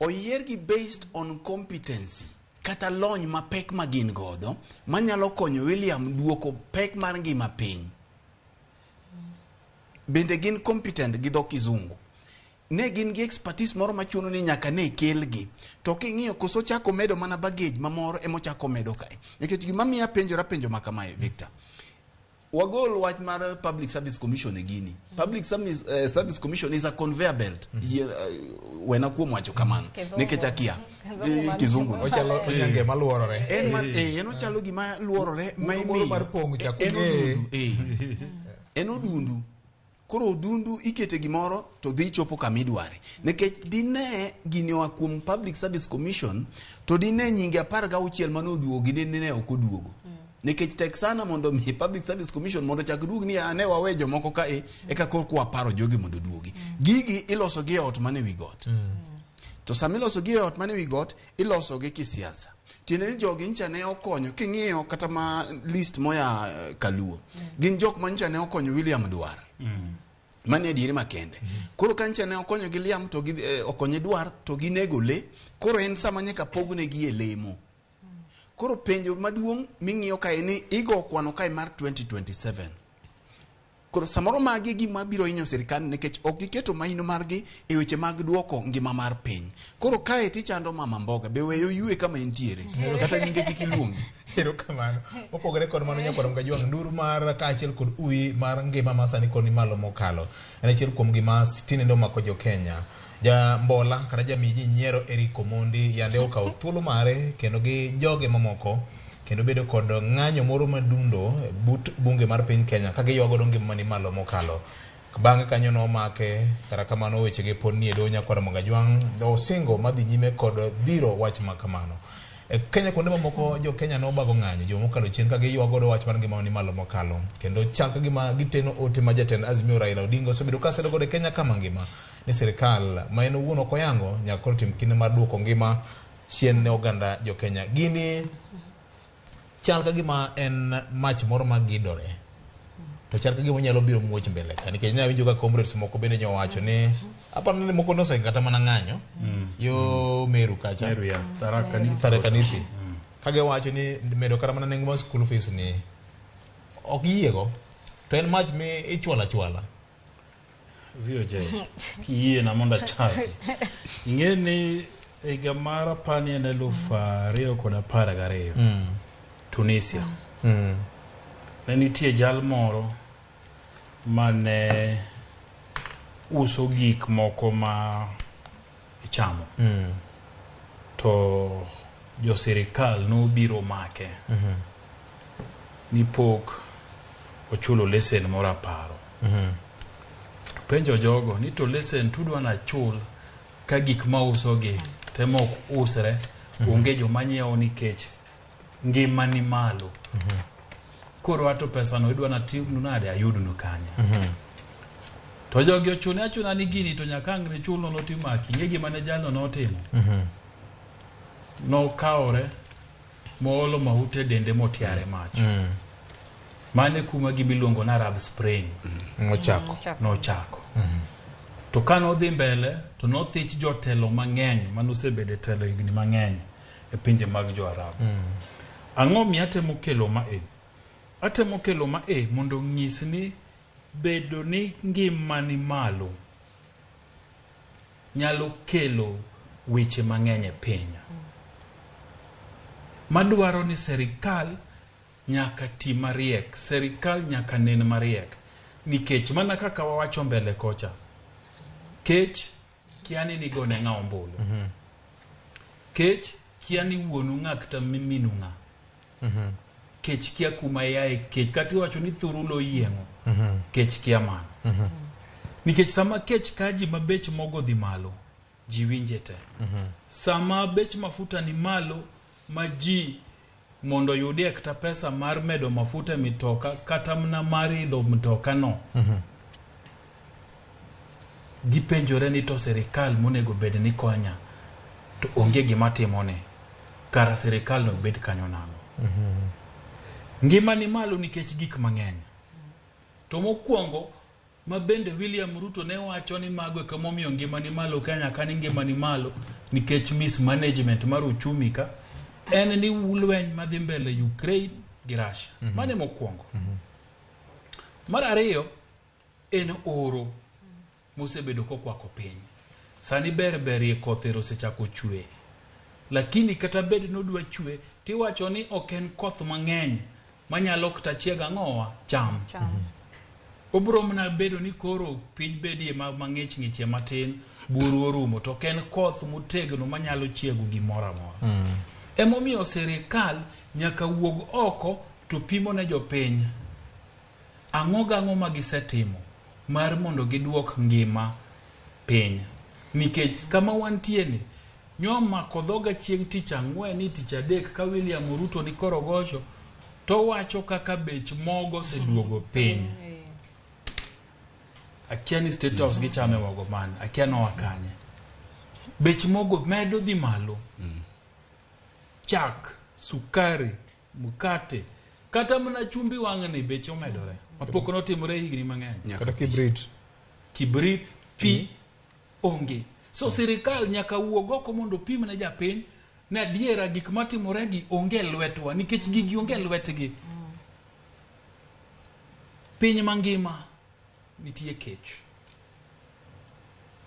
oyiergi based on competency kata lony mapek ma gin godo manyalo konyo William duoko pek mar ngima piny. Bende gin competent gi dho kizungu. Ne gin gi expertise moro machuno ni nyaka ne kelgi. To king'iyo koso chako medo mana baggage mamoro emochako medo kae. Nikech gima miyo apenjora penjo ma kamae Victor. Wagol wach mar Public Service Commission e gini. Public Service Commission is a conveyor belt. Wena kuom wacho kamano. Nikech akia. Kizungu. Ochalo onyange maluorore. En man, en ochalo gima luorore ma imiyo. Mar pong' cha En odundu. En odundu. Koro odundu ikete gimoro to dhi chopo kama idware. Nikech dine gini oa kuom Public Service Commission to dine nyinge 16 mane oduogo gi dine ok oduogo. Nikech tek sana mondo mi Public Service Commission mondo chak duog ni ane wawe jomoko kae eka korka waparo jogi mondo oduogi. Gigi iloso gi e ot mane wi got. To sama iloso gi e ot mane wi got iloso gi kisiasa. Tiende ni jogi ncha ne okonyo king'iyo kata ma list moya Kaluo. Gin jok ma ncha ne okonyo William Dwar. Mane adieri makende. Koro ka ncha ne okonyo gi Liam to gi okonye Dwar to ginego le. Koro en sama nyaka pognegi e lemo. Koro penjo maduong' ming'iyo kae ni igo kwano kae mar 2027. Koro samoro magi gima biro hinyo sirikal nikech ok giketo maino margi e weche mag duoko ngima mar piny. Koro kae tichando mama mboga be weyo yue kama entiere kata nyinge kik iluongi. Erokamano. Mopogore kod mano nyakwar Mgajwang', nduru mar kaachiel kod uwi mar ngima ma sani kod ni malo mokalo en achiel kuom gima tinende omako jo Kenya. Ja mbola kata jamii nyiero Eric Omondi yande okawo thuolo mare kendo gi joge mamoko kendo bedo kod ng'anyo moro madundo but bunge mar piny Kenya ka giywago godo ngima mani malo mokalo. Bang'e kanyo nomake, kata kamano wechege pod nie doho nyakwar Mgajwang' osingo madhi nyime kod dhiro wach ma kamano. E Kenya kuonde mamoko jo Kenya nobago ng'anyo juma mokalo chien ka giywago godo wach mar ngima mani malo mokalo kendo chal ka gima giteno ote ma jatend Azimio Raila Odinga osebedo ka sedo godo e Kenya kama ngima ni sirikal ma en owuon ok oyango nyaka koro tim kinda mar duoko ngima chien ne oganda jo Kenya. Gini chal ka gima en mach moro magidore. To chal ka gima onyalo biro muoch mbele ka nikech ne awinjo ka comrades moko bende nyowacho ni aparo ni moko nosengo kata mana ng'anyo yo Meru kacha. Meru, ya. Tharaka Nithi. Tharaka Nithi. Ka giwacho ni medo kata mana nengo mar school fees ni ok giyiego to en mach mi ichwalo achwala. VOJ, kiyiena mondo achaki. Ing'e ni higa mar apani en 2012 Tunisia. Ne nitie jal moro mane uso gik moko ma ichamo. To jo sirikal nobiro make ni pok ochulo lesen moro aparo. To penjo jogo ni to lesen tudwa nachul ka gik mausogi te mok usre onge joma nyiewo nikech ngima ni malo. Koro ato pesano idwa natimnu nade ayudnu kanye. To jogi ochune achuna ni gini to nyaka ang' ne chulno notimaki. Ing'e gima ne jalno notimo? Nokawore moolo mahuta e dende motiare mach. Mano e kuma gima iluongo ni Arab Spring Nochako. Nochako. To ka nodhi mbele to nothich jotelo mang'eny manosebedo e telo higni mang'eny e pinje mag jo Arabu. Ang'o miyo atemo kelo ma e? Atemo kelo ma e mondo onyis ni bedo ni ngima ni malo nyalo kelo weche mang'eny e piny. Madwaro ni serikal nyaka ti mariek, serikal nyaka nen mariek. Nikech mana kaka wawacho mbele kocha, kech kia ni nigone ng'a ombulu. Kech kia ni wuonu ng'a kata minu ng'a. Kech kia kuma iaye kech kata iwacho ni thuru loyieng'o. Kech kia mano. Nikech sama kech ka ji ma bech mogo dhi malo, ji winje te. Sama bech mafuta ni malo ma ji mondo oyudie kata pesa mar medo mafuta e mitoka kata mana mar idho mtoka no, gipenjore ni to sirikal monego bed ni konya to onge gima timone, kara sirikal no bed kanyo nang'o? Ngima ni malo nikech gik mang'eny. To mokwongo ma bende William Ruto ne wacho ni mago e kamomiyo ngima ni malo Kenya ka ni ngima ni malo nikech mismanagement mar uchumi ka en ni lweny madhi mbele Ukraine gi Russia. Mano e mokwongo. Mar ariyo en oro mosebedo kokwako piny. Sani ber berie koth ero osechako chwe. Lakini kata bed nodwa chwe tiwacho ni ok en koth mang'eny manyalo kata chiego ang'owa cham. Obro mana bedo ni koro piny bedie mang'ich ng'ichie matin, buru orumo to ok en koth motegno manyalo chiego gimoro amora. Emomiyo sirikal nyaka wuog oko to pimo ne jopiny ang'o gang'o ma gisetimo mar mondo giduok ngima piny. Nikech kama wantie ni nyomako dhoga chieng' tich ang'wen ni tich adek ka William Ruto ni korogocho to wacho kaka bech mogo oseduogo piny. Akia ni State House gichame mogo mane, akia noa kanye. Bech mogo medo dhi malo. Chak, sukari, mkate, kata mana chumbi wang'ni beche omedore. Mapok notimore higni mang'eny. Kata kibrit. Kibrit, pi, onge. So sirikal nyaka wuog oko mondo opim ne japiny ni adiera gik matimore gi onge e lwetwa nikech gigi onge e lwetgi. Piny mangima nitie kech.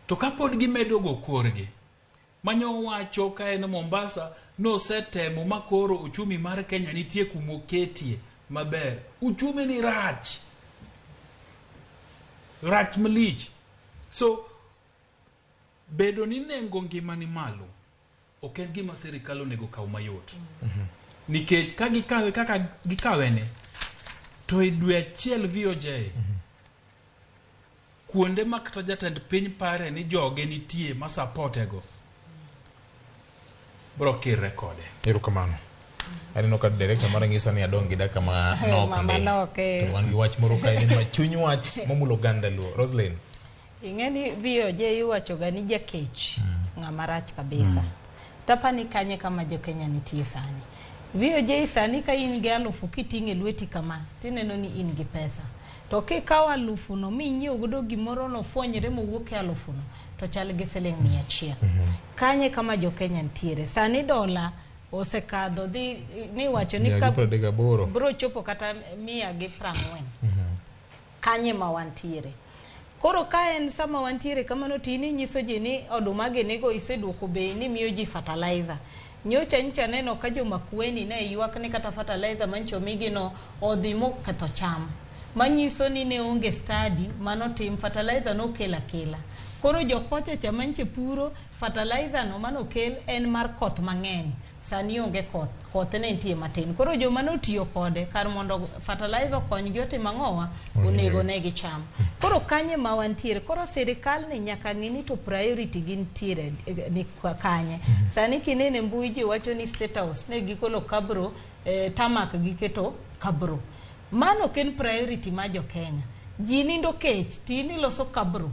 To kapod gimedo go korgi, manyo wacho ka en Mombasa nosetemo ma koro uchumi mar Kenya nitie kumoketie maber. Uchumi ni rach. Rach malich. So bedo ni nengo ngima ni malo ok en gima sirikal onego kaw mayot. Nikech ka gikawe kaka gikawe ni to e dwe achiel VOJ kuonde ma kata jatend piny pare ni joge nitie ma supportego bro kirre kode. Erokamano. Aneno ka director mara nyisa ni adong' gi dakika manok Mama ndi. nok, eh. To wan gi wach moro kae ni ma chuny wach momulo oganda Luo. Roslyn. Ing'e ni VOJ iwacho ga ni jakech ng'ama rach kabisa. Tapani kanye kama jo Kenya nitie sani. VOJ sani ka in gi alufu kiting'e lweti kama tineno ni in gi pesa. To kikawo 1000 no minyiew godo gimoro no fwenyre mowuok e 1000 no to chal gi siling 100. Kanye kama jo Kenya ntiere. Sani dola osekadho dhi ni wacho ni ka 138. bro chopo kata 140. Kanye ma wantiere. Koro ka en sama wantiere kamano to in inyiso ji ni oduma gi nigo iseduoko bei ni miyo ji fertilizer. Nyocha nyicha neno ka jo Makueni ne ywak ni kata fertilizer manyicha omigi no odhi moketho cham. Manyiso ni ne onge study manotim, fertilizer nokel akela. Koro jokocha cha manyiche puro fertilizer no manokel en mar koth mang'eny. Sani onge koth, koth ne nitie matin. Koro joma notiyo kode kar mondo fertilizer okonygi otim ang'owa, onego negi cham. Koro kanye ma wantiere? Koro sirikal ni nyaka ng'i ni to priority gi nitiere ni kanye. Sani kinene mbui ji wacho ni State House ne gigolo kabro, tamak giketo kabro. Mano ok en priority ma jo Kenya. Ji nindo kech, to in iloso kabro.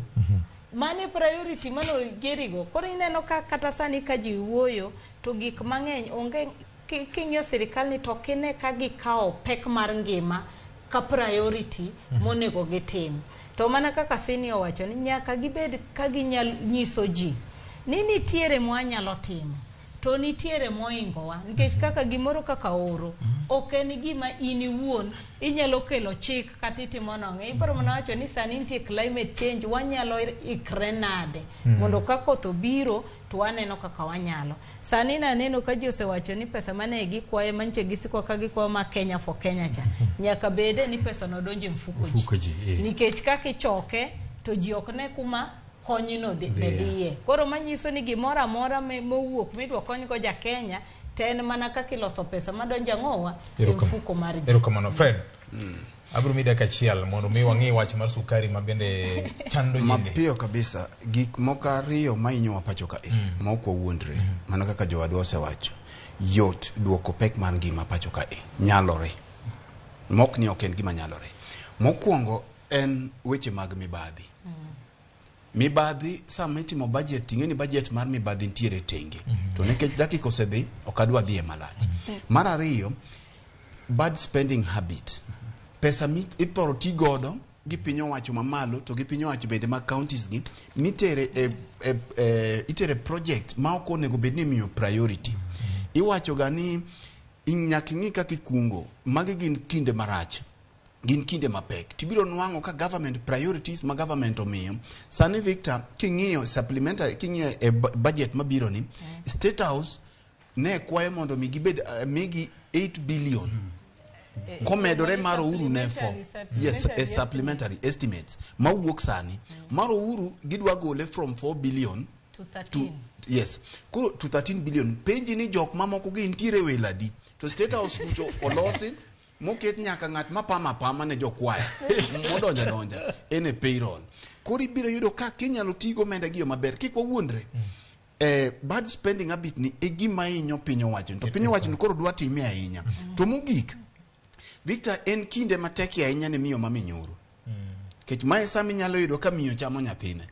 Mane priority mano gerigo. Koro ineno ka kata sani ka ji wuoyo to gik mang'eny onge king'iyo sirikal ni to kine ka gikawo pek mar ngima ka priority monego gitim. To mana kaka Sini owacho ni nyaka gibed ka ginyal nyiso ji ni nitiere mwanyalo timo to nitiere moingowa, nikech kaka gimoro kaka oro ok en gima in iwuon inyalo kelo chik kata itimo nang'o. Iparo mana wacho ni sani nitie climate change, wanyalo ikre nade mondo ka koth obiro to waneno kaka wanyalo. Sani naneno ka ji osewacho ni pesa mane gikwaye manche gisiko ka gikwayo ma Kenya for Kenya cha nyaka bede ni pesa no donjo e mfuko ji, nikech kaka ichoke to ji ok ne kuma konyno dhiye. Koro manyiso ni gimoro amora mowuok midwa konygo ja Kenya to en mana kaka iloso pesa madonjo ang'owa e mfuko mar ji. Erokamano Fred. Abiro miyi dakika achiel mondo mi wang'i wach mar sukari ma bende chando ji. Mapiyo kabisa, gik moko ariyo ma hinyowa pacho kae ma ok wawuondre, mana kaka jowadwa osewacho, yot duoko pek mar ngima pacho kae, nyalore. Mok ni ok en gima nyalore. Mokwongo en weche mag mibadhi. Mibadhi sama itimo budget, ing'e ni budget mar mibadhi nitiere tenge. To nikech dakika osedhi, ok adwa dhi e malach. Mar ariyo, bad spending habit. Pesa ithoro ti godo gi piny owacho mamalo to gi piny owacho bende mag counties gi mitere itere project ma ok onego bed ni imiyo priority. Iwacho ga ni nyaka ing'i kaka ikungo. Magi gin kinde marach. Gin kinde mapek. Tibiro nwang'o ka government priorities ma government omiyo. Sani Victor, king'iyo supplementary, king'iyo e budget mabiro ni, State House ne kwayo mondo mi gibed migi 8 billion. Komedore mar Uhuru ne 4. Yes, a supplementary estimates mawuok sani. Mar Uhuru gidwa gole from 4 billion to 13. Yes. Koro to 13 billion. Penji ni jok mamoko gi nitiere weladi. To State House kucho olosi moket nyaka ng'at mapama pama ne jokwaya modonja donja en e payroll. Koro ibiro yudo ka kinyalo tigo omenda gi yo maber, kik wawuondre. Bad spending habit ni e gima hinyo piny owacho. To piny owacho ni koro dwa time ahinya. To mogik, Victor, en kinde matek ahinya ne miyo ma minyoro. Nikech mae sama inyalo yudo ka miyo chamo nyathine.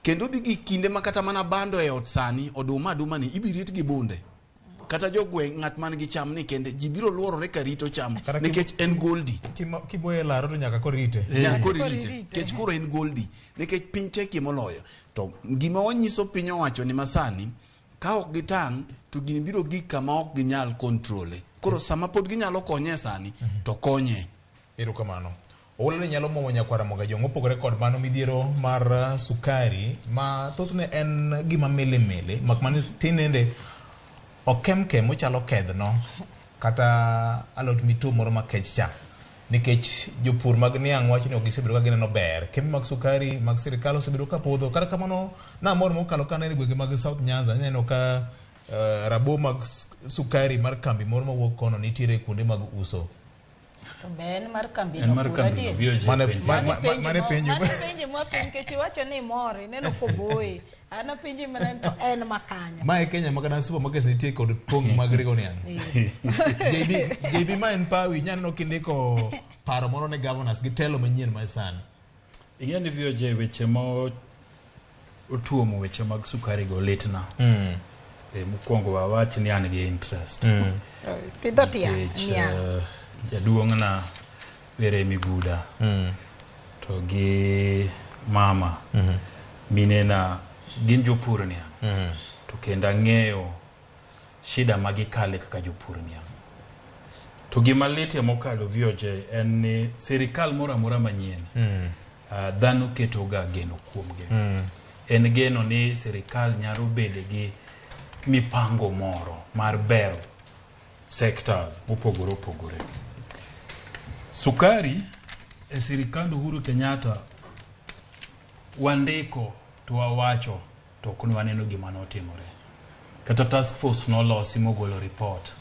Kendo dhi gi kinde ma kata mana bando e ot sani, oduma aduma ni ibirit gi bunde. Kata jogweng' ng'at man gi cham ni kende ji biro luorore ka rito cham nikech en goldi. Kiboye laro to nyaka koro irite. Nyaka koro irite. Nikech koro en goldi. Nikech piny tekie moloyo. To gima wanyiso piny owacho ni masani, ka ok gitang' to gini biro gik kama ok ginyal kontrole. Koro sama pod ginyalo konye sani, to konye. Erokamano. Oula ni nyalo muomo nyakwara Moga Jong. Mopogore kod mano, midhiero mar sukari ma thothne en gima milimili, mak mana tinende okemkem ochalo kedhno kata alot mituo moro makech cha, nikech jopur mag niang' wacho ni ok gisebedo ka gineno ber. Kembe mag sukari mag sirikal osebedo ka podho. Kata kamano, namor mokalo ka aneno e gwenge mag South Nyanza, aneno ka rabo mag sukari mar kambi moro mawuok kono nitiere kuonde mag uso. To be en mar kambi En no mar pur kambi no, adier? VOJ penjo. Mane penjo. Mane penjo mwapenjo nikech iwacho ni imor, ineno koboye. An apenji mana ni to en makanya. Mae Kenya ma kata supermarkets nitie kod pong' mag rego niang'. JB ma en pawi, inya neno kindiko paro moro ne governors gi telo manyien ma sani. Ing'eyo ni VOJ weche ma otuomo weche mag sukari go litna. Mokwongo wawach ni an gi interest. Pidho tiang', Nikech, niang'. jaduong'na Were Miguda to gi mama minena gin jopur niang'. To kendo ang'eyo shida ma gikale kaka jopur niang'. To gima litie mokalo VOJ en ni sirikal moro amora manyien dhano ketoga geno kuomgi. En geno ni sirikal nyalo bedo gi mipango moro mar bero sectors mopogore opogore. Sukari e sirikand Uhuru Kenyatta wandiko to wawacho to ok ne waneno gima notimore. Kata task force nolosi mogolo report.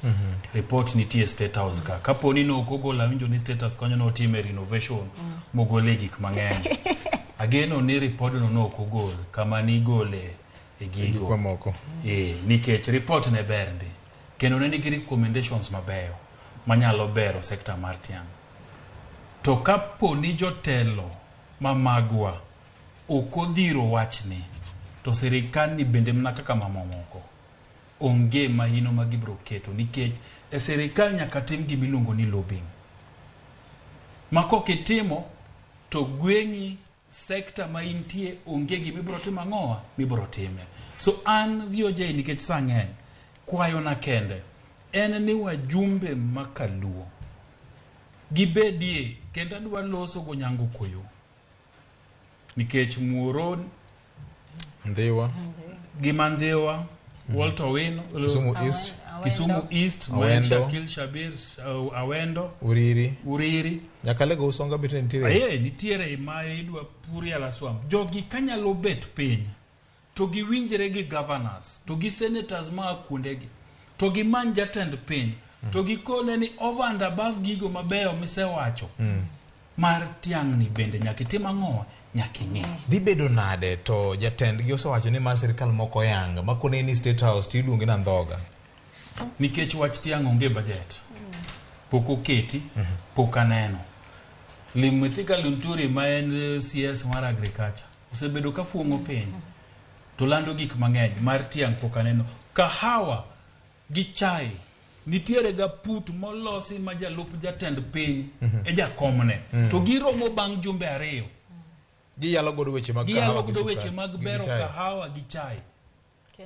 Report nitie State House ka. Kapo ni nok ogolo awinjo ni State House kanyo notime renovation mogole gik mang'eny. Ageno ni report no nok ogol kama nigole e Gik gigo. mamoko. Nikech report ne ber ndi. Kendo ne nigi recommendations mabeyo manyalo bero sekta mar tiang'. To kapo ni jotelo ma magwa ok odhiro wachni, to sirikal ni bende mana kaka mamamoko onge mahino ma gibiro keto nikech e sirikal nyaka tim gima iluongo ni lobbying. Ma kok itimo to gweng'i sekta ma intie onge gima ibiro timo ang'owa mibiro time. So an VOJ nikech sa ng'eny kwayona kende en ni wajumbe ma kaluo gibedie kendo adwa loso gonyango koyo nikech muoro Ndhiwa. gi Mandhiwa, Walter Owino, Kisumu East. Kisumu East, Awendo. Shakil Shabir, Awendo, Uriri. Uriri. Nyakalego Usonga bende nitiere. Aye, nitiere ma idwa Puri Alaswam. Jogi kanyalo bet piny to giwinjre gi governors to gi senators maa kuondegi to gimany jatend piny to gikone ni over and above gigo mabeyo misewacho mar tiang'ni bende nyaka itim ang'owa nyaka ing'e. Dhi bedo nade to jatendgi osewacho ni ma sirikal moko oyanga ma kone ni State House to iluonge na ndhoga. Nikech wach tiang' onge budget. Pok oketi, pok aneno. Limithika Lunturi ma en CS mar agriculture osebedo ka fuong'o piny to lando gik mang'eny mar tiang' pok aneno. Kahawa gi chai nitiere ga put molosi ma jalup jatend piny e jakomne to giromo bang' jumbe 2. Giyalo godo weche mag Giyalo kahawa gi godo sukari, weche mag gi bero chai. kahawa gi chai.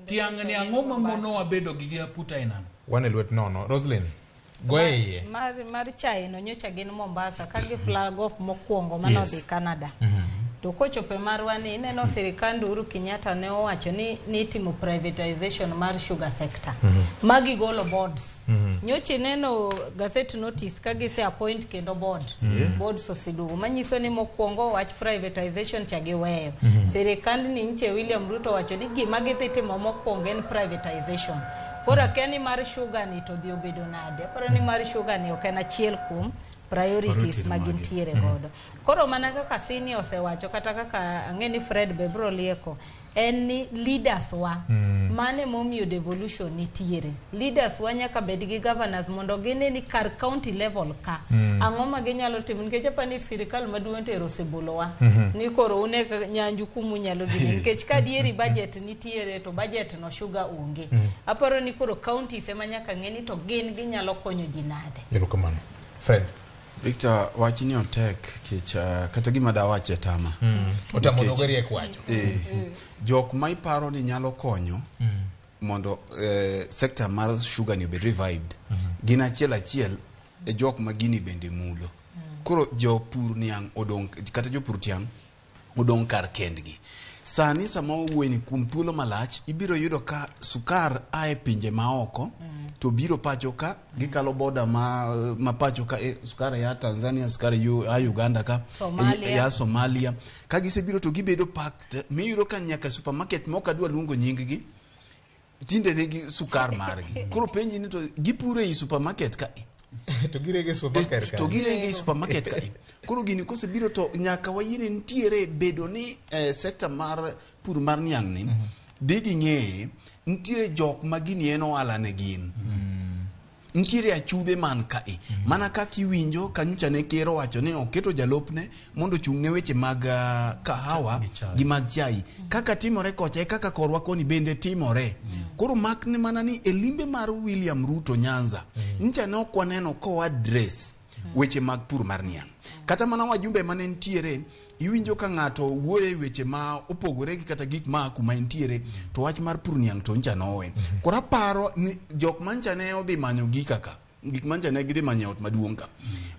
Tiang' ni ang'o mamonowa bedo gi aput ainano? Wan e lwet nono. Roslyn, goye iye. Mar chai no nyocha gin Mombasa ka gi flag off mokwongo manodhi Yes. Canada. To kochopo e marwa ni ineno sirikand Uhuru Kenyatta ne owacho ni nitimo privatization mar sugar sector. Magi golo boards. Nyocha ineno gazette notice ka gise appoint kendo board. Boards oseduogo manyiso ni mokwongo wach privatization cha giweyo. Sirikand ni nche William Ruto owacho ni gima gidhi timo mokwongo en privatization. Koro akia ni mar sugar ni to dhi obedo nade. Aparo ni mar sugar ni ok en achiel kuom priorities ma gintiere godo. Koro mana kaka Sini osewacho kata kaka ang'e ni Fred be biro lieko en ni leaders wa mane momiyo devolution nitiere. Leaders wa nyaka bed gi governors mondo gine ni kar county level ka ang'o ma ginyalo timo nikech apa ni sirikal maduong' tero osebolowa ni koro une nyanju kumunyalo gine nikech ka adieri budget nitiere to budget no sugar onge. Aparo ni koro counties ema nyaka ng'e ni to gin ginyalo konyo ji nade. Erokamano. Fred. Victor, wachni otek kech kata gima dawache tama. Otamo dhoge riek wacho. Jok ma iparo ni nyalo konyo mondo sector mar sugar ni obed revived gin achiel achiel e jok ma gini bende mulo. Koro jopur niang' odong' kata jopur tiang' odong' kar kendgi. Sani sama wawuoyo ni kuom thuolo malach ibiro yudo ka sukar ae pinje maoko to biro pacho ka gikalo boda ma pacho ka sukar ya Tanzania, sukar ya Uganda ka Somalia. ya Somalia. Ka gisebiro to gibedo packed miyudo ka nyaka supermarket mok adwa luongo nying gi tinde nigi sukar margi. Koro penji ni to gipuro ei supermarket ka to girege supermarket ka. To girege supermarket ka. Koro gini kosebiro to nyaka wayiene nitiere bedo ni sector mar pur mar niang' ni dhi ging'eye nitiere jok ma gini en ohala ne gin. Nitiere achudhe man kae. Mana kaka iwinjo kanyocha ne ker owacho ni oketo jalupne mondo ochung' ne weche mag kahawa gi mag chai. Kaka timore kocha e kaka korwa koni bende timore. Koro mak ni mana ni e limbe mar William Ruto Nyanza, ncha ne ok waneno kowa address weche mag pur mar niang'. Kata mana wajumbe mane nitiere, iwinjo ka ng'ato wuoyo e weche ma opogore gi kata gik ma kuma entiere, to wach mar pur niang' to ncha nowe. Koro aparo ni jok mancha ne odhi manyo gika ka, gik mancha ne gidhi manyo e ot maduong' ka.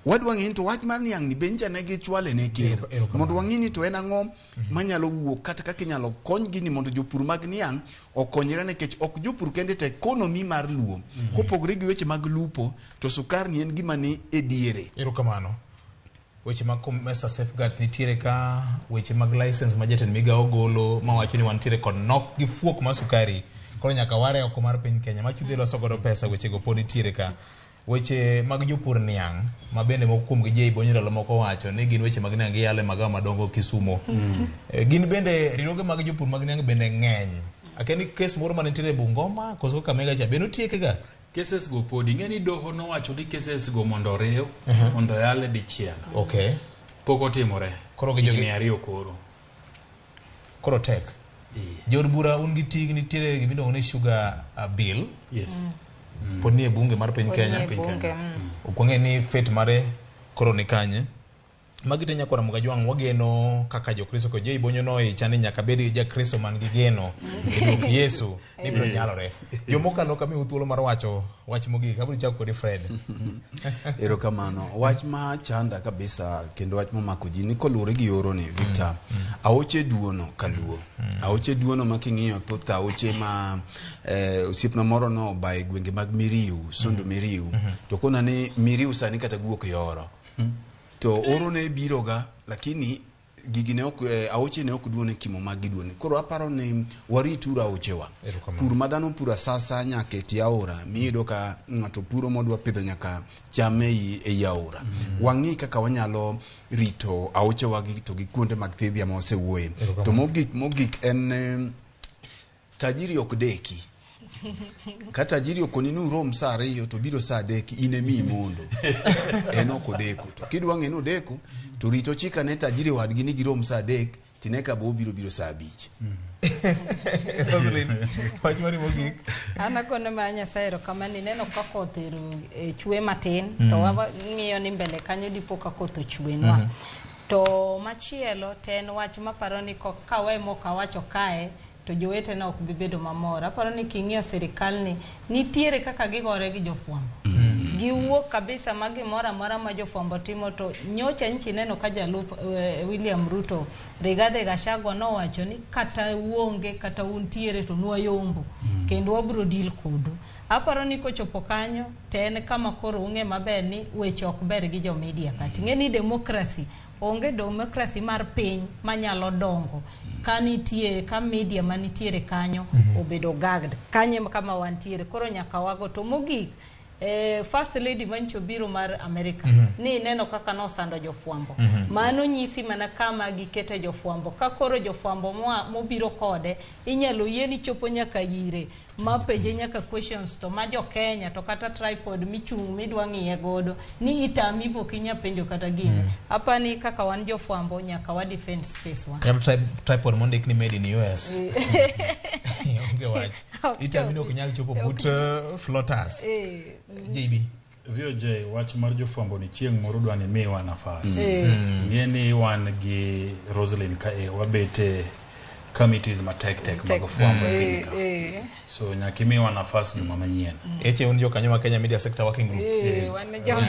Wadwa ng'e ni to wach mar niang' ni be ncha ne gichwale ne ker. Mondo wang'e ni to en ang'o manyalo wuok kata kaka inyalo kony gini mondo jopur mag niang' okonyre, nikech ok jopur kende to economy mar Luo. Kopogore gi weche mag lupo, to sukari ni en gima ni e diere. Erokamano. Weche mag COMESA safeguards nitiere ka, weche mag license ma jatend migawo golo mawacho ni wantiere kod nok gi fuok mar sukari, koro nyaka ware oko mar piny Kenya ma chudhe loso godo pesa, wechego pod nitiere ka. Weche mag jopur niang' ma bende moko kuom gi Jay Bonyo ndalo moko wacho ni gin weche mag niang' giyalo e magawa madongo Kisumo. Gin bende riwruoge mag jopur mag niang' bende ng'eny. Akia ni kes moro mane nitiere Bungoma koso Kakamega cha be notieke ga? Cases go podi ing'e ni doho nowacho ni cases go mondo oriw mondo oyale dichiel. Okay. Pok otimore. Koro gi jogi- Higni 2 koro. Koro tek. Jood bura un gi ting' nitiere gima iluongo ni sugar bill. Yes. Pod nie bunge mar piny Pod nie Kenya. bunge. Ok wang'e ni fate mare koro ni kanye. Magi te nyakwara Mugajwang' wageno kaka Jokristo ko Jay Bonyo no icha ni nyaka bed gi Jakristo man gi geno e duok Yesu ni biro nyalore. Jomokalo kamiu thuolo mar wacho wach mogik, abiro chako kodi Fred. Erokamano. Wach ma chanda kabisa kendo wach momako ji ni koluwore gi oro ni Victor, aoche duono kaluo. Aoche duono ma king'iyo thoth aoche ma osiepna moro no oba e gwenge mag Miriu, Sondu Miriu, to kona ni Miriu sani kata guok yoro. To oro ne biro ga, lakini gigi ne ok aoche ne ok duone kimo mag giduone. Koro aparo ni warituru aochewa. Pur ma dhano puro asasa nyaka e tie aora, miyudo ka ng'ato puro modwa pidho nyaka cham ei aora. Wang'i kaka wanyalo rito aochewa gi to gi kuonde mag thidhia ma wasewuoye. To mogik en tajiri ok deki. Ka tajiri okoni ni urom saa 2 to biro saa 3, in emi imondo. En ok odeko. To kidwa ng'e ni odeko, to rito chika ne tajiri wadgi ni girom saa 3, tine ka bo obiro saa 5. Roslyn, wach mari mogik. An agone ma Nyasaye erokamano, ineno ka koth chwe matin, to wang'iyo ni mbele kanyo dipo ka koth ochwenwa. To machielo to en wach maparo ni kawe mok awacho kae, to jowetena ok bi bedo mamor. Aparo ni king'iyo sirikal ni nitiere kaka gigore gi jofwambo. Giwuok kabisa ma gimoro amora ma jofwambo timo, to nyocha nchi neno ka jalup William Ruto Rigathi Gachagua nowacho ni kata uonge kata untiere to nwayombo kendo wabiro deal kodu. Aparo ni kochopo kanyo to en kama koro ung'e maber ni weche ok ber gi jo media ka. Ting'e ni democracy, onge democracy mar piny manyalo dongo ka nitie ka media manitiere kanyo obedo gagged kanye kama wantiere, koro nyaka wago. To mogik First Lady mancho biro mar America ni ineno kaka nosando jofwambo. Mano nyisi mana kama gikete jofwambo. Ka koro jofwambo mobiro kode inyalo yie ni chopo nyaka ire ma penje nyaka questions, to ma jo Kenya to kata tripod michung' midwa ng'iye godo ni itami bok inya penjo kata gine. Apani kaka wan jofwambo nyaka wa defend space wa. Kata tripod mondik ni made in US. Onge wach. Itami ni ok nyal chopo but floaters. JB. VOJ, wach mar jofwambo ni chieng' moro dwa ni miwa nafas. Ng'e ni wan gi Roslyn ka e wabete committees matek tek mag fwambo e piny ka. So nyaka imiwa nafas juma manyien. Eche un jokanyo ma Kenya Media Sector Working Group. Wan Media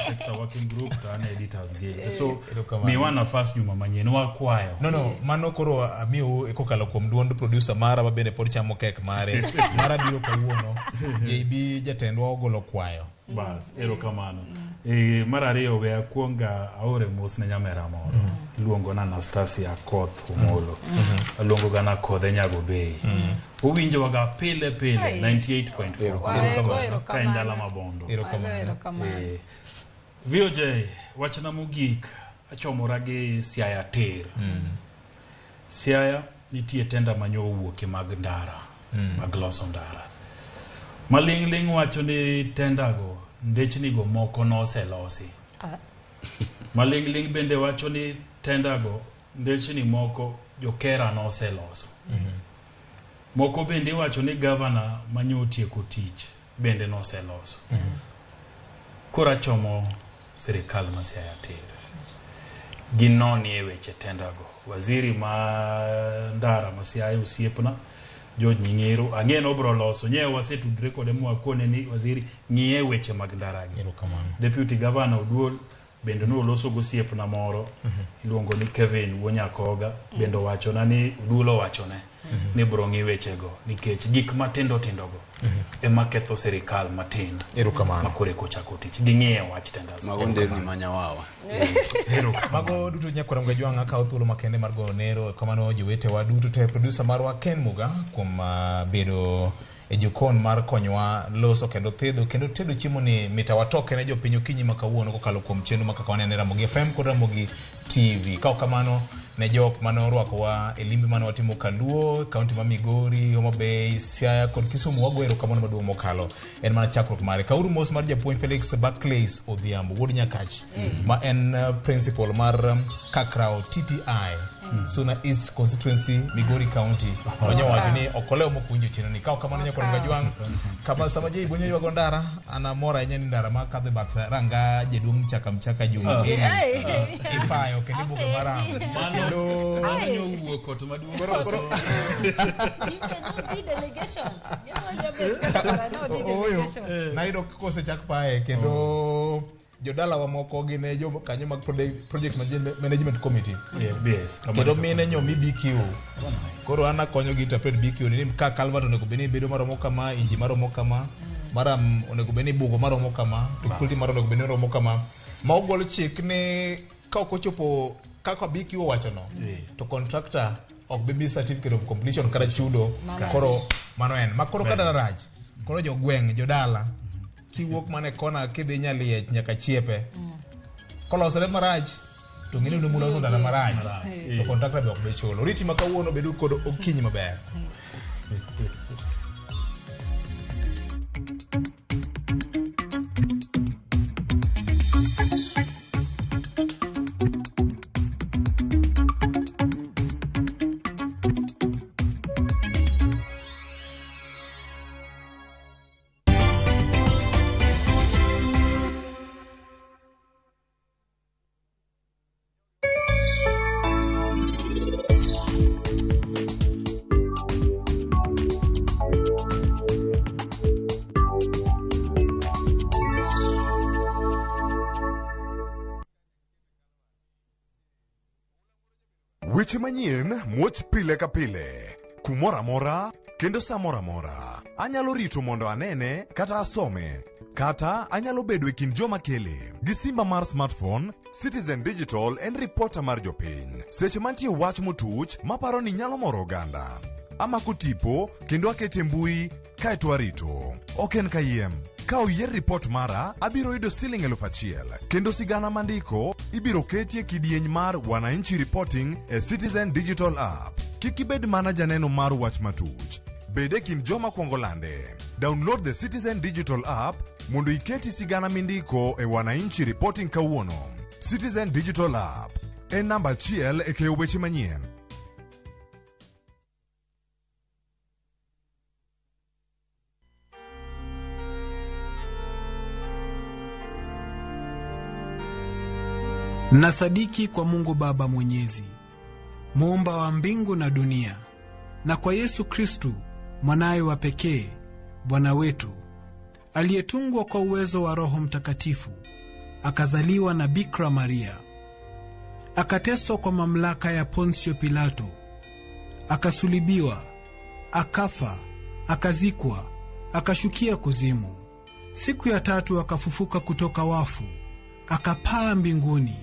Sector Working Group to an Editors Guild. So miwa nafas juma manyien wakwayo. No, mano koro amiu kokalo kuom duond producer mara ma bende pod chamo kek mare. Mara biro kawuono. JB jatendwa ogolo kwayo. Bas, erokamano. Mar ariyo we akwonga aore mos ne nyamera moro. Iluongo na Anastasia Koth Omolo. Aluongo ga na Kodhe Nyago Bay. Owinjowa ga pile pile 98.4. Ka en dala Mabondo. VOJ, wachna mogik achomora gi Siaya Tir. Siaya nitie tenda manyo owuoke mag ndara, mag loso ndara. Maling'ling' wacho ni tendago ndechnigo moko noselosi. Maling'ling' bende wacho ni tendago ndechni moko jokera noseloso. Moko bende iwacho ni gavana manyo otieko tich bende noseloso. Koro achomo sirikal ma Siaya tir. Ginonie weche tendago. Waziri ma ndara ma Siaya osiepna George Nying'iro ang'e ni obro loso nyewe wasetudre kode mwakone ni waziri ng'iye weche mag ndaragi. Deputy Governor Oduol bende noloso gosiepna moro iluongo ni Kevin Wuonyakoga bende owachona ni Oduol owachone ni bro ng'i wechego nikech gik matindo tindogo ema ketho sirikal matin Erokamano. ma koro eko chako tich ging'iye wach tenders. Mago nderni ma nyawawa. Mago duto nyakwara Mgajwang' akawo thuolo makende mar goyo nero kamano jowetewa duto te producer marwa Ken Muga kuom bedo e jokon mar konyowa loso kendo thedho kendo tedo chiemo ni mita watoke ne jopiny okinyi ma kawuono kokalo kuom chenro ma kaka wanene Ramogi FM kod Ramogi TV. Ka ok kamano ne jok mane orwakowa e limbe mane watimo Kaluo, kaunti ma Migori, Homa Bay, Siaya kod Kisumu wago erokamano maduong' mokalo. En mana chakruok mare. Kauru mos mar japuonj Felix Barclays Odhiambo wuod Nyakach ma en principal mar Kakrao TTI Suna East Constituency, Migori County. Onyo wacho ni ok olew mok winjo chenro ni. Ka ok kamano nyakwar Mgajwang' kama sama ji bonyo ywago ndara an amor ahinya ni ndara ma kadho e bath ranga jaduong' Mchaka Mchaka Juma Eri ipayo kendo ibuge maram kendo Mano nyowuok ot maduong' Koro- Nodhi delegation. Ng'ewa jabet kaka para nodhi Ooyo, delegation. nayudo kosechak paye kendo jodalawa moko gin e jo kanyo mag project management committee Yes, kendo mine nyomi BQ koro an akonyo gi interpret BQ ni ka culvert onego bed ni bedo maromo kama inji maromo kama maram onego bed ni bugo maromo kama to quality mar onego bed ni romo kama ma ogol chik ni ka ok ochopo kaka BQ owachono to contractor ok bi mi certificate of completion kata chudo koro mano en ma koro kata rach koro jogweng' jodala kiwuok mana e kona kidhi Nyaliech nyaka Chiepe kolosore marach to ng'eni ni muloso dala marach to contractor be ok bi chulo. Oriti ma kawuono bedu kod okinyi maber. Weche manyien muoch pile ka pile, kumoro amora kendo sa moro amora. Anyalo rito mondo anene kata asome, kata anyalo bedo e kind joma kele. Gi simba mar smartphone, Citizen Digital en ripota mar jopiny. Seche mantie wach motuch maparo ni nyalo moro oganda. Amako tipo kendo akete e mbui kaeto arito. Ok en kayiem. Ka oyier ripot mara, abiro yudo siling 1,000 kendo sigana mandiko ibiro keti e kidieny mar Wananchi Reporting e Citizen Digital App. Kik ibed mana janeno mar wach matuch. Bed e kind joma kwongo lande. Download the Citizen Digital App mondo iketi sigana mindiko e Wananchi Reporting kawuono. Citizen Digital App en namba achiel e keyo weche manyien. Nasadiki kwa Mungu Baba Mwenyezi, muumba wa mbingu na dunia, na kwa Yesu Kristu mwanaye wa pekee, Bwana wetu, aliyetungwa kwa uwezo wa Roho Mtakatifu, akazaliwa na Bikira Maria, akateswa kwa mamlaka ya Ponsio Pilato, akasulibiwa, akafa, akazikwa, akashukia kuzimu. Siku ya tatu akafufuka kutoka wafu, akapaa mbinguni,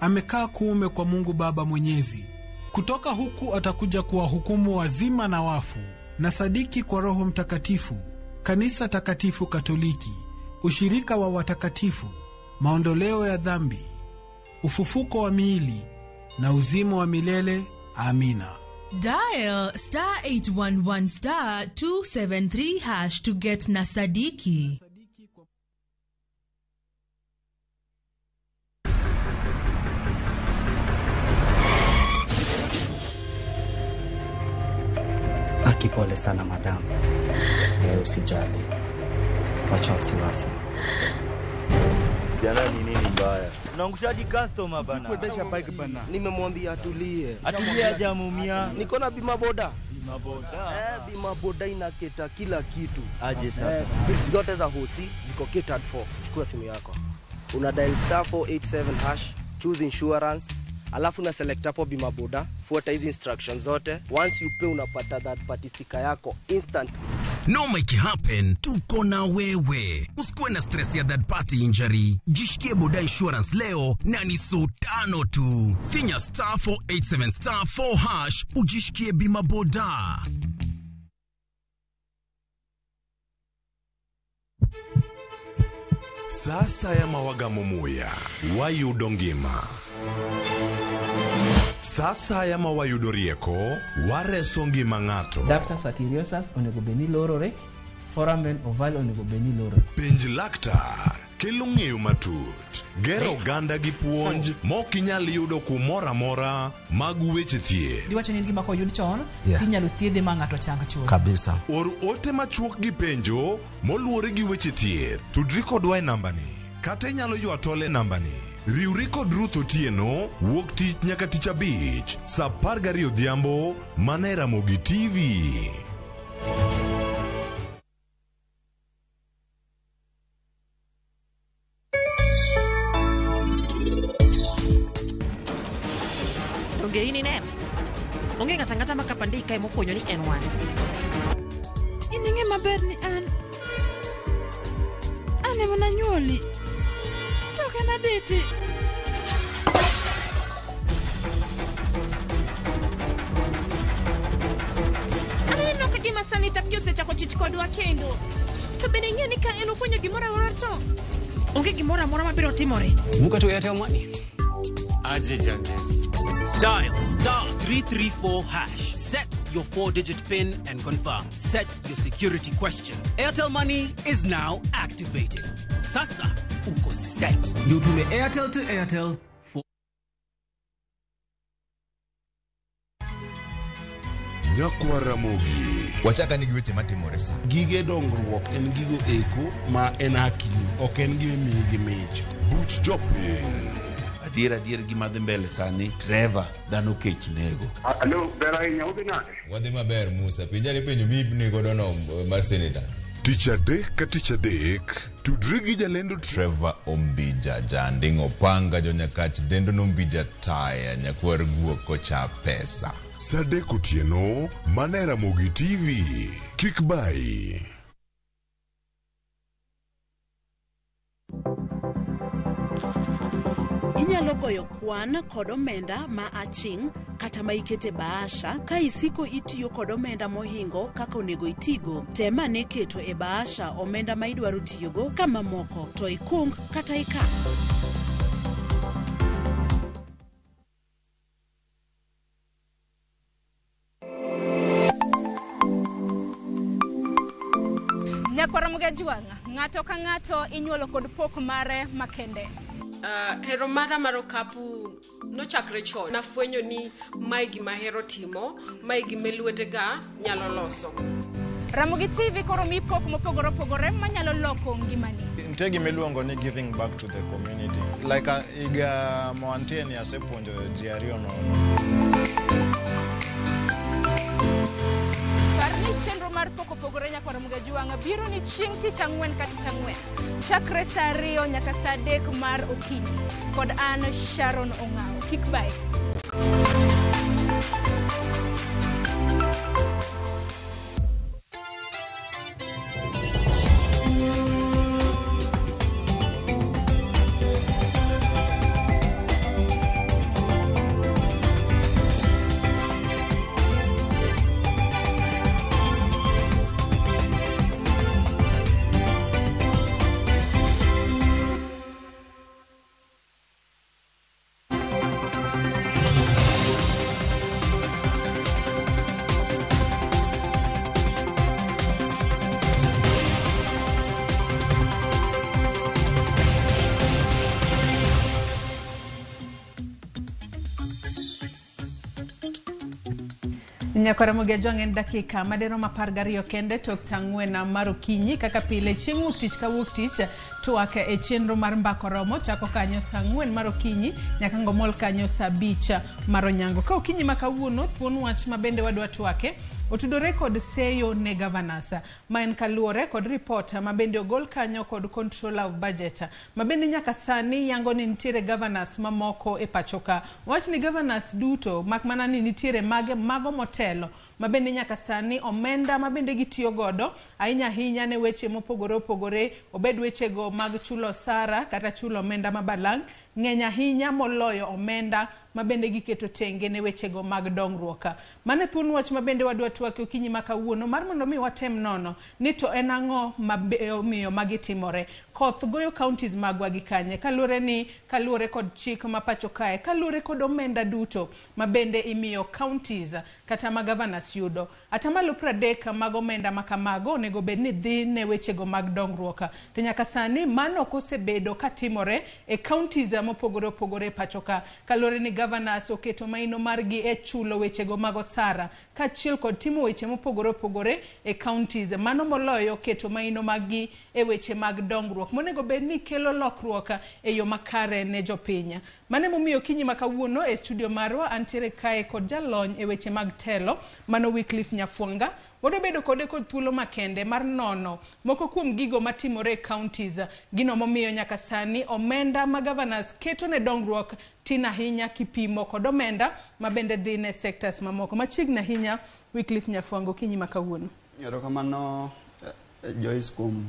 amekaa kuume kwa Mungu Baba Mwenyezi. Kutoka huku atakuja kuwahukumu wazima na wafu. Na sadiki kwa Roho Mtakatifu, kanisa takatifu Katoliki, ushirika wa watakatifu, maondoleo ya dhambi, ufufuko wa miili na uzima wa milele. Amina. Dial star 811 star 273 hash to get Nasadiki. Akipole sana madam. Usijali, wacha wasiwasi. Kijana ni nini mbaya? Unaangushaji customer bana. Kuendesha bike bana. Nimemwambia atulie. Atulie aje ameumia. Niko na bima boda. Bima boda. Bima boda inaketa kila kitu. Aje sasa. Bills zote za hosi ziko catered for. Chukua simu yako. Una dial star 487 hash, choose insurance, alafu na select hapo bima boda, fuata hizi instructions zote. Once you pay unapata that party sticker yako instantly. Noma ikihappen, tuko na wewe. Usikuwe na stress ya third party injury. Jishikie boda insurance leo na ni so tano tu. Finya star 487 star 4 hash ujishikie bima boda. Sasa ya mawagamo muya wayudo ngima. Sasa ya mawayudo rieko wareso ngima ng'ato. Ductus arteriosus onego bed ni lorore, foramen ovale onego bed ni lorore. Penj laktar kelo ng'eyo matut, gero oganda gi puonj mok inyal yudo kumoro amora mag weche thieth. Diwacho ni en gima koyud chon, Yeah. tinyalo thiedhe ma ng'ato chang chuth. Kabisa. Or ote machuok gi penjo moluwore gi weche thieth. Tudri kodwa e nambani kata inyalo ywa tol e nambani. Riwri kod Ruth Otieno wuok tich nyaka tich abich saa 12 odhiambo mana e Ramogi TV. Donge in ineno? Onge ng'ato ang'ata ma kapandik kae mofwenyo ni en wan. In ing'e maber ni an ema nanyuoli. To ok en aditi. Aneno ka gima sani Thapki osechako chich kodwa kendo. To bende ing'e ni ka en ofwenyo gimoro amora to Onge gimoro amora mabiro timore. Muka to Airtel Money. Aje judges. Dial star 334 hash. Set your 4-digit PIN and confirm. Set your security question. Airtel Money is now activated. Sasa uko set. Ndio utume Airtel to Airtel for Nyakwa Ramogi. Wachaka ni gi weche matimore sa. Gige dongruok en gigo eko ma en hakini, ok en gima imiyi gi mich. Buch jopiny. Adier adier gima dhi mbele sani Trevor dhano kech nego. Alo, ber ahinya, udhi nade? Wadhi maber Musa, penja ni penjo mi godo no mar senator. Tich adek ka tich adek, tudri gi jalendo Trevor Ombija, janding' opanga jonyakach dendo nombija taya nyakwar guok kocha pesa. Saa adek otieno mana e Ramogi TV. Kik bayi. Inyalo goyo kwan kod omenda ma aching' kata ma ikete bahasha ka isiko itiyo kod omenda mohingo kaka onego itigo. Tem ane keto e bahasha omenda ma idwaro tiyogo ka mamoko to ikung kata ikan. Nyakwara Mugajwang', ng'ato ka ng'ato inyuolo kod pok mare makende. Hero mara mar okapu nochakre chon. Nafwenyo ni mae gima ahero timo, mae gima lwetega nyalo loso. Ramogi TV koro mi pok mopogore opogore manyalo loko ngimani. Nitie gima iluongo ni giving back to the community. Like higa ma wantie ni asepuonjo ji ariyo nono. Par ni chenro mar pok opogore nyakwar Mugajwang' biro ni chieng' tich ang'wen ka tich ang'wen. Chakre saa 2 nyaka saa 3 mar okinyi. Kod an Sharon Ong'awo. Kik bayi. Nyakwaramogi Ajwang' en dakika madirom 12 kende tok saa 4 mar okinyi kaka pile chieng' wuok tich ka wuok tich twak e chenro mar mbako romo chako kanyo saa 4 mar okinyi nyaka ngomol kanyo saa 5 mar onyango. Ka okinyi ma kawuono thuon wach ma bende wadwa twake otudore kod seyo ne governors ma en kaluwore kod ripot ma bende ogol kanyo kod controller of budget ma bende nyaka sani yango ni nitiere governors mamoko e pacho ka. Wach ni governors duto mak mana ni nitiere mage mago motelo ma bende nyaka sani omenda ma bende gitiyo godo ahinya ahinya ne weche mopogore opogore obed wechego mag chulo osara kata chulo omenda ma balang' ng'eny ahinya moloyo omenda ma bende giketo tenge ne wechego mag dongruok. Mano e thuon wach ma bende wadwa twak e okinyi ma kawuono mar mondo mi watem nono ni to en ang'o ma omiyo magi timore. Koth goyo counties magwa gi kanye kaluwore ni kaluwore kod chik ma pacho kae kaluwore kod omenda duto ma bende imiyo counties kata ma governors yudo. Atamalo 30 mag omenda ma kamago onego bed ni dhi ne wechego mag dongruok. To nyaka sani mano ok osebedo katimore e counties mopogore opogore e pacho ka. Kaluwore ni governors oketo maino margi e chulo wechego mag osara kaachiel kod timo weche mopogore opogore e counties. Mano moloyo keto maino maggi e weche mag dongruok monego bed ni kelo lokruok e yo makare ne jopiny. Mano emomiyo okinyi ma kawuono e studio marwa antiere kae kod jalony e weche mag telo mano Wycliffe Nyafwanga. Wadwa bedo kode kod thuolo makende mar nono moko kuom gigo matimore e counties, gino momiyo nyaka sani omenda ma governors keto ne dongruok tin ahinya kipimo kod omenda ma bende dhi ne sectors mamoko. Machiegni ahinya Wycliffe Nyafwanga, okinyi ma kawuono. Erokamano Joyce kuom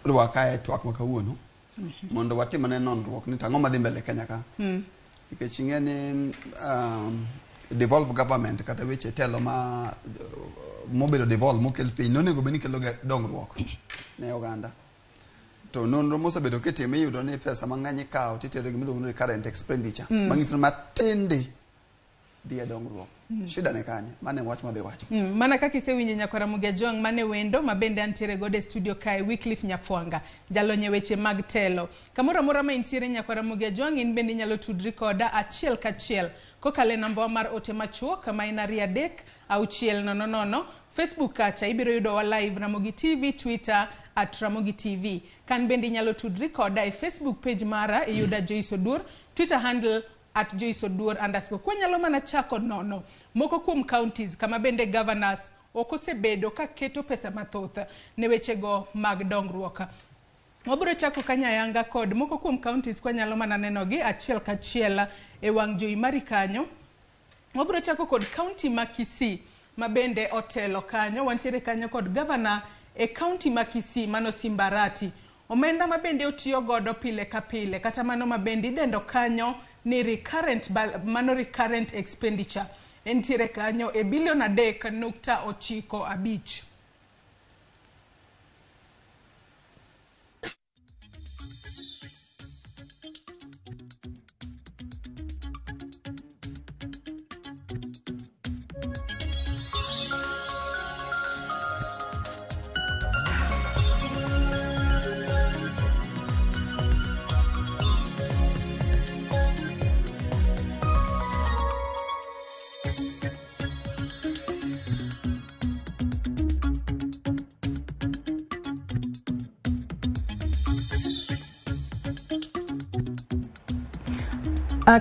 rwaka e twak ma kawuono mondo watim ane nonruok ni to ang'o madhi mbele Kenya ka. Nikech ing'e ni devolved government kata weche telo ma mobedo devolved mokel piny nonego bed ni kelo dongruok ne oganda. To nonro mosebedo kitimo iyudo ni pesa mang'eny ikawo titero e gima iluongo ni recurrent expenditure. Manyiso ni matin di dhi e dongruok. Shida ne kanye? Mano e wach madhi wacho. Mana kaka isewinjo nyakwar Ramogi Ajwang' mane wendo ma bende antiere godo e studio kae Wycliffe Nyafwanga, jalony e weche mag telo. Kamoro amora ma intiere nyakwar Ramogi Ajwang' in bende inyalo tudri koda achiel kachiel kokalo e nambawa mar ote machuok ma en 2 3 6 0 0. Facebook kacha ibiro yudowa live Ramogi TV, Twitter at Ramogi TV. Kan bende inyalo tudri koda e Facebook page mara iyuda Joyce Oduor, Twitter handle at Joyce Oduor underscore. Kwanyalo mana chako nono moko kuom counties kama bende governors ok osebedo ka keto pesa mathoth ne wechego mag dongruok. Wabiro chako kanyayanga kod moko kuom counties kwanyalo mana nenogi achiel kachiel e wang' jowi mari kanyo. Wabiro chako kod county ma Kisii ma bende otelo kanyo. Wantiere kanyo kod governor e county ma Kisii mano Simbarati. Omenda ma bende otiyo godo pile ka pile kata mano ma bende idendo kanyo ni recurrent, mano recurrent expenditure entiere kanyo e bilion 3.95.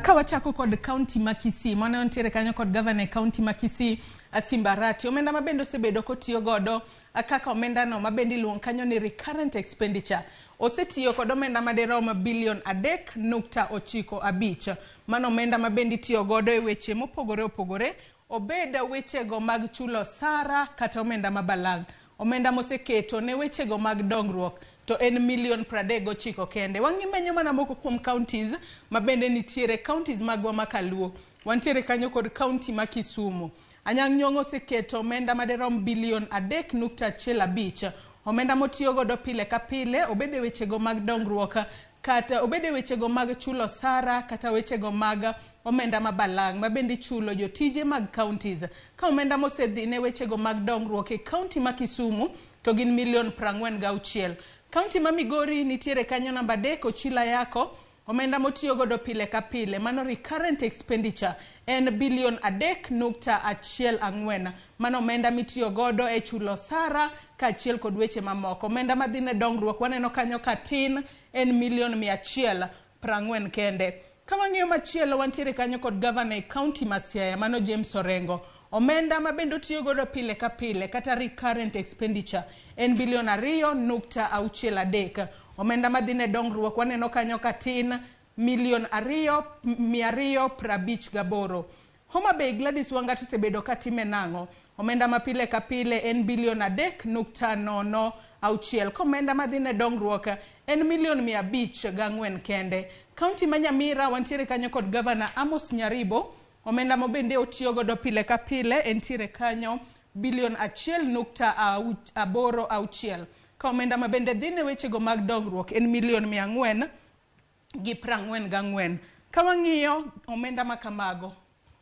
Ka wachako kod county ma Kisii, mano nitiere kanyo kod governor e county ma Kisii, Simbarati. Omenda ma bende osebedo kotiyo godo kaka omenda no ma bende iluongo kanyo ni recurrent expenditure. Osetiyo kod omenda madirom bilion 3.95. Mano omenda ma bende itiyo godo e weche mopogore opogore, obed wechego mag chulo osara kata omenda ma balang'. Omenda moseketo ne wechego mag dongruok to en milion 39 kende. Wang'i menyo mana moko kuom counties ma bende nitiere counties magwa ma kaluo. Wantiere kanyo kod county ma Kisumu. Anyang' Nyong'o oseketo omenda madirom bilion 3.15. Omenda motiyo godo pile ka pile obed e wechego mag dongruok kata obed e wechego mag chulo osara kata wechego mag omenda ma balang' ma bende ichulo jotije mag counties. Ka omenda mosedhi ne wechego mag dongruok e county ma Kisumu to gin milion 46. County ma Migori nitiere kanyo namba 3 Ochila Yako. Omenda motiyo godo pile ka pile, mano recurrent expenditure, en bilion 3.14. Mano omenda mitiyo godo e chulo osara kaachiel kod weche mamoko. Omenda madhi ne dongruok waneno kanyo ka tin, en milion 140 kende. Ka wang'iyo machielo, wantiere kanyo kod gavana e kaunti ma Siaya, mano James Orengo. Omenda ma bende otiyo godo pile ka pile kata recurrent expenditure en bilion 2.63. Omenda madhi ne dongruok waneno kanyo ka tin, milion 2 258. Homa Bay, Gladys Wanga to osebedo ka time nang'o? Omenda ma pile ka pile en bilion 3.06, ka omenda madhi ne dongruok en milion 504 kende. Kaunti ma Nyamira wantiere kanyo kod gavana Amos Nyaribo. Omenda ma bende otiyo godo pile ka pile entiere kanyo bilion 1.86, ka omenda ma bende dhi ne wechego mag dongruok en milion 444. Ka wang'iyo omenda ma kamago,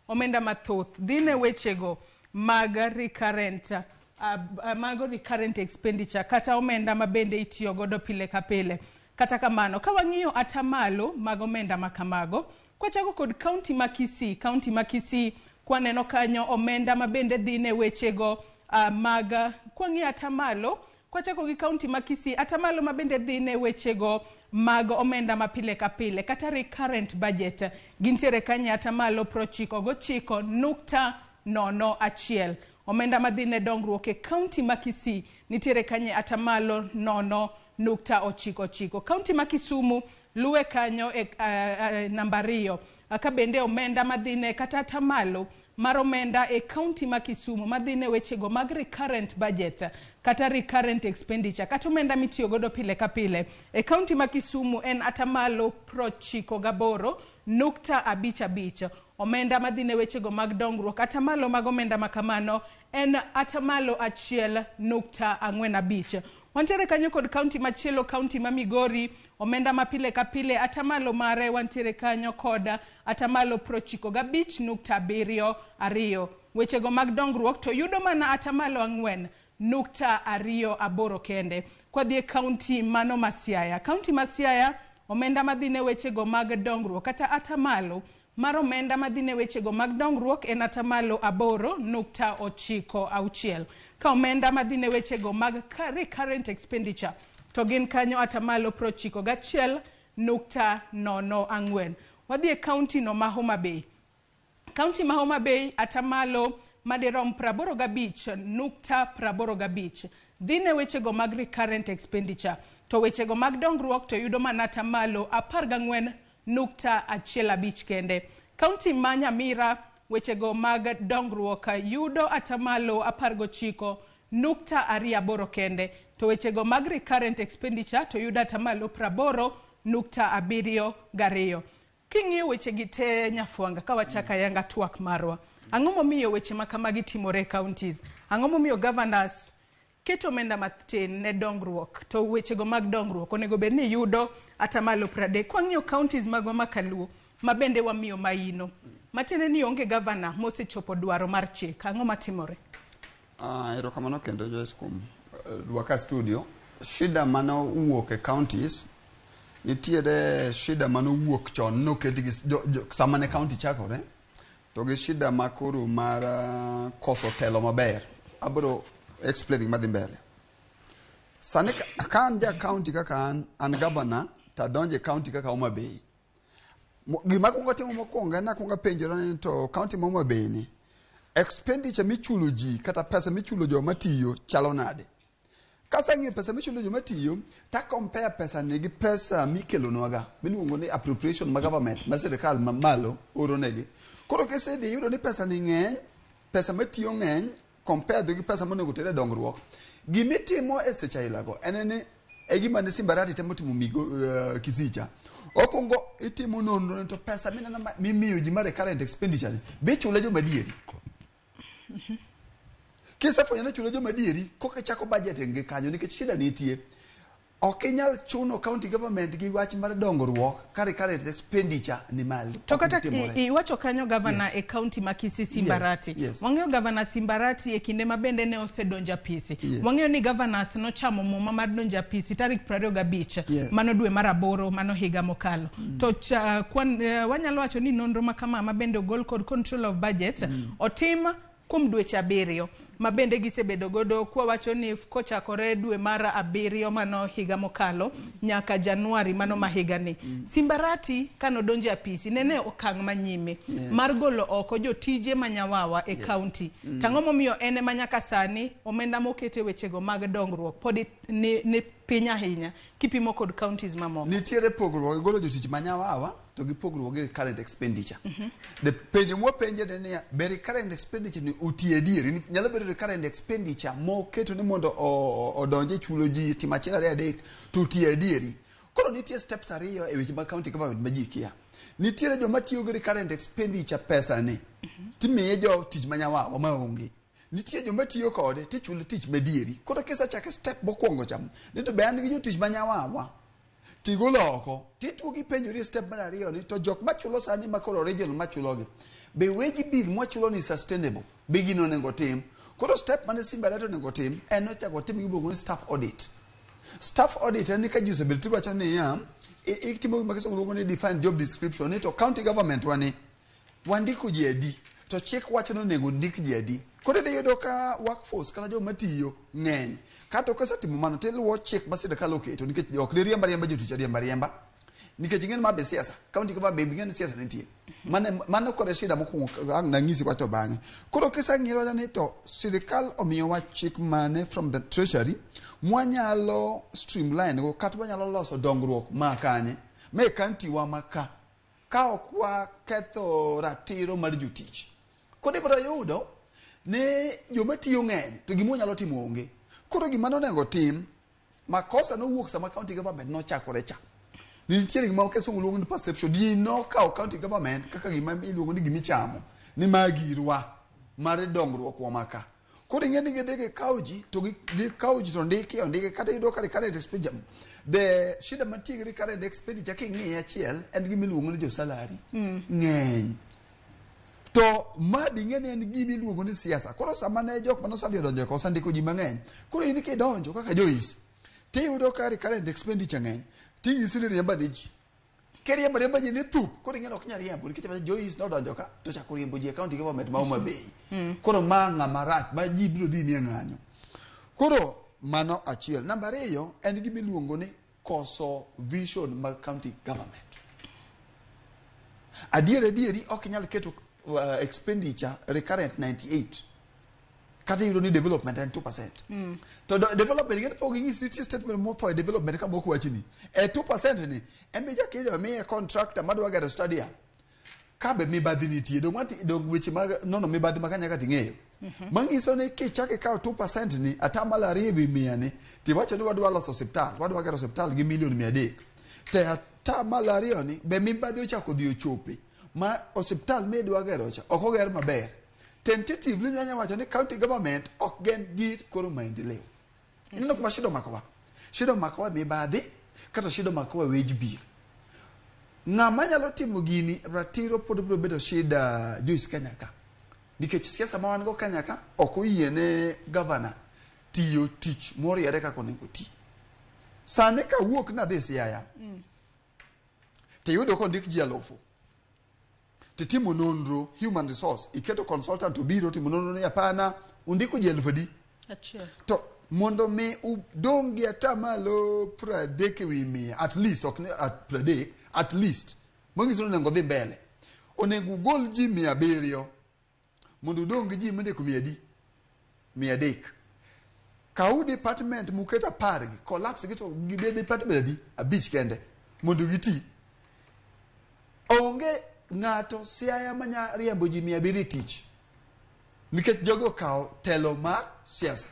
omenda mathoth dhi ne wechego mag recurrent, mago recurrent expenditure kata omenda ma bende itiyo godo pile ka pile. Kata kamano, ka wang'iyo atamalo mag omenda ma kamago, kwachako kod kaunti ma Kisii, kaunti ma Kisii kwaneno kanyo omenda ma bende dhi ne wechego mag kwang'iyo atamalo, kwachako gi kaunti ma Kisii, atamalo ma bende dhi ne wechego mag omenda ma pile ka pile kata recurrent budget gintiere kanyo atamalo 99.01. Omenda madhi ne dongruok e kaunti ma Kisii nitiere kanyo atamalo 0.99. Kaunti ma Kisumu luwe kanyo e namba 2, ka bende omenda madhi ne kata atamalo mar omenda e kaunti ma Kisumu madhi ne wechego mag recurrent budget kata recurrent expenditure kata omenda mitiyo godo pile ka pile e kaunti ma Kisumu en atamalo 98.55. Omenda madhi ne wechego mag dongruok, atamalo mag omenda ma kamano en atamalo 1.45. Wantiere kanyo kod kaunti machielo, kaunti ma Migori. Omenda ma pile ka pile, atamalo mare wantiere kanyo kod atamalo 95.72. Wechego mag dongruok to yudo mana atamalo 4.28 kende. Kwadhi e kaunti mano ma Siaya, kaunti ma Siaya, omenda madhi ne wechego mag dongruok kata atamalo mar omenda madhi ne wechego mag dongruok en atamalo 8.96, ka omenda madhi ne wechego mag recurrent expenditure to gin kanyo atamalo 91.04. Wadhi e kaunti no ma Homa Bay. Kaunti ma Homa Bay, atamalo madirom 85.85 dhi ne wechego mag recurrent expenditure, to wechego mag dongruok to yudo mana atamalo 14.15 kende. Kaunti ma Nyamira, wechego mag dongruok yudo atamalo 19.28 kende, to wechego mag recurrent expenditure to yudo atamalo 80.72. King'iyo wechegi te, Nyafwanga, ka wachako ayanga twak marwa, ang'o momiyo weche ma kamagi timore e counties? Ang'o momiyo governors keto omenda matin ne dongruok to wechego mag dongruok onego bed ni yudo atamalo 30? Kwang'iyo counties magwa ma kaluo ma bende wamiyo maino, matiende ni onge governor mosechopo dwaro mar chik, ang'o matimore? Erokamano kendo, Joyce, kuom rwaka studio. Shida manowuok e counties, nitiere shida manowuok chon noket gi sama ne county chakore, to gi shida ma koro mar koso telo maber. Abiro explain madhi mbele. Sani ka an ja county kaka an governor to adonjo e county kaka Homa Bay. Gima akwongo timo mokwongo en akwongo apenjora ni to county ma Homa Bay ni expenditure michulo ji kata pesa michulo joma tiyo chalo nade? Kaseng'iyo pesa michulo joma tiyo, ta compare pesa ni gi pesa mikelonwaga miluongo ni appropriation ma government ma sirikal mamalo oro negi. Koro kisedhi iyudo ni pesa ni ng'eny, pesa matiyo ng'eny compared gi pesa monego ter e dongruok. Gimitimo e seche ailago en ni e gima ne Simbarati temo timo Migo Kisicha. Okwongo itimo nonro ni to pesa mineno mimiyo ji mar recurrent expenditure ni be ichule joma adieri. Kisefwenyo ni ichule joma adieri, koka ichako budgeting gi kanyo nikech shida nitie. Ok inyal chuno county government gi wach mar dongruok ka recurrent expenditure ni malo. To Ok kata timore. iwacho kanyo gavana Yes. e county ma Kisii Simbarati. Yes, yes. Wang'eyo gavana Simbarati e kinde ma bende ne osedonjo apisi. Yes. Wang'eyo ni governors nochamo muma mar donjo apisi tarik 25 Yes. mano dwe mar aboro mano higa mokalo. To cha, kwan, wanyalo wacho ni nonro ma kama ma bende ogol kod control of budget otim kuom dweche 7 ma bende gisebedo godo kwawacho ni kochakore dwe mar 7 mano higa mokalo nyaka Januari mano ma higani. Simbarati kanodonjo e apisi nene okang' manyime Yes. mar golo oko jotije manyawawa e Yes. county. Tang'o momiyo en ema nyaka sani omenda mokete wechego mag dongruok pod ni piny ahinya kipimo kod counties mamoko. Nitiere pogruok gi golo jotich manyawawa to gi pogruok gi recurrent expenditure. The penjo mwapenje ne niya, be recurrent expenditure ni otiyo adieri? Nyalo bedo recurrent expenditure moketo ni mondo odonje chulo ji timo achiel ariyo adek to otiyo adieri. Koro nitie steps ariyo e weche mag county government ma ji kia. Nitiere joma tiyo gi recurrent expenditure pesa ni timiye jo tich manyawawa maonge. Nitie joma tiyo kode tichulo tich madieri. Koro kisachake step mokwongo cha, ni to be an gi jotich manyawawa tigolo oko tituo gipenjori e step mar ariyo ni to jok machulo sani ma koro original machulogi be wage bill mwachulo ni sustainable be gino onego tim. Koro step mane Simbarati onego tim en ochako tim giluongo ni staff audit. Staff audit en ni ka ji osebedo tiwacho niya itimo gima kisungu luongo ni defined job description ni to county government wani wandiko ji adi to chik wacho ni onego ndik ji adi. Koro idhi yudo ka workforce kata joma tiyo ng'eny. Kato kosetimo mano tiluwo chik ma sirikal oketo nikech ok diriemb ariemba jotich ariemba ariemba. Nikech ing'e ni ma be siasa, county government be ing'e ni siasa nitie. Mano kod e shida mokwongo ang' nang'isi wach to bang'e. Koro kisang'iyo wacho ni to sirikal omiyowa chik mane from the treasury mwanyalo streamline go kata wanyalo loso dongruok ma kanye ma e county wa ma ka ka ok waketho ratiro mar jotich. Koro ibiro yudo ni joma tiyo ng'eny to gima wanyalo timo onge. Koro gima nonego tim, makosa nowuok sama county government nochakore cha. Nitiere gima kisungu luongo ni perception. Ji nokawo county government kaka gima iluongo ni gimichamo ni ma girwa mar dongruok wa maka. Koro ing'e ni gidhi gikawo ji to gikawo ji to ndiki ondiki kata iyudo ka recurrent expenditure. The shida mantie gi recurrent expenditure king'iye achiel en gima iluongo ni jo salary ng'eny. To ma be ing'e ni en gima iluongo ni siasa. Koro sama ne jok manosedhi odonjo e kosa ndiko ji mang'eny. Koro in kidonjo kaka Joyce, tiyudo ka recurrent expenditure ng'eny, ting'isi ni riemba ne ji. Kiriembo riemba ji ni thup, koro ing'e ni ok nyal riembo nikech Joyce nodonjo ka to chako riembo ji e county government ma Homa Bay. Koro ma ng'ama rach ma ji biro dhi ni e ng'anyo. Koro mano achiel. Namba ariyo en gima iluongo ni koso vision mag county government. Adier adieri ok inyal keto expenditure recurrent 98 kata iyudo ni development en 2%. To development ng'e pok ing'isi nitie statement motho e development ka mok wachni. E 2% ni en be chak miye contractor madwa gero stadium. Ka be mibadhi nitie dong wati dong weche mag nono mibadhi ma kanyaka ting'eyo. Manyiso ni kichak ikawo 2% ni atamalo 2 ewi 100 ni tiwacho ni wadwa loso osiptal, wadwa gero osiptal gi milion 300. Te atamalo 2 ni be mibadhi ochako dhi ochope ma osiptal midwa gero cha ok oger maber. Tentatively nyanya wacho ni county government ok gen gir koro maendeleo. Ineno kuma shida omakowa. Shida omakowa mibadhi kata shida omakowa wage bill. Ng'ama nyalo timo gini ratiro pod biro bedo shida Joyce Kenya ka. Nikech siasa ma wan go Kenya ka ok oyiene governor tiyo tich moriere kaka onego ti. Sani kawuok nadhi Siaya, tiyudo kondik ji 1000. Titimo nonro human resource, iketo consultant obiro timo nonro ni hapana, undiko ji 1000 adi? Achiel. To mondo mi udong' gi atamalo 30 ewi 100 at least, ok ni at 30, at least manyiso ni onego dhi mbele. Onego ugol ji 700 mondo udong' gi ji mondiko 100 adi? 300. Kaw department muketo 10 gi, collapse gi to gibed department adi? 5 kende mondo giti. Onge ng'ato Siaya manya riembo ji 700 e tich nikech jogo okawo telo mar siasa.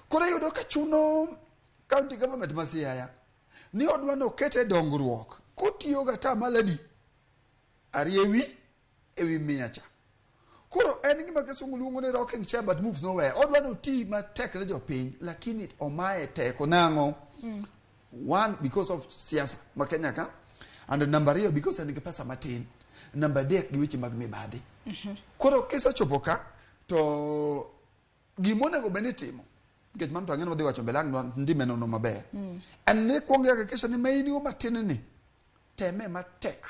Koro iyudo ka chuno county government ma Siaya ni odwa ni okete dongruok kotiyo gi atamalo adi? 2 ewi 100 cha. Koro en gima kisungu luongo ni rocking chair but moves nowhere. Odwa ni oti matek ne jopiny lakini omaye teko nang'o? One, because of siasa ma Kenya ka, and number ariyo, because en gi pesa matin. Number adek, gi weche mag mibadhi. Koro kisechopo ka, to gimonego bed ni itimo, nikech mano to ang'e ni wadhi wacho mbele ang' ndime nono maber. En ni kuongo hakikisha ni ma in go matin ni, teme matek,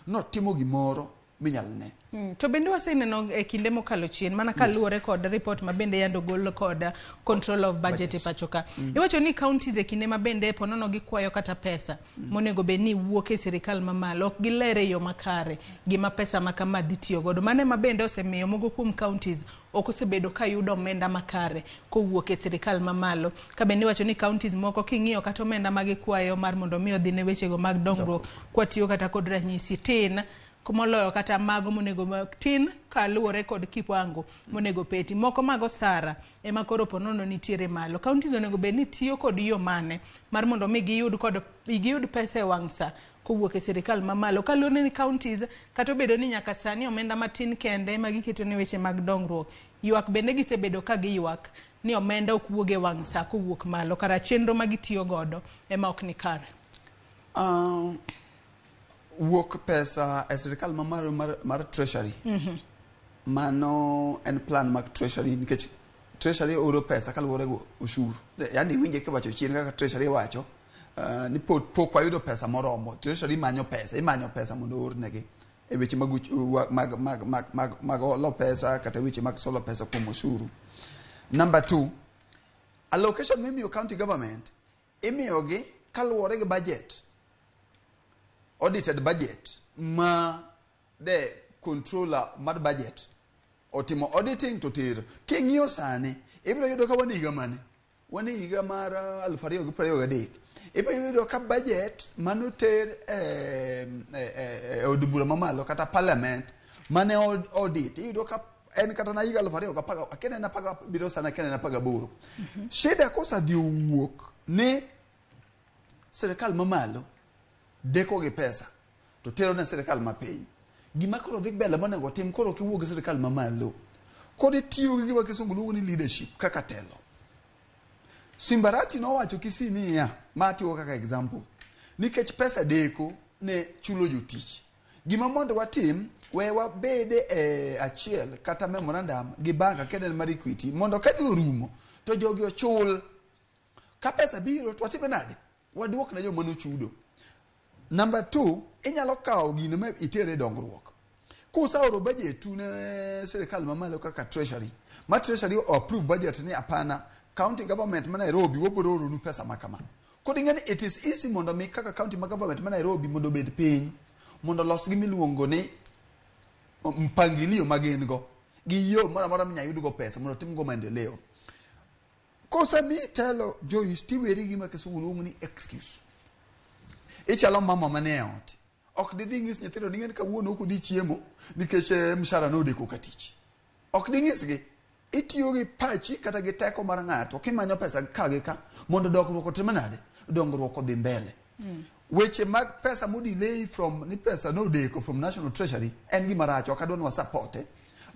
notimo gimoro minyal ne. To bende waseneno e kinde mokalo chien mana kaluwore kod report ma bende yando gol kod control of budget e pacho ka. Iwacho ni counties e kinde ma bende ponono gikwayo kata pesa monego bed ni wuok e sirikal mamalo ok giler e yo makare gima pesa ma kama dhi tiyo godo. Mano ema bende osemiyo moko kuom counties ok osebedo ka yudo omenda makare kowuok e sirikal mamalo. Ka bende iwacho ni counties moko king'iyo kata omenda ma gikwayo mar mondo mi odhi ne wechego mag dongruok kwatiyo kata kod ranyisi tin moloyo kata mago monego tin kaluwore kod kiwango monego peti moko mag osara ema koro ponono nitiere malo. Counties onego bed ni tiyo kod yo mane mar mondo mi giyud pesa e wang' sa kowuok e sirikal mamalo, kaluwore ni counties kata obedo ni nyaka sani omenda matin kende ema giketo ne weche mag dongruok, ywak bende gisebedo ka giywak ni omenda ok wuog e wang' sa kowuok malo, kara chenro ma gitiyo godo ema ok ni kare. Wuok pesa e sirikal mamalo mar treasury. Mano en plan mag treasury, nikech treasury oro pesa kaluwore gi ushuru. Yani iwinje kiwacho chien kaka treasury wacho ni pok wayudo pesa moromo. Treasury manyo pesa, imanyo pesa mondo oornegi e weche mag olo pesa kata weche mag solo pesa kuom ushuru. Number 2, allocation mimiyo county government imiyogi kaluwore gi budget, audited budget ma the controller mar budget otimo auditing to tero. King'iyo sani, ibiro yudo ka wan e higa mane? Wan e higa mar 2023. Ibiro yudo ka budget manoter e od bura mamalo kata parliament mane audit, iyudo ka en kata na higa 2010, akia en 17 sana, akia en 18. Shida kosadhi owuok ni sirikal mamalo deko gi pesa to tero ne sirikal mapiny. Gima koro dhi mbele monego tim koro kiwuok gi sirikal mamalo, koro itiyo gi gima kisungu luongo ni leadership kaka telo. Simbarati nowacho Kisii niya, ma atiyo kaka example, nikech pesa deko ne chulo jotich. Gima mondo watim, we wabede e achiel kata memorandum gi bank akia en mar Equity, mondo ka dhi orumo to jogi ochul. Ka pesa biro to watime nade? Waduok ne joma nochudo. Number 2, inyalo kawo gino ma itere dongruok. Kuseoro budget ne sirikal mamalo kaka treasury, ma treasury o approve budget ni hapana, county government ma Nairobi wabiro oronu pesa ma kama. Koro ing'e ni it is easy mondo mi kaka county ma government ma Nairobi mondo obed piny, mondo los gimiluongo ni mpangilio ma gin go, gi yo moro amora minyalo yudgo pesa mondo otimgo maendeleo. Kosemiyi telo, Joyce, tiweri gima kisungu luongo ni excuse. Ichalo mama mane e ot. Ok didhi nyis nyithindo ni ng'en kawuono ok udhi chiemo nikech mshahara nodeko ka tich. Ok dinyisgi. Itiyo gi pachi kata gi teko mar ng'ato kimanyo pesa ka gi ka mondo dongruok otim nade? Dongruok odhi mbele. Weche mag pesa modelay from ni pesa nodeko from National Treasury en gima rach, ok adwa ni wasapote.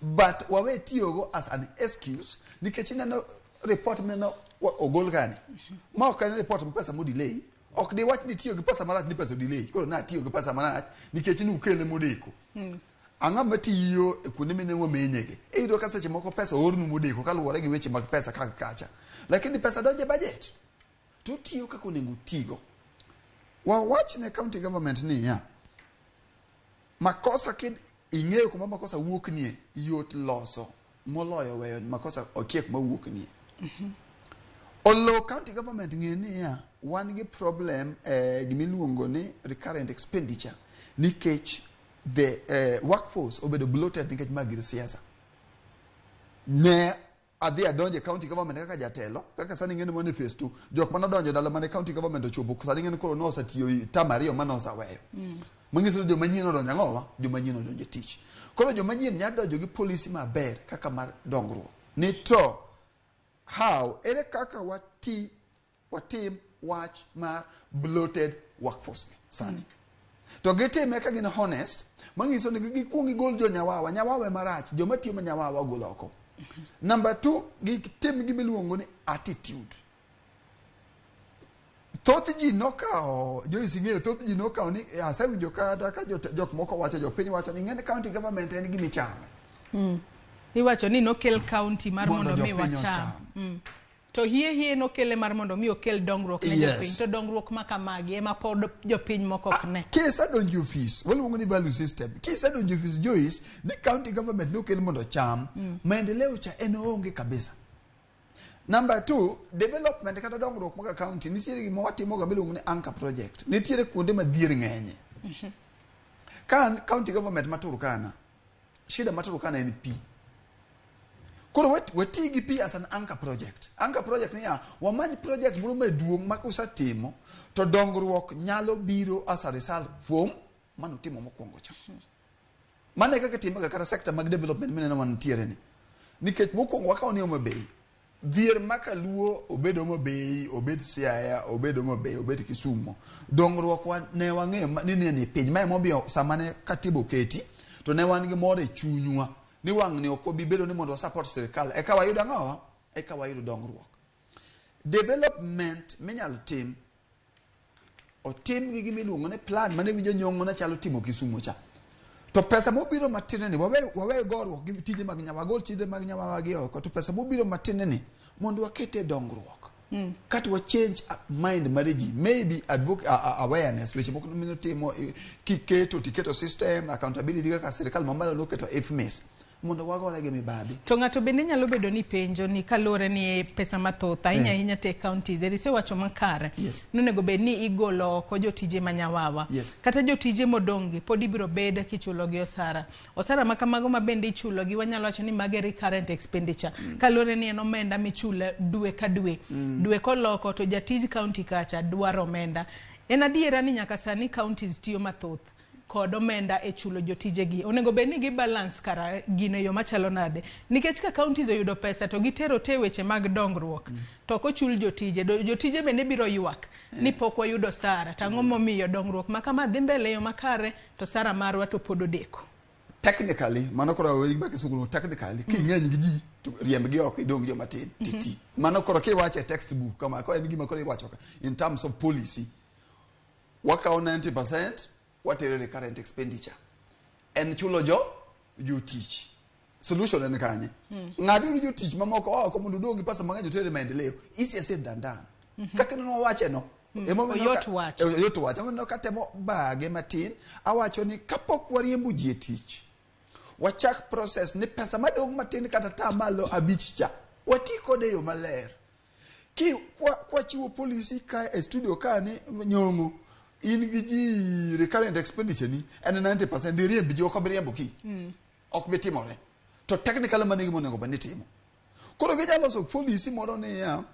But wawe tiyogo as an excuse nikech ineno report mineno ogol kani. Ma ok en report ma pesa modelay. Ok diwach ni tiyo gi pesa marach ni pesa delay. Koro natiyo gi pesa marach nikech nukele modeko. Ang'o matiyo e kuonde mine wamenyege? Iyudo ka seche moko pesa oornu modeko kaluwore gi weche mag pesa kaka kacha. Lakini pesa donjo e budget. To tiyo kaka onego otigo. Wawach ne county government niya, makosa kid ing'eyo kuma makosa wuok nie, yot loso moloyo weyo makosa okia kuma wuok nie. Olo county government ng'e niya, wan gi problem gimiluongo ni recurrent expenditure nikech the workforce obedo bloated nikech mag gir siasa. Ne adhi adonje county government kaka jatelo, kaka sani ng'eni mane phase 2, jok mane odonjo ndalo mane county government ochopo, sani ng'eni koro nosetiyo term ariyo mane oseweyo. Manyiso ni joma nyien odonjo ang'owa? Joma nyien odonjo e tich. Koro joma nyien nyalo donjo gi policy maber kaka mar dongruok. Ni to how ere kaka watim wach mar bloated workforce ni sani. To gitime ka gin honest, manyiso ni gikuong gigol jo nyawawa, nyawawa ema rach, joma tiyo ma nyawawa ogol oko. Number 2, gitim gimiluongo ni attitude. Thoth ji nokawo, Joyce ing'eyo, thoth ji nokawo ni asewinjo kata ka jok moko wacho, jopiny wacho ni ng'en county government en gima ichamo. Iwacho ni nokel county mar Mondo mondo mi jopiny wacham. ocham. To hie nokele mar mondo mi okel dongruok ne Yes. jopiny. To dongruok ma kamagi ema pod jopiny moko ok ne. Kisedonjo e ofis, waluongo ni value system. Kisedonjo e ofis Joyce, ni county government nokel mondo ocham, maendeleo cha en oonge kabisa. Number 2, development kata dongruok mag county nitiere gima watimoga miluongo ni anchor project. Nitiere kuonde ma dhier ng'enye. Ka an county government ma Turkana, shida ma Turkana en pi. Koro wati gi pi as an anchor project. Anchor project niya, wamany project moro maduong' ma kusetimo to dongruok nyalo biro as a result from manutimo mokwongo cha. Mano e kaka itimoga kata sector mag development mineno mantiere ni. Nikech mokwongo wakawo ni Homa Bay. Dhier ma kaluo obed Homa Bay, obed Siaya, obed Homa Bay, obed Kisumu. Dongruok wa ne wang'eyo ni ne ni piny. Ma emomiyo sama ne katiba oketi to ne wan gi mor e chunywa ni wang' ni ok wabi bedo ni mondo wa support sirikal eka wayud ang'owa eka wayud dongruok. Development minyalo tim otim gi gima iluongo ni plan mane winjo nyong'o ne chalo timo Kisumu cha. To pesa mobiro matin ni wawe goruok gi tije mag nyawa, wagol tije mag nyawa gi oko to pesa mobiro matin ni mondo wakete dongruok. Kata wa change mind mar ji maybe awareness weche moko minotimo kiketo tiketo system accountability kaka sirikal mamalo noketo IFMIS mondo wagore gi mibadhi. To ng'ato bende nyalo bedo ni penjo ni kaluwore ni pesa mathoth ahinya ahinya te counties eri isewacho makare. Nonego bed ni igolo oko jotije ma nyawawa. Kata jotije modong' gi pod ibiro bed kichulo gi osara. Osara ma kamago ma bende ichulo gi wanyalo wacho ni mage recurrent expenditure. Kaluwore ni en omenda michulo dwe ka dwe. Dwe koloko to jatij county kacha dwaro omenda. En adiera ni nyaka sani counties tiyo mathoth kod omenda e chulo jotijegi. Onego bed ni gi balance kara gino e yo machalo nade. Nikech ka counties oyudo pesa to gitero te weche mag dongruok. To ok ochul jotije. Jotije bende biro ywak ni pok wayudo osara. To ang'o momiyo dongruok ma kama dhi mbele e yo makare to osara marwa to pod odeko. Technically, mano koro we ba kisungu technically, king'eny gi ji to riemb gi oko idong' gi joma tin titi. Mano koro kiwacho e textbook kama ko en gima koro iwacho ka in terms of policy. Wakawo 90% watere recurrent expenditure. En chulo jotich. Solution en kanye? Ng'aduru jotich mamoko oko mondo udong' gi pesa mang'eny utere maendeleo. Easier said than done. Kaka ne wawache no. Emomiyo Oyot wacho. Oyot wacho. Emomiyo katemo bage matin, awacho ni kapok wariembo ji e tich, wachak process ni pesa madong' matin kata 5% cha, wati kode e yo maler. Ki kwachiwo policy ka e studio ka ni nyong'o, in gi ji recurrent expenditure ni en 90% dhi riemb ji ok obi riembo ki. Ok bi timore. To technically mano e gima onego bed ni itimo. Koro ginyalo loso policy moro niya,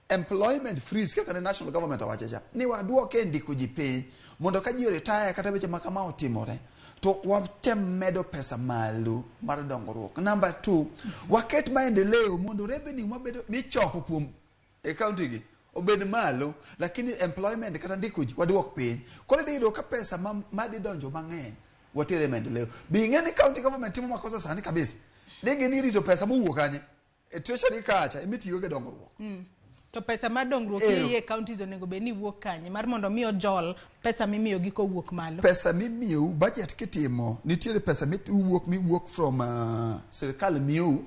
employment freeze kaka ne national government owacho cha ni waduoke e ndiko ji piny mondo ka ji retire kata weche ma kama otimore to watem medo pesa malo mar dongruok. Number 2, waket maendeleo mondo revenue mabedo michoko kuom e county gi obed malo, lakini employment kata ndiko ji waduok piny. Koro idhi yudo ka pesa madhi donjo mang'eny watere maendeleo. Bi ing'e ni county government timo makosa sani kabisa. Ni gin irito pesa mowuok kanye? E treasury kacha emitiyogo e dongruok. To pesa mar dongruok iye counties onego bed ni wuok kanye mar mondo mi ojol pesa mimiyogi kowuok malo. Pesa mimiyou budget kitimo nitiere pesa miwuok miwuok from sirikal miyou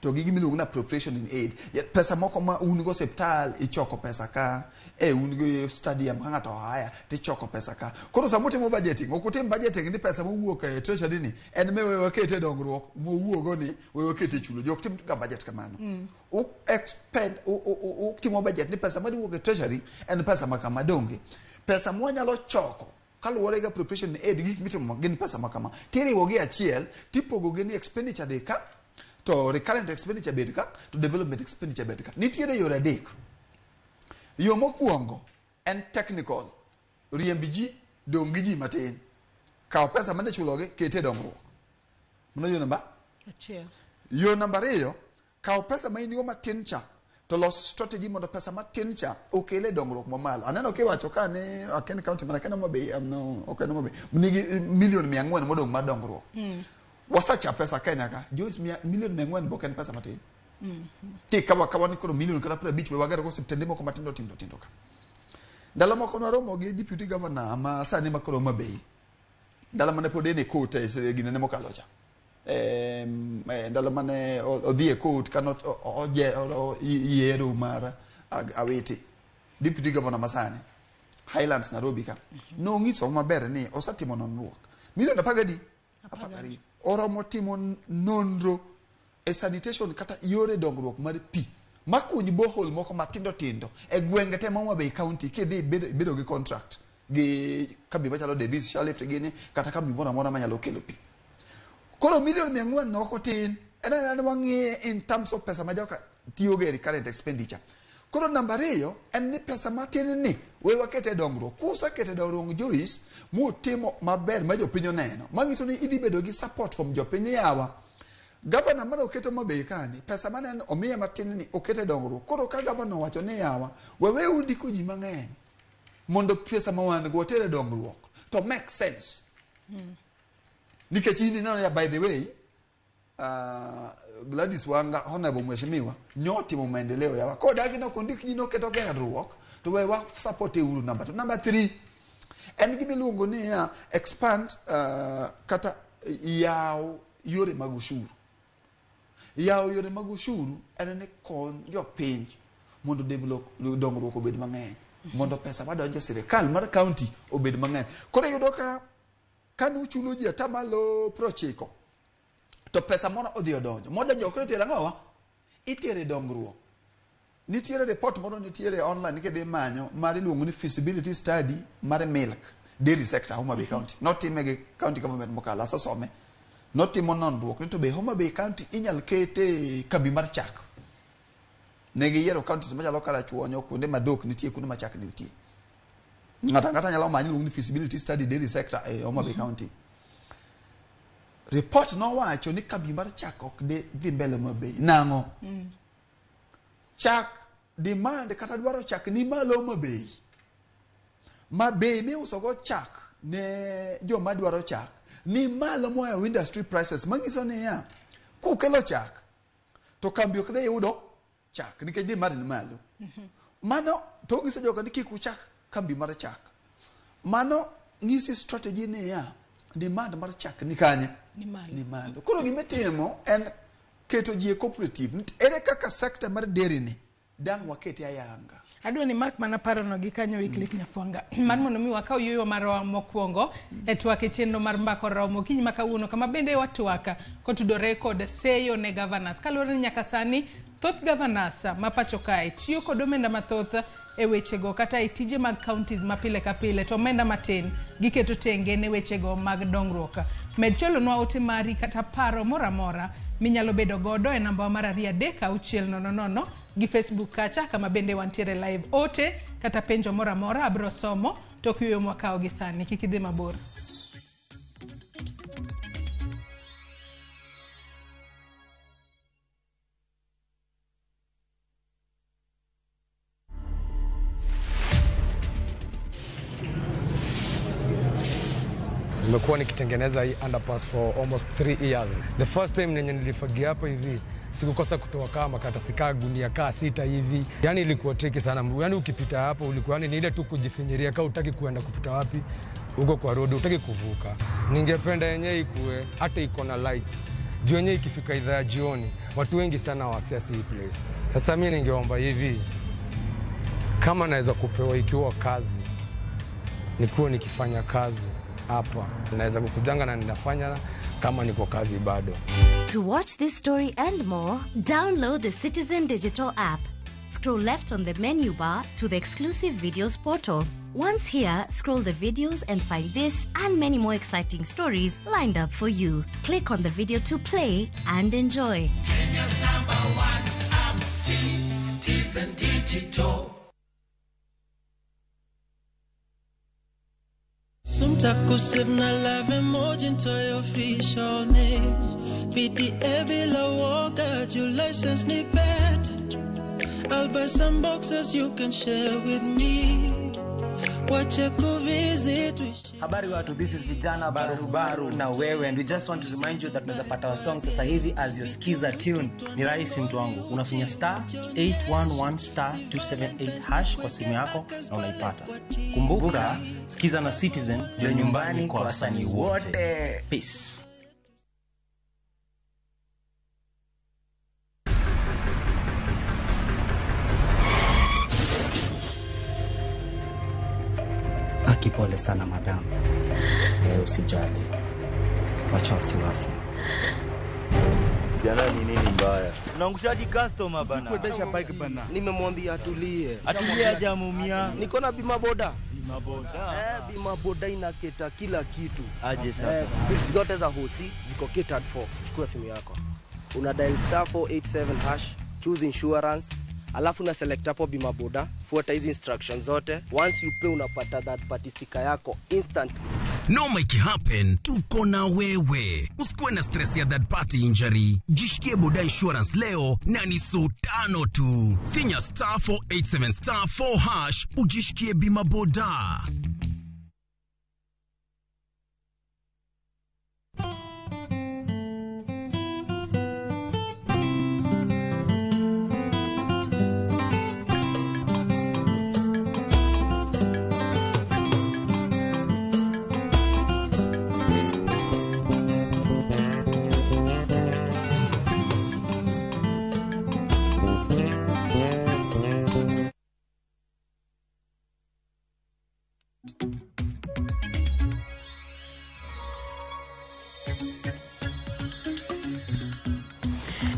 to gi gimiluongo ni appropriation in aid. Pesa moko ma un go osiptal ichoko pesa ka, un go stadium ka ng'ato haya tichoko pesa ka. Koro sama utimo budgeting, ok utim budgeting ni pesa mowuok e treasury ni en me we wakete e dongruok mowuogo ni we wakete e chulo. Jok tim ga budget kamano. U expend utimo budget ni pesa madhi wuok e treasury en pesa ma kama donge. Pesa mwanyalo choko kaluwore gi appropriation aid gik mitimo gin pesa ma kama. Tiriwo gi achiel tipogo gi ni expenditure dhi ka to recurrent expenditure bed ka to development expenditure bed ka. Nitiere yore adek. Yo mokwongo en technical. Riemb ji, dong' gi ji matin. Kaw pesa mane chulogi, kete e dongruok. Mano yo namba achiel. Yo namba 2, kaw pesa ma in go matin cha to los strategy mondo pesa matin cha okele dongruok mamalo. Aneno kiwacho ka ni aken county mana ken Homa Bay, no, ok en Homa Bay, nigi milion 400 modong' mar dongruok. Wasacha pesa Kenya ka, Joyce, milion 400 bok en pesa matin. Kikawa kawa ni koro milion kata 50 we wager go osiptende moko matindo tindo tindo ka. Ndalo moko nwaromo gi deputy governor ma sani makoro Homa Bay. Ndalo mane pod en e court e ginene mokalo cha. Ndalo mane odhi e court kano yiero mar Awiti. Deputy governor masani Highlands Nairobi ka. Nong'iso maber ni osetimo nonruok. Milion 12 oromo timo nonro e sanitation kata yore dongruok mar pi makuny borehole moko matindo tindo e gwenge te ma Homa Bay County kidhi bedo gi contract gi kambi machalo Davis Sharelift gini kata kambi moro amora manyalo kelo pi. Koro milion 400 no ok otin, en wang'iye in terms of pesa ma joka tiyogo e recurrent expenditure. Koro namba 2 en ni pesa matin ni we wakete dongruok. Kusekete dongruok Joyce mutimo maber ma jopiny oneno, manyiso ni idhi bedo gi support from jopiny yawa. Gavana mane oketo Homa Bay kani, pesa mane en omiye matin ni okete dongruok. Koro ka gavana owacho ni yawa, wewe undiko ji mang'eny mondo pesa ma wan go watere dongruok to make sense. Nikech in ineno ya by the way, Gladys Wanga honorable mheshimiwa nyotimo maendeleo yawa kodagi no kondik ji noketo gerruok to we wa support e uru namba 2. Namba 3 en gima iluongo ni expand kata yaw yore mag ushuru. Yaw yore mag ushuru en ni kony jopiny mondo develop dongruok obed mang'eny, mondo pesa madonjo e sirikal mar county obed mang'eny. Koro iyudo ka kanuchulo ji 90% to pesa moro odhi odonjo. Modonjo koro itero ang'owa? Itere dongruok. Nitiere report moro nitiere online kidhi manyo mar iluongo ni feasibility study mar milk dairy sector Homa Bay County. Notime gi county government mokalo, asesome. Notimo nonruok ni to be Homa Bay County inyal kete kambi mar chak. Ne giyiero counties machalo Karachuonyo, kuonde ma dhok nitie, kuonde ma chak nitie. Ng'ato ang'ata nyalo manyo iluongo ni feasibility study dairy sector e Homa Bay County. Report nowacho ni kambi mar chak ok dhi mbele Homa Bay. Nang'o? Chak demand kata dwaro chak ni malo Homa Bay. Ma bei miuso go chak ne joma dwaro chak ni malo mohewo industry prices, manyiso niya kukelo chak to kambi ok dhi yudo chak nikech demand ni malo. Mano to nyiso joka ni kik uchak kambi mar chak. Mano nyisi strategy niya demand mar chak ni kanye? Ni malo. Koro gima itimo en keto ji e cooperative. Ere kaka sector mar dairy ni dang' wakete ayanga. Adwa ni mak mana parono gi kanyo Wycliffe Nyafwanga. Mar mondo mi wakaw yueyo marwa mokwongo e twak e chenro mar Mbaka Oromo okinyi ma kawuono, kama bende watwak kotudore kod seyo ne governors. Kaluwore ni nyaka sani thoth governors ma pacho kae tiyo kod omenda mathoth e wechego kata e tije mag counties ma pile ka pile, to omenda matin giketo tenge ne wechego mag dongruok. Med chwalonwa ote mari kata paro moro amora minyalo bedo godo e namba mar 2 3 6 0 0 gi Facebook kacha kama bende wantiere live. Ote kata penjo moro amora abiro somo tok yueyo mwakawo gi sani. Kik idhi mabor. Nimekuwa nikitengeneza hii underpass for almost 3 years. The first time nenye nilifagia hapa hivi sikukosa kutoa kama karatasi kaa gunia kaa 6 hivi. Yani ilikuwa tricky sana. Yani ukipita hapo ulikuwa yani ni ile tu kujifinyiria kama hutaki kuenda kupita wapi huko kwa road, hutaki kuvuka. Ningependa yenyewe ikue hata iko na lights. Juu yenyewe ikifika idhaa ya jioni watu wengi sana wa access hii place. Sasa mimi ningeomba hivi, kama naweza kupewa ikiwa kazi, nikuwe nikifanya kazi hapa, naweza kukujanga na ninafanya kama niko kazi bado. To watch this story and more, download the Citizen Digital app. Scroll left on the menu bar to the exclusive videos portal. Once here, scroll the videos and find this and many more exciting stories lined up for you. Click on the video to play and enjoy. Kenya's #1 app, Citizen Digital. Official name. PTA bila woga, your license ni pet. I'll buy some boxes you can share with me. Wache kuvisit. Habari watu, this is Vijana Barubaru na wewe, and we just want to remind you that unaweza pata our song sasa hivi as your skiza tune. Ni rahisi mtu wangu, unafinya star 811 star 278 hash kwa simu yako na unaipata. Kumbuka, skiza na Citizen ndio nyumbani kwa wasanii wote. Peace. Pole sana madam. Usijali. Wacha wasiwasi. Jana ni nini mbaya? Unaangushaji customer bana. Kuendesha bike bana. Nimemwambia atulie. Atulie hajamuumia. Niko na bima boda. Bima boda. Bima boda inaketa kila kitu. Aje sasa. Bills zote za hosi ziko catered for. Chukua simu yako. Una dial star 487 hash, choose insurance. Alafu na select hapo bima boda, fuata hizi instructions zote. Once you pay unapata that party sticker yako instantly. Noma ikihappen, tuko na wewe. Usikuwe na stress ya third party injury. Jishikie boda insurance leo na ni so 5 tu. Finya star 487 star 4 hash ujishikie bima boda.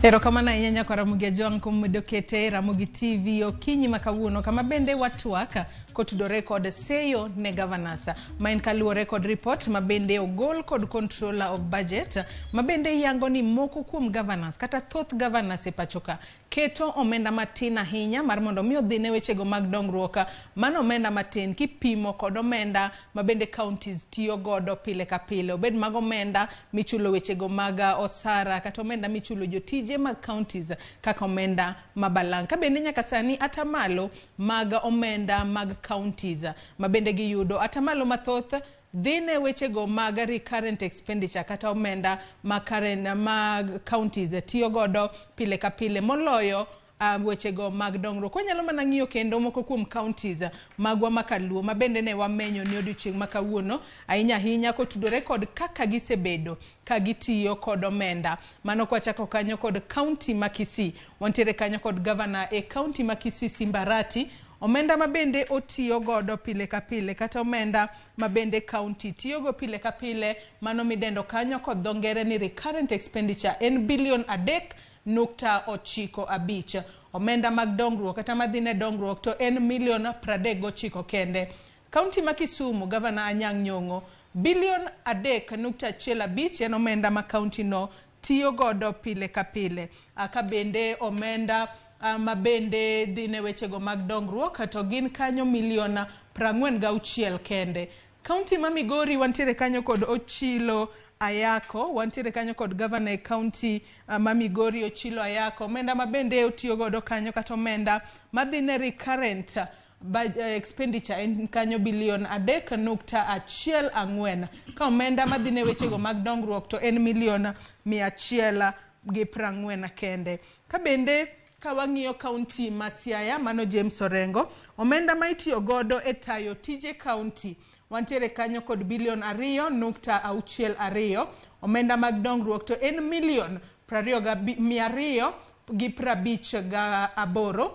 Erokamano ahinya nyako Ramogi Ajwang' kuom medo kete Ramogi TV okinyi ma kawuono kama bende watwak kotudore kod seyo ne governors ma en kaluwore kod report ma bende ogol kod controller of budget ma bende yango ni moko kuom governors kata thoth governors e pachoka keto omenda matin ahinya mar mondo mi odhi ne wechego mag dongruok. Mano omenda matin kipimo kod omenda ma bende counties tiyo godo pile ka pile, obed mag omenda michulo wechego mag osara kata omenda michulo jotije mag counties kaka omenda mabalang'. Ka bende nyaka sani atamalo mag omenda mag counties ma bende giyudo atamalo mathoth dhi ne wechego mag recurrent expenditure kata omenda ma current mag counties tiyo godo pile ka pile moloyo wechego mag dongruok. Wanyalo mana ng'iyo kendo moko kuom counties magwa makaluo ma bende ne wamenyo ni odiochieng' ma kawuono ahinya ahinya kotudore kod kaka gisebedo ka gitiyo kod omenda. Mano kwachako kanyo kod county ma Kisii, wantiere kanyo kod governor e county ma Kisii Simbarati. Omenda ma bende otiyo godo pile ka pile kata omenda ma bende county tiyogo pile ka pile mano midendo kanyo kod dho ngere ni recurrent expenditure en bilion 3.95. Omenda mag dongruok kata madhi ne dongruok to en milion 39 kende. County ma Kisumu, Governor Anyang' Nyong'o, bilion 3.15 en omenda ma county no tiyo godo pile ka pile. Ka bende omenda ma bende dhi ne wechego mag dongruok to gin kanyo milion 46 kende. County ma Migori wantiere kanyo kod Ochilo Ayako, wantiere kanyo kod governor e county ma Migori Ochilo Ayako. Omenda ma bende otiyo godo kanyo kata omenda madhi ne recurrent expenditure en kanyo bilion 3.14, ka omenda madhi ne wechego mag dongruok to en milion 140 kende. Ka bende ka wang'iyo county ma Siaya, mano James Orengo, omenda ma itiyo godo e tayo tije county wantiere kanyo kod bilion 2.62. Omenda mag dongruok to en milion 258.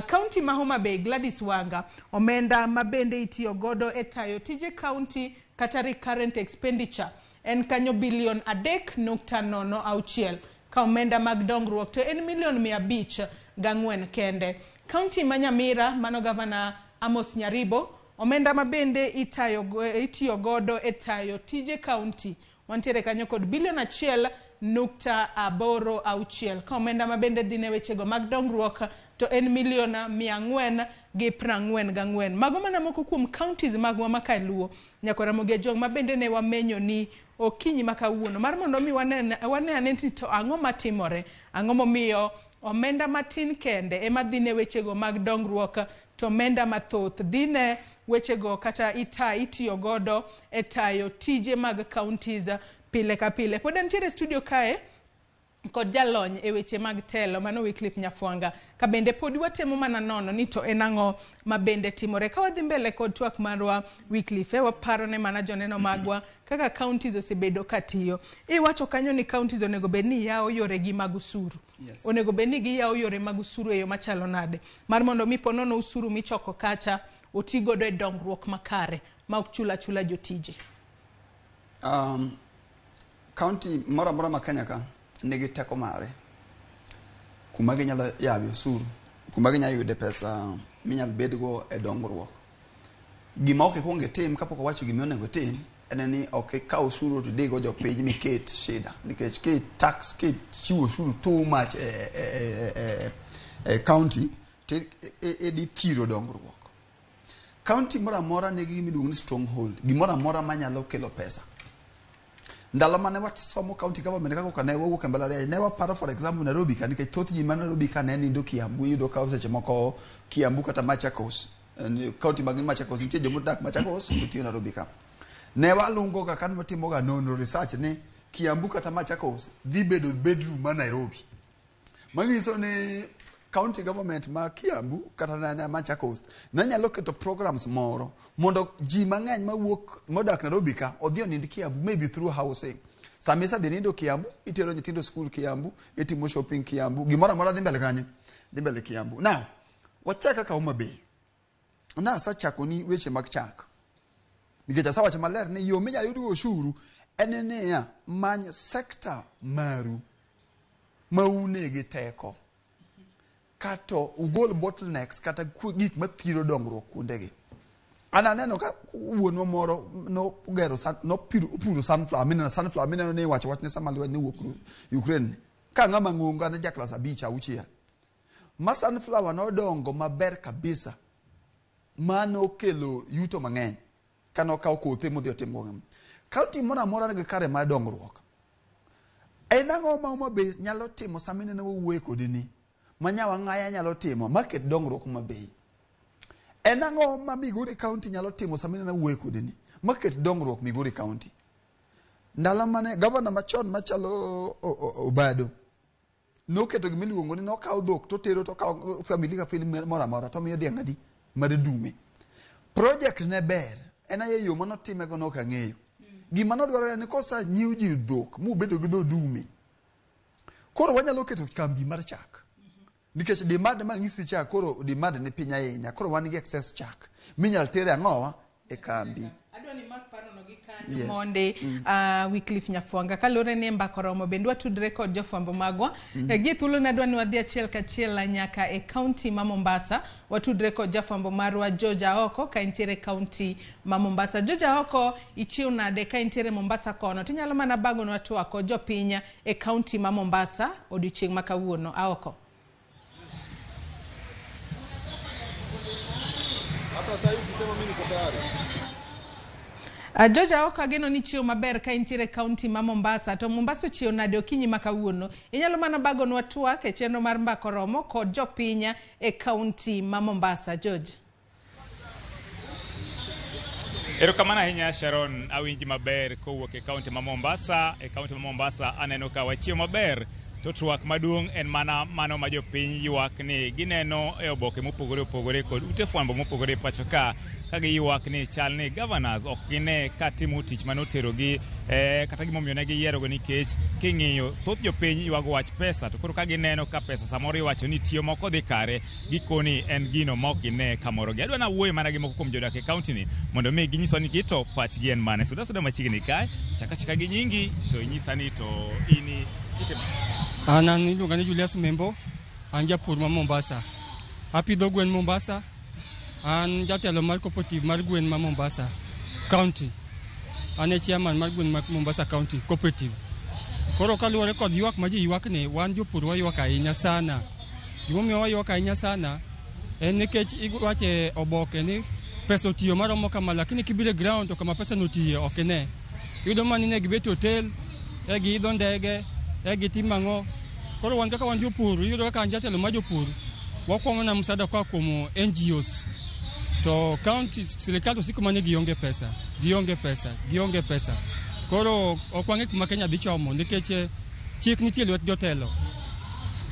County ma Homa Bay, Gladys Wanga, omenda ma bende itiyo godo e tayo tije county kata recurrent expenditure en kanyo bilion 3.06, ka omenda mag dongruok to en milion 504 kende. County ma Nyamira, mano Governor Amos Nyaribo, omenda ma bende itiyo godo e tayo tije county wantiere kanyo kod bilion 1.86, ka omenda ma bende dhi ne wechego mag dongruok to en milion 444. Mago mana moko kuom counties magwa ma kaluo nyako Ramogi Ajwang' ma bende ne wamenyo ni okinyi ma kawuono mar mondo mi wane ane ni to ang'o matimore, ang'o momiyo omenda matin kende ema dhi ne wechego mag dongruok to omenda mathoth dhi ne wechego kata itiyo godo e tayo tije mag counties pile ka pile. Pod antiere e studio kae kod jalony e weche mag telo mano Wycliffe Nyafwanga, ka bende pod watemo mana nono ni to en ang'o ma bende timore. Ka wadhi mbele kod twak marwa Wycliffe, waparo ne mana joneno magwa kaka counties osebedo katiyo. Iwacho kanyo ni counties onego bed ni yawo yoregi mag osuru. Yes. Onego bed ni giyawo yore mag osuru e yo machalo nade mar mondo mi po nono osuru michoko kacha oti godo e dongruok makare ma ok chula chula jotije. County moro amora ma Kenya ka nigi teko mare kuma ginyalo yawe osuru, kuma ginyalo yude pesa minyalo bedgo e dongruok. Gima ok ikwong itim kapok owacho gima onego itim en ni ok ikaw osuru to idhigo jopiny miket shida, nikech ki tax kichiwo osuru too much e county to idhi thiro dongruok. County moro amora nigi gima iluongo ni stronghold, gimoro amora manyalo kelo pesa. Ndalo mane wasomo county government kaka ne wawuok e mbalariany, ne waparo for example Nairobi ka, nikech thoth ji ma Nairobi ka ne nindo Kiambu, iyudo ka seche moko Kiambu kata Machakos, county mag Machakos, nitie joma odak Machakos to tiyo Nairobi ka. Ne walungo ga kane watimo ga nonro research ni Kiambu kata Machakos dhi bedo bedroom ma Nairobi. Manyiso ni county government ma Kiambu kata na Machakos ne nyalo keto programs moro mondo ji mang'eny mawuok modak Nairobi ka odhi onind Kiambu, maybe through housing. Sama isedhi nindo Kiambu, itero nyithindo school Kiambu, itimo shopping Kiambu, gimoro amora dhi mbele kanye? Dhi mbele Kiambu. Now, wachak kaka Homa Bay. Nasechako ni weche mag chak. Nikech asewacho maler ni yo minyalo yudgo osuru en niya, many sector maru ma une gi teko. Kato ugol bottlenecks kata gik mathiro dongruok kuondegi. An aneno ka wuonwa moro nogero nopuro sunflower, mineno sunflower, mineno ni iwacho wach ne sama lweny ne wuok Ukraine. Ka ng'ama ng'ongo an ja klas 5 6. Ma sunflower nodongo maber kabisa. Mano kelo yuto mang'eny. Kano okawo kothe modhi otimo go. County moro amora nigi kare mar dongruok. En ang'o ma Homa Bay nyalo timo sama ineno wawuoye kodi ni? Ma Nyawang'aya nyalo timo maket dongruok Homa Bay. En ang'o ma Migori County nyalo timo sama ineno wawuoye kodi ni? Maket dongruok Migori County. Ndalo mane gavana machon machalo Obado noketo gima iluongo ni nokawo dhok totero tokawo family ka family moro amora tomiyo dhiang' adi mar dume. Project ne ber, en aye yo manotimego nok ang'eyo. Gima nodwarore ni kosenyiew ji dhok mubedo gi dho dume, koro wanyalo keto kambi mar chak. Nikech demand mang'isi chak koro demand ni piny ahinya, koro wan gi excess chak minyalo tere ang'owa e kambi. Adwa ni mak parono gi kanyo Yes. Mondi Wycliffe Nyafwanga kaluwore ni mbaka oromo bende watudre kod jofwambo magwa. Gi thuolo ne adwa ni wadhi achiel kachiel nyaka e county ma Mombasa, watudre kod jafwambo marwa George Aoko ka entiere county ma Mombasa. George Aoko, ichiew nade ka entiere Mombasa kono? Tinyalo mana bagonwa twak kod jopiny e county ma Mombasa odiochieng' ma kawuono. Aoko. George Aoko, ageno ni chiew maber ka intiere county ma Mombasa. To Mombasa ochiew nade okinyi ma kawuono? Inyalo mana bagonwa twak e chenro mar Mbaka Oromo kod jopiny e county ma Mombasa. George. Erokamano ahinya Sharon, awinji maber kowuok e county ma Mombasa. E county ma Mombasa aneno ka wachiew maber. To twak maduong' en mana mano ma jopiny ywak ni gineno e oboke mopogore opogore kod ute fwambo mopogore e pacho ka, ka giywak ni chal ni governors ok gine ka timo tich manoterogi kata gimomiyo ne giyierogo, nikech king'iyo thoth jopiny ywago wach pesa, to koro ka gineno ka pesa samoro iwacho ni tiyo moko dhi kare, gikoni en gino ma ok gine kamoro gi. Adwa nawuoyo mana gi moko kuom jodak e county ni mondo mi ginyiswa ni gito pachgi en mane. Suda suda machiegni kae, chaka chaka gi nyingi to inyisa ni to in itimo. An iluonga ni Julius Membo, an japur ma Mombasa. Apidho gwen Mombasa, an jatelo mar cooperative mar gwen ma Mombasa County. An e chairman mar gwen ma Mombasa County Cooperative. Koro kaluwore kod ywak ma ji ywak ni, wan jopur waywak ahinya sana. Gimomiyo waywak ahinya sana en nikech iwache oboke ni pesa otiyo maromo kama, lakini kibiro e ground to kama pesa notiye ok ine. Iyudo mana ni ne gibet e hotel, e giidho ndege, e gitimo ang'o. Koro wan kaka wan jopur, iyudo kaka an jatelo mar jopur, Wakwamo na msaada koa kuom NGOs. To county sirikal to siko mana ni gionge pesa, gionge pesa, gionge pesa. Koro ok wang'e kuma Kenya dhi chomo nikech chik nitie e lwet jotelo.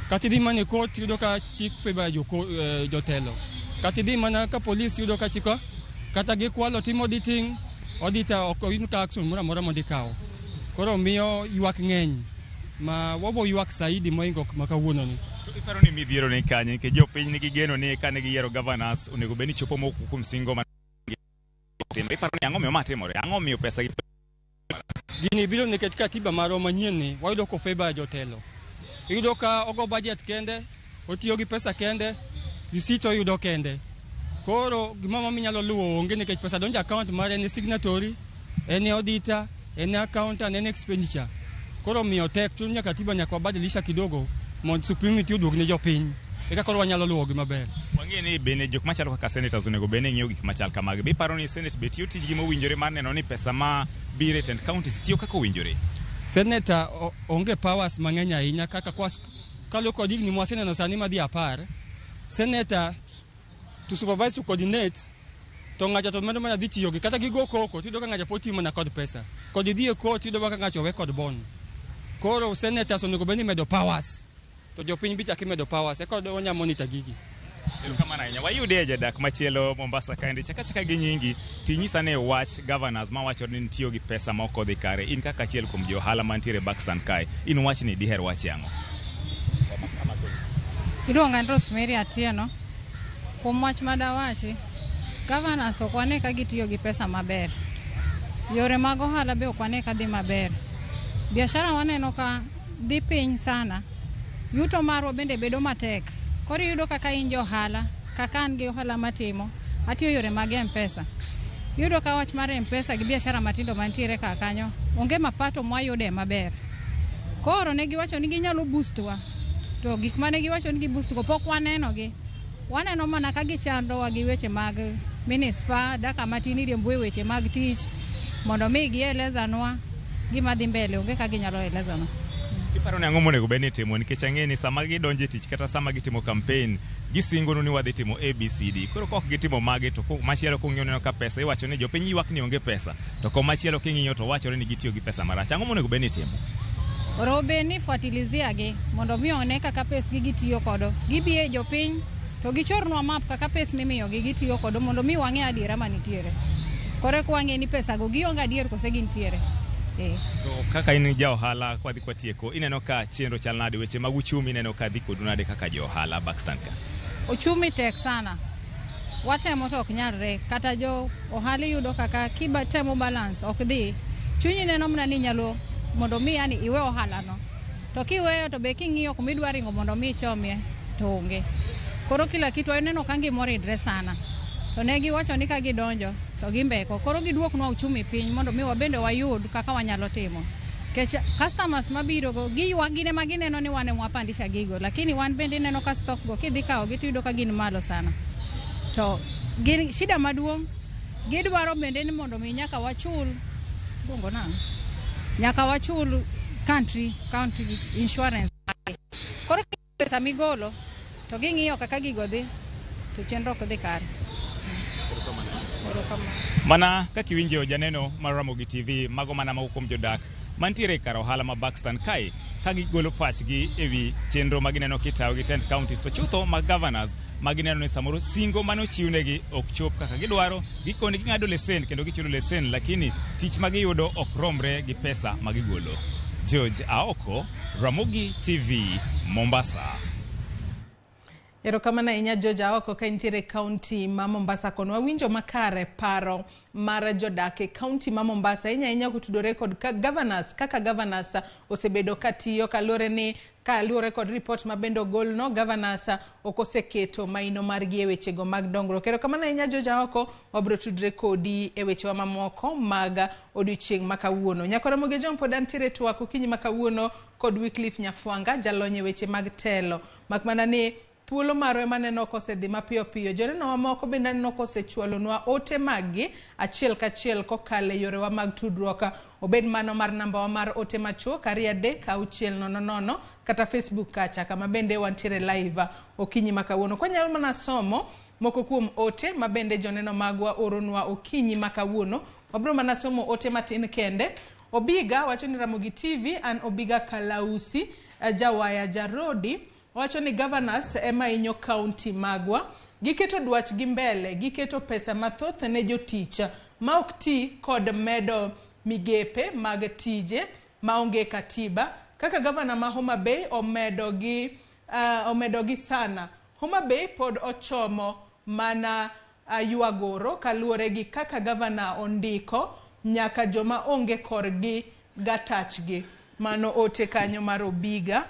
Kata idhi mana e court iyudo ka chik favor jotelo. Kata idhi mana ka polis iyudo ka chik kata gikwalo timo auditing, auditor ok oyud ka action moro amora mondo ikaw. Koro miyo ywak ng'eny ma wabo ywak saidi mohingo ma kawuono ni. To iparo ni midhiero ni kanye nikech jopiny nigi geno ni kane giyiero governors onego bed ni chopo moko kuom singo ma timo. Iparo ni ang'o miyo ma timore? Ang'o miyo pesa gi Gini biro nikech katiba marwa manyien ni wayudo ko favor jotelo. Iyudo ka ogo budget kende, otiyo gi pesa kende, receipt oyudo kende. Koro gimoro minyalo luwo onge nikech pesa donjo account mare en signatory, en auditor, en accountant, en expenditure. Koro miyo tek chuny nyaka katiba nyaka wabadilisha kidogo mondo supremacy oduog ne jopiny. Eka koro wanyalo luwo gi maber. Wang'e ni bende jok machalo kaka senators onego bed ni ng'iyo gik machal kamagi. Be iparo ni senate be tiyo tijgi mowinjore mar neno ni pesa ma biro e tend counties tiyo kaka owinjore? Senator onge powers mang'eny ahinya kaka kaluwore kod higni mwaseneno sani madhi 10. Senator to supervise to coordinate to ng'acha to medo mana dhi tiyo gi kata gigo koko tiyudo ka ng'acha pod tiyo mana kod pesa. Kod idhi e court iyudo ka ng'acha owe kod bond. Koro senators onego bed ni imedo powers. To jopiny be chak imedo powers eka wanya monitor gigi. Erokamano ahinya. Wayude jadak machielo Mombasa kaendi. Chak achaka gi nyingi tinyisa ne wach governors mawacho ni nitiyo gi pesa ma ok odhi kare. In kaka achiel kuom jo ohala mantiere Buxton kae, in wachni diher wache ang'o? Iluonga ni Rosemary Atieno. Kuom wach madawachi, governors ok wane ka gitiyo gi pesa maber. Yore mag ohala be ok wane ka dhi maber. Biashara waneno ka dhi piny sana. Yuto marwa bende bedo matek. Koro iyudo kaka in ja ohala, kaka an gi ohala matimo, atiyo yore mag M-Pesa. Iyudo ka wach mar M-Pesa gi biashara matindo mantiere kar kanyo, onge mapato mwayude maber. Koro ne giwacho ni ginyalo boost wa. To gik mane giwacho ni giboost go pok waneno gi. Waneno mana ka gichandowa gi weche mag minispa, dakika matin iriembo e weche mag tich, mondo mi gielezanwa gima dhi mbele, onge ka ginyalo elezanwa. Iparo ni ang'o monego bed ni itimo nikech ang'e ni sama gidonjo e tich kata sama gitimo campaign gisingonu ni wadhi timo ABCD. Koro kok gitimo magi to machielo kung'iyo neno ka pesa iwacho ni jopiny ywak ni onge pesa to komachielo king'iyo to wachore ni gitiyo gi pesa marach. Ang'o monego bed ni itimo? Oro bed ni fuatilizia gi mondo mi one kaka pesgi gitiyo kodo. Gibi e jopiny to gichornwa map kaka pes mimiyogi gitiyo kodo mondo mi wang'e adiera manitiere. Koro eka wang'e ni pesago gionge adier kose gintiere. To kaka in ja ohala kwadhi kwatieko, ineno ka chenro chal nade, weche mag uchumi ineno ka dhi kodu nade kaka jo ohala Buxton ka? Uchumi tek sana. Watemo to ok nyalre. Kata jo ohala iyudo kaka kitemo balance ok dhi. Chunyi neno mana ni inyalo mondo mi yani iwe ohala no. To kiweyo to be king'iyo kuma idwa ringo mondo mi ichomie to onge. Koro kila kitu aneno ka ngima oridre sana. To ne giwacho ni ka gidonjo to gimbeko. Koro giduoknwa uchumi piny mondo mi wabende wayud kaka wanyalo timo. Nikech customers mabiro go giywak gin ema gineno ni wan ema wapandisha gigo, lakini wan bende ineno ka stock go kidhi kawogi tiyudo ka gin malo sana. To gin shida maduong' gidwaro bende ni mondo mi nyaka wachul luongo nang'o? Nyaka wachul country insurance. Koro pesa migolo to ging'iyo kaka gigo dhi to chenro ok dhi kare. Mana kaka iwinjo janeno mar Ramogi TV, mago mana moko kuom jodak mantiere e kar ohala ma Buxton kae ka gigolo pachgi ewi chenro ma gineno kitayo gi tend counties to chutho mag governors ma gineno ni samoro singo mane ochiwnegi ok chop kaka gidwaro. Gikone ging'ado lesen kendo gichulo lesen, lakini tich ma giyudo ok romre gi pesa ma gigolo. George Aoko, Ramogi TV, Mombasa. Erokamano ahinya George Aoko ka intiere e kaunti ma Mombasa kono. Wawinjo makare paro mar jodak e kaunti ma Mombasa ahinya ahinya kotudore kod governors, kaka governors osebedo katiyo kaluwore kod report ma bende ogolno, governors ok oseketo maino margi e wechego mag dongruok. Erokamano ahinya George Aoko, wabiro tudre kodi e wechewa mamoko mag odiochieng' ma kawuono. Nyakora Ramogi Ojwang' pod antiere twak okinyi ma kawuono kod Wycliffe Nyafwanga, jalony e weche mag telo. Mak mana ni thuolo marwa ema aneno kosedhi mapiyo piyo. Joneno mamoko bende aneno kosechwalonwa ote maggi achiel kachiel kokalo e yorewa mag tudruok. Obed mano mar namba wa mar ote machuok 2 3 6 0 0 kata Facebook kacha kama bende wantiere live okinyi ma kawuono. Kwanyalo mana somo moko kuom ote ma bende joneno magwa oronwa okinyi ma kawuono. Wabiro mana somo ote matin kende. Obiga wacho ni Ramogi TV, an Obiga Kalausi, Jawaya Jarodi, wacho ni governors ema hinyo county magwa. Giketo dwachgi mbele, giketo pesa mathoth ne jotich ma ok ti kod medo migepe mag tije maonge katiba. Kaka gavana ma Homa Bay omedo gi sana. Homa Bay pod ochomo mana ywagoro kaluwore gi kaka gavana ondiko nyaka joma onge korgi gatachgi. Mano ote kanyo mar Obiga.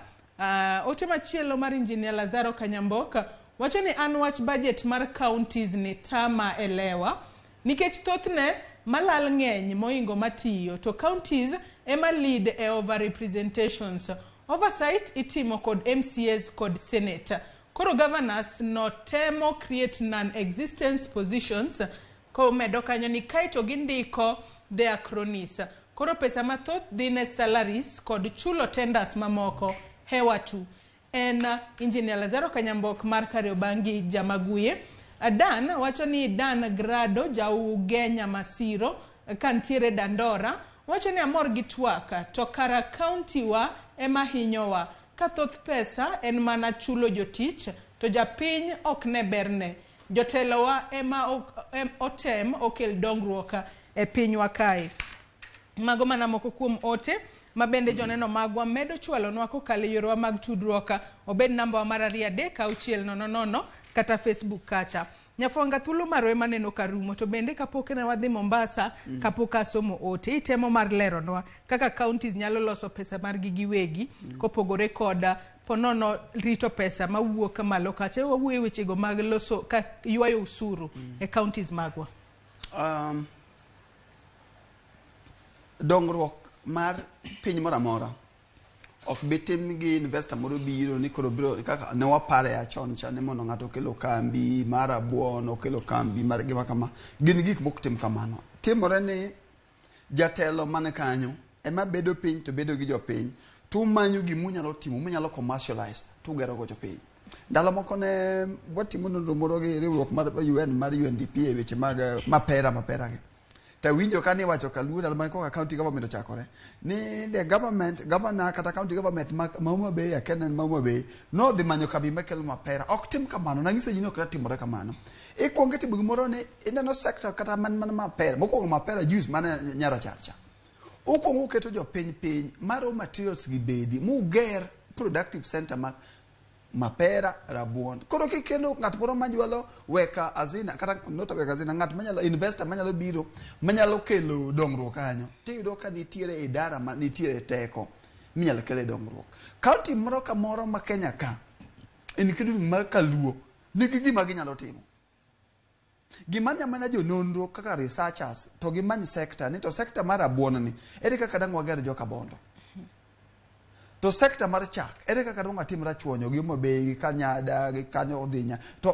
Ote machielo mar Engineer Lazaro Kanyamboka wacho ni an wach budget mar counties ni tama elewa nikech thothne malal ng'eny moingo matiyo to counties ema lead e overrepresentations. Oversight itimo kod MCAs kod Senate. Koro governors no temo create non-existence positions komedo kanyo ni kaeto gindiko their cronies. Koro pesa mathoth dhi ne salaries kod chulo tenders mamoko hewa tu. En Engineer Lazaro Kanyambok mar Kariobangi Jamaguye. Dan wacho ni Dan Grado Jaugenya Masiro kantiere Dandora wacho ni amor gi twak to kara county wa ema hinyowa ka thoth pesa en mana chulo jotich to japiny ok ne berne. Jotelowa ema otem okel dongruok e pinywa kae. Mago mana moko kuom ote ma bende joneno magwa medo chwalonwa kokalo e yorwa mag tudruok, obed namba wa mar 2 3 6 0 0 kata Facebook kacha. Nyafwanga, thuolo marwa ema neno karumo, to bende kapok ne wadhi Mombasa, kapok asomo ote, itemo mar leronwa kaka counties nyalo loso pesa margi giwegi kopogore kod ponono rito pesa mawuok malo kacha. Wawuoyo wechego mag loso ka ywayo usuru e counties magwa. Dongruok mar piny moro amora ok bi tim gi investor moro biro ni koro biro kaka ne wapare ya chon cha ni mondo ng'ato okelo kambi mar rabuon, okelo kambi mar gima kama. Gin gik mok tim kamano. Timore ni jatelo man kanyo ema bedo piny to bedo gi jopiny to umanyo gimunyalo timo, munyalo commercialize to ugero go jopiny. Ndalo moko ne watimo nonro moro gi riwruok mar UN mar UNDP e weche mag mapera mapera gi. Tawinjo ka niwacho kaluo ndalo mane koka county government ochakore ni the government governor kata county government ma Homa Bay akia ne en ma Homa Bay nodhi manyo kambi makelo mapera. Ok tim kamano, nang'iso ji ni ok timore kamano. Ikuongo itimo gimoro ni ineno sector kata man mana mapera, mokwongo mapera juice mane Nyarachar cha. Ukuongo uketo jopiny piny ma raw materials gi bedi muger productive center ma mapera rabuon. Koro kikelo ng'at moro manyalo weka azina kata not weka azina, ng'at manyalo investor manyalo biro manyalo kelo dongruok kanyo, tiyudo ka nitiere idara ma nitiere teko minyalo kele dongruok. County moro ka moro ma Kenya ka, including mar Kaluo, nigi gima ginyalo timo. Gimanya mana jononro kaka researchers to gimany sector ni to sector mar rabuon ni ere kaka dang' wager joka Bondo. To sector mar chak ere kaka dang' watim Rachuonyo gi Homa Bay gi Kanyada gi kanyo Odhinya. To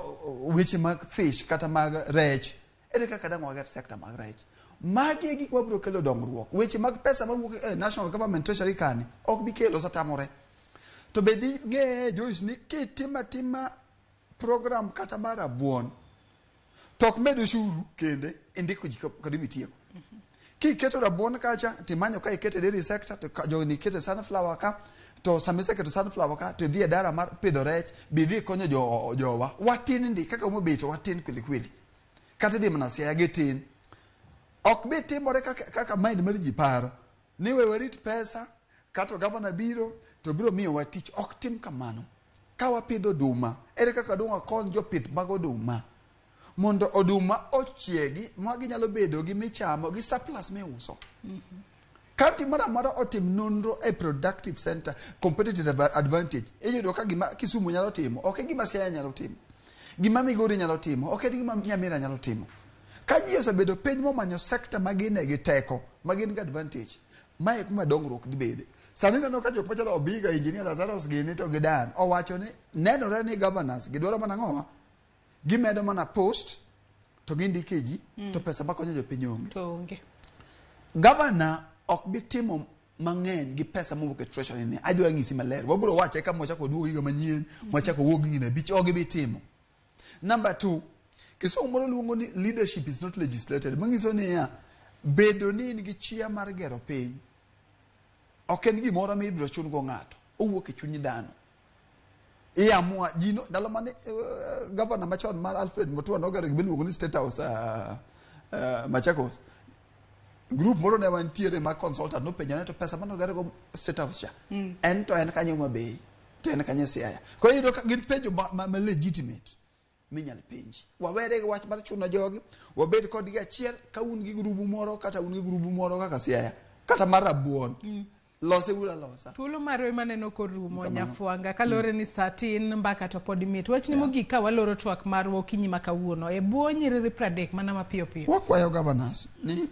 weche mag fish kata mag rech ere kaka dang' wager sector mag rech. Magi e gik mabiro kelo dongruok. Weche mag pesa mawuok e National Government Treasury kani ok bi kelo osetamore. To be ding'e Joyce ni kitimo atima program kata mar rabuon to ok med ushuru kende indiko ji kod mitieko. Kiketo rabuon kacha timanyo ka ikete dairy sector to joni ikete sunflower ka to sama iseketo sunflower ka to idhi e dara mar pidho rech bi idhi konyo jowa. Watin ndi kaka Homa Bay to watin kweli kweli. Kata idhi mana Siaya gitin. Ok bi timore kaka mind mar ji paro ni we warit pesa kato gavana biro to biro miyowa tich. Ok tim kamano. Ka wapidho oduma, ere kaka dong' wakony jopith mag oduma mondo oduma ochiegi ma ginyalo bedo gi michamo gi surplus miuso. County moro amora otim nonro e productive center competitive advantage. Iyudo ka gima Kisumu nyalo timo ok e gima Siaya nyalo timo, gima Migori nyalo timo ok e gima Nyamira nyalo timo. Ka ji osebedo piny momanyo sector ma gin e gi teko ma gin gi advantage, mae kuma dongruok dhi bede. Sani ineno ka jok machalo Obiga, Engineer Lazarus gini to gi Dan owacho ni nenore ni governors gidwaro mana ang'owa, gimedo mana post to gindike ji to pesa makonyo jopiny onge. To onge. Governor ok bi timo mang'eny gi pesa mowuok e treasury ni adwa ng'isi maler. Wabiro wache ka mwachako duogo higa manyien, mwachako wuok gi abich, ok gibi timo. Number 2, kisungu moro luongo ni leadership is not legislated. Manyiso niya, bedo ni in gi chia mar gero piny ok en gimoro ma ibiro chun go ng'ato, owuok e chuny dhano. Iamua ji no, ndalo mane governor machon mar Alfred Mutua nogero gima iluongo ni State House Machakos. Group moro ne wantiere ma consultant nopenjo ne to pesa mane oger go State House cha en to en kanyo Homa Bay to en kanyo Siaya. Koro iyudo ka gin penjo ma legitimate minyal penji. Wawere gi wach mar chuno jogi, wabed kodgi achiel ka un gi grubu moro kata un gi grubu moro kaka Siaya kata mar Rabuon. Lose uru alosa. Thuolo marwa ema neno korumo. Nyafwanga kaluwore ni saa tin mbaka to pod mit. Wachni mogik ka waloro twak marwa okinyi ma kawuono e bwo nyiriri 30 mana mapiyo piyo. Wakwayo governors ni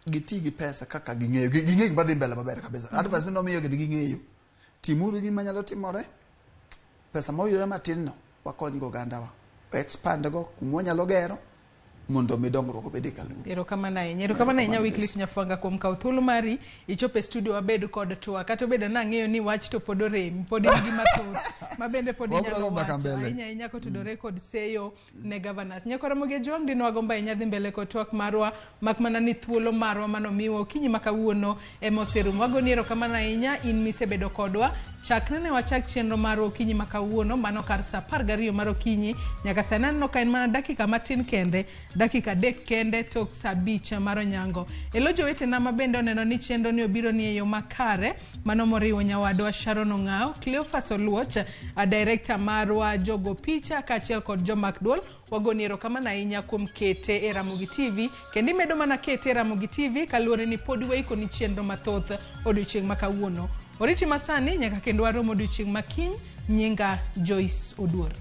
giti gi pesa kaka ging'eyo. Ging'eyo gima dhi mbele maber kabisa. Advice minomiyo gi ging'eyo. Timuru gima nyalo timore. Pesa moyudore matin no wakony go ogandawa. Expand go kuma wanyalo gero mondo mi dongruok obed e Kaluo. Erokamano ahinya. Erokamano ahinya Wycliffe Nyafwanga kuom kawo thuolo mari ichopo e studio wabed kod twak. Kata obedo nang'eyo ni wach to pod oremi, pod in gi mathoth ma bende pod inyalo wacho ahinya ahinya kotudore kod seyo ne governors. Nyakwa Ramogi Ojwang' dine wagombo ahinya dhi mbele kod twak marwa, mak mana ni thuolo marwa manomiwa okinyi ma kawuono ema oserumo. Wagoni erokamano ahinya in misebedo kodwa chakre ne wachak chenro marwa okinyi ma kawuono, mano kar saa 12 mar okinyi nyaka saa 8 ka en mana dakika matin kende, dakika 3 kende tok saa 5 mar onyango. Elo jowetena ma bende oneno ni chenro ni obiro ni e yo makare, mano moriwo nyawadwa Sharon Ong'ao, Cleophas Oluoch, a director marwa jogo picha kaachiel kod jomak duol. Wagoni erokamano ahinya kuom kete e Ramogi TV, kendo imedo mana kete e Ramogi TV kaluwore ni pod waikoni chenro mathoth odiochieng' ma kawuono. Oriti masani nyaka kendo warom odiochieng' ma kiny. Nyinga Joyce Oduor.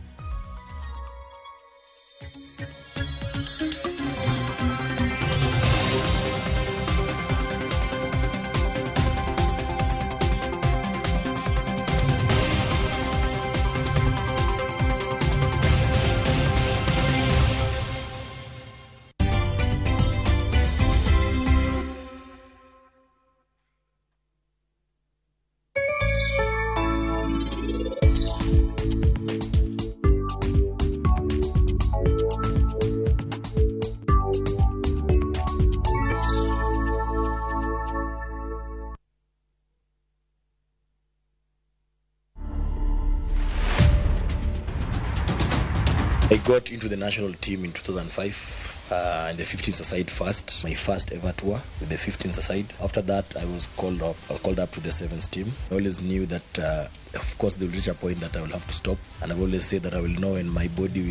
I got into the national team in 2005 in the 15s aside first, my first ever tour with the 15s aside. After that, I was called up to the 7s team. I always knew that, of course, they will reach a point that I will have to stop. And I've always said that I will know, and my body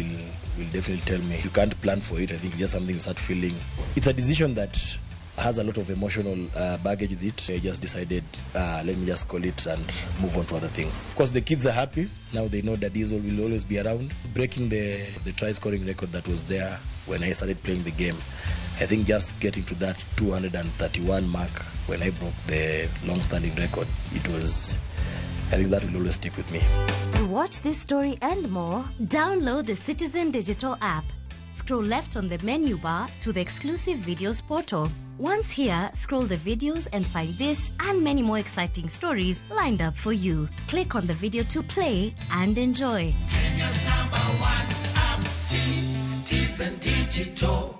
will definitely tell me. You can't plan for it. I think it's just something you start feeling. It's a decision that has a lot of emotional baggage with it. I just decided, let me just call it and move on to other things. Of course, the kids are happy. Now they know that Diesel will always be around. Breaking the try-scoring record that was there when I started playing the game. I think just getting to that 231 mark when I broke the long-standing record, it was, I think that will always stick with me. To watch this story and more, download the Citizen Digital app. Scroll left on the menu bar to the exclusive videos portal. Once here, scroll the videos and find this and many more exciting stories lined up for you. Click on the video to play and enjoy. Kenya's number one app, Citizen Digital.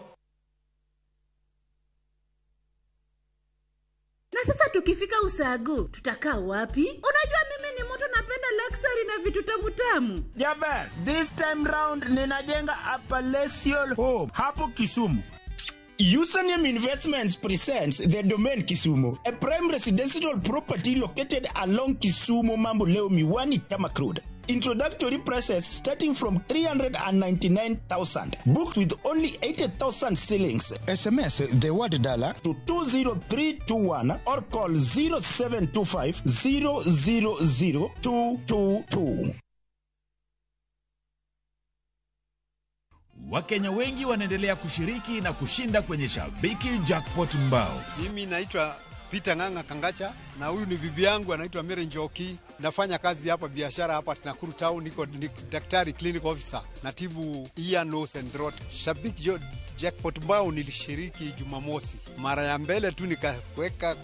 Na sasa tukifika Usago, tutakaa wapi? Unajua mimi ni mtu napenda luxury na vitu tamu tamu. Jaber, this time round ninajenga a palatial home hapo Kisumu. Usanium Investments presents the Domain Kisumu, a prime residential property located along Kisumu Mamboleo Miwani Tarmac Road. Introductory prices starting from 399,000. Booked with only 80,000 shillings. SMS the word dollar to 20321 or call 0725 000 222. Wakenya wengi wanaendelea kushiriki na kushinda kwenye Shabiki Jackpot Mbao. Mimi naitwa Peter Ng'ang'a Kangacha na huyu ni bibi yangu anaitwa Mary Njoki. Nafanya kazi hapa biashara hapa Nakuru Town, niko ni daktari clinic officer, natibu ear, nose and throat. Shabiki Jackpot Mbao nilishiriki Jumamosi. Mara ya mbele tu nikaweka